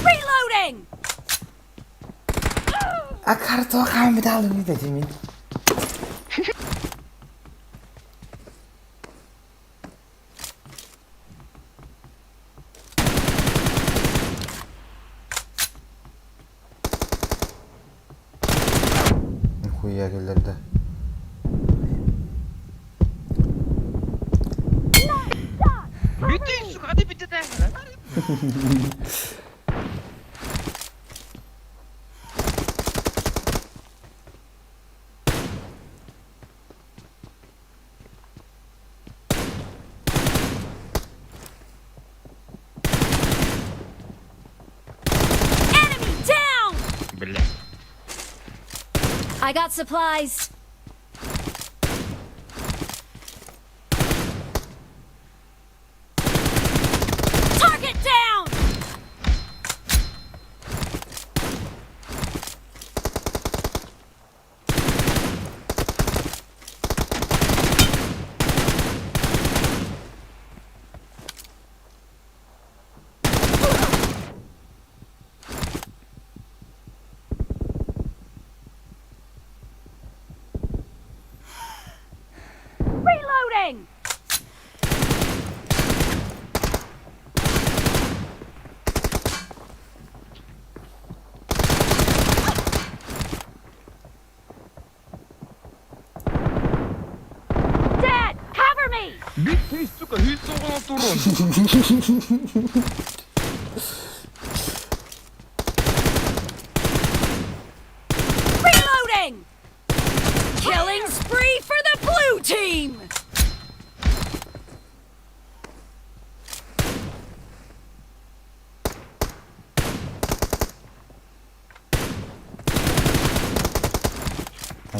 Reloading! А карту хаамыт алын дедим. Нихуя кэллэрдэ. Бүтүн, сука, ты бүтүн. Enemy down! Бля. I got supplies. Target down! Reloading! Dad, cover me! Бүтүн, сука, хүс соғына турун. Reloading! Killing spree for the blue team!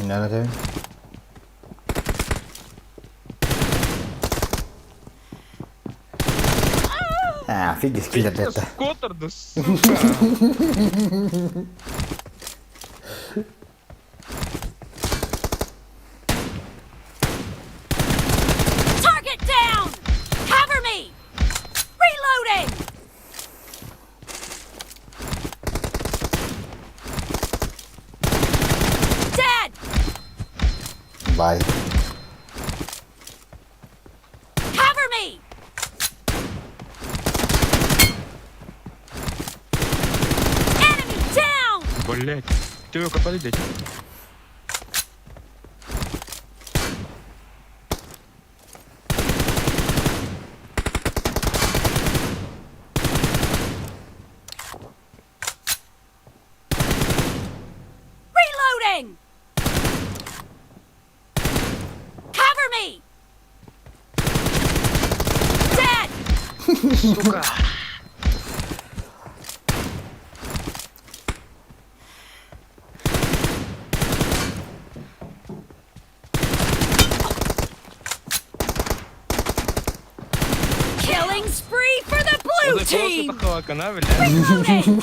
None of them. А, фигис киллэрдэ. Которду, сука. Target down! Cover me! Reloading! Dead! Bye. Cover me! Enemy down! Блять. Ты его копали, дядя? Reloading! Cover me! Dead! Сука. Killing spree for the blue Одай team! просто такого бля. Reloading!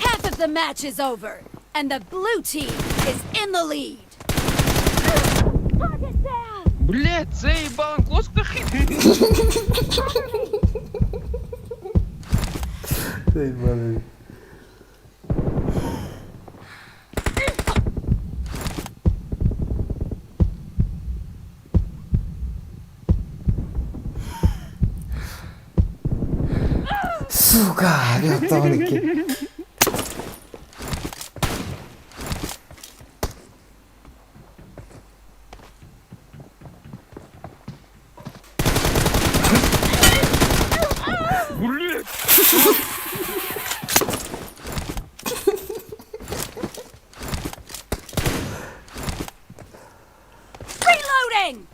Half of the match is over, and the blue team is in the lead. Target down! Блять, заебал, клоск Заебали. Сука, рятонки. Блять. Reloading!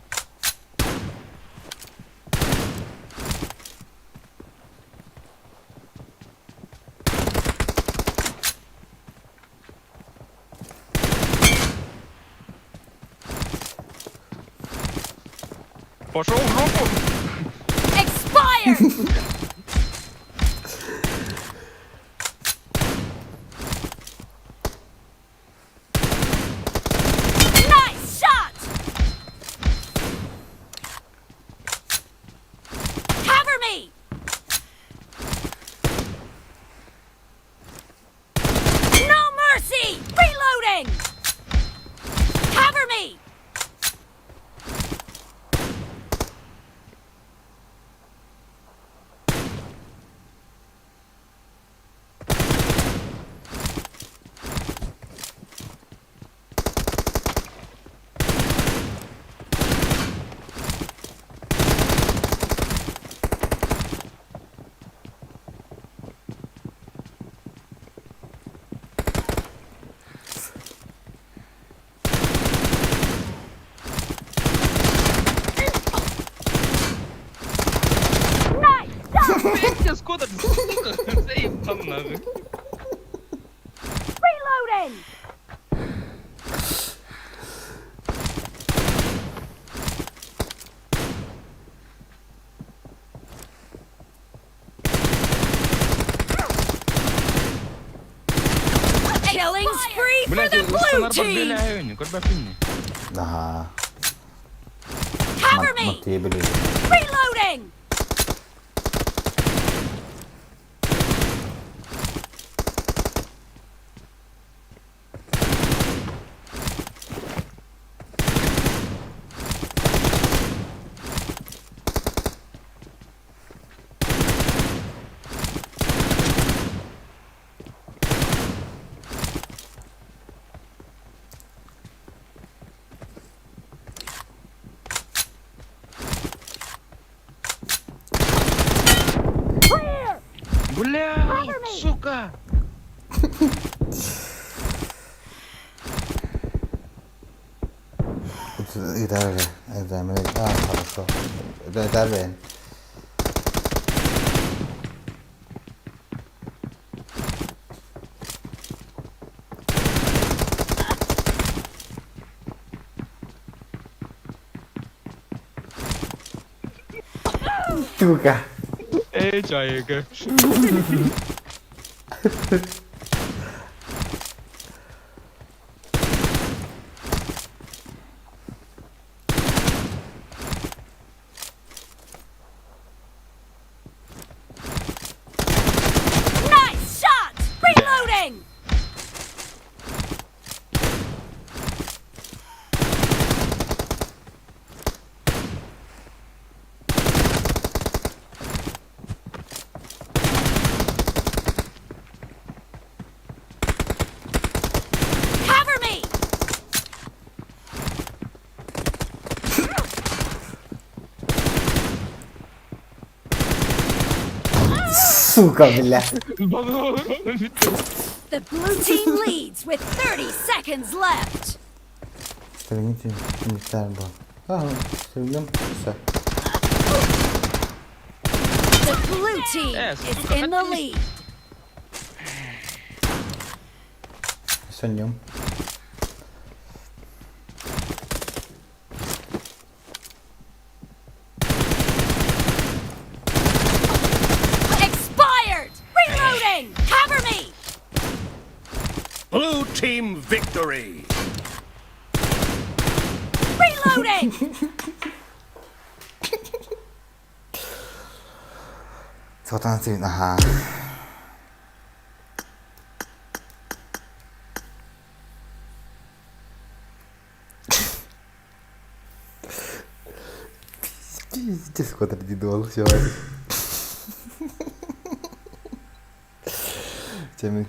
Пошел в жопу. Expired! Nice shot! Cover me! No mercy! Reloading! Cover me! Nice shot! Блять, скота, сука. Заебал нахуй. Reloading! Killing spree for Блять, the blue team! team. Ага. Cover me! Матвей, блин. Reloading! Clear! Бля, сука. Это, это, это, а, хорошо. Это, это, Сука. Эй, чайка. Nice shot! Reloading! Cover me! Сука, бля. The blue team leads with 30 seconds left. Стрелните түмүктэр бу. Стрелим. Все. The blue team is in the lead. Сонньум. Expired! Reloading! Cover me! Blue team victory! Reloading! Сатан сирин аха. Пиздец, квадридол, все. Теми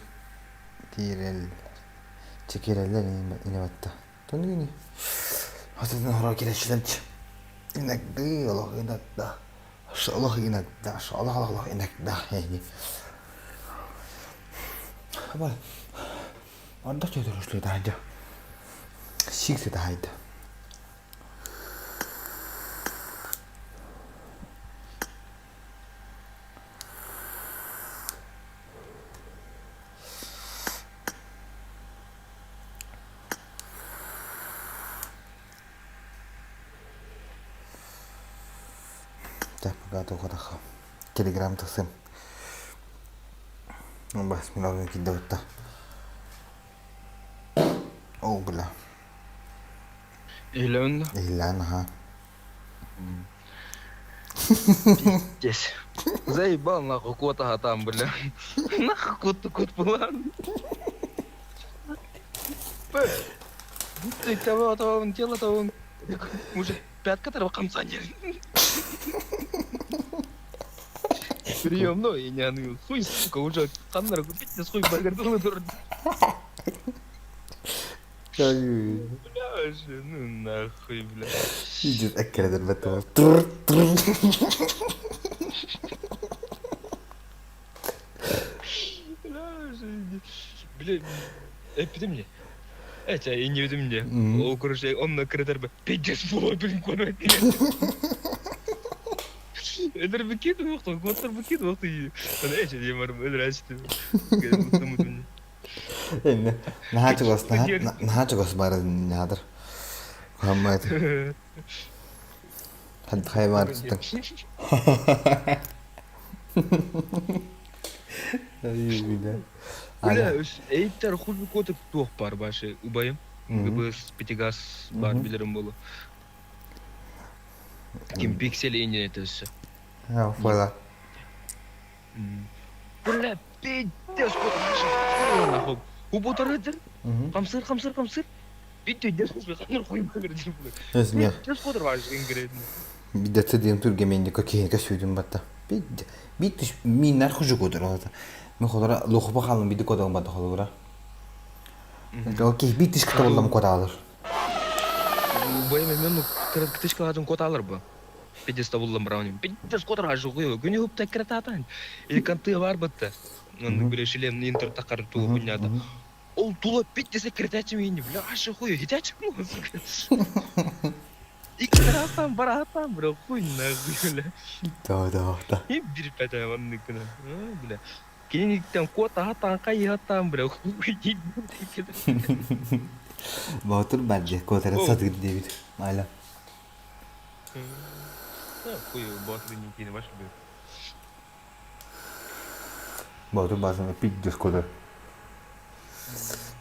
киирэл чекирэллэр ини батта. Тону Хатытын хоро кирэчилэнч. Иногда, олох иногда. Олох иногда, олох олох иногда. Ардах чөтөрөшлүү таһайда. Сиксе таһайда. Так, пока тухатахха. Телеграм тахсым. Бас мин орун киирдэ О, бля. Иһилээн Иһиллээн, аха. Пиздец. Заебал нахуй кота там, бля. Нахуй кот кот была. Ты того, того, он тело, того, он... Уже пятка того конца не. Прием, ну, и не аны. Хуй, сука, уже ханнар купить, хуй, багардылы дур. Бля, вообще, ну нахуй, бля. Пиздец, эккирэтэр бэт Тур, тур. Бля, вообще, бля, эппитим мне. Эча, и не видим мне. Ол, короче, он на кредер бы. Пиздец, була, блин, короче. Эдер бикит вакыт, котор бикит вакыт. Эча, я марым, эдер ачты. Инне, наһаа чугас, наһаа чугас баар нядыр. Хаммайт. Хайбар туттан. Бля, эйттер хуй котор туох бар башы, убайым. ГБС, Пятигаз бар билерим болу. Ким пиксель инне это все. Фойла. Бля, пиздец, котор нахуй. Убутар Хамсыр, хамсыр, хамсыр. Бит өйдер ханыр хуй багыр дип. Өзмер. Пиздец котор башы ингред. Биддете диэн түргэмэнни кокейнка сүүдүн батта. Бид бит миннар хужу кодор алата. Мен холора лохупа халым биди кодон батта холора. Окей, бит иш кытабыллам кодалыр. Бойым мен кытычкаларын кот алыр бу. Пиздец табыллам брауни. Пиздец котор ашы хуй. Күнү хуп таккырататан. Или конты бар бытты. Онны биле шилем интер такар туу хуйнята. Ол тула пиздец киртачы мени, бля, ашы хуй, хитачы му, сука. Икки тарафтан баратан, бро, хуй нахуй, бля. Да, да, да. И бир пәтә онны күнә. Бля. Киниктен кот атан кай атан, бля, хуй. Боотур бардья котара сатыр диэбит. Айла. Хуй, боотур инникини баш бу. Боотур баасына пиздец кодор.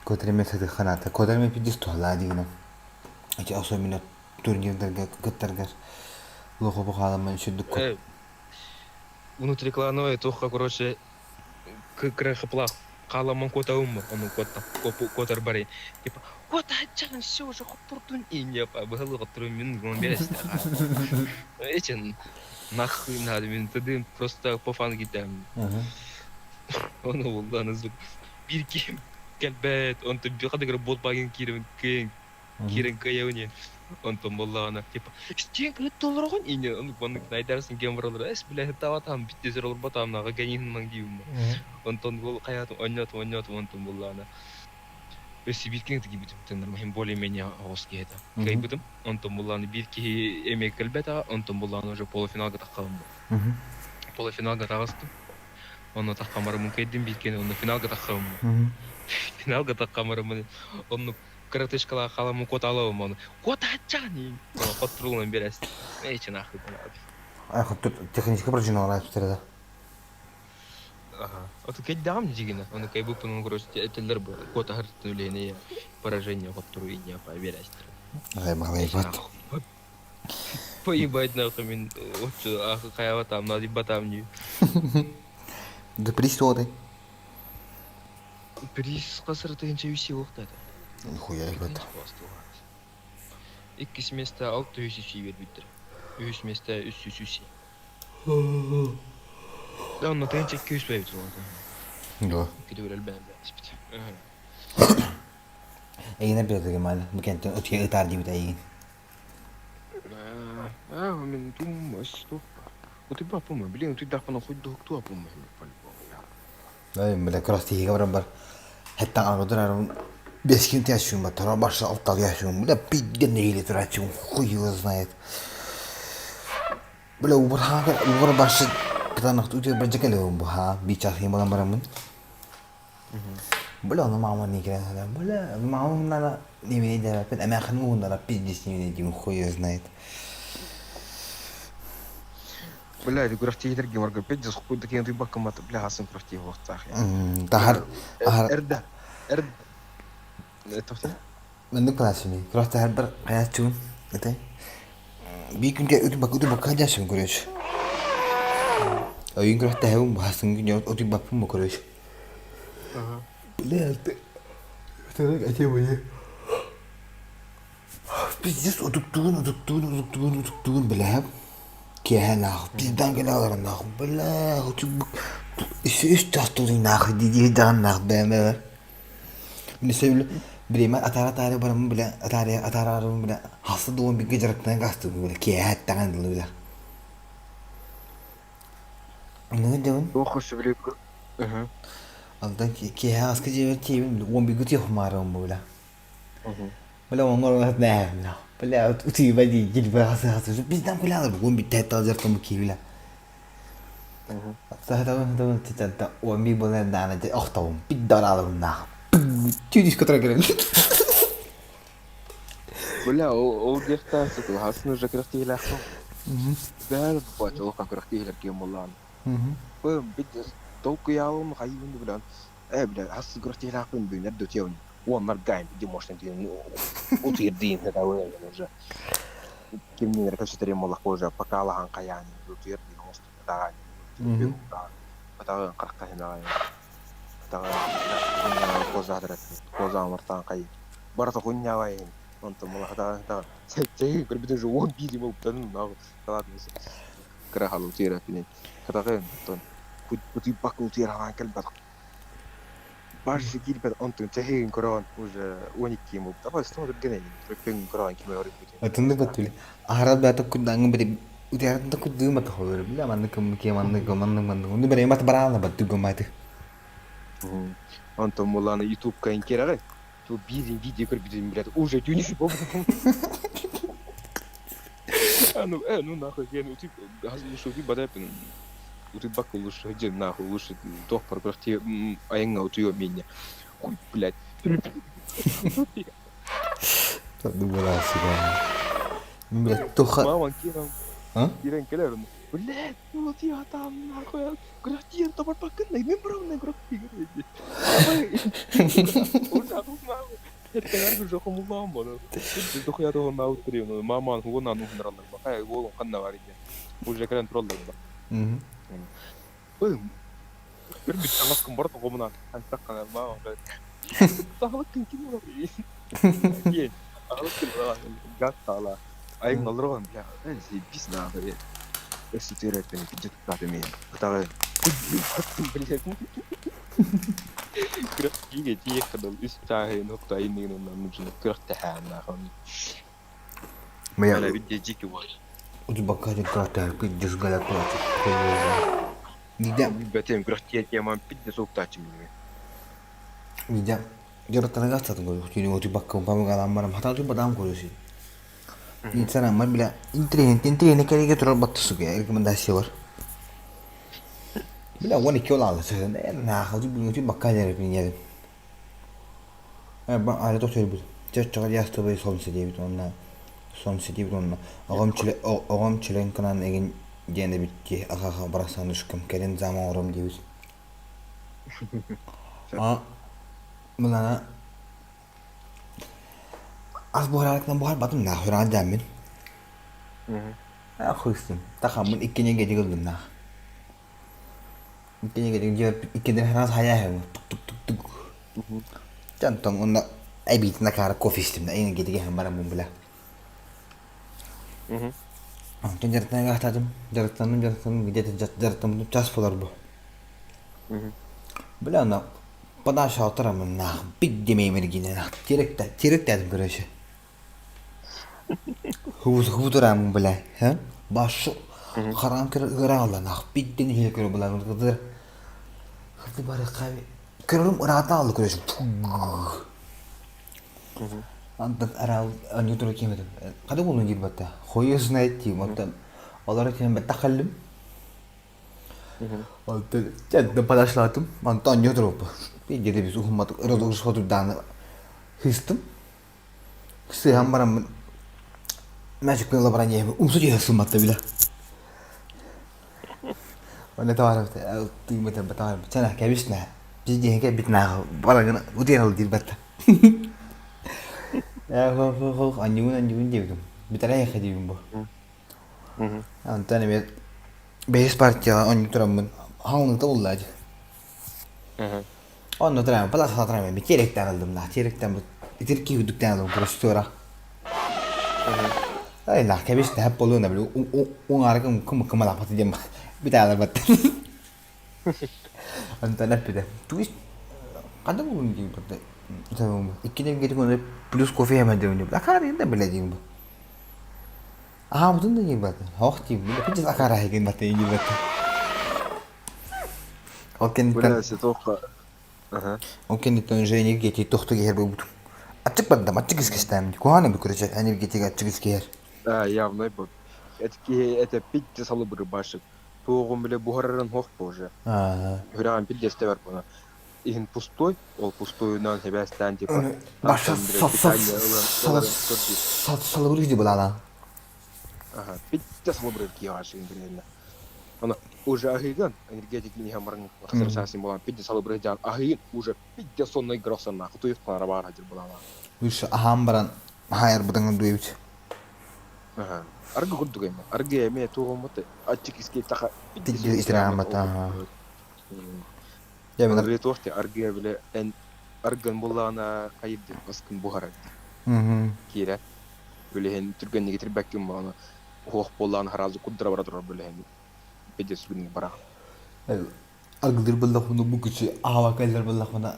Кодор эмиэ сатыханаата. Кодор эмиэ пиздец туһалаа дигинэн. Ити особенно турнирдарга кыттаргар лохобу хааламмын сүрдүк кот. Э, внутриклановая туохха, короче, кыра хыплах халаммын куотабын ону куоттам куотар барай типа куотааччан все уже хоттурдун и не быһылы хоттурун мин гон бересте этин нахуй надо мин тыдым просто по фану китем ону булланы звук бир ким келбет онтон бир хадыгыр бот багын киирин кыйын киирэн кыайабын онтон буоллаҕына типа стенка толороҕун ини оннук маннык найдарсын кем баралар эс бля таватам биттесер олорботам наҕа генин диибин онтон ол хайаатым онньоотум онньоотум онтон буоллаҕына өссө биир киһи киирбитим нормально более-менее оҕус киһи этэ кыайбытым онтон буоллаҕына биир киһи эмиэ кэлбэтэҕэ онтон буоллаҕына уже полуфиналга таххабын полуфиналга таҕыстым онно таххамарымын кыайдым биир киһини онно финалга таххабын финалга таххамарымын оннук кыратышкалаах халаммын куотаалабым ону куотааччаан хотторулунан биэрэс эйчи нахуй Хоту технически прожиналар да. Ага. Оту кэйдэҕим дьигинэ. Ону кайбыппын короче этэллэр бу куотаһар үлэни поражение хоттору инья поверястер. Ай малайбат. Поебать нахуй мин отчу ахы хаябатам надо батам не. Да приз тоды. Приз касыр тыгынча үс уохтата. Нихуя ебать. Иккис место 600 үс бербиттер. Үһүс место 300 үс. Да, онно тыгынча 200 бэйбит олата. Да. Икки төгүл элбээн бэйбит. Эйигин эбиэтигэ маны бу кэнтэн өтүгэ ытаар диэбит эйигин. Аа, мин тум стоп. Утуйбаппын блин, утуйдахпына хуйдуһуктуаппын по-любому. Бля, крас тиһигэ баран бар. Хеттан аргыдыр арым бескин тящум ба, тара башы алтал ящум. Бля, пидден нехили турачум, хуй его знает. Бля, убар ха, убар башы кытанах утуй бар жекеле бу ха, би час хим балан барамын. Бля, ону мама не кирен Бля, мама нара не видит, да, эмэхэн ууннара пиздец не видит, хуй его знает. Бля, күрэхтиһиилэргэ барга пиздец хуй да киэн туйбакка бля хасын күрэхтиһи буолуохтаах. Тахар Эрдэ эрдэ тохто Маннык классыми. Күрэхтэһэр бар хайааччыбын. Это биир күнгэ утуйбакка утуйбакка сылдьааччыбын короче. Ойун күрэхтэһэбин баһасын күн утуйбаппын бу короче. Бля, ты этим Пиздец утуктугун утуктугун утуктугун утуктугун бля. Киэһэ нахуй пиздан кэлэ олорон нахуй бля үс чаас нахуй дии даҕан нахуй бэйэм Мин сөбүлү бириэмэ атаара-атаара бараммын бile атаара атаараарыбын бile хаста дуон бииргэ дьарыктанан гаастыбын бile киэһэ эттэҕин дылы бile. Оннугун дьабын. Туох сөбүлүү Алтан киэһэ аска дьиэбэр тиийэбин 11 гы тиэхумаарабын бу бile. Бile оҥор нээ бile утуйба дии дилбэ хасы хасы бизден кулялар бугун битте талжар тому ки бile. Сахатабын титанта 11 болан даана охтобун биддаралабын наах. Түйдүс котора керен. Бля, ол диэхтээн сытыл хасын уже күрэхтиһилээхпин. Бээр бача улахан күрэхтиһилэр киэн буоллаҕына. Бу пиздец толкуйаабым хайыыбын да билэн э бля хас күрэхтиһилээхпин бүгүннэр да утуйабын уоннар гайм иди может утуйар диин уже кимниин эрэ кэпсэтэрим буоллахпа уже пока алаһан хайаан утуйар диин оҥостубатаҕа батаҕын хараххаһынаҕа батаҕын козаатырат козаамартаан хай барата хунньаабайын онтон малахатаҕын чэйин көрбүтүн уже 11 болуптан кыра халыл утуйар хатаҕын онтон утуйбакка утуйар ханаан кэлбэтэх Баржа киирбэт онтун чэһиин көрөҕүн уже 12 буолбута. Бастан түргэн түргэн көрөҕүн ким өрүппүтүн. Атыннык баттыли. Аһара бата куддаҥы били утиарында куддуу мата холор бile маннык кыммыке маннык маннык маннык уну бere мат бараана батту гоматы. Онтон буланы ютубка инкерагы. Ту бизин видео көрбүтүн билет уже түнүш болду. А ну, ну нахуй, я ну ты лучше утуй бадайпын. Утуй бакка лучше, где нахуй, лучше тох паркрахти айыңа утуй меня. Хуй, блядь. Думала себя. Бля, тоха. Мама кирам. Киирэн кэлэр ону. Блядь, ну вот я там нахуй, күрэхтиир табарбаккын, мен бырамна күрэхтиир. Эттэҕэр уже хомуллаан бону. Дохуя тоһун наутри, маман хугун ану хунараллар. Бахай уолун ханна бар иде. Уже кэлэн тураллар ба. Көрбүт таҥаскын барыт оҕомунан антах мама Сахалык ким олор Диэн аҕалык ким газ таала айың олорон бля заебись нахуй өссө төрөттөн пиджет туттаатым ытаҕы блядь күрэх тиигэ тиийэ кадал үс чааһы нокто айынныгын оннан нужно күрэх тэһээн нахуй Моя Бля виде дикий вот Удубакка күрэхтэһэр пиздец галяк Видя Бэтем күрэх тиийэ тиэман пиздец суоктааччым Видя дьарыктанан астатын көрүөх түүнү утуйбакка памыгалаан баран хатан утуйбатаҕым көрүөсүй. Инстаграммар бile интриһин интриһини кэригэ турар баттысыгы рекомендация бар. Бile 12 ол аалы сыһын нааха утуйбакка дьарык Аля тохтойбут. Чаччаҕа диастыбай солнце диэбит уонна солнце диэбит уонна оҕом чиле оҕом членканан игин диэн эбит дии аха барахсанышкам кэлин зам оҥором диэбит. А мынана ас буһарарыкынан буһарбатым наах үрэҕин дьааммын. Ахыыстым. Тахаммын иккини гедик ыллым наах. Иккини раз хайаа тук тук тук Онтон уонна эбиитин акаары кофе истим да энергетик иһэн бараммын бile. Онтон дьарыктанан аахтаатым, дьарыктанным, дьарыктанным, где-то дьарыктаммытым час буолар бу. Бля, ана подальше алтарамын нах, биддеме мергине нах, теректе, теректе короче. Хубутурамын бля, ха? Башы харам көр ыраалла нах, бидден хиле көрө була, кызыр. Хызы бары каби. Көрөрүм ыраата алды көрөсүм. Антон арал анютура киметим. Када болун диир батта. Хойу знает тиим. Оттон олар тиим бетта халлым. Онтон чэнтэн подошлатым. Онтон анютура Где-то биз ухумматык ырылыгыш хотурдааны хыстым. Сыһан бараммын Magic лабран иэһэ умсу дьиэ сымматта билэ. Онно товарым тыыммытым товарым сана кэбис наа биз диэхэ кэлбит нааҕы барагын утуйан ыл диир батта. Анньугун анньугун диэбитим. Бүтэрэ диибин бу. Онтон эмиэ бэһис партияҕа онньу тураммын хаҥныта булла дии. Онно тураммын паласа тураммын би теректен ылдым наа теректен бу итир киһи үрдүктэн ылдым простора. Ай наа кэбис тэһэп болуона били уҥаарыкым кым кымалаапаты диэн бүтээлэр баттан. Онтон эппитэ туис ханна булун диин бу иккинен кетик плюс кофе хэмэ диэн акаар да билэ диин бу Аһаабытын да диирбэт. Ох диибин. Пиздец акараһы гынбат диирбэт. Ол кэнниттэн Бля, сетоха. Ага. ол кэнниттэн уже энергетик тохту киһэр буолбутум. Аччык бардам, аччык искэстээммит. Куһаҕан эбит короче, энергетик аччык искэһэр. А, явно бу. Это киһи это пить салыбыры башык. Туоҕум биле буһарарын хох боже. Аа. Хүрэҕин пиздец тебер буна. Иһин пустой, ол пустойунан себэстээн типа Баша тастан биле питание ылан ыларын көрдүү. салыбыр киһи булаана. Ага, пиздец салыбыры киһи ашыгын билэннэ. Ана уже аһыган энергетик миниһэ марын хасыр саасин болан пиздец салыбыры жаан аһыгын уже пиздец сонной грохсанна кутуйук кара баар хадыр булаана. Үс аһаан баран хаайарбытын дуйбут. Ага. Аргы курдук эми. Аргы эми тугуммут аччык иске таха пиздец Тидди итираамат. Дьэ мин Ырыа туох аргыа бile эн аргын буллаҕына хайырдын аскын буһарар киирэ үлэһин түргэнник итирбэккин буолана уһуох буоллаҕына хараазы курдара бара турар бүлэһин пиздец сүгүнүк бара аргылыр буллахпына бу күчү аава кэллэр буллахпына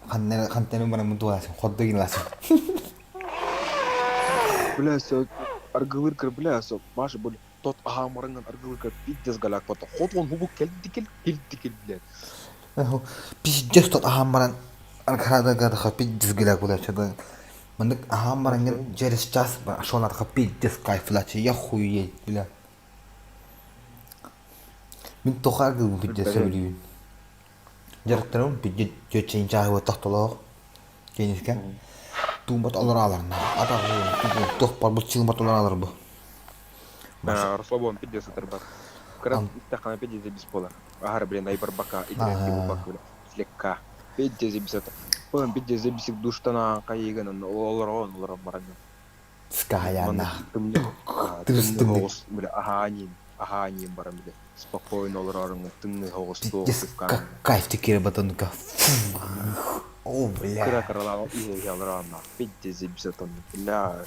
ханна хантан бараммын туоласын ходдо гинласын бля со аргылыр кыр бля со маша бу тот аһаамарыңан аргылыр кыр пиздец галяк бата хотон хубу келди кел келди кел блядь Пиздец тот аһаан баран аркарадагадаха пиздец гыла кулачады. Мындык аһаан баран через час шонатха пиздец кайфлачы я хуеть бля. Мин тоха аргылбын пиздец сөбүлүүбүн. Дьарыктарым пиздец чөччэйин чааһы тохтолоох кениске. Туумбат олор аларна. Атаҕы туох бар бу чыымбат олор алар бу. Расслабон пиздец сытарбат. Кыра истэххинэ пиздец бис буолар. Аһара блин айбарбакка итирэн буолбакка бля слегка. Пиздец бис это. Потом пиздец бисик душтан хайыгын олорон олорон баран. Скаяна. Тымныы оҕус бля аһаанин аһаанин баран бля спокойно олороруҥ тымныы оҕус туох Как кайф теперь батонка. О, бля. Кыра кыралаах иһэ олороонно. Пиздец бис это бля.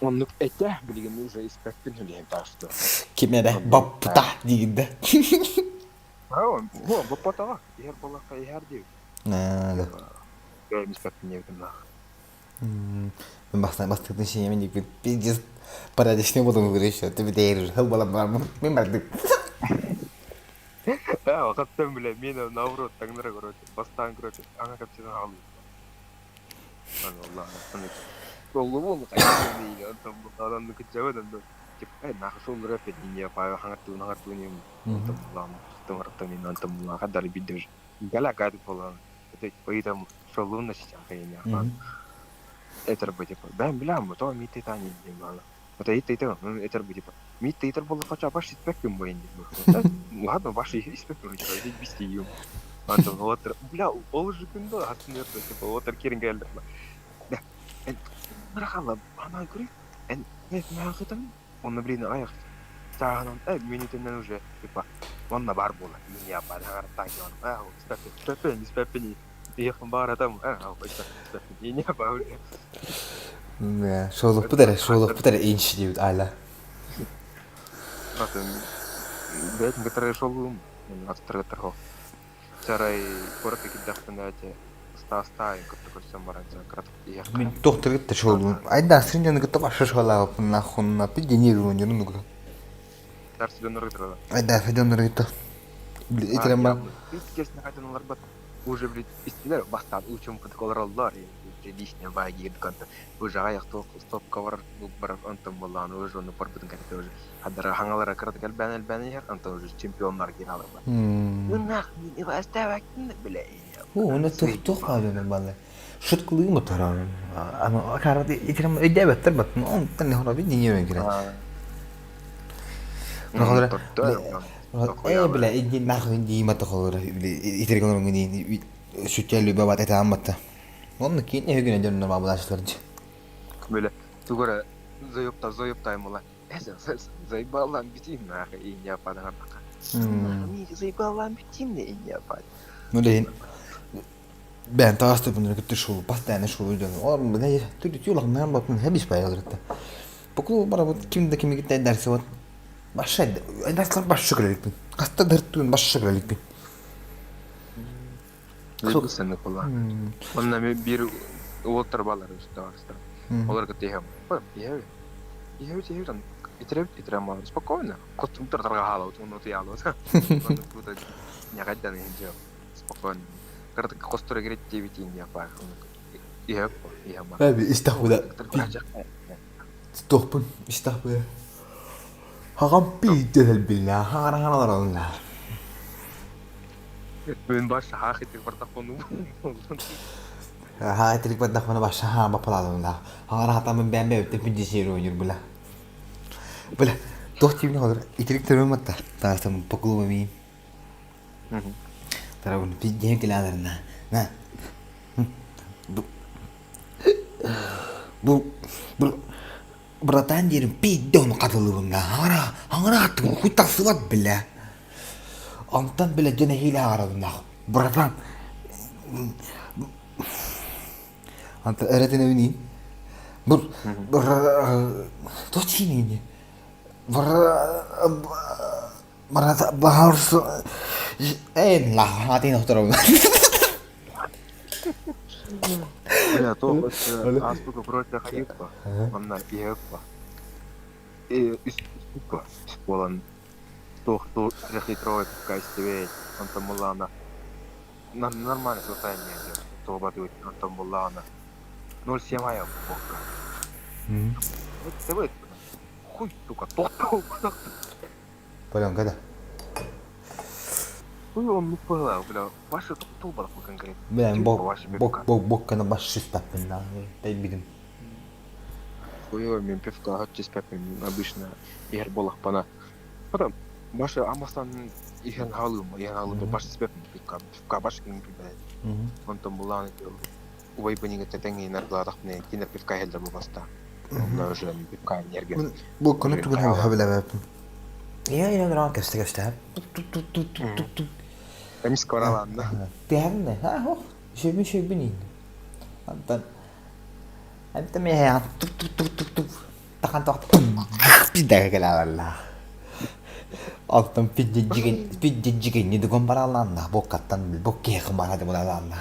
Оннук этэ, билигин уже испэппин үлэһин таасту. Ким эрэ баппыта диигин да. О, баппатаҕа. Иһэр буоллахха иһэр диэбит. Да. Бэйэм испэппин диэбитим наах. Мен бастан бастыктын шинемен диэбит. Пиздец порядочный буолуҥ говоришь, ты битээр хыл балам бармын. Мен бардык. Ээ, хаттан билэ, мен наоборот таҥнара короче, бастаан короче, ана капсынан аҕалыы. Бля, ол же күндө астыныр типа отыр керин келдик Да, эн бырахалла ана көрүй эн мээхытан онно блин аяк сааһынан э минутунан уже типа онно бар буола не бар а испэппин испэппин иэхпин бааратам не бар Шолохпут эрэ инч диэбит аала. Атын бэйэтин кытары шолуум аттар кытары Чарай куоракка киирдэхпинэ эти ыстаастаайын кытта көрсөн баран кыратык иһиэххэ. Мин доктор кытта шолуум. Айда син дьону кытта башы шолаабыппын нахуй пиденерун дьону кытта. Тарсы дьоннору кытта. Айда дьоннору кытта. Итирэн баран. Честно хотя олорбот уже блядь истилер бастаан учумкутук олороллор приличный баайгиир конто уже аяк стопка бар барар онтон боллаан уже ону барбытын кэннэ уже хадара хаҥалара кыратык элбээн элбээн иһэр онтон уже чемпионнар киирэ аларба Ынах мин бастаабаккын бля Уна тух хаалыынан балла. Шуткалыы моторон. Аны караты итирем өйдөөбөттөр бат. Онтон не хоро би не кирэ. Э бля иди нахуй иди мата холор итирген орон сүттел любэ бат этаан батта. Онно киин эһүгүнэ дьон норма булаачылар Бля тугара заёпта заёптай мула. Заебалам битим нахуй и не ападаганака. Заебалам битим и не апад. Ну лейн бээн таастыпын кытты шул постоянно шул дьон. Олар бля түгү тюлах наан бапын хабис баялырытта. Букулу барабыт ким да кими киттай дарсы вот. Баша дарслар башы көрөлүкпүн. Хаста дартуун башы көрөлүкпүн. Сен кула. Онна ми бир уолтар балар үстэ Олар кытта иһэм. Иһэби. Иһэби иһэби там итеребит итерем мал спокойно. Костюмтар тарга хаалабыт, онно тыйаалабыт. Онно круто нягайдан иһинче спокойно. Кырдык костура керет диэбит иин паа. Иһэп иһэм. Эби истахуда. Тохпун истахуда. Хагам пиздел билла, хагараңараларалла. Мен баш хаахитик бартакпын. Ха итирик бардахмана баша ха бапалалымла. Хагара хатамын бәмбе өттө пиндисир ойнур була. Була. Тох тибин холор итирик төрөм атта. Таарсам покулума мин. Тарабын пиндиһен килаларына. На. Бу бу бу братан диэрим пиидде ону хатылыбым да. Хагара хагара аттым хуй тахсыбат бля. Онтон бля дьон эһиилэ аҕарабын Братан Антон эрэтинэбин Бур бур точно Бур брат бахарс эн ла хатын охторобун Бля, то аспыка против хайыппа. Онна иһэппа. Э, үс буолан туох трехлитровый кайстебей онтон буллаҕына нормально состояние туоба онтон буллаҕына 0,7 айа бокка. Это хуй сука тохтоо Паленка да. Хуй он быһылаах бля ваше тоқтоо балах конкретно. Бля бок бок бок бокканы баш шүспәппин да. Тайбидим. Хуёво, мен пивка түспэппин обычно иһэр буоллахпына. Потом башы амастан иһэн хаалыым, иһэн хаалыым, баш испэппин пивка, пивка баш ким билбэт. Онтон булаан убайбын иҥэтэ тэҥҥин аргылаатахпына кинилэр пивка иһэллэр буолбаста. Онно уже пивка нерге. Бу күнү тугун хабилэбэппин. Иә, иә, гран кэсте кэсте. Тук тук тук тук тук тук. Эмис кораланна. Тиһэрне, ха, хох. Шөбүн шөбүн ин. Антон Антон миэхэ тук тук тук тук тук тахан тох пиддага кэлэҕэллаах. Алтан пиддиджигин пиддиджигин дугун бараллаанна боккаттан боккиэхин бара булалаанна.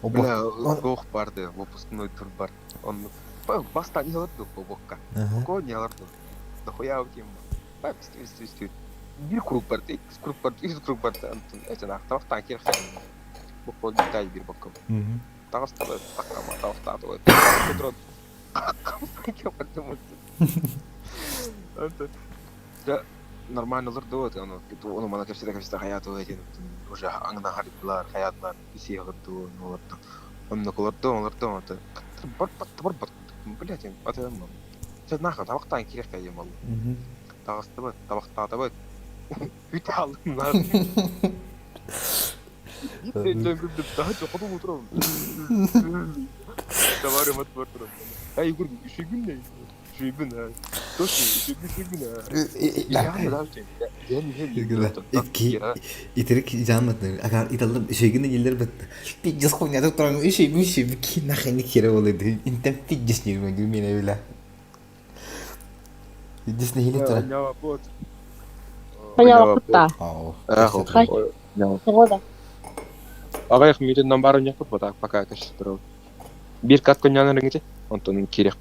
Бля, туох барды, выпускной тур бар. Он баста не алырды бокка. Ко не алырды. Дохуя у тем. Бир круг барды, икки круг барды, үс круг барды. Антон, эти нах, тавахтан кир хан. Бу дай бир бокка. Таҕыстабы, таккама, тавахтаатыбы. Кудрот. Антон, нормально олорду вот, ону, ону мана кэпсэтэ кэпсэтэ хаятыбы этин, уже аңна харыдылар, хаятылар, исиэ олорду, олорду. Оннук олорду, олорду, онто бар бат бар бат, блядь, атым. Сен нахуй табактан кириэххэ диэн буолла. Таҕыстыбыт, табахтаатыбыт. Үт алыннар. Итирик жааматын агар италлым шегин еллер бит. Пиздец хуйня туран шеги шеги нахрен хере болду. Интен пиздец не могу меня била. Пиздец не хиле туран. Понятно. Аҕыйах мүнүүтүнэн баар онньохпут пока пока көстөр. Биир кат көнньөөнөр ити, онтон киириэх.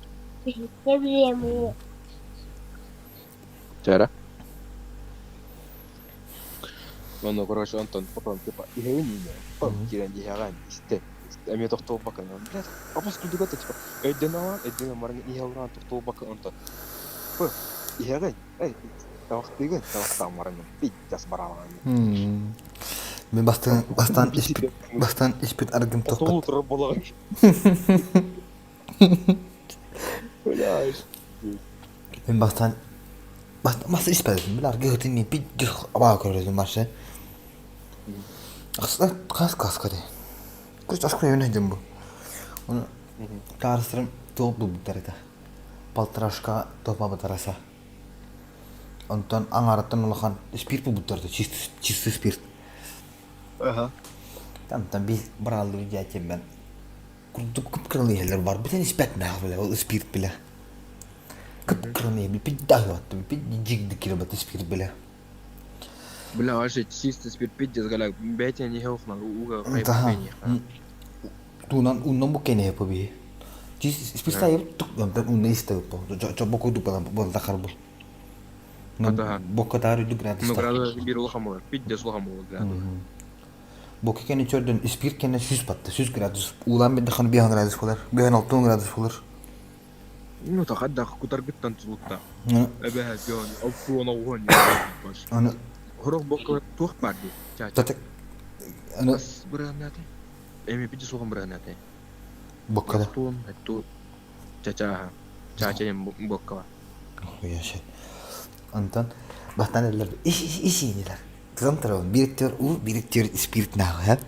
Чара. Онно короче онтон потом типа иһэбин иинэ, потом киирэн иһэҕин истэ. Эмиэ тохтообокко, блядь, папас курдук это типа өйдөн алаан, өйдөн баран иһэ олорон тохтообокко онтон Пы, иһэҕин, эй, табахтыыгын, табахтаан баран пиздец баралаан. Мен бастан бастан испит бастан испит аргым Отол тохпот. утурар буолаҕын. Бля, Мен бастан бастан мас испедим. Билар гыгытын пиздец абаа көрөдүм маршы. Ахсына кас каска де. Күч ашкы өйнө дем бу. Оны таарыстырым туох булбуттар это. Полторашка топа батараса. Онтон аҥаарыттан улахан спирт булбуттар чистый чистый спирт. Ага. Там би бырааллыы дьээтиэммэн курдук кып-кыраны иһэллэр бар бүтэн испэт наах билэ ол спирт билэ. Кып-кыраны иһэ пиддаһыаттым пиддигдик кирбат спирт билэ. Бля, вообще чистый спирт пиздец, галя, бэйэтин иһэ ухна, уга Таха. хайбакка Туунан уннан бу кэнэ по би. Спирт айып тук унна истэ по. Чобо курдук балда харбыл. Атаха. Бокка таар үрдүк Ну, градустар. градус бир улахан болар, пиздец улахан болар градус. Бокка кэнэ чөрдөн спирт кэнэ сүз батта, сүз градус. Улан бидде хан 5 градус болар, 5 градус болар. Ну, тахадда кутаргыттан тулукта. Эбэһэ, жон, алпуон оҕуон баш. Аны Хорох бокка туох бар ди. Ча. Татак аны Ас быраанаты. Эми пиздец улахан быраанаты. бокка да. Туон, ту. Чача. Чача им бокка. Хуяше. Антон бастан эллер иш иш иш инилер. Тызан тарабын бириктер у бириктер спирт нағы.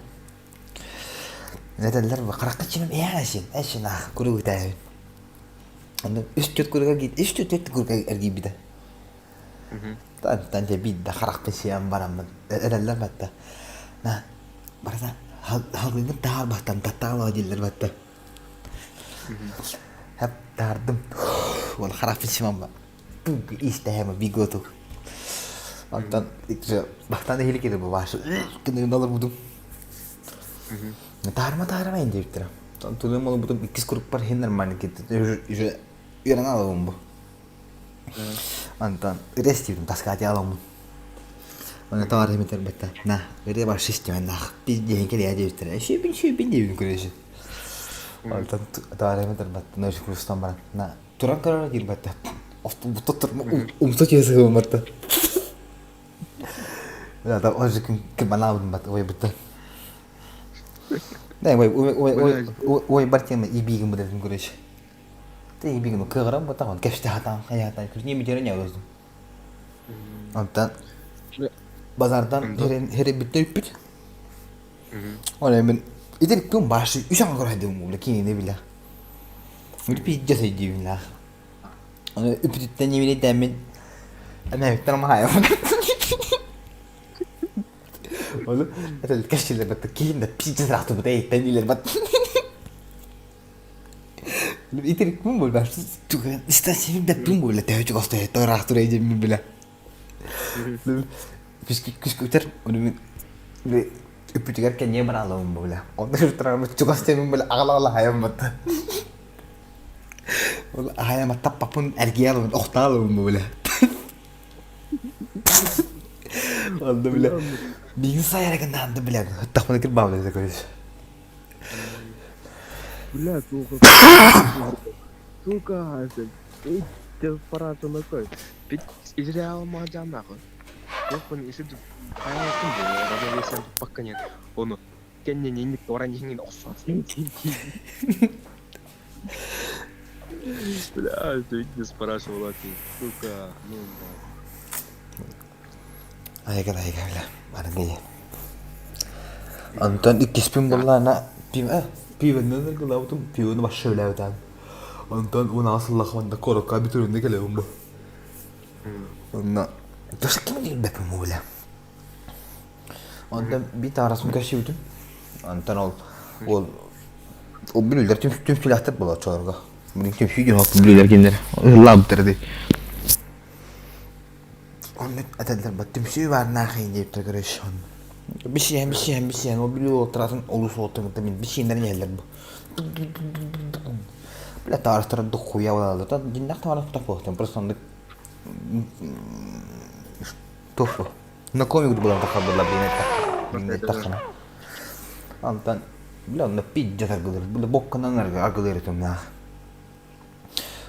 Нетеллер қараққа чимем эшин эшин ах куру гитайын. Аны үс төрт куруга гит үс төрт куруга эргибиде. Тан тан же бидде харақпын сиям барамын. Элеллер батта. На барса халгын таар бастан таттаала диллер батта. Хеп таардым. Ол харақпын симам ба. Истэхэм биготу. Онтон бастан эхили кире бу башы. Күнүн алыр будум. Таарма таарма инде биттер. Тулым ол бутум иккис круг бар хин нормально кетти. Уже үйрен алабым бу. Антон рестивдим таскати аламын. Оны таар хемитер бетта. На, өре бар система нах. Биз дehen келе дебиттер. Шөбин шөбин дебин көрөшү. Антон таар хемитер бетта. Нөш курстан баран. На, туран карара дир бетта. Автобуста умса чesi кылматта. Да, да, он же ким баналдым бат, ой бутта. Да, ой, ой, ой, ой, ой, бар тема и бигим будет көрөшү. Ты бигин кыгырам бутаҕын кэпсэтэ сатаан хайаатаан күрүнү бүтэрэн явыздым. Онтон базардан херебиттэ үппүт. Ол мен итир күн башы үс аҥа көрөйдүм бу кинини билэ. Үл пиздец өйдүүбүн лаах. Оны үпүтүттэн немин эмээбиттэн амахайым. Ол это кэшилер батта киин да пиздец рахтыбыт эйттен илер бат. Итирикпин буолбар истасибим бэппин буолла төһө чугас төһө ыраах турай диэммин билэ. Күскүтэр ону мин үппүтүгэр кэнниэ бараалабын буолла. Онно турарым чугас диэммин билэ аҕала-аҕала хайам батта. Ол ахайам таппаппын эргийэ алабын охтаа алабын буолла. Онно билэ биир сайара гыннаанды билэ тахпына кирбаабыта көрүс. Бля, сука, сука, эй, ты пора такой. Ведь Израил мадян нахуй. Нохуй, если ты понятно было, равновесие пока нет. Он кенне не не тора не не Бля, ты не спрашивала ты, сука, ну Айга айга бля, баргы. Онтон иккиспин буллаана пиво пивонан ыргылаабытым пивону башша үлээбитам. Онтон унаҕа сыллахманда корокка бүтүрүннэ кэлэбин бу. Онно төсө ким диирбэппин бу бля. Онтон би таарасын көрсүбүтүм. Онтон ол ол ол бүлүүлэр түмсүүлээхтэр буолааччыларга. Билин түмсүү диэн ол бүлүүлэр кинилэр ыллаабыттар дии. Онно этэллэр бат түмсүү баарнаах диэбиттэр короче. Бисиһэн бисиһэн бисиһэн ол бүлүү уолаттарын олус уолаттарын кытта мин бисиэннэрин иһэллэр бу. Бля таарыстара дохуя буолаллар. Дьиннэх таарыс тохпуохтан просто оннук туох Знакомик булан тахабылла блин тахана. Антон бля онно пиздец аргылыр. Бля бокканан аргылыр этим нах.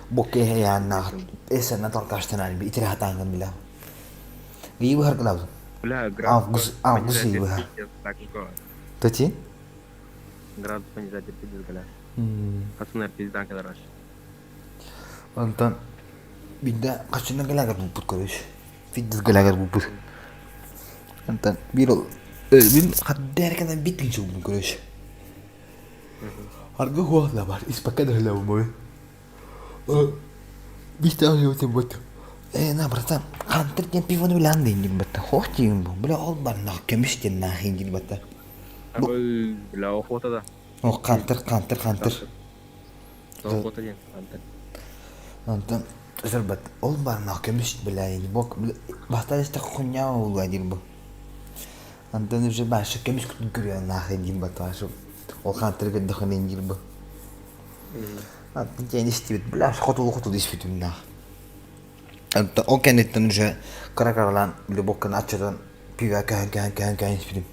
Бокка яаннаах эсэнна талкаштанан би итире хатаанган бля. Гии быһар гынабын. Бля, градус Август август понижать быһар. пиздец, так что Тати? градус понижать пиздец, бля. Пацаны, пизда, короче. Онтон биирдэ хаччынан гэлээгэр булбут көрүс. Пиздец гэлээгэр булбут. Онтон биир ол мин хаддээр кэнэн бит тинчилбин көрүс. Аргы хуохла бар, испакка да мой. Бихте алыотым бут. Э, на, братан, хантер диэн пивоны билан дейин батта. Хох диин бу. Бля, ол бар нах көмүс диэн нахин диин батта. Бля, охота да. О, хантер, хантер, хантер. Охота диэн, хантер. Онтон бат ол бар нах көмүс бля, бок баста исте хуйня улла диин бу. Антон уже башы көмүс күтүн нахин диин батта. Ол хантер гыддахын диин бу. Антон истибит, бля, хотулу хотулу испитим нах. Ол кэнниттэн уже кыра-кыралаан любокканы аччатан пиво кэһэн кэһэн кэһэн кэһэн испитим.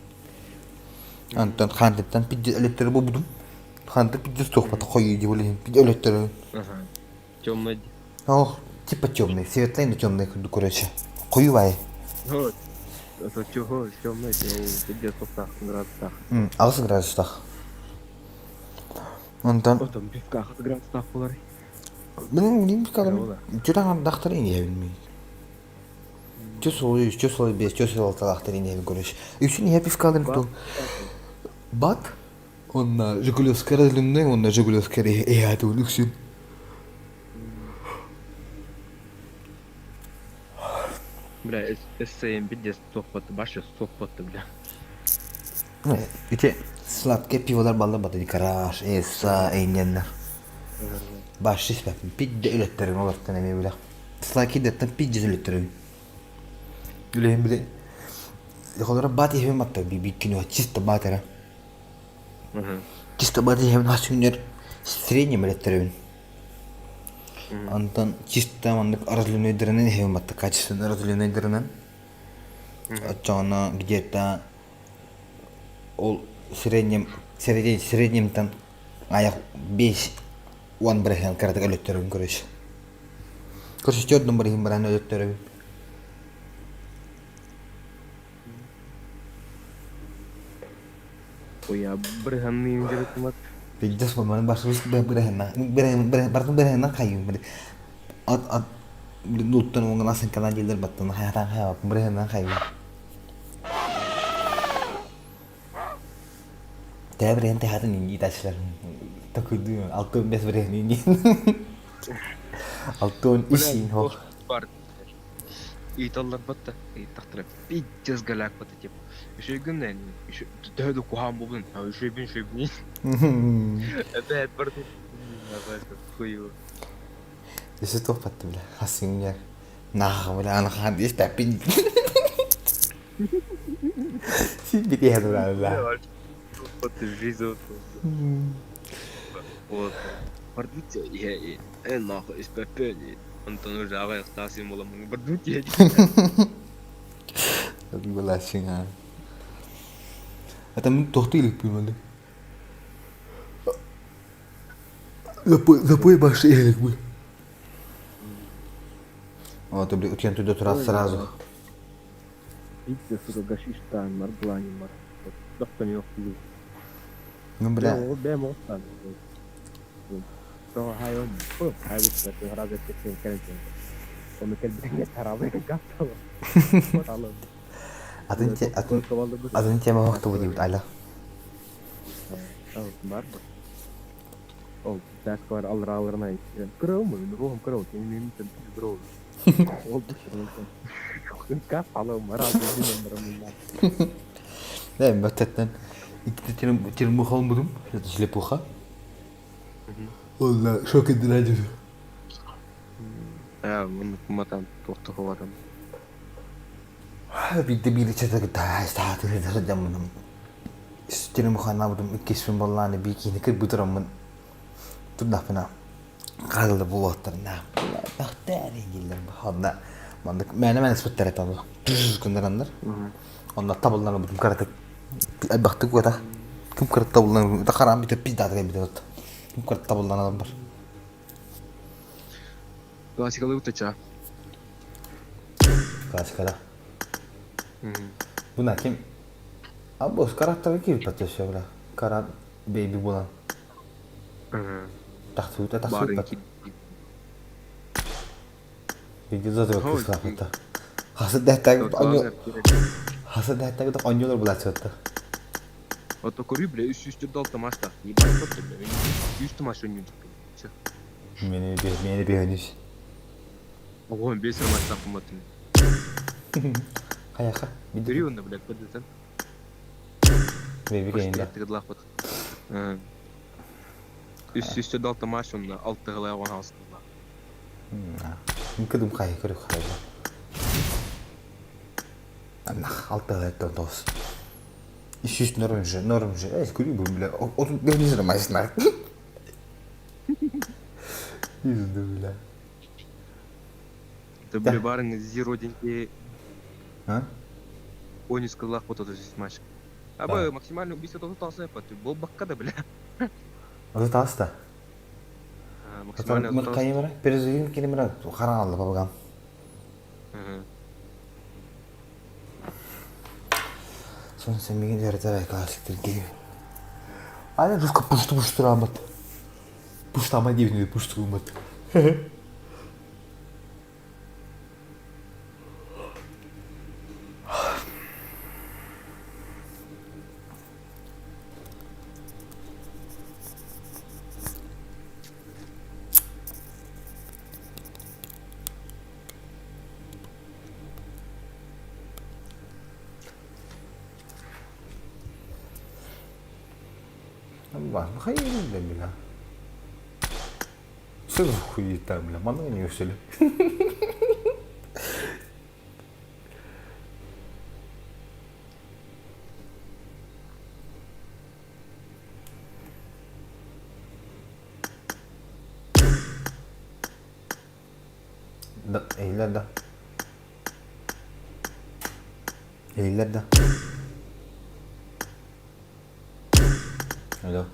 Онтон хаантыттан пиздец өлөттөрө буолбутум. Хаантыр пиздец туохпата хойуу дии болиһин пиздец өлөттөрө. Темный. Ох, типа темный, светлый, но темный курдук короче. Хойуу баайы. Ну, это чего, темный, пиздец тоқтақ градустах. Аҕыс градустах. Онтон Отон пивка аҕыс градустах болар. Билин билин пивкаларым чүрэ аҥардахтар иниэбин Чө солой, чө солой бес, чө солой алталаахтар иниэбин көрөш. Үксүн иһэ пивкаларым ту. Бат, онна Жигулевская разливной, онна Жигулевская иһээтигин үксүн. Бля, ССМ пиздец тохпотты, башы сохпотты, бля. Ити сладкое пиволар баллар бата гараж, эса, эйненнер. Башы испэппин, пидде өлөттөрүм олортон эмиэ билэх. Сладкий даттан пидде өлөттөрүм. Үлэһин биле Холора бат иһэбин батта би би кино чисто бат эрэ. Чисто бат иһэбин хас күннэр среднем өлөттөрөбүн. Онтон чисто маннык разливнойдарынан иһэбин батта качественно разливнойдарынан. Оччоҕуна где-то ол среднем среднемтан аяқ 5-10 бырыһыан кыратык өлөттөрөбүн көрөш. Көрсүччү ордун бырыһын баран өлөттөрөбүн. Ой, я бырыһанныйын дьарыктымат. Пиздец, маны башыбыз бырыһынан бырыһынан хайым. От от нуттан оҥон асынканан дииллэр баттан хайатан хайабаппын бырыһынан хайым. Тээ бырыһын тэхатын инги тачылар. Такыдыы 65 бырыһын инги. 63 ин хох. Бар. Ыйыталларбат да, ыйыттахтара пиздец голяк бата тип. Үчүгүн да төһө да куһаан буолбун, үчүгүн үчүгүн. Эбээт барды хую. Өссө туох батты бile хасыҥҥар нааха бile аны хаан испэппин Син туралла. Вот жиза. Вот. Бардут я нахуй испэппин. Онтон уже аҕыйахтаасым буоламмын бардут я. Была Это мы тохты илик бимали. Запой баш илик бы. Вот, блин, утен туда раз сразу. Видите, сука, гашиштан, бар, плане бар. Доктор не охтулу. Ну, бля. Бля, моқтан. Тоҕо хай бу хараза тексен кэлэн Оны кэлбитин харабы гапталы. Атын атын атын тема охтубу диибит айла. Бар. Ол дәс бар алыр алырына кырылмы, рухум кырыл, мен кырыл. Ол кап алым бар Да, мөттеттен икки термуха алмадым. Это шлепуха. Онна шок эдилер. Аа, муну куматан тохтоховатам. Биирдэ биир чатак тааты сылдьаммын термухана будум иккиспин боллааны бикини кырбытыраммын турдахпына хаалла буолуохтарына бахтаары дииллэр онно маннык мээнэ мээнэ спыттар этэ онно гыннараннар онно табыллан бутум каратык элбэхтик уота ким кырат табыллан да хараан бүтэ пиздаата кэлбитэ ким кырат табыллан алан бар Классикалыы утача. Классикада. Буна ким Аббос караттары киирбэт өссө бля. Карат бэйби буолан. Тахсыбыта тахсыбыт. Видео зазор кыслапыта. Хасы дэхтаг оньо Хасы дэхтаг оньолор булачытта. Ото көрүү бля үс үс түрдө алта машта. Ебать бля. Үс тумаш өнүн. Все. Мени мени бэхөнүс. Ого, бес машта куматын. Хаяха. Көрүү онда бля көдүтен. Бэйби кейинде. Тыгыдлах бат. Үс үс түрдө алта маш онда алты гылай огон алсын. Мүмкін хай көрүк хай. Анах алты тос. Үс норм же, норм же. Эй, көрүү бу бля. Отун бэхнис машина. Изді бля. Это бля барың зиро деньги. А? Онис кыллах бот оту маш. Абы максимально убийство тоту талса пат. Бол бакка да бля. Оту таста. Максимально Мыр кайымыра, перезагин кинемира харан алды бабагам. Сон сен меген жаратар классиктер келип. Ана руска пушту пуштурамат. Пуштама дейбин пуштугумат. الله خير бля. Что за хуета, бля? Мана не усили. Да, эйлер да. Эйлер да. Алло.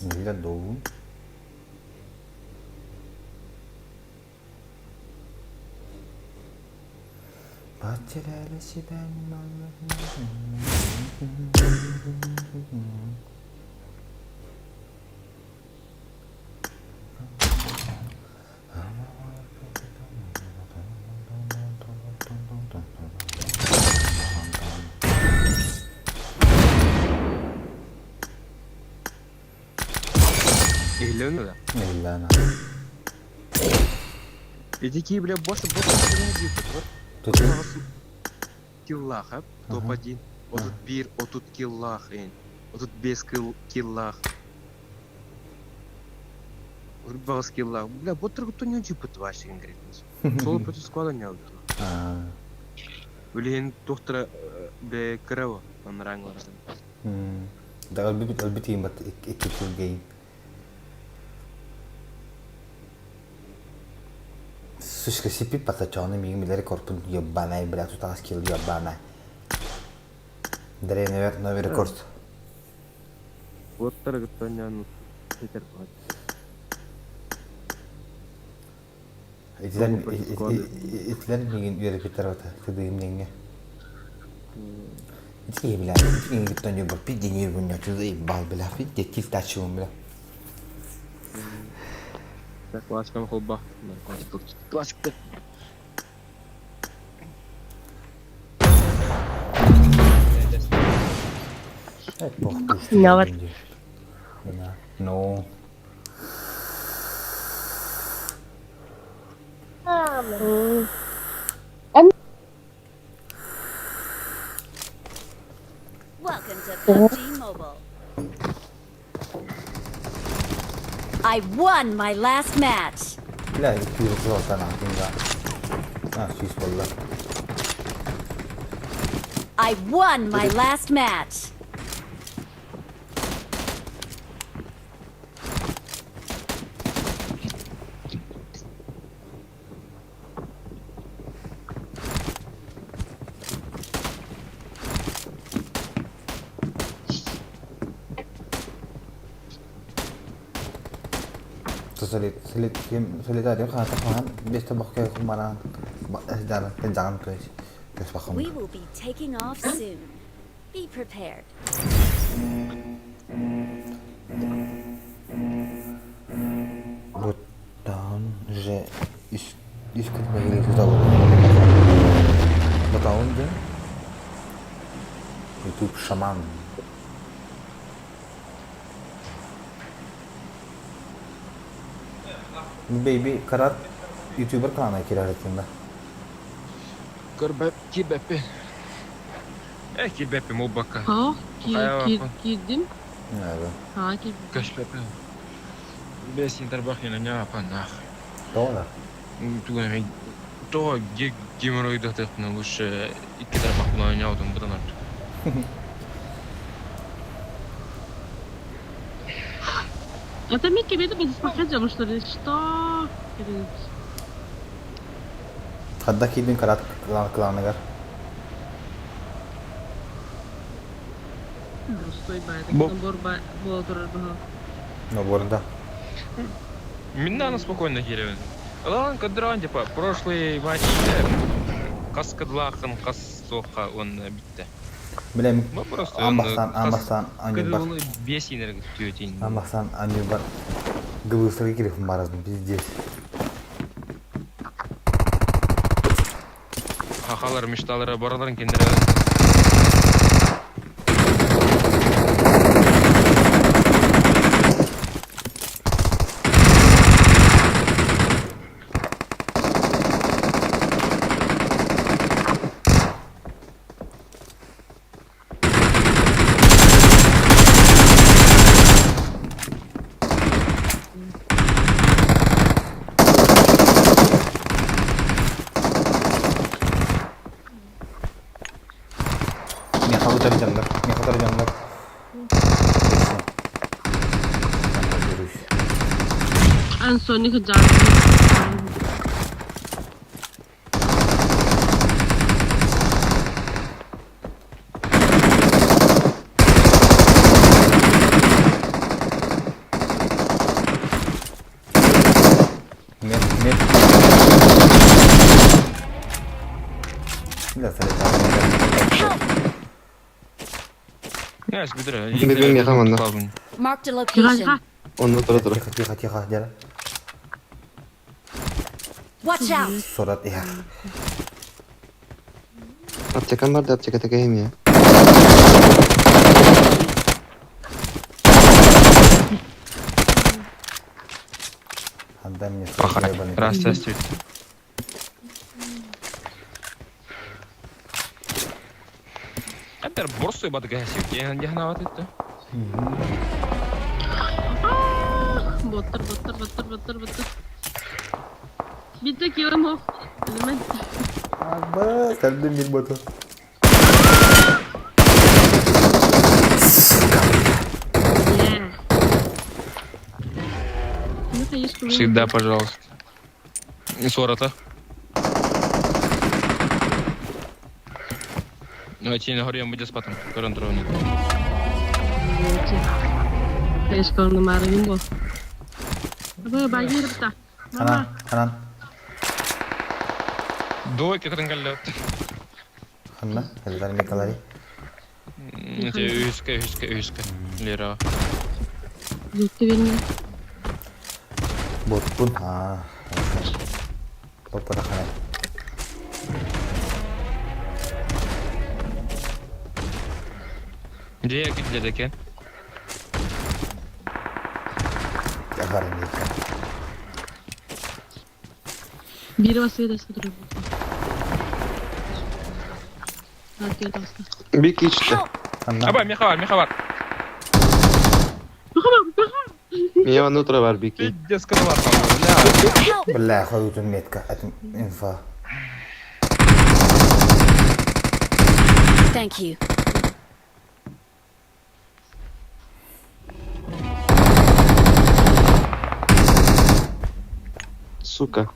Эйлер долу. Потеряли себя немного. Иһиллэн да? Иһиллэн. Ити кии бля больше больше Тут киллаах топ-1 31 30 киллаах эн 35 киллаах 38 киллаах бля вот только не чипыт вообще конкретно соло против склада не Билигин тухтара бля кыраво анрааңларсан. Да өлбүт өлбүт иин бат икки килгейин. Сушка сипи патачоны миигин билери корпун ебаный бля тутаас кил ебаный. Дарей новый новый рекорд. Уоттара кытта хитер бат. Итилэр итилэр миигин үөрэппиттэр ота кыдыым диэҥҥэ. Ити киһи бля ити киһи кытта ньурба пизденир бунньачу бал бля пиздец тачуум бля. Классикам холба. Классика. No. No. Welcome to PUBG Mobile. I won my last match. Бля, күүрүк суолтан аатынга. А, сүүс буолла. I won my last match. Солитарио хаата хаан бес табах кумараан жаҕан көс көс бахым. We will be taking off soon. Be prepared. Бутаун же үс үс күн бэһиги тутабыт. Бутаун диэн Ютуб шаман. Baby Karat YouTuber каналына киирэр да. Көрбөп кирбэппин. Э кирбэппин ол бакка. Ha, киирдим. Evet. Ha, киирдим. Көспөппүн. Бесин тарбахина няпа нах. Тоҕо? Туган то геморройда тахна лучше икки тарбах була няутум бутан артык. Это мен кебеди базыспакка жабыштырды. Что? Хадда киирдин Карат кланыгар. Простой байдак. Набор болдурар баха. Наборында. Минна спокойно киребин. Ылан кадран типа прошлый матч кас кадлахын кас соха он битте. Билем Ну просто амбастан амбастан аню бар. Бесинер тютин. Амбастан аню бар. Гыбыстырга кирип барасың пиздец. Хахалар мечталары бараларын кендер. Меха утар дьоннор, меха утар дьоннор. Ансони хыджан. Мет, мет. Yes, битре. Бибим меха манна. Marked a location. Онно тура тура. Тихо, тихо, тихо, дьара. Watch out! Сурат иһэр. Аптекам бар да аптеката кэһим я. Отдай мне Пахай. свой ебаный. Раз, раз, Әттер борсуй бады кәсіп. Яхна ват етті. Боттар, боттар, боттар, боттар, боттар. Bitti kilim ok. Bilmem. Абба, сәлдем мир боту. Всегда, пожалуйста. Сорота. Давайте на горе будет спатом. Көрін тұрғын. Хайышкалны марыгын бо. Абы багир бта. Анан, анан. Двойка кырын Ханна, Эльдар Миколари. Үске, үске, үске. Лера. Жүкті берме. Ботпун. А. Поппата хана. Где где екен? Агар Мика. Бири басып эдеске туруп. Бик ичти. Аба, меха бар, меха бар. Мия онно тура бар бики. Детская бар. Бля, хойутун метка. Это инфа. Thank you. Сука.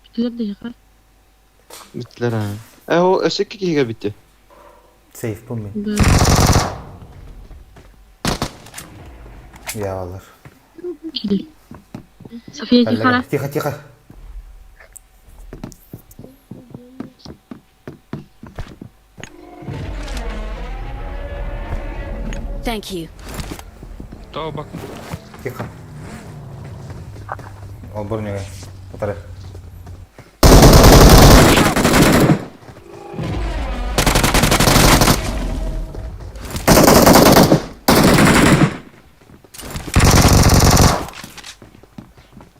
Битлер де yakar. Биттилер ha. Э о өсөккө киһиге битти. Сейф бу мин. Да. Я алар. София тихо. Тихо, тихо. Thank you. То бак. Тихо. Ол бұрнеге. Отыры.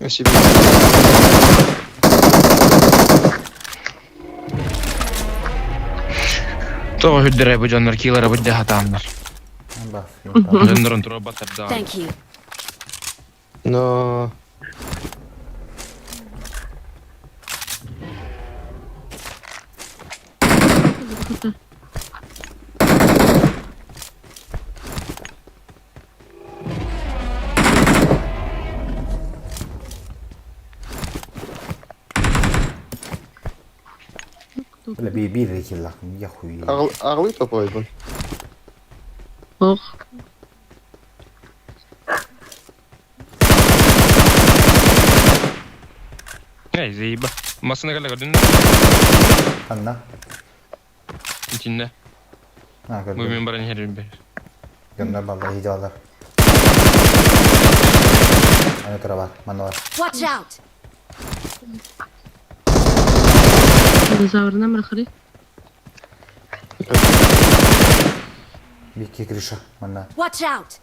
Өсө Тоғы хүддірі бұ жоннар килары бұ дәхатамнар. Жоннарын тура батар да. Thank you. Но Бля, би би рекиллах. Я хуй. Ағылый топойбун. Ох. Эй, заеба. Масына кәлі көрдің? Ханна. Içinde. Ha, Bu көрдüm. мен баран херим бер. Gönder vallahi iyice alır. Аны тура бар, мана бар. Watch out! Динозаврына мырхыры. Бикки Гриша, мана. Watch out!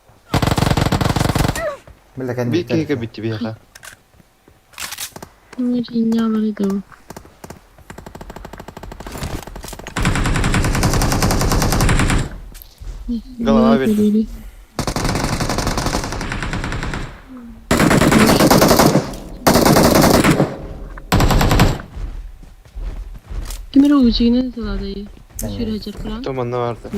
Бля, кән Бик киһиге битти бияха. Не ду. Голова берди. Кимер уучигинен салады. Сүрәҗер кылан. То манна барды.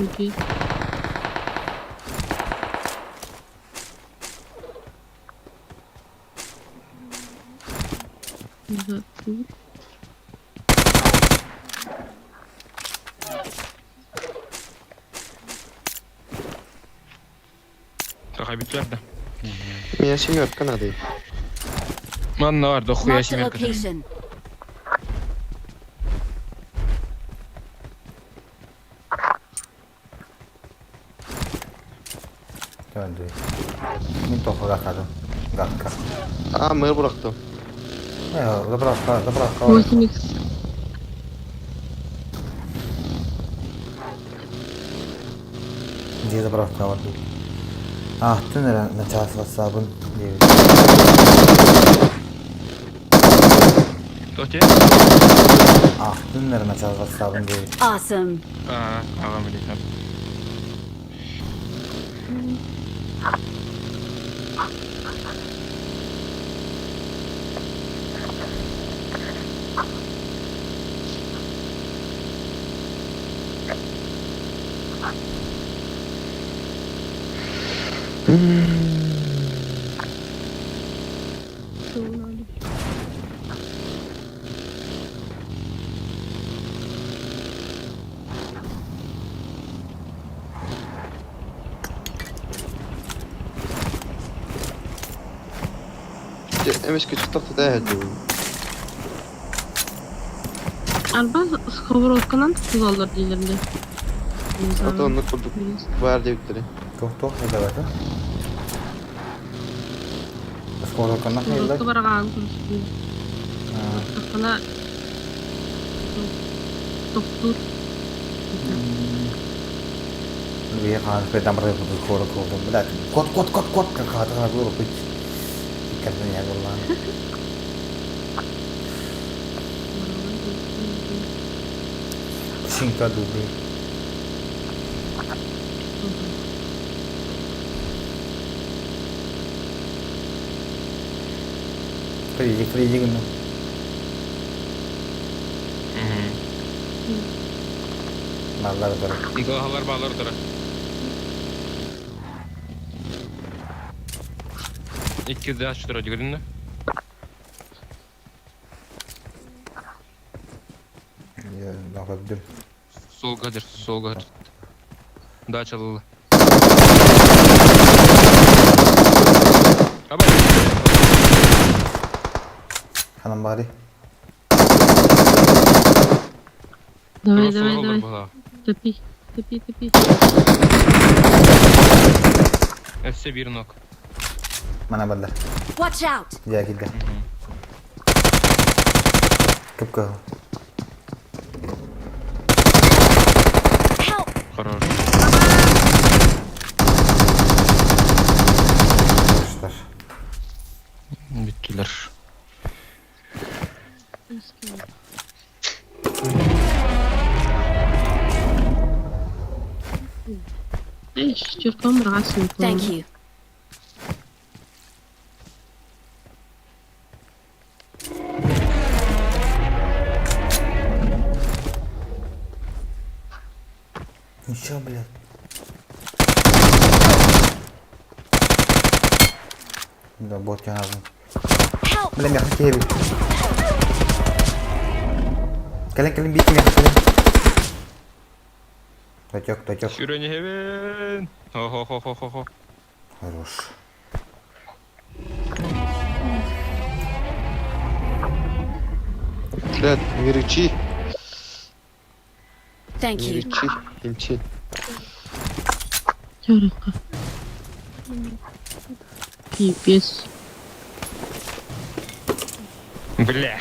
Мүмкүн. Тоха битлер да. Мия семерка надо. Манна бар, дохуя Marked a семерка. location. Кем öldü? Мин тоққа гатадым. Гатка. А, мэр бырахтым. Заправка, заправка. 8 х. Где заправка бар дуу. Аахтын эрэ начаас ватсабын диэбит. Тоте? Аахтын эрэ начаас ватсабын диэбит. Awesome. А, ага, блин. Эмеске чыктак да эти. Арба сковородканан тутулаллар дииллэринде. Ата онны курдук бар диэбиттэрэ. Туох туох эдэбэтэ? Сковородканан Сковородка хайыллар. барагаан курсук. Тахана тохтуур. Бие хаан педамры кудук сковородка болдум. Блядь, кот кот кот кот кахатыгына кулу бит. Иккәрден я боллан. Шинка дуби. Фриди, фриди гына. Баллар бар. Галалар баллар тұра. Икки да тұра дегенне. Я нахадым. Солга дер, солга дер. Дача лыла. Ханам бари. Давай, Просто давай, роллер давай. была. Топи, топи, топи. Все bir ног. Мана баллар. Watch out! Я килде. Кыпка. Help! Хорош. Хороштар. Биттилер. Эй, чертом раз. Thank you. Ничего, блядь. Да, бот я назым. Бля, мягко тебе. Кэлэн, кэлэн, бити мягко, кэлэн. Татек, татек. Сюреневен. Хо-хо-хо-хо-хо. Хорош. Блядь, не рычи. Thank Не you. рычи, имчи. Чарыкка. Пипец. Бля.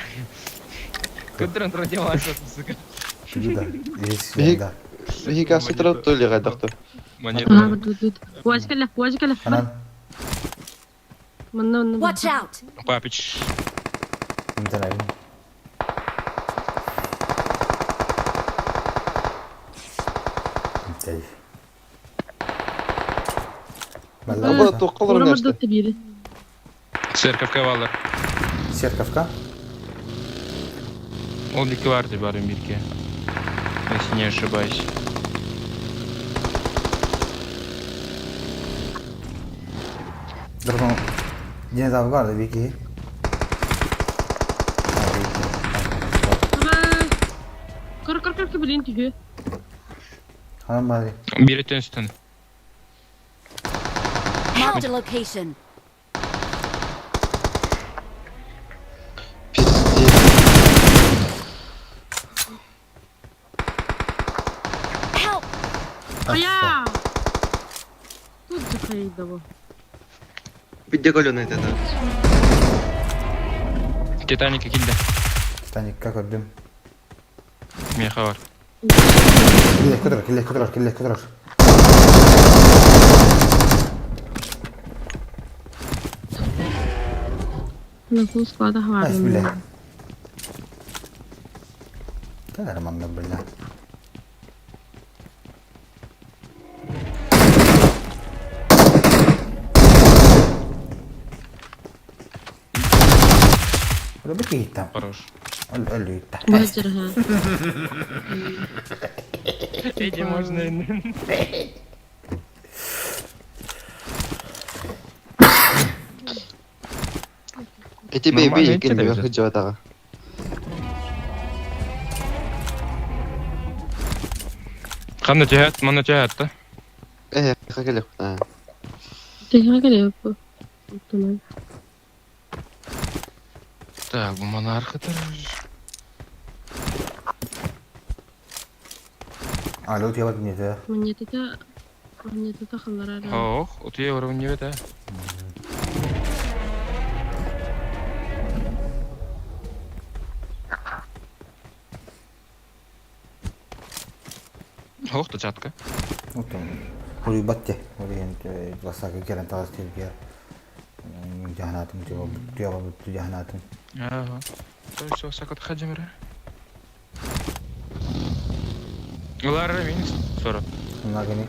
Көтөрөн тура делаешь, сука. Да, есть, Биһи да. биһи кассы турар төле кайдактыр. Ага, вот, вот, вот. Уазикала, уазикала. Анан. Манна, манна. Watch out! Папич. Интернет. Окей. Абы тоққалар Урамырда нәрсе. табири. Церковка балар. Церковка? Ол екі барды барым бирке. Если не ошибаюсь. Дургон. Динозавр бар да бики. Кор, кор, кор, блин, тихо. Ханам бари. Бир үстін. Marked a location. Help! Хая! Тут же хая. хайда бу. Бидде көлөнө это. Титаника килде. Титаникка көрдүм. Меха бар. Килле көтөр, килле көтөр, килле көтөр. На склада Ай, хварым. бля. Да нормально, бля. Вроде там. Хорош. Өлүйтэ. Баджыр ха. Эти можно. Эти бейби Нормально екен итте бер да хыджабатага. Ханна түһәт, манна түһәт та. Э, хакелек. Тэһэ кэлэ бу. Оттон. Так, бу монархы Алло, тебя вот не да. Монетата монетата халларара. Ох, утуя уровень не да. Ох, та чатка. Хури батте. Хури васака керен тагас тибгер. Жаханатым тиба тиба бутtu жаханатым. Ага. То есть сакат хаджамера. Улар минус 40. Нагани.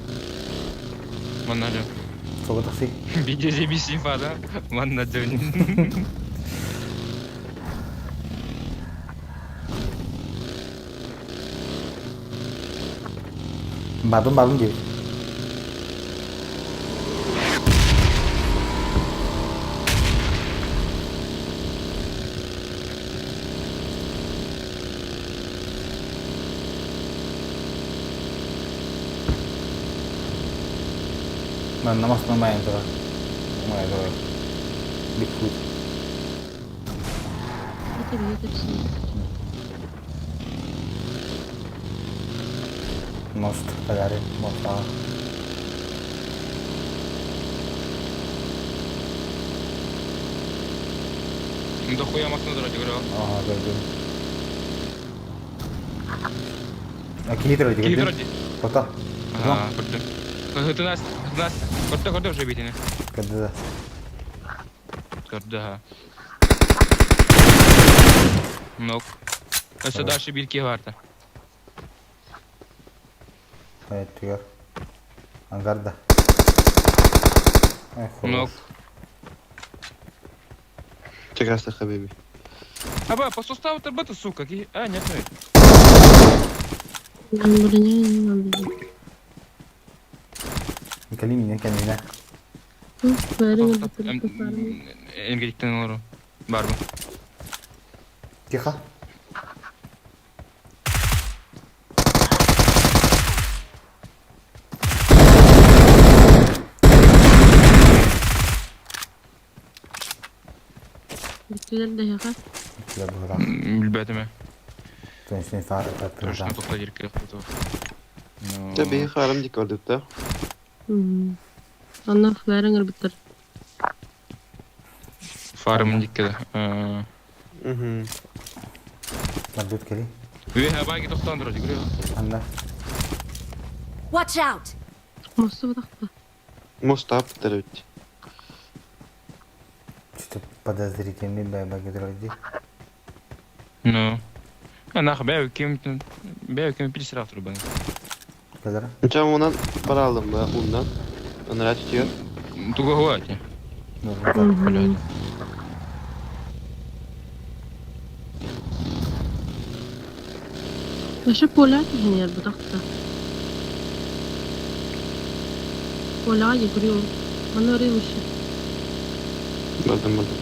Манна жо. Сого такси. Видео зебиси фада. Манна жо. Бабым бабым диyor. Ben namaz kılmaya tura. Umaya tura. Bigfoot. Это бьет Most tagari. Most ağa. Да хуя масына дора говорю. Aha gördüm. Кихи тұр Кихи тұр ди. Тота. А, көрдүм. Хытынас, хытынас. Көрдө, көрдө уже битини. Көрдү да. Көрдө, ха. Нок. Өсө дальше бир ки барда. Evet diyor. Angarda. Ay, Нок. Чекасы хабиби. Аба, по суставу тарбата, сука. Ки... А, нет, нет. Калимина, калимина. Эмгеликтен олору. Бар бу. Тихо. Билбэтим. Точно Точно тоқта жер керек Тебе харам dik көрдүк да. Анна флэрин ырбыттар. Фарм дикке да. Мгм. Мардут кели. Үе абаги тоқтан дұрады, көрі. Анда. Watch out! Мосты бутакта. Мостап дербит. Что-то подозрительный байбаги дроиди. Ну. Нах, бәу кем бәу кем пилсирак турбан. Кадара. Нча унан бара алдым ба, ундан. Онра түтүөр. Туга хуати. Мгм. Наша поля тихенер бутакта. Поля егрю. Мана рылышы. Бардым, бардым.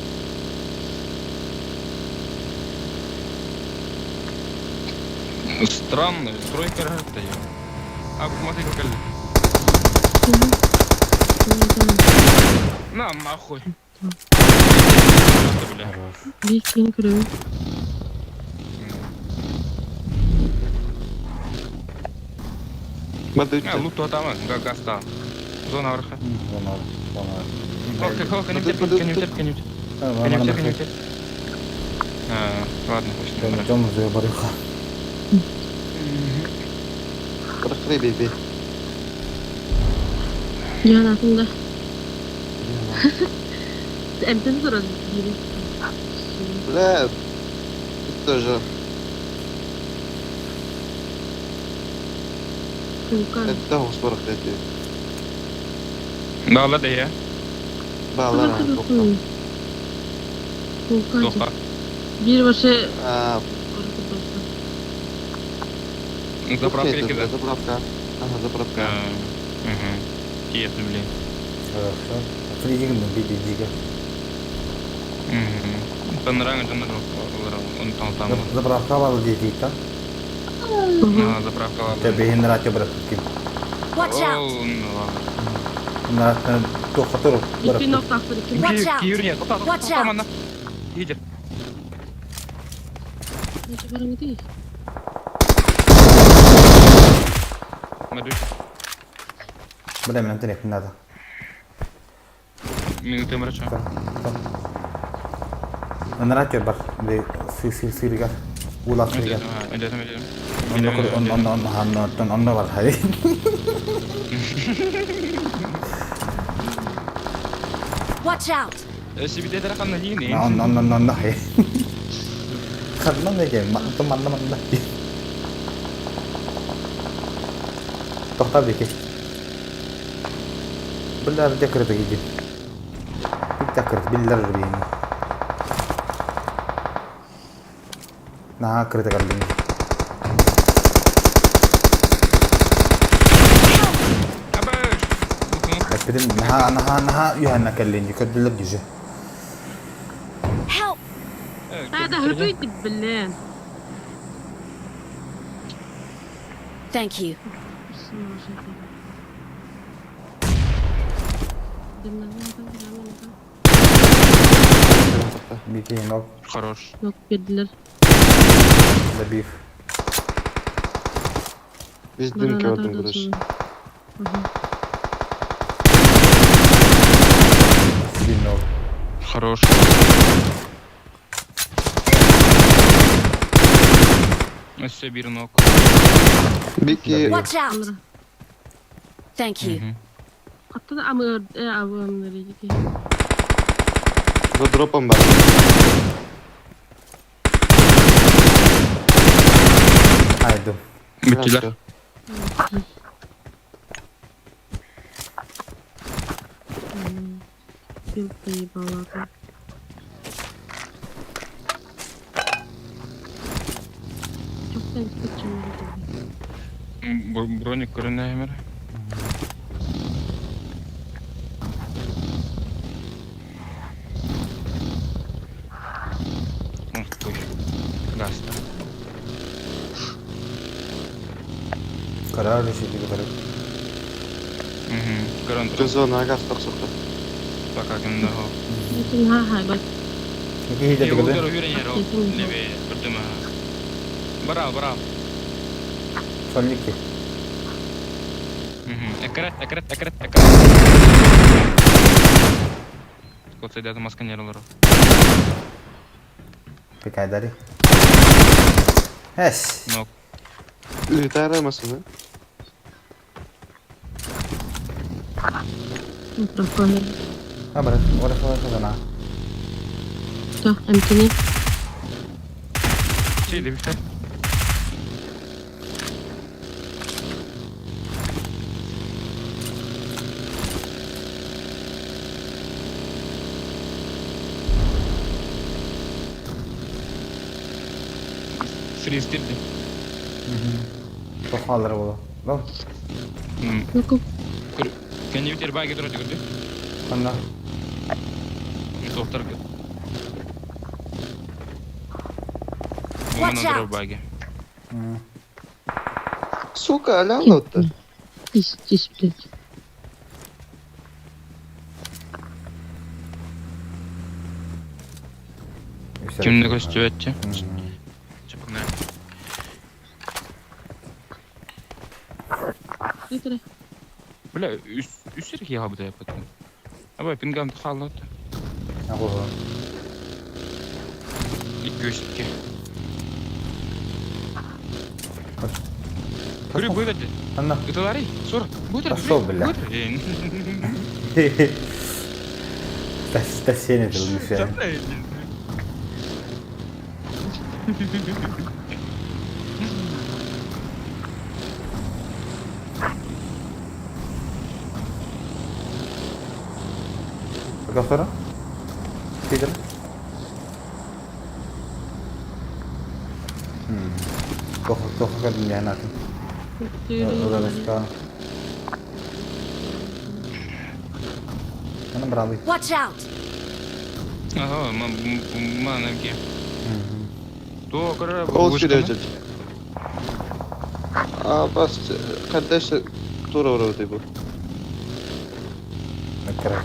Странно, стройка рахатта я. А, смотри, как На, нахуй. Бля. Бикин көрөм. Барды А, лут туатаман, гаста. Зона барха. Зона, зона. Кеневтер, кеневтер, кеневтер. Кеневтер, кеневтер. Ладно, пусть. Дом уже барыха. Барахры беби. Жанатында. Эмтен турар бири. Бля, тоже. Кулкан. Это хос барахры ти. Баалар да я. Баалар. Кулкан. Тоха. Бир башы Заправка или куда? Заправка. Ага, заправка. Угу. Киев, блин. Хорошо. Фридигин биди дига. Угу. Панорама дьоннор он там там. Заправка бар дейт да. Заправка бар. Тебехин радио барып ким. Watch out! Нараттан тохотор Икки ноктактыр икки. Watch out! Watch out! Идет. Нече барыңы Бля, мен телефон надо. Минуты мрача. Наратio бар. Сырыгар. Ула сырыгар. Онно онно онно онно онно бар хай. Watch out! Сибите тараханна не. Онно онно онно хай. Ханна неге манна манна. Тохтар беке. Биллер декрете гиди. Бит биллер бейни. Наха кырды калдым. Эпидем наха наха наха юханна каллин көдүлөр дүйү. Help! هذا هبيت بالله. Thank you. Бити нок. Хорош. Нок бердилер. Лабив. Biz dün gördüm görüş. Хорош. Өссө бир нок. Бики. Watch out! Thank you. Hatta da amır amır ki. За дропом бар. Айдым. Бүттүлөр. Bir bağladım. Çok Броник көрүнө эмер. Гаста. Karar решили говорю. Угу. Көрөн Зона газ токсукта. Пока кимде хо. Ha ha bak. Браво, браво. Сонники. Экрет, экрет, экрет, экрет. Скот сайдата маска нералар. Пикайдари. Эс. Нок. Лютара масына. А, брат, ора ора ора. Так, эмтини. Чейди бите. Фристирди. Тохалар боло. Да. Кенни битер байге турат көрдү. Канда? Доктор. Watch out. Байге. Сука, алян Тис, тис, блядь. Кимди көстүбөтчү? Чапыңа. Өтүрэ. Бля, үс үс эрэ хаалбыта потом. Абай пингам хаалла. Ого. 202. Көрü быйдады. Анна. Ыталары, сур. Быйдыр. Пошел, бля. Тасене ты лучше. Доктора? Питер? Тоха кадын Ыларыска. Аны бралы. Watch out! Ага, манамки. То кара Ол сирежет. А бас қандаш тура урабытай бу. Накара.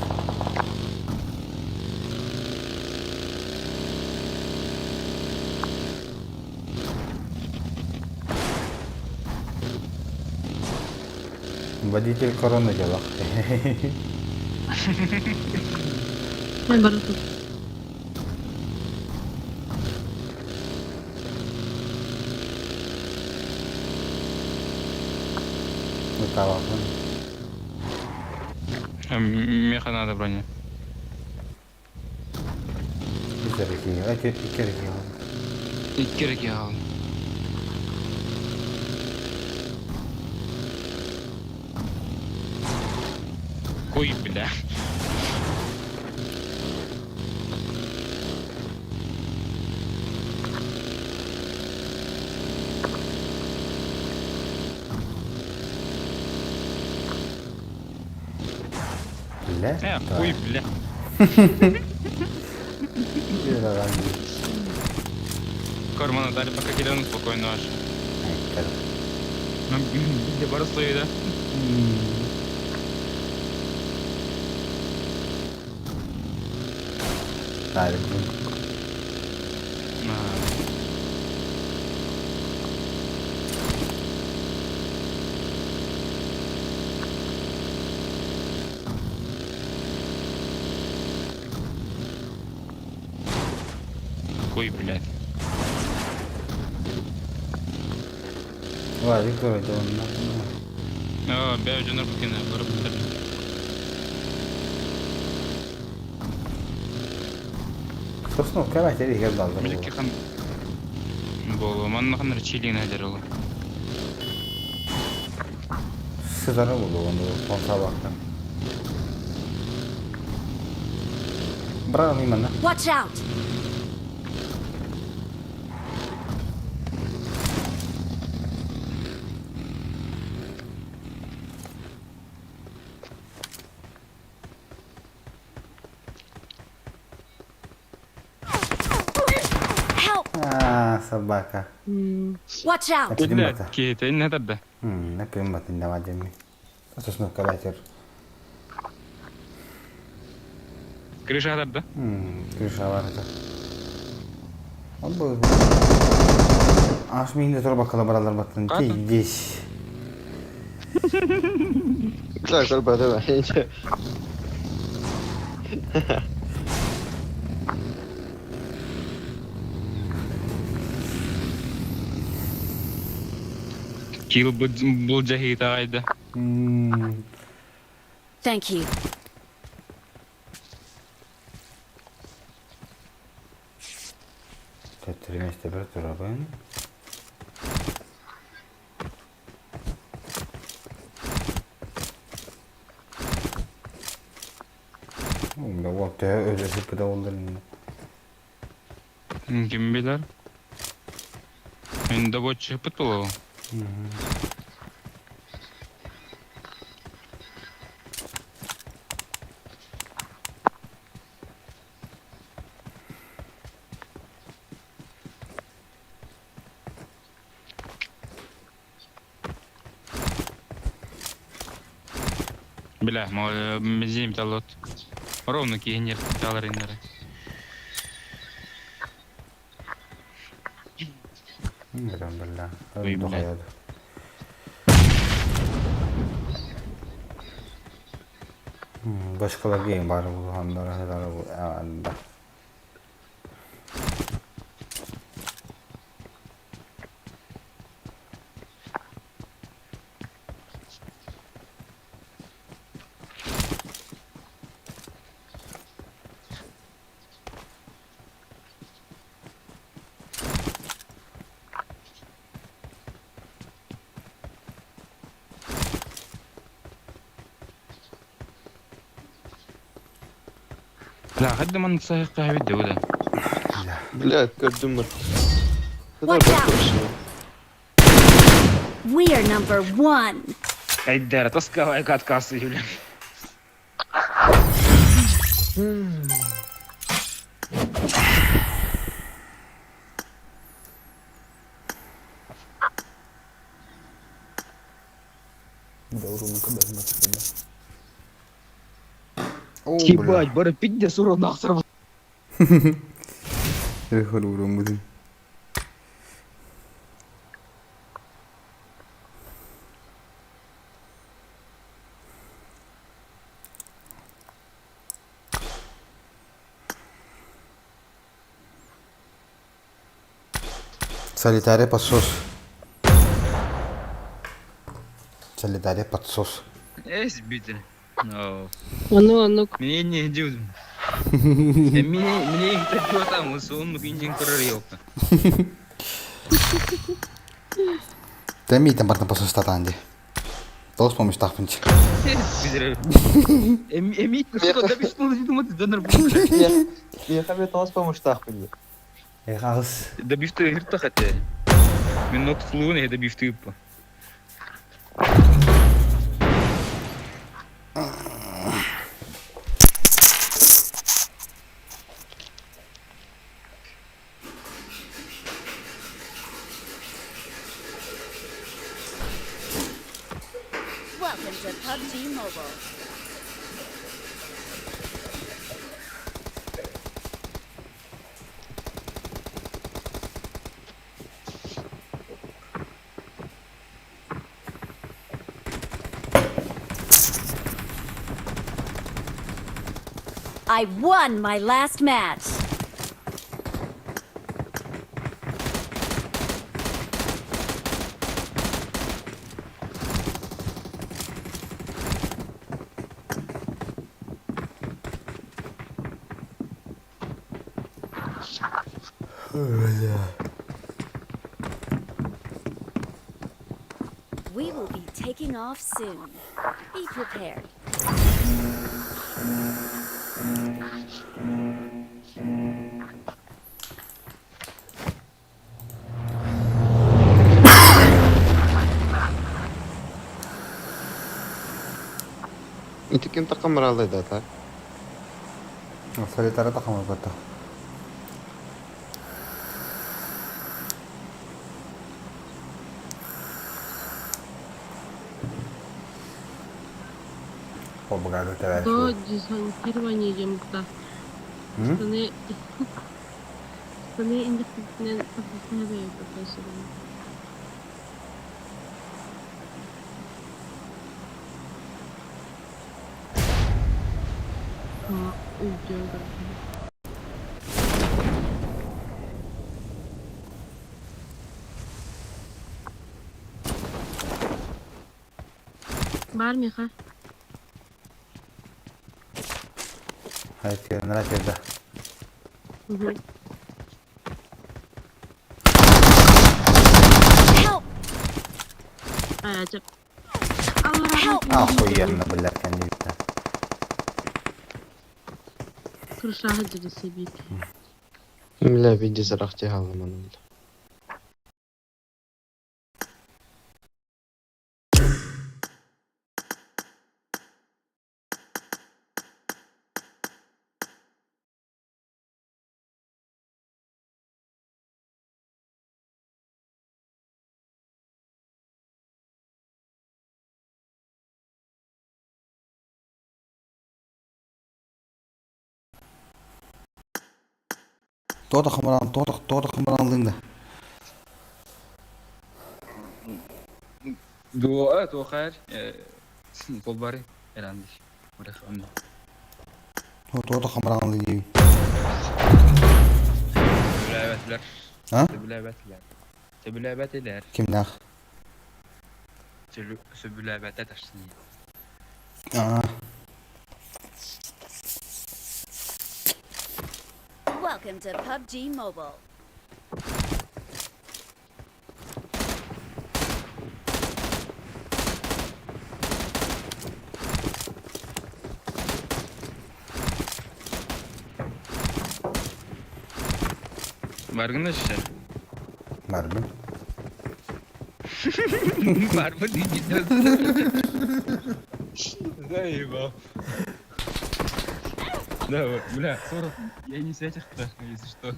Водитель короны делах. Ай, баратып. Меха надо броня. Икки ал. Ой, бля. Бля. Ой, бля. Кармана дали пока келен спокойно аж. Где барысты да? Ой, блядь. Ва, Виктор, это он. А, бя, жонор букена, барып Сосын кара тери хер далды. Миликке хан болу, манна хан чилин хадер олу. Сызары болу, оны конса бактан. Браво, мимана. Watch out! Help! А, собака. Watch out! Блядь, Кейт, не тогда. Например, давай деми. Сосын кабатер. Крыша тогда. Крыша бар это. Абы. Аш мин де торба калабаралар баттын. Здесь. Так, давай, давай. Кил был жахит агайда. Thank you. Төттөрү месте бир турабын. Бля, вот өз өсүп да болду. Ким билер? Мен добочы пыт болу. Бля, мезим талот. Ровно киенер талар иннер. Бля. Ой, блядь. Башкалар бар булганнар Ла хадда маннык саһыахха эбит да бу Блядь, көрдүм Watch out! We are number one. Айдара тоскавай каткасы бля. Ебать, бары пиздец урон ахсар. Эх, Солитарий подсос. Солитарий подсос. Эс бите. Ону оннук. Мне не идет. Мне мне их там, сон киндин көрөр ёпта. Тәми итен бартын подсос татан ди. Тоғыз помощь тақпынчы. Эми сука да биш тулы донор. Миэхэ тоос помощтаахпын дии. Эх, ағыз. Да бифты ирта хотя. Мен нок слуны это бифты по. Welcome to PUBG Mobile. I won my last match. We will be taking off soon. Be prepared. Ити ким такамыралый да так? Солитарий тақымы көтті. Обгады До десантирования жемукта. Штаны... Штаны индиксинен Бар Миха. Hayır, merak etme. Мгм. Help! Ajab. Help! Охуенно, бля, конечно. Крыша себе. Бля, види зарахти халаман. Тота хамаран, тота, тота хамаран лында. Дуа, туохар, колбары, эрандиш. Туота хамраҥалыы диибин. Сөбүлээбэтилэр. А? Сөбүлээбэтилэр. Сөбүлээбэтилэр. Кимнээх? Сөбүлээбэтэ точнее. Аа. Welcome to PUBG Mobile. Баргын өссө? Барбын. Барбын дии Заебал. Да, вот, бля, 40. Я не с этих, если что.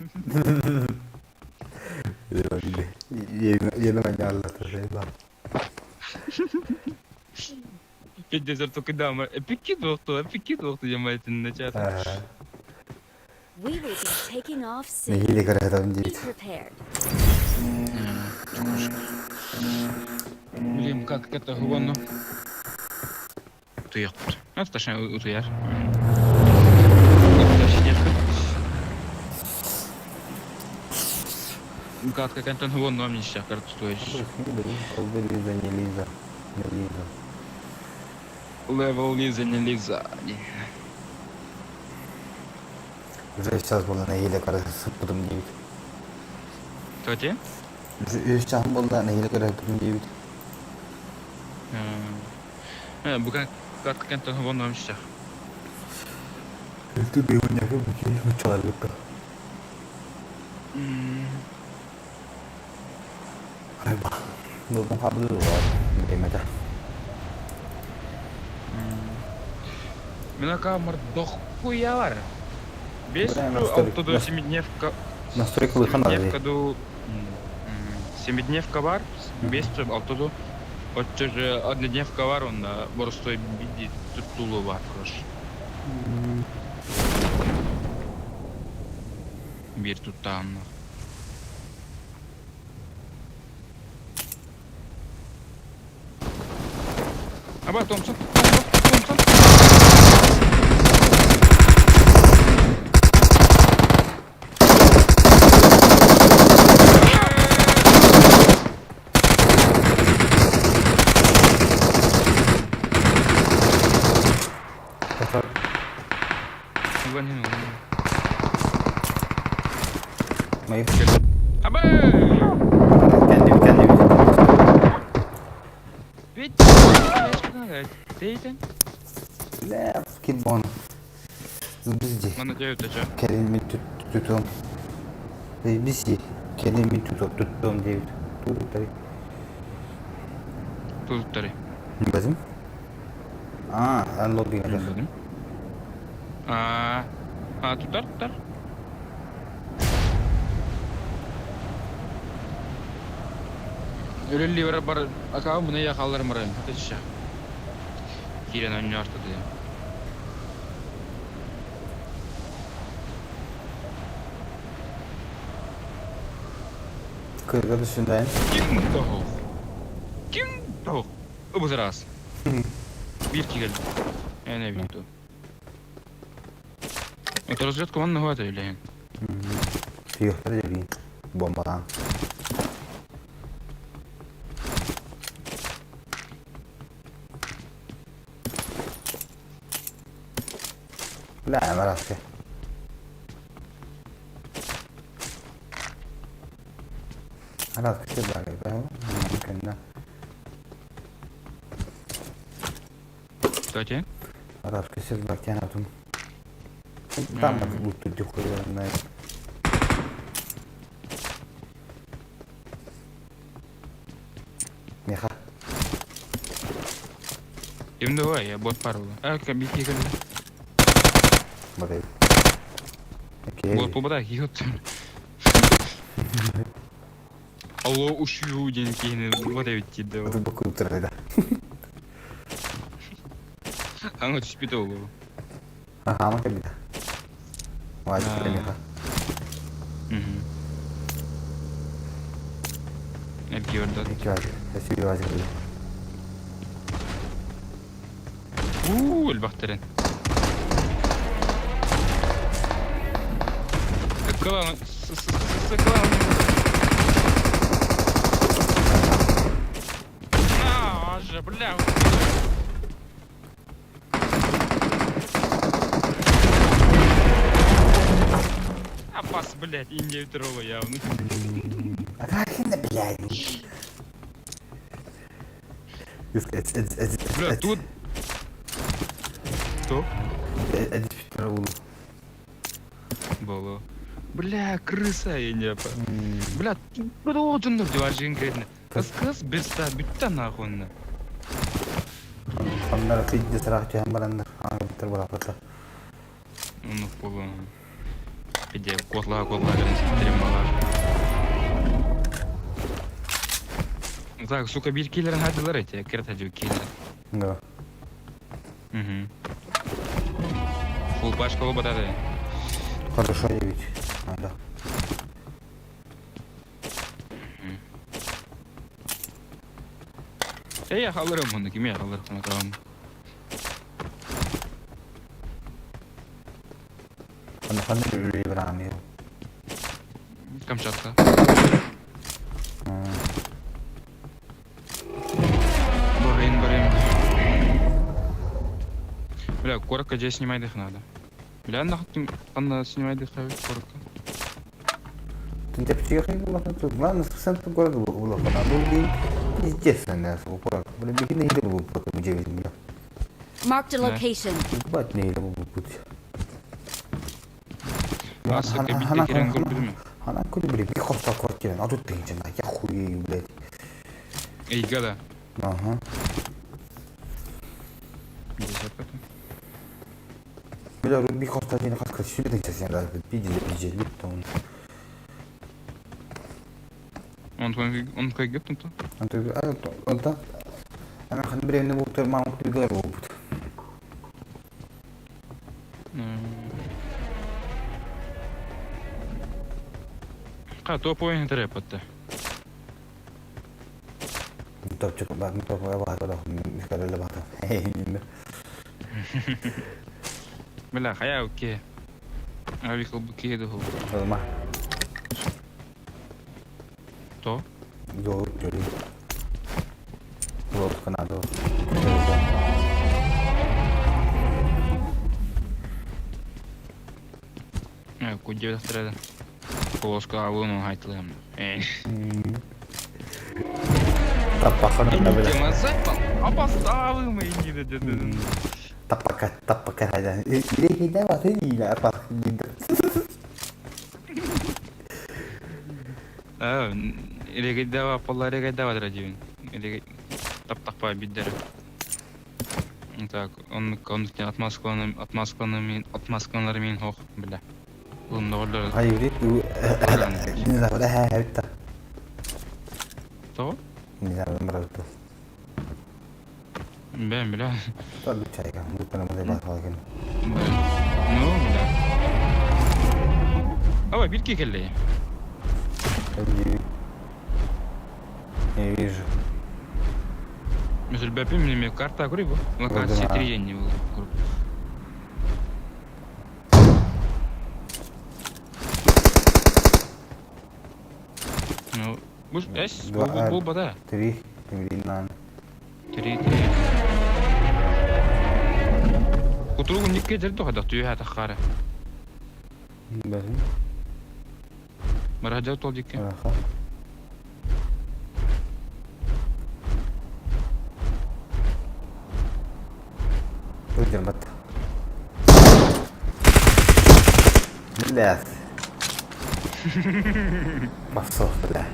Yeni ayarladı. Пиздец, только да, пики двохту, пики двохту ямайтын начат. We will be taking off soon. Нэһиилэ көрөтөм Be диэбит. prepared. Блин, как это гуанну? Утуйахпыт. А, точнее, утуйар. Как как Антон Гуанну мне сейчас карту стоишь. Ол Лиза, не Лиза. Не Лиза. Левел Лиза, не Лиза. Уже сейчас буолла нэһиилэ көрө сыппытым диэбит. Кто те? Үс чаһым буолла нэһиилэ көрө сыппытым диэбит. Бука как Антон Гуанну мне сейчас. Үлтү бэйүннэки бүкүн учаларгытта. Айба. Дултан хабды дугаар. Эмэтэ. Минака мордохуя бар. Бес Бля, алтыда семидневка. Настройка лыхан Семидневка ду семидневка бар, бес алтыда отче однодневка бар, онда боростой биди тутулу бар, короче. Бир туттаанна. Аба, Томпсон, Томпсон, Томпсон. Угон, угон. Мои. Аба! Kendi kendi Бит, Тейтен? Бля, скидбон. Бизди. Мана девять, а чё? Kendimi tut tutum. Bizi kendimi tutup tuttum diye tuttum. Туттары. Базым? А, ан лобби гадар. А, а, туттар, туттар. Өлөлли бар бар акаа мына я халлар марайм. Хатыча. Кирен ойнорто дедим. Кырга düşündüm. Ким тох? Ким тох? Убузрас. Бир кигел. Эне биту. Это разведка вон нахуй или? Фиохтар дебин. Бомбалан. Бля, мараска. خلاص كتب عليه فاهم ممكن Кстати. خلاص كسب لك انا تم تعمل تدي خويا Меха. Ким давай, я бот пару. А, кабики кэллэ. Бадай. Бот побода, хихот. Алло, ушью день кихини, вот я ведь да. Это бакутер, да. Аңа түспейді ол. Аха, ма кабида. Важик меха. Эргиордат. Икки важик. Спасибо, важик. Уу, элбахтарын. Кылан, кылан. На, же, бля. Апас, блядь, Индия второго явно. Ахина, блядь. Бля, тут... Кто? Было. Бля, крыса Индия. Бля, продолжен диважин кредне. Кыс-кыс беста бүтті нахуй. Оннар пизде сарах түһэн бараннар аҥа бүттэр буолаахпыттар. Оннук буолуо. Пиде куотлаа куотлаа дьон ситтерим балар. Так, сука, бир киллерин хадылар эти, кирт хадю киллер. Да. Угу. Фул пачка оба Хорошо явить. Надо. Эй, халырым оны, ким я халырым tamam. Ханна ханна үлү бараами. Камчатка. Барин, барин. Бля, корка здесь снимай дых надо. Бля, нахуй ты снимай дых, корка. Главное, в центре города было. Был пиздец, наверное, Блин, беги на еду, потом 9, бля. Marked a location. Ебать, не еду путь. Она куда, блин, бихоста квартира, а тут ты я хуею, блядь. Эй, гада. Ага. Бля, бихоста один хаска сюда сейчас я да, пиздец, пиздец, он. Он он хайгет то? Он он то. Ана хан бре не бутер мам кут гар бут. Ка то поин трепатта. Топчук ба топ ба ба мискале ба. Бля, хая окей. Авикл букеды ху. Ма. То? До жори. Вот канадо. Кудя стрела. Полоска алуну хайтылым. Эй. Таппахан Тема запал. Апоставы мои не дадут. Таппака, таппака хайда. Или да ва ты не апа. А, или дава пола или дава драдивин. Или таптакпа биддер. Так, он он отмазкаланыр отмазкаланыр отмазкаланыр мин хох, бля. Улым Ай, юрит. Не знаю, да, это. То? Не знаю, брат. Бля, бля. Тоже чайка, будто на моей бахалгин. Ну, бля. Давай, бирки келли. Не вижу. Mesela бәпем неме карта көрей бу. Локация 3 не был. Ну, буш, эс, бу бу бада. 3, 3 на. 3 3. Кутуругу никке жерде хада түйе хата хара. Бәлем. Мараджа тол дикке. Аха. Өдір бат. Блядь. Басов, бля.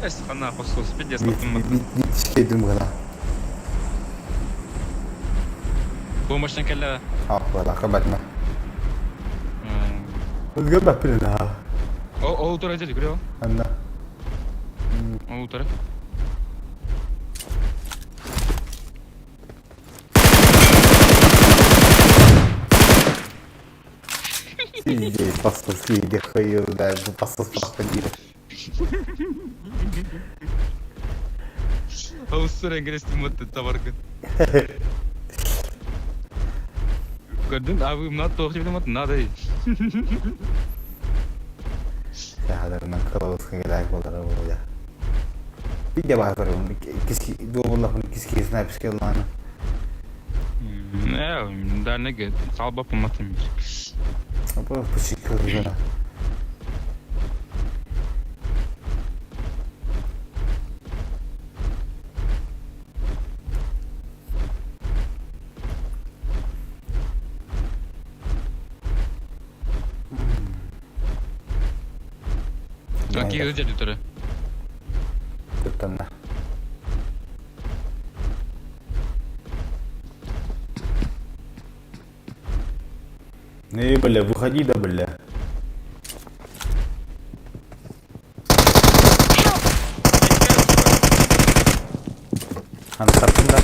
Эс хана хосос, пиздец, Бит гына. Помощь келле. Аппала, кабатма. Өзгә бәпиле. О, ол тура деді, көрө. Анда. Ол тура. Пиздец, пастовский, где хаю, да, пастос проходили. Ауссура ингрес тимот товарка. Көрдүн, а вы мына туох диэбитим надо. Саһаларынан кылабыска кэлээк буолара буолуо. Видя баар көрөбүн, иккис дуобуллахпын иккис киһи снайперскай ыллаана. Э, да, неге салбаппын матым. Апа, пучик көрүгара. Какие дядюторы? Кыттанна. Эй, бля, выходи да, бля. Аны таптым да.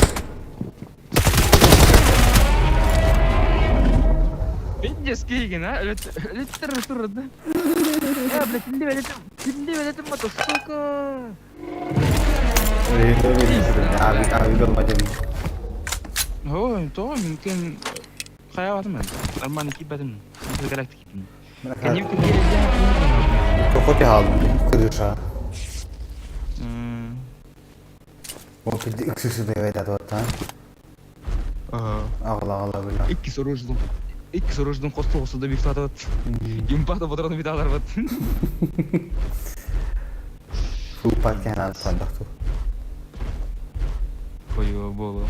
Пиздец, Кейген, а? Өлөттөр турду. Э, бля, кимди велетим, кимди велетим бата, сука. Abi, abi dolma dedim. О, то, мүмкін хайа мен. Нормально кийбедим. Галактик кийдим. Кеним Тоқоти алдым, крыша. Ол пилди иксүсү деп айтат оттан. Ағла ағла била. Икки сорождум. Икки сорождум косту да биф сатып. Импата бодорон бит алар бат. Супа кен алып сандыкту. Койо боло.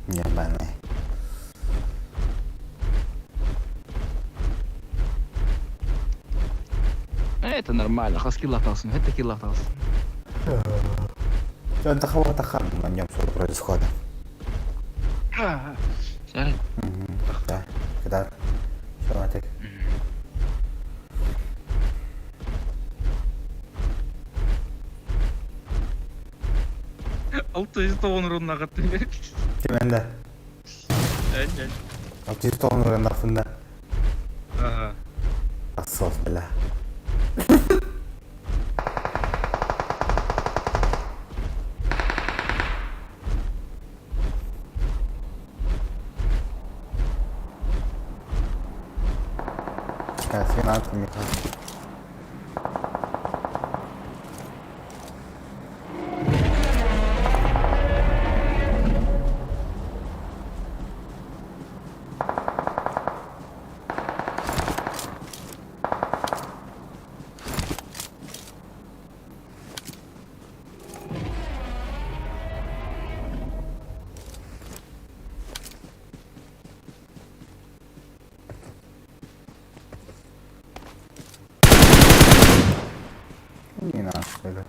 Ебаный. Это нормально, хаски латалсын, это ки латалсын. Это хавата хан на нем что происходит. Сәрі. Да, когда Шаматик. 690 урунна каттым. Кименде? Ән, 690 урунна фында. Ага. Асос, бля. Sen artık Не надо, это.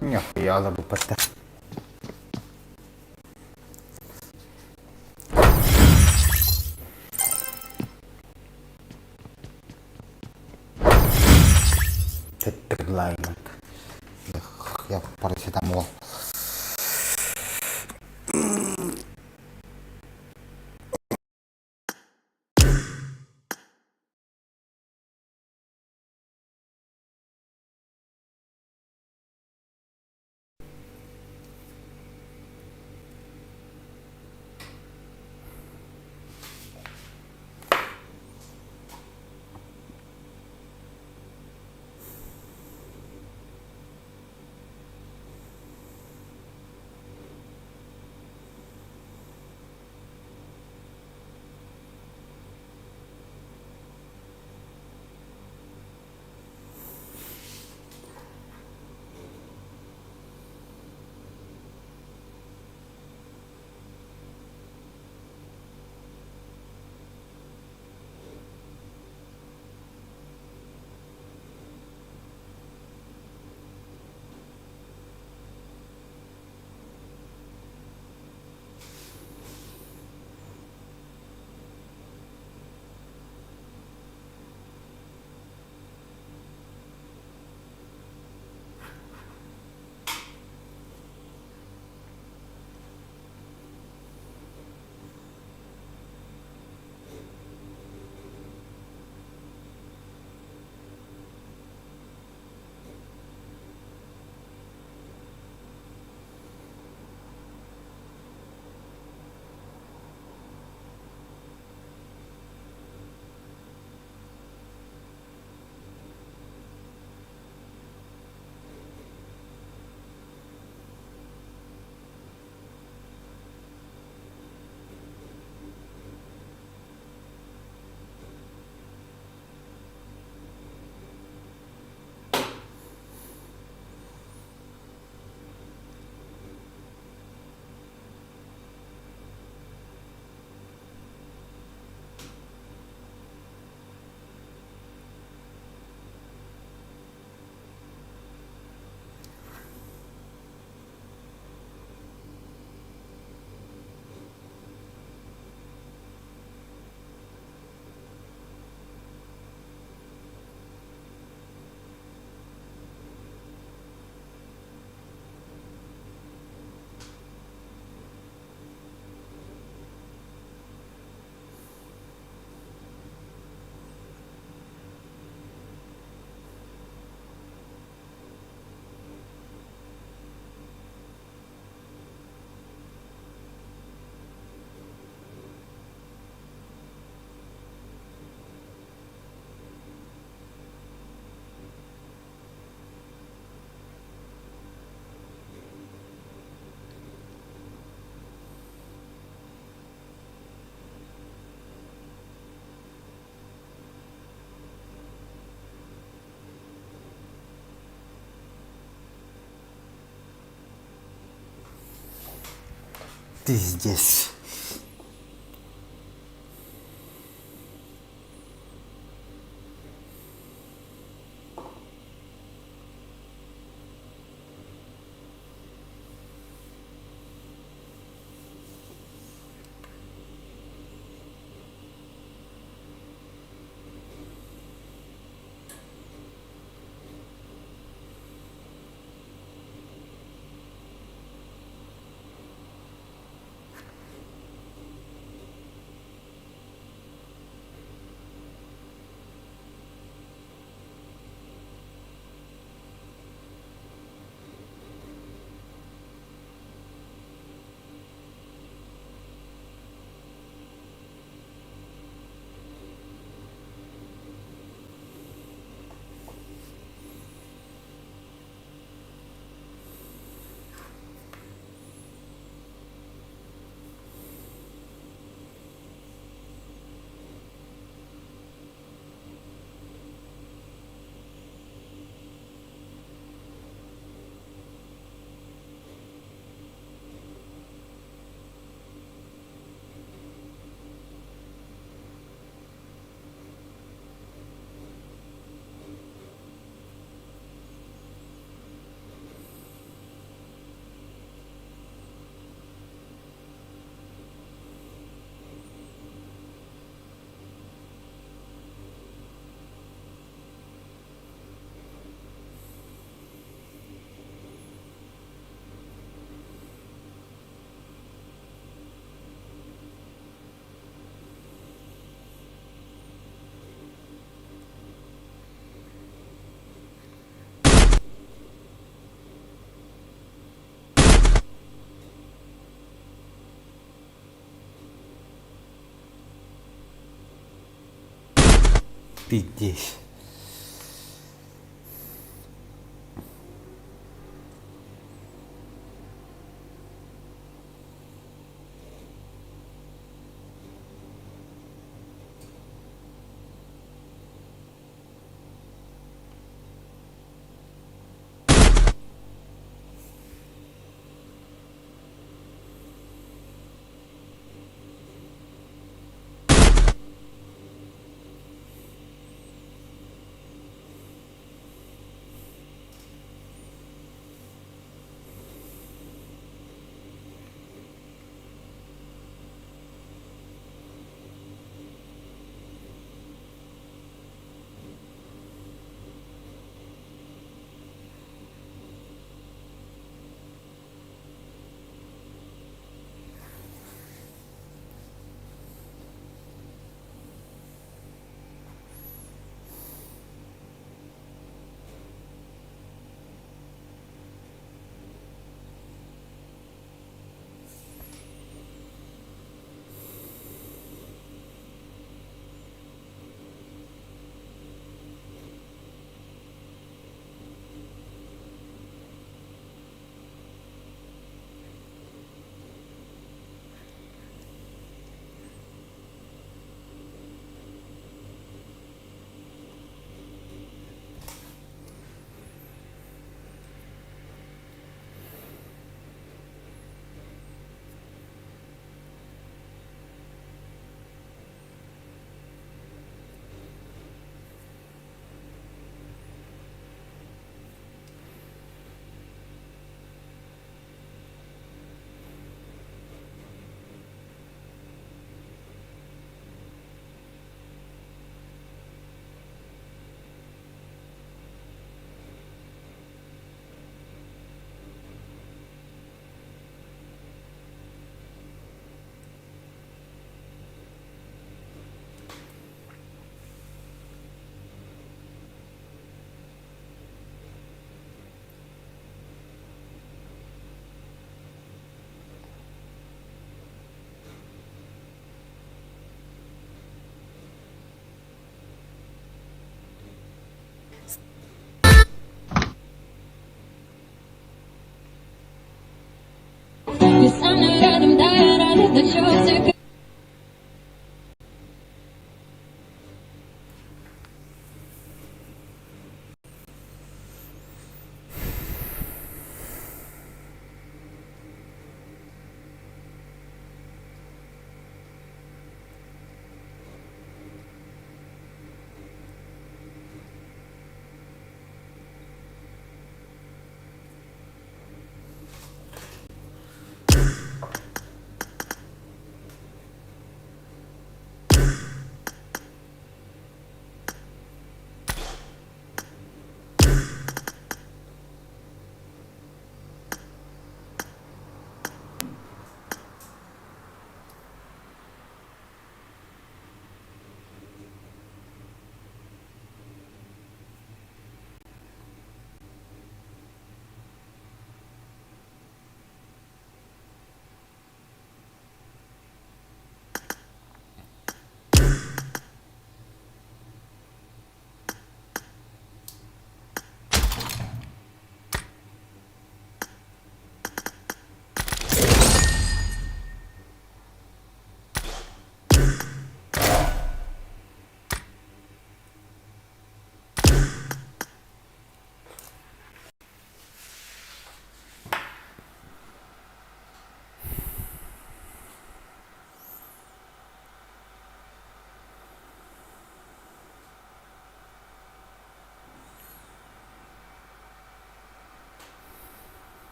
Нихуя забыл. Тэттерлайн. Я парацетамол. Пиздец. Пиздец.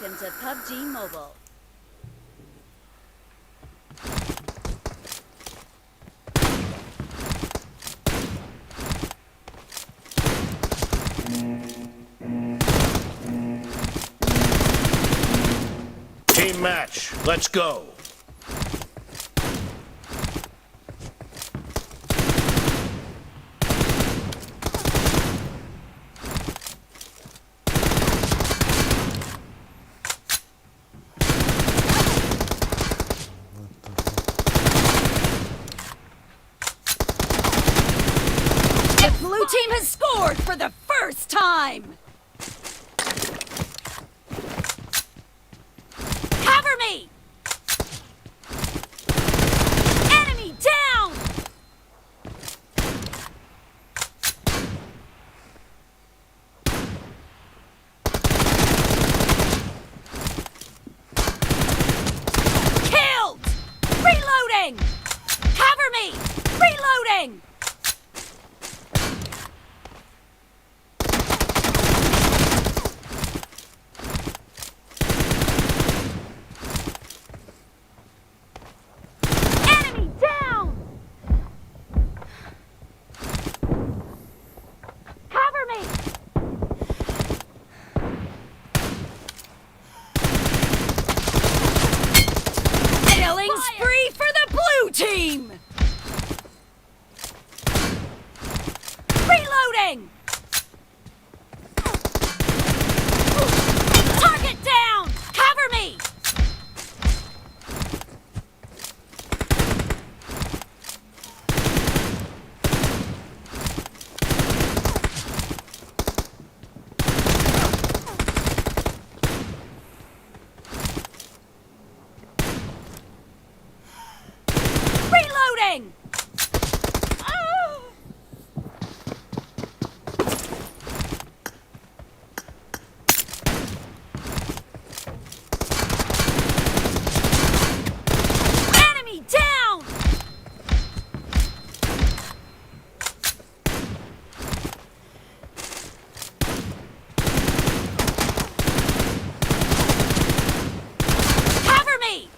Welcome to PUBG Mobile. Team match. Let's go. The blue team has scored for the first time! Cover me! Enemy down! Killed! Reloading! Cover me! Reloading! Enemy down! Cover me! Killing spree for the blue team! Reloading! Target down! Cover me! Reloading! Enemy down! Cover me!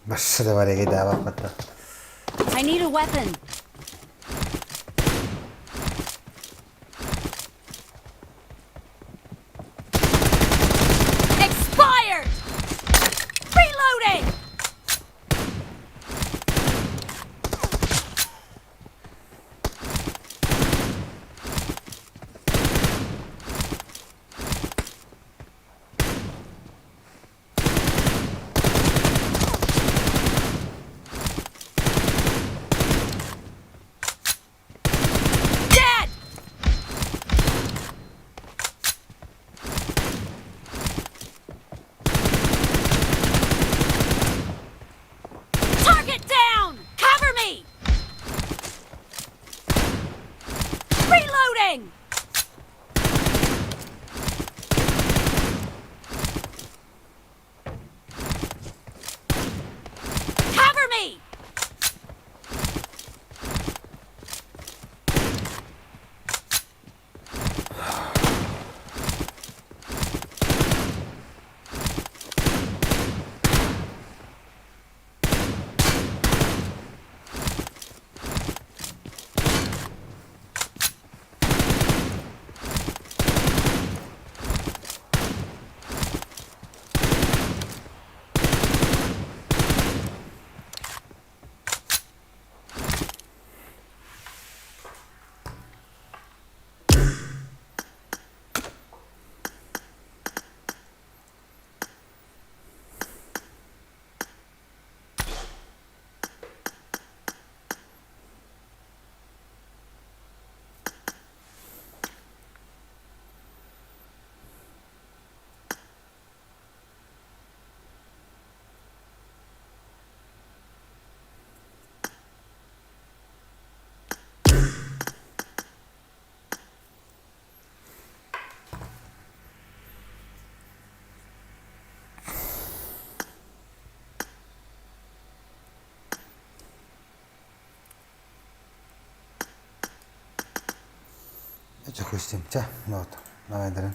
Башшыда бар эге даабаппата. I need a weapon. Expired! Reloading! Dead! Target down! Cover me! Reloading! Cover me! Чэ, чэ, вот, давай, дарың.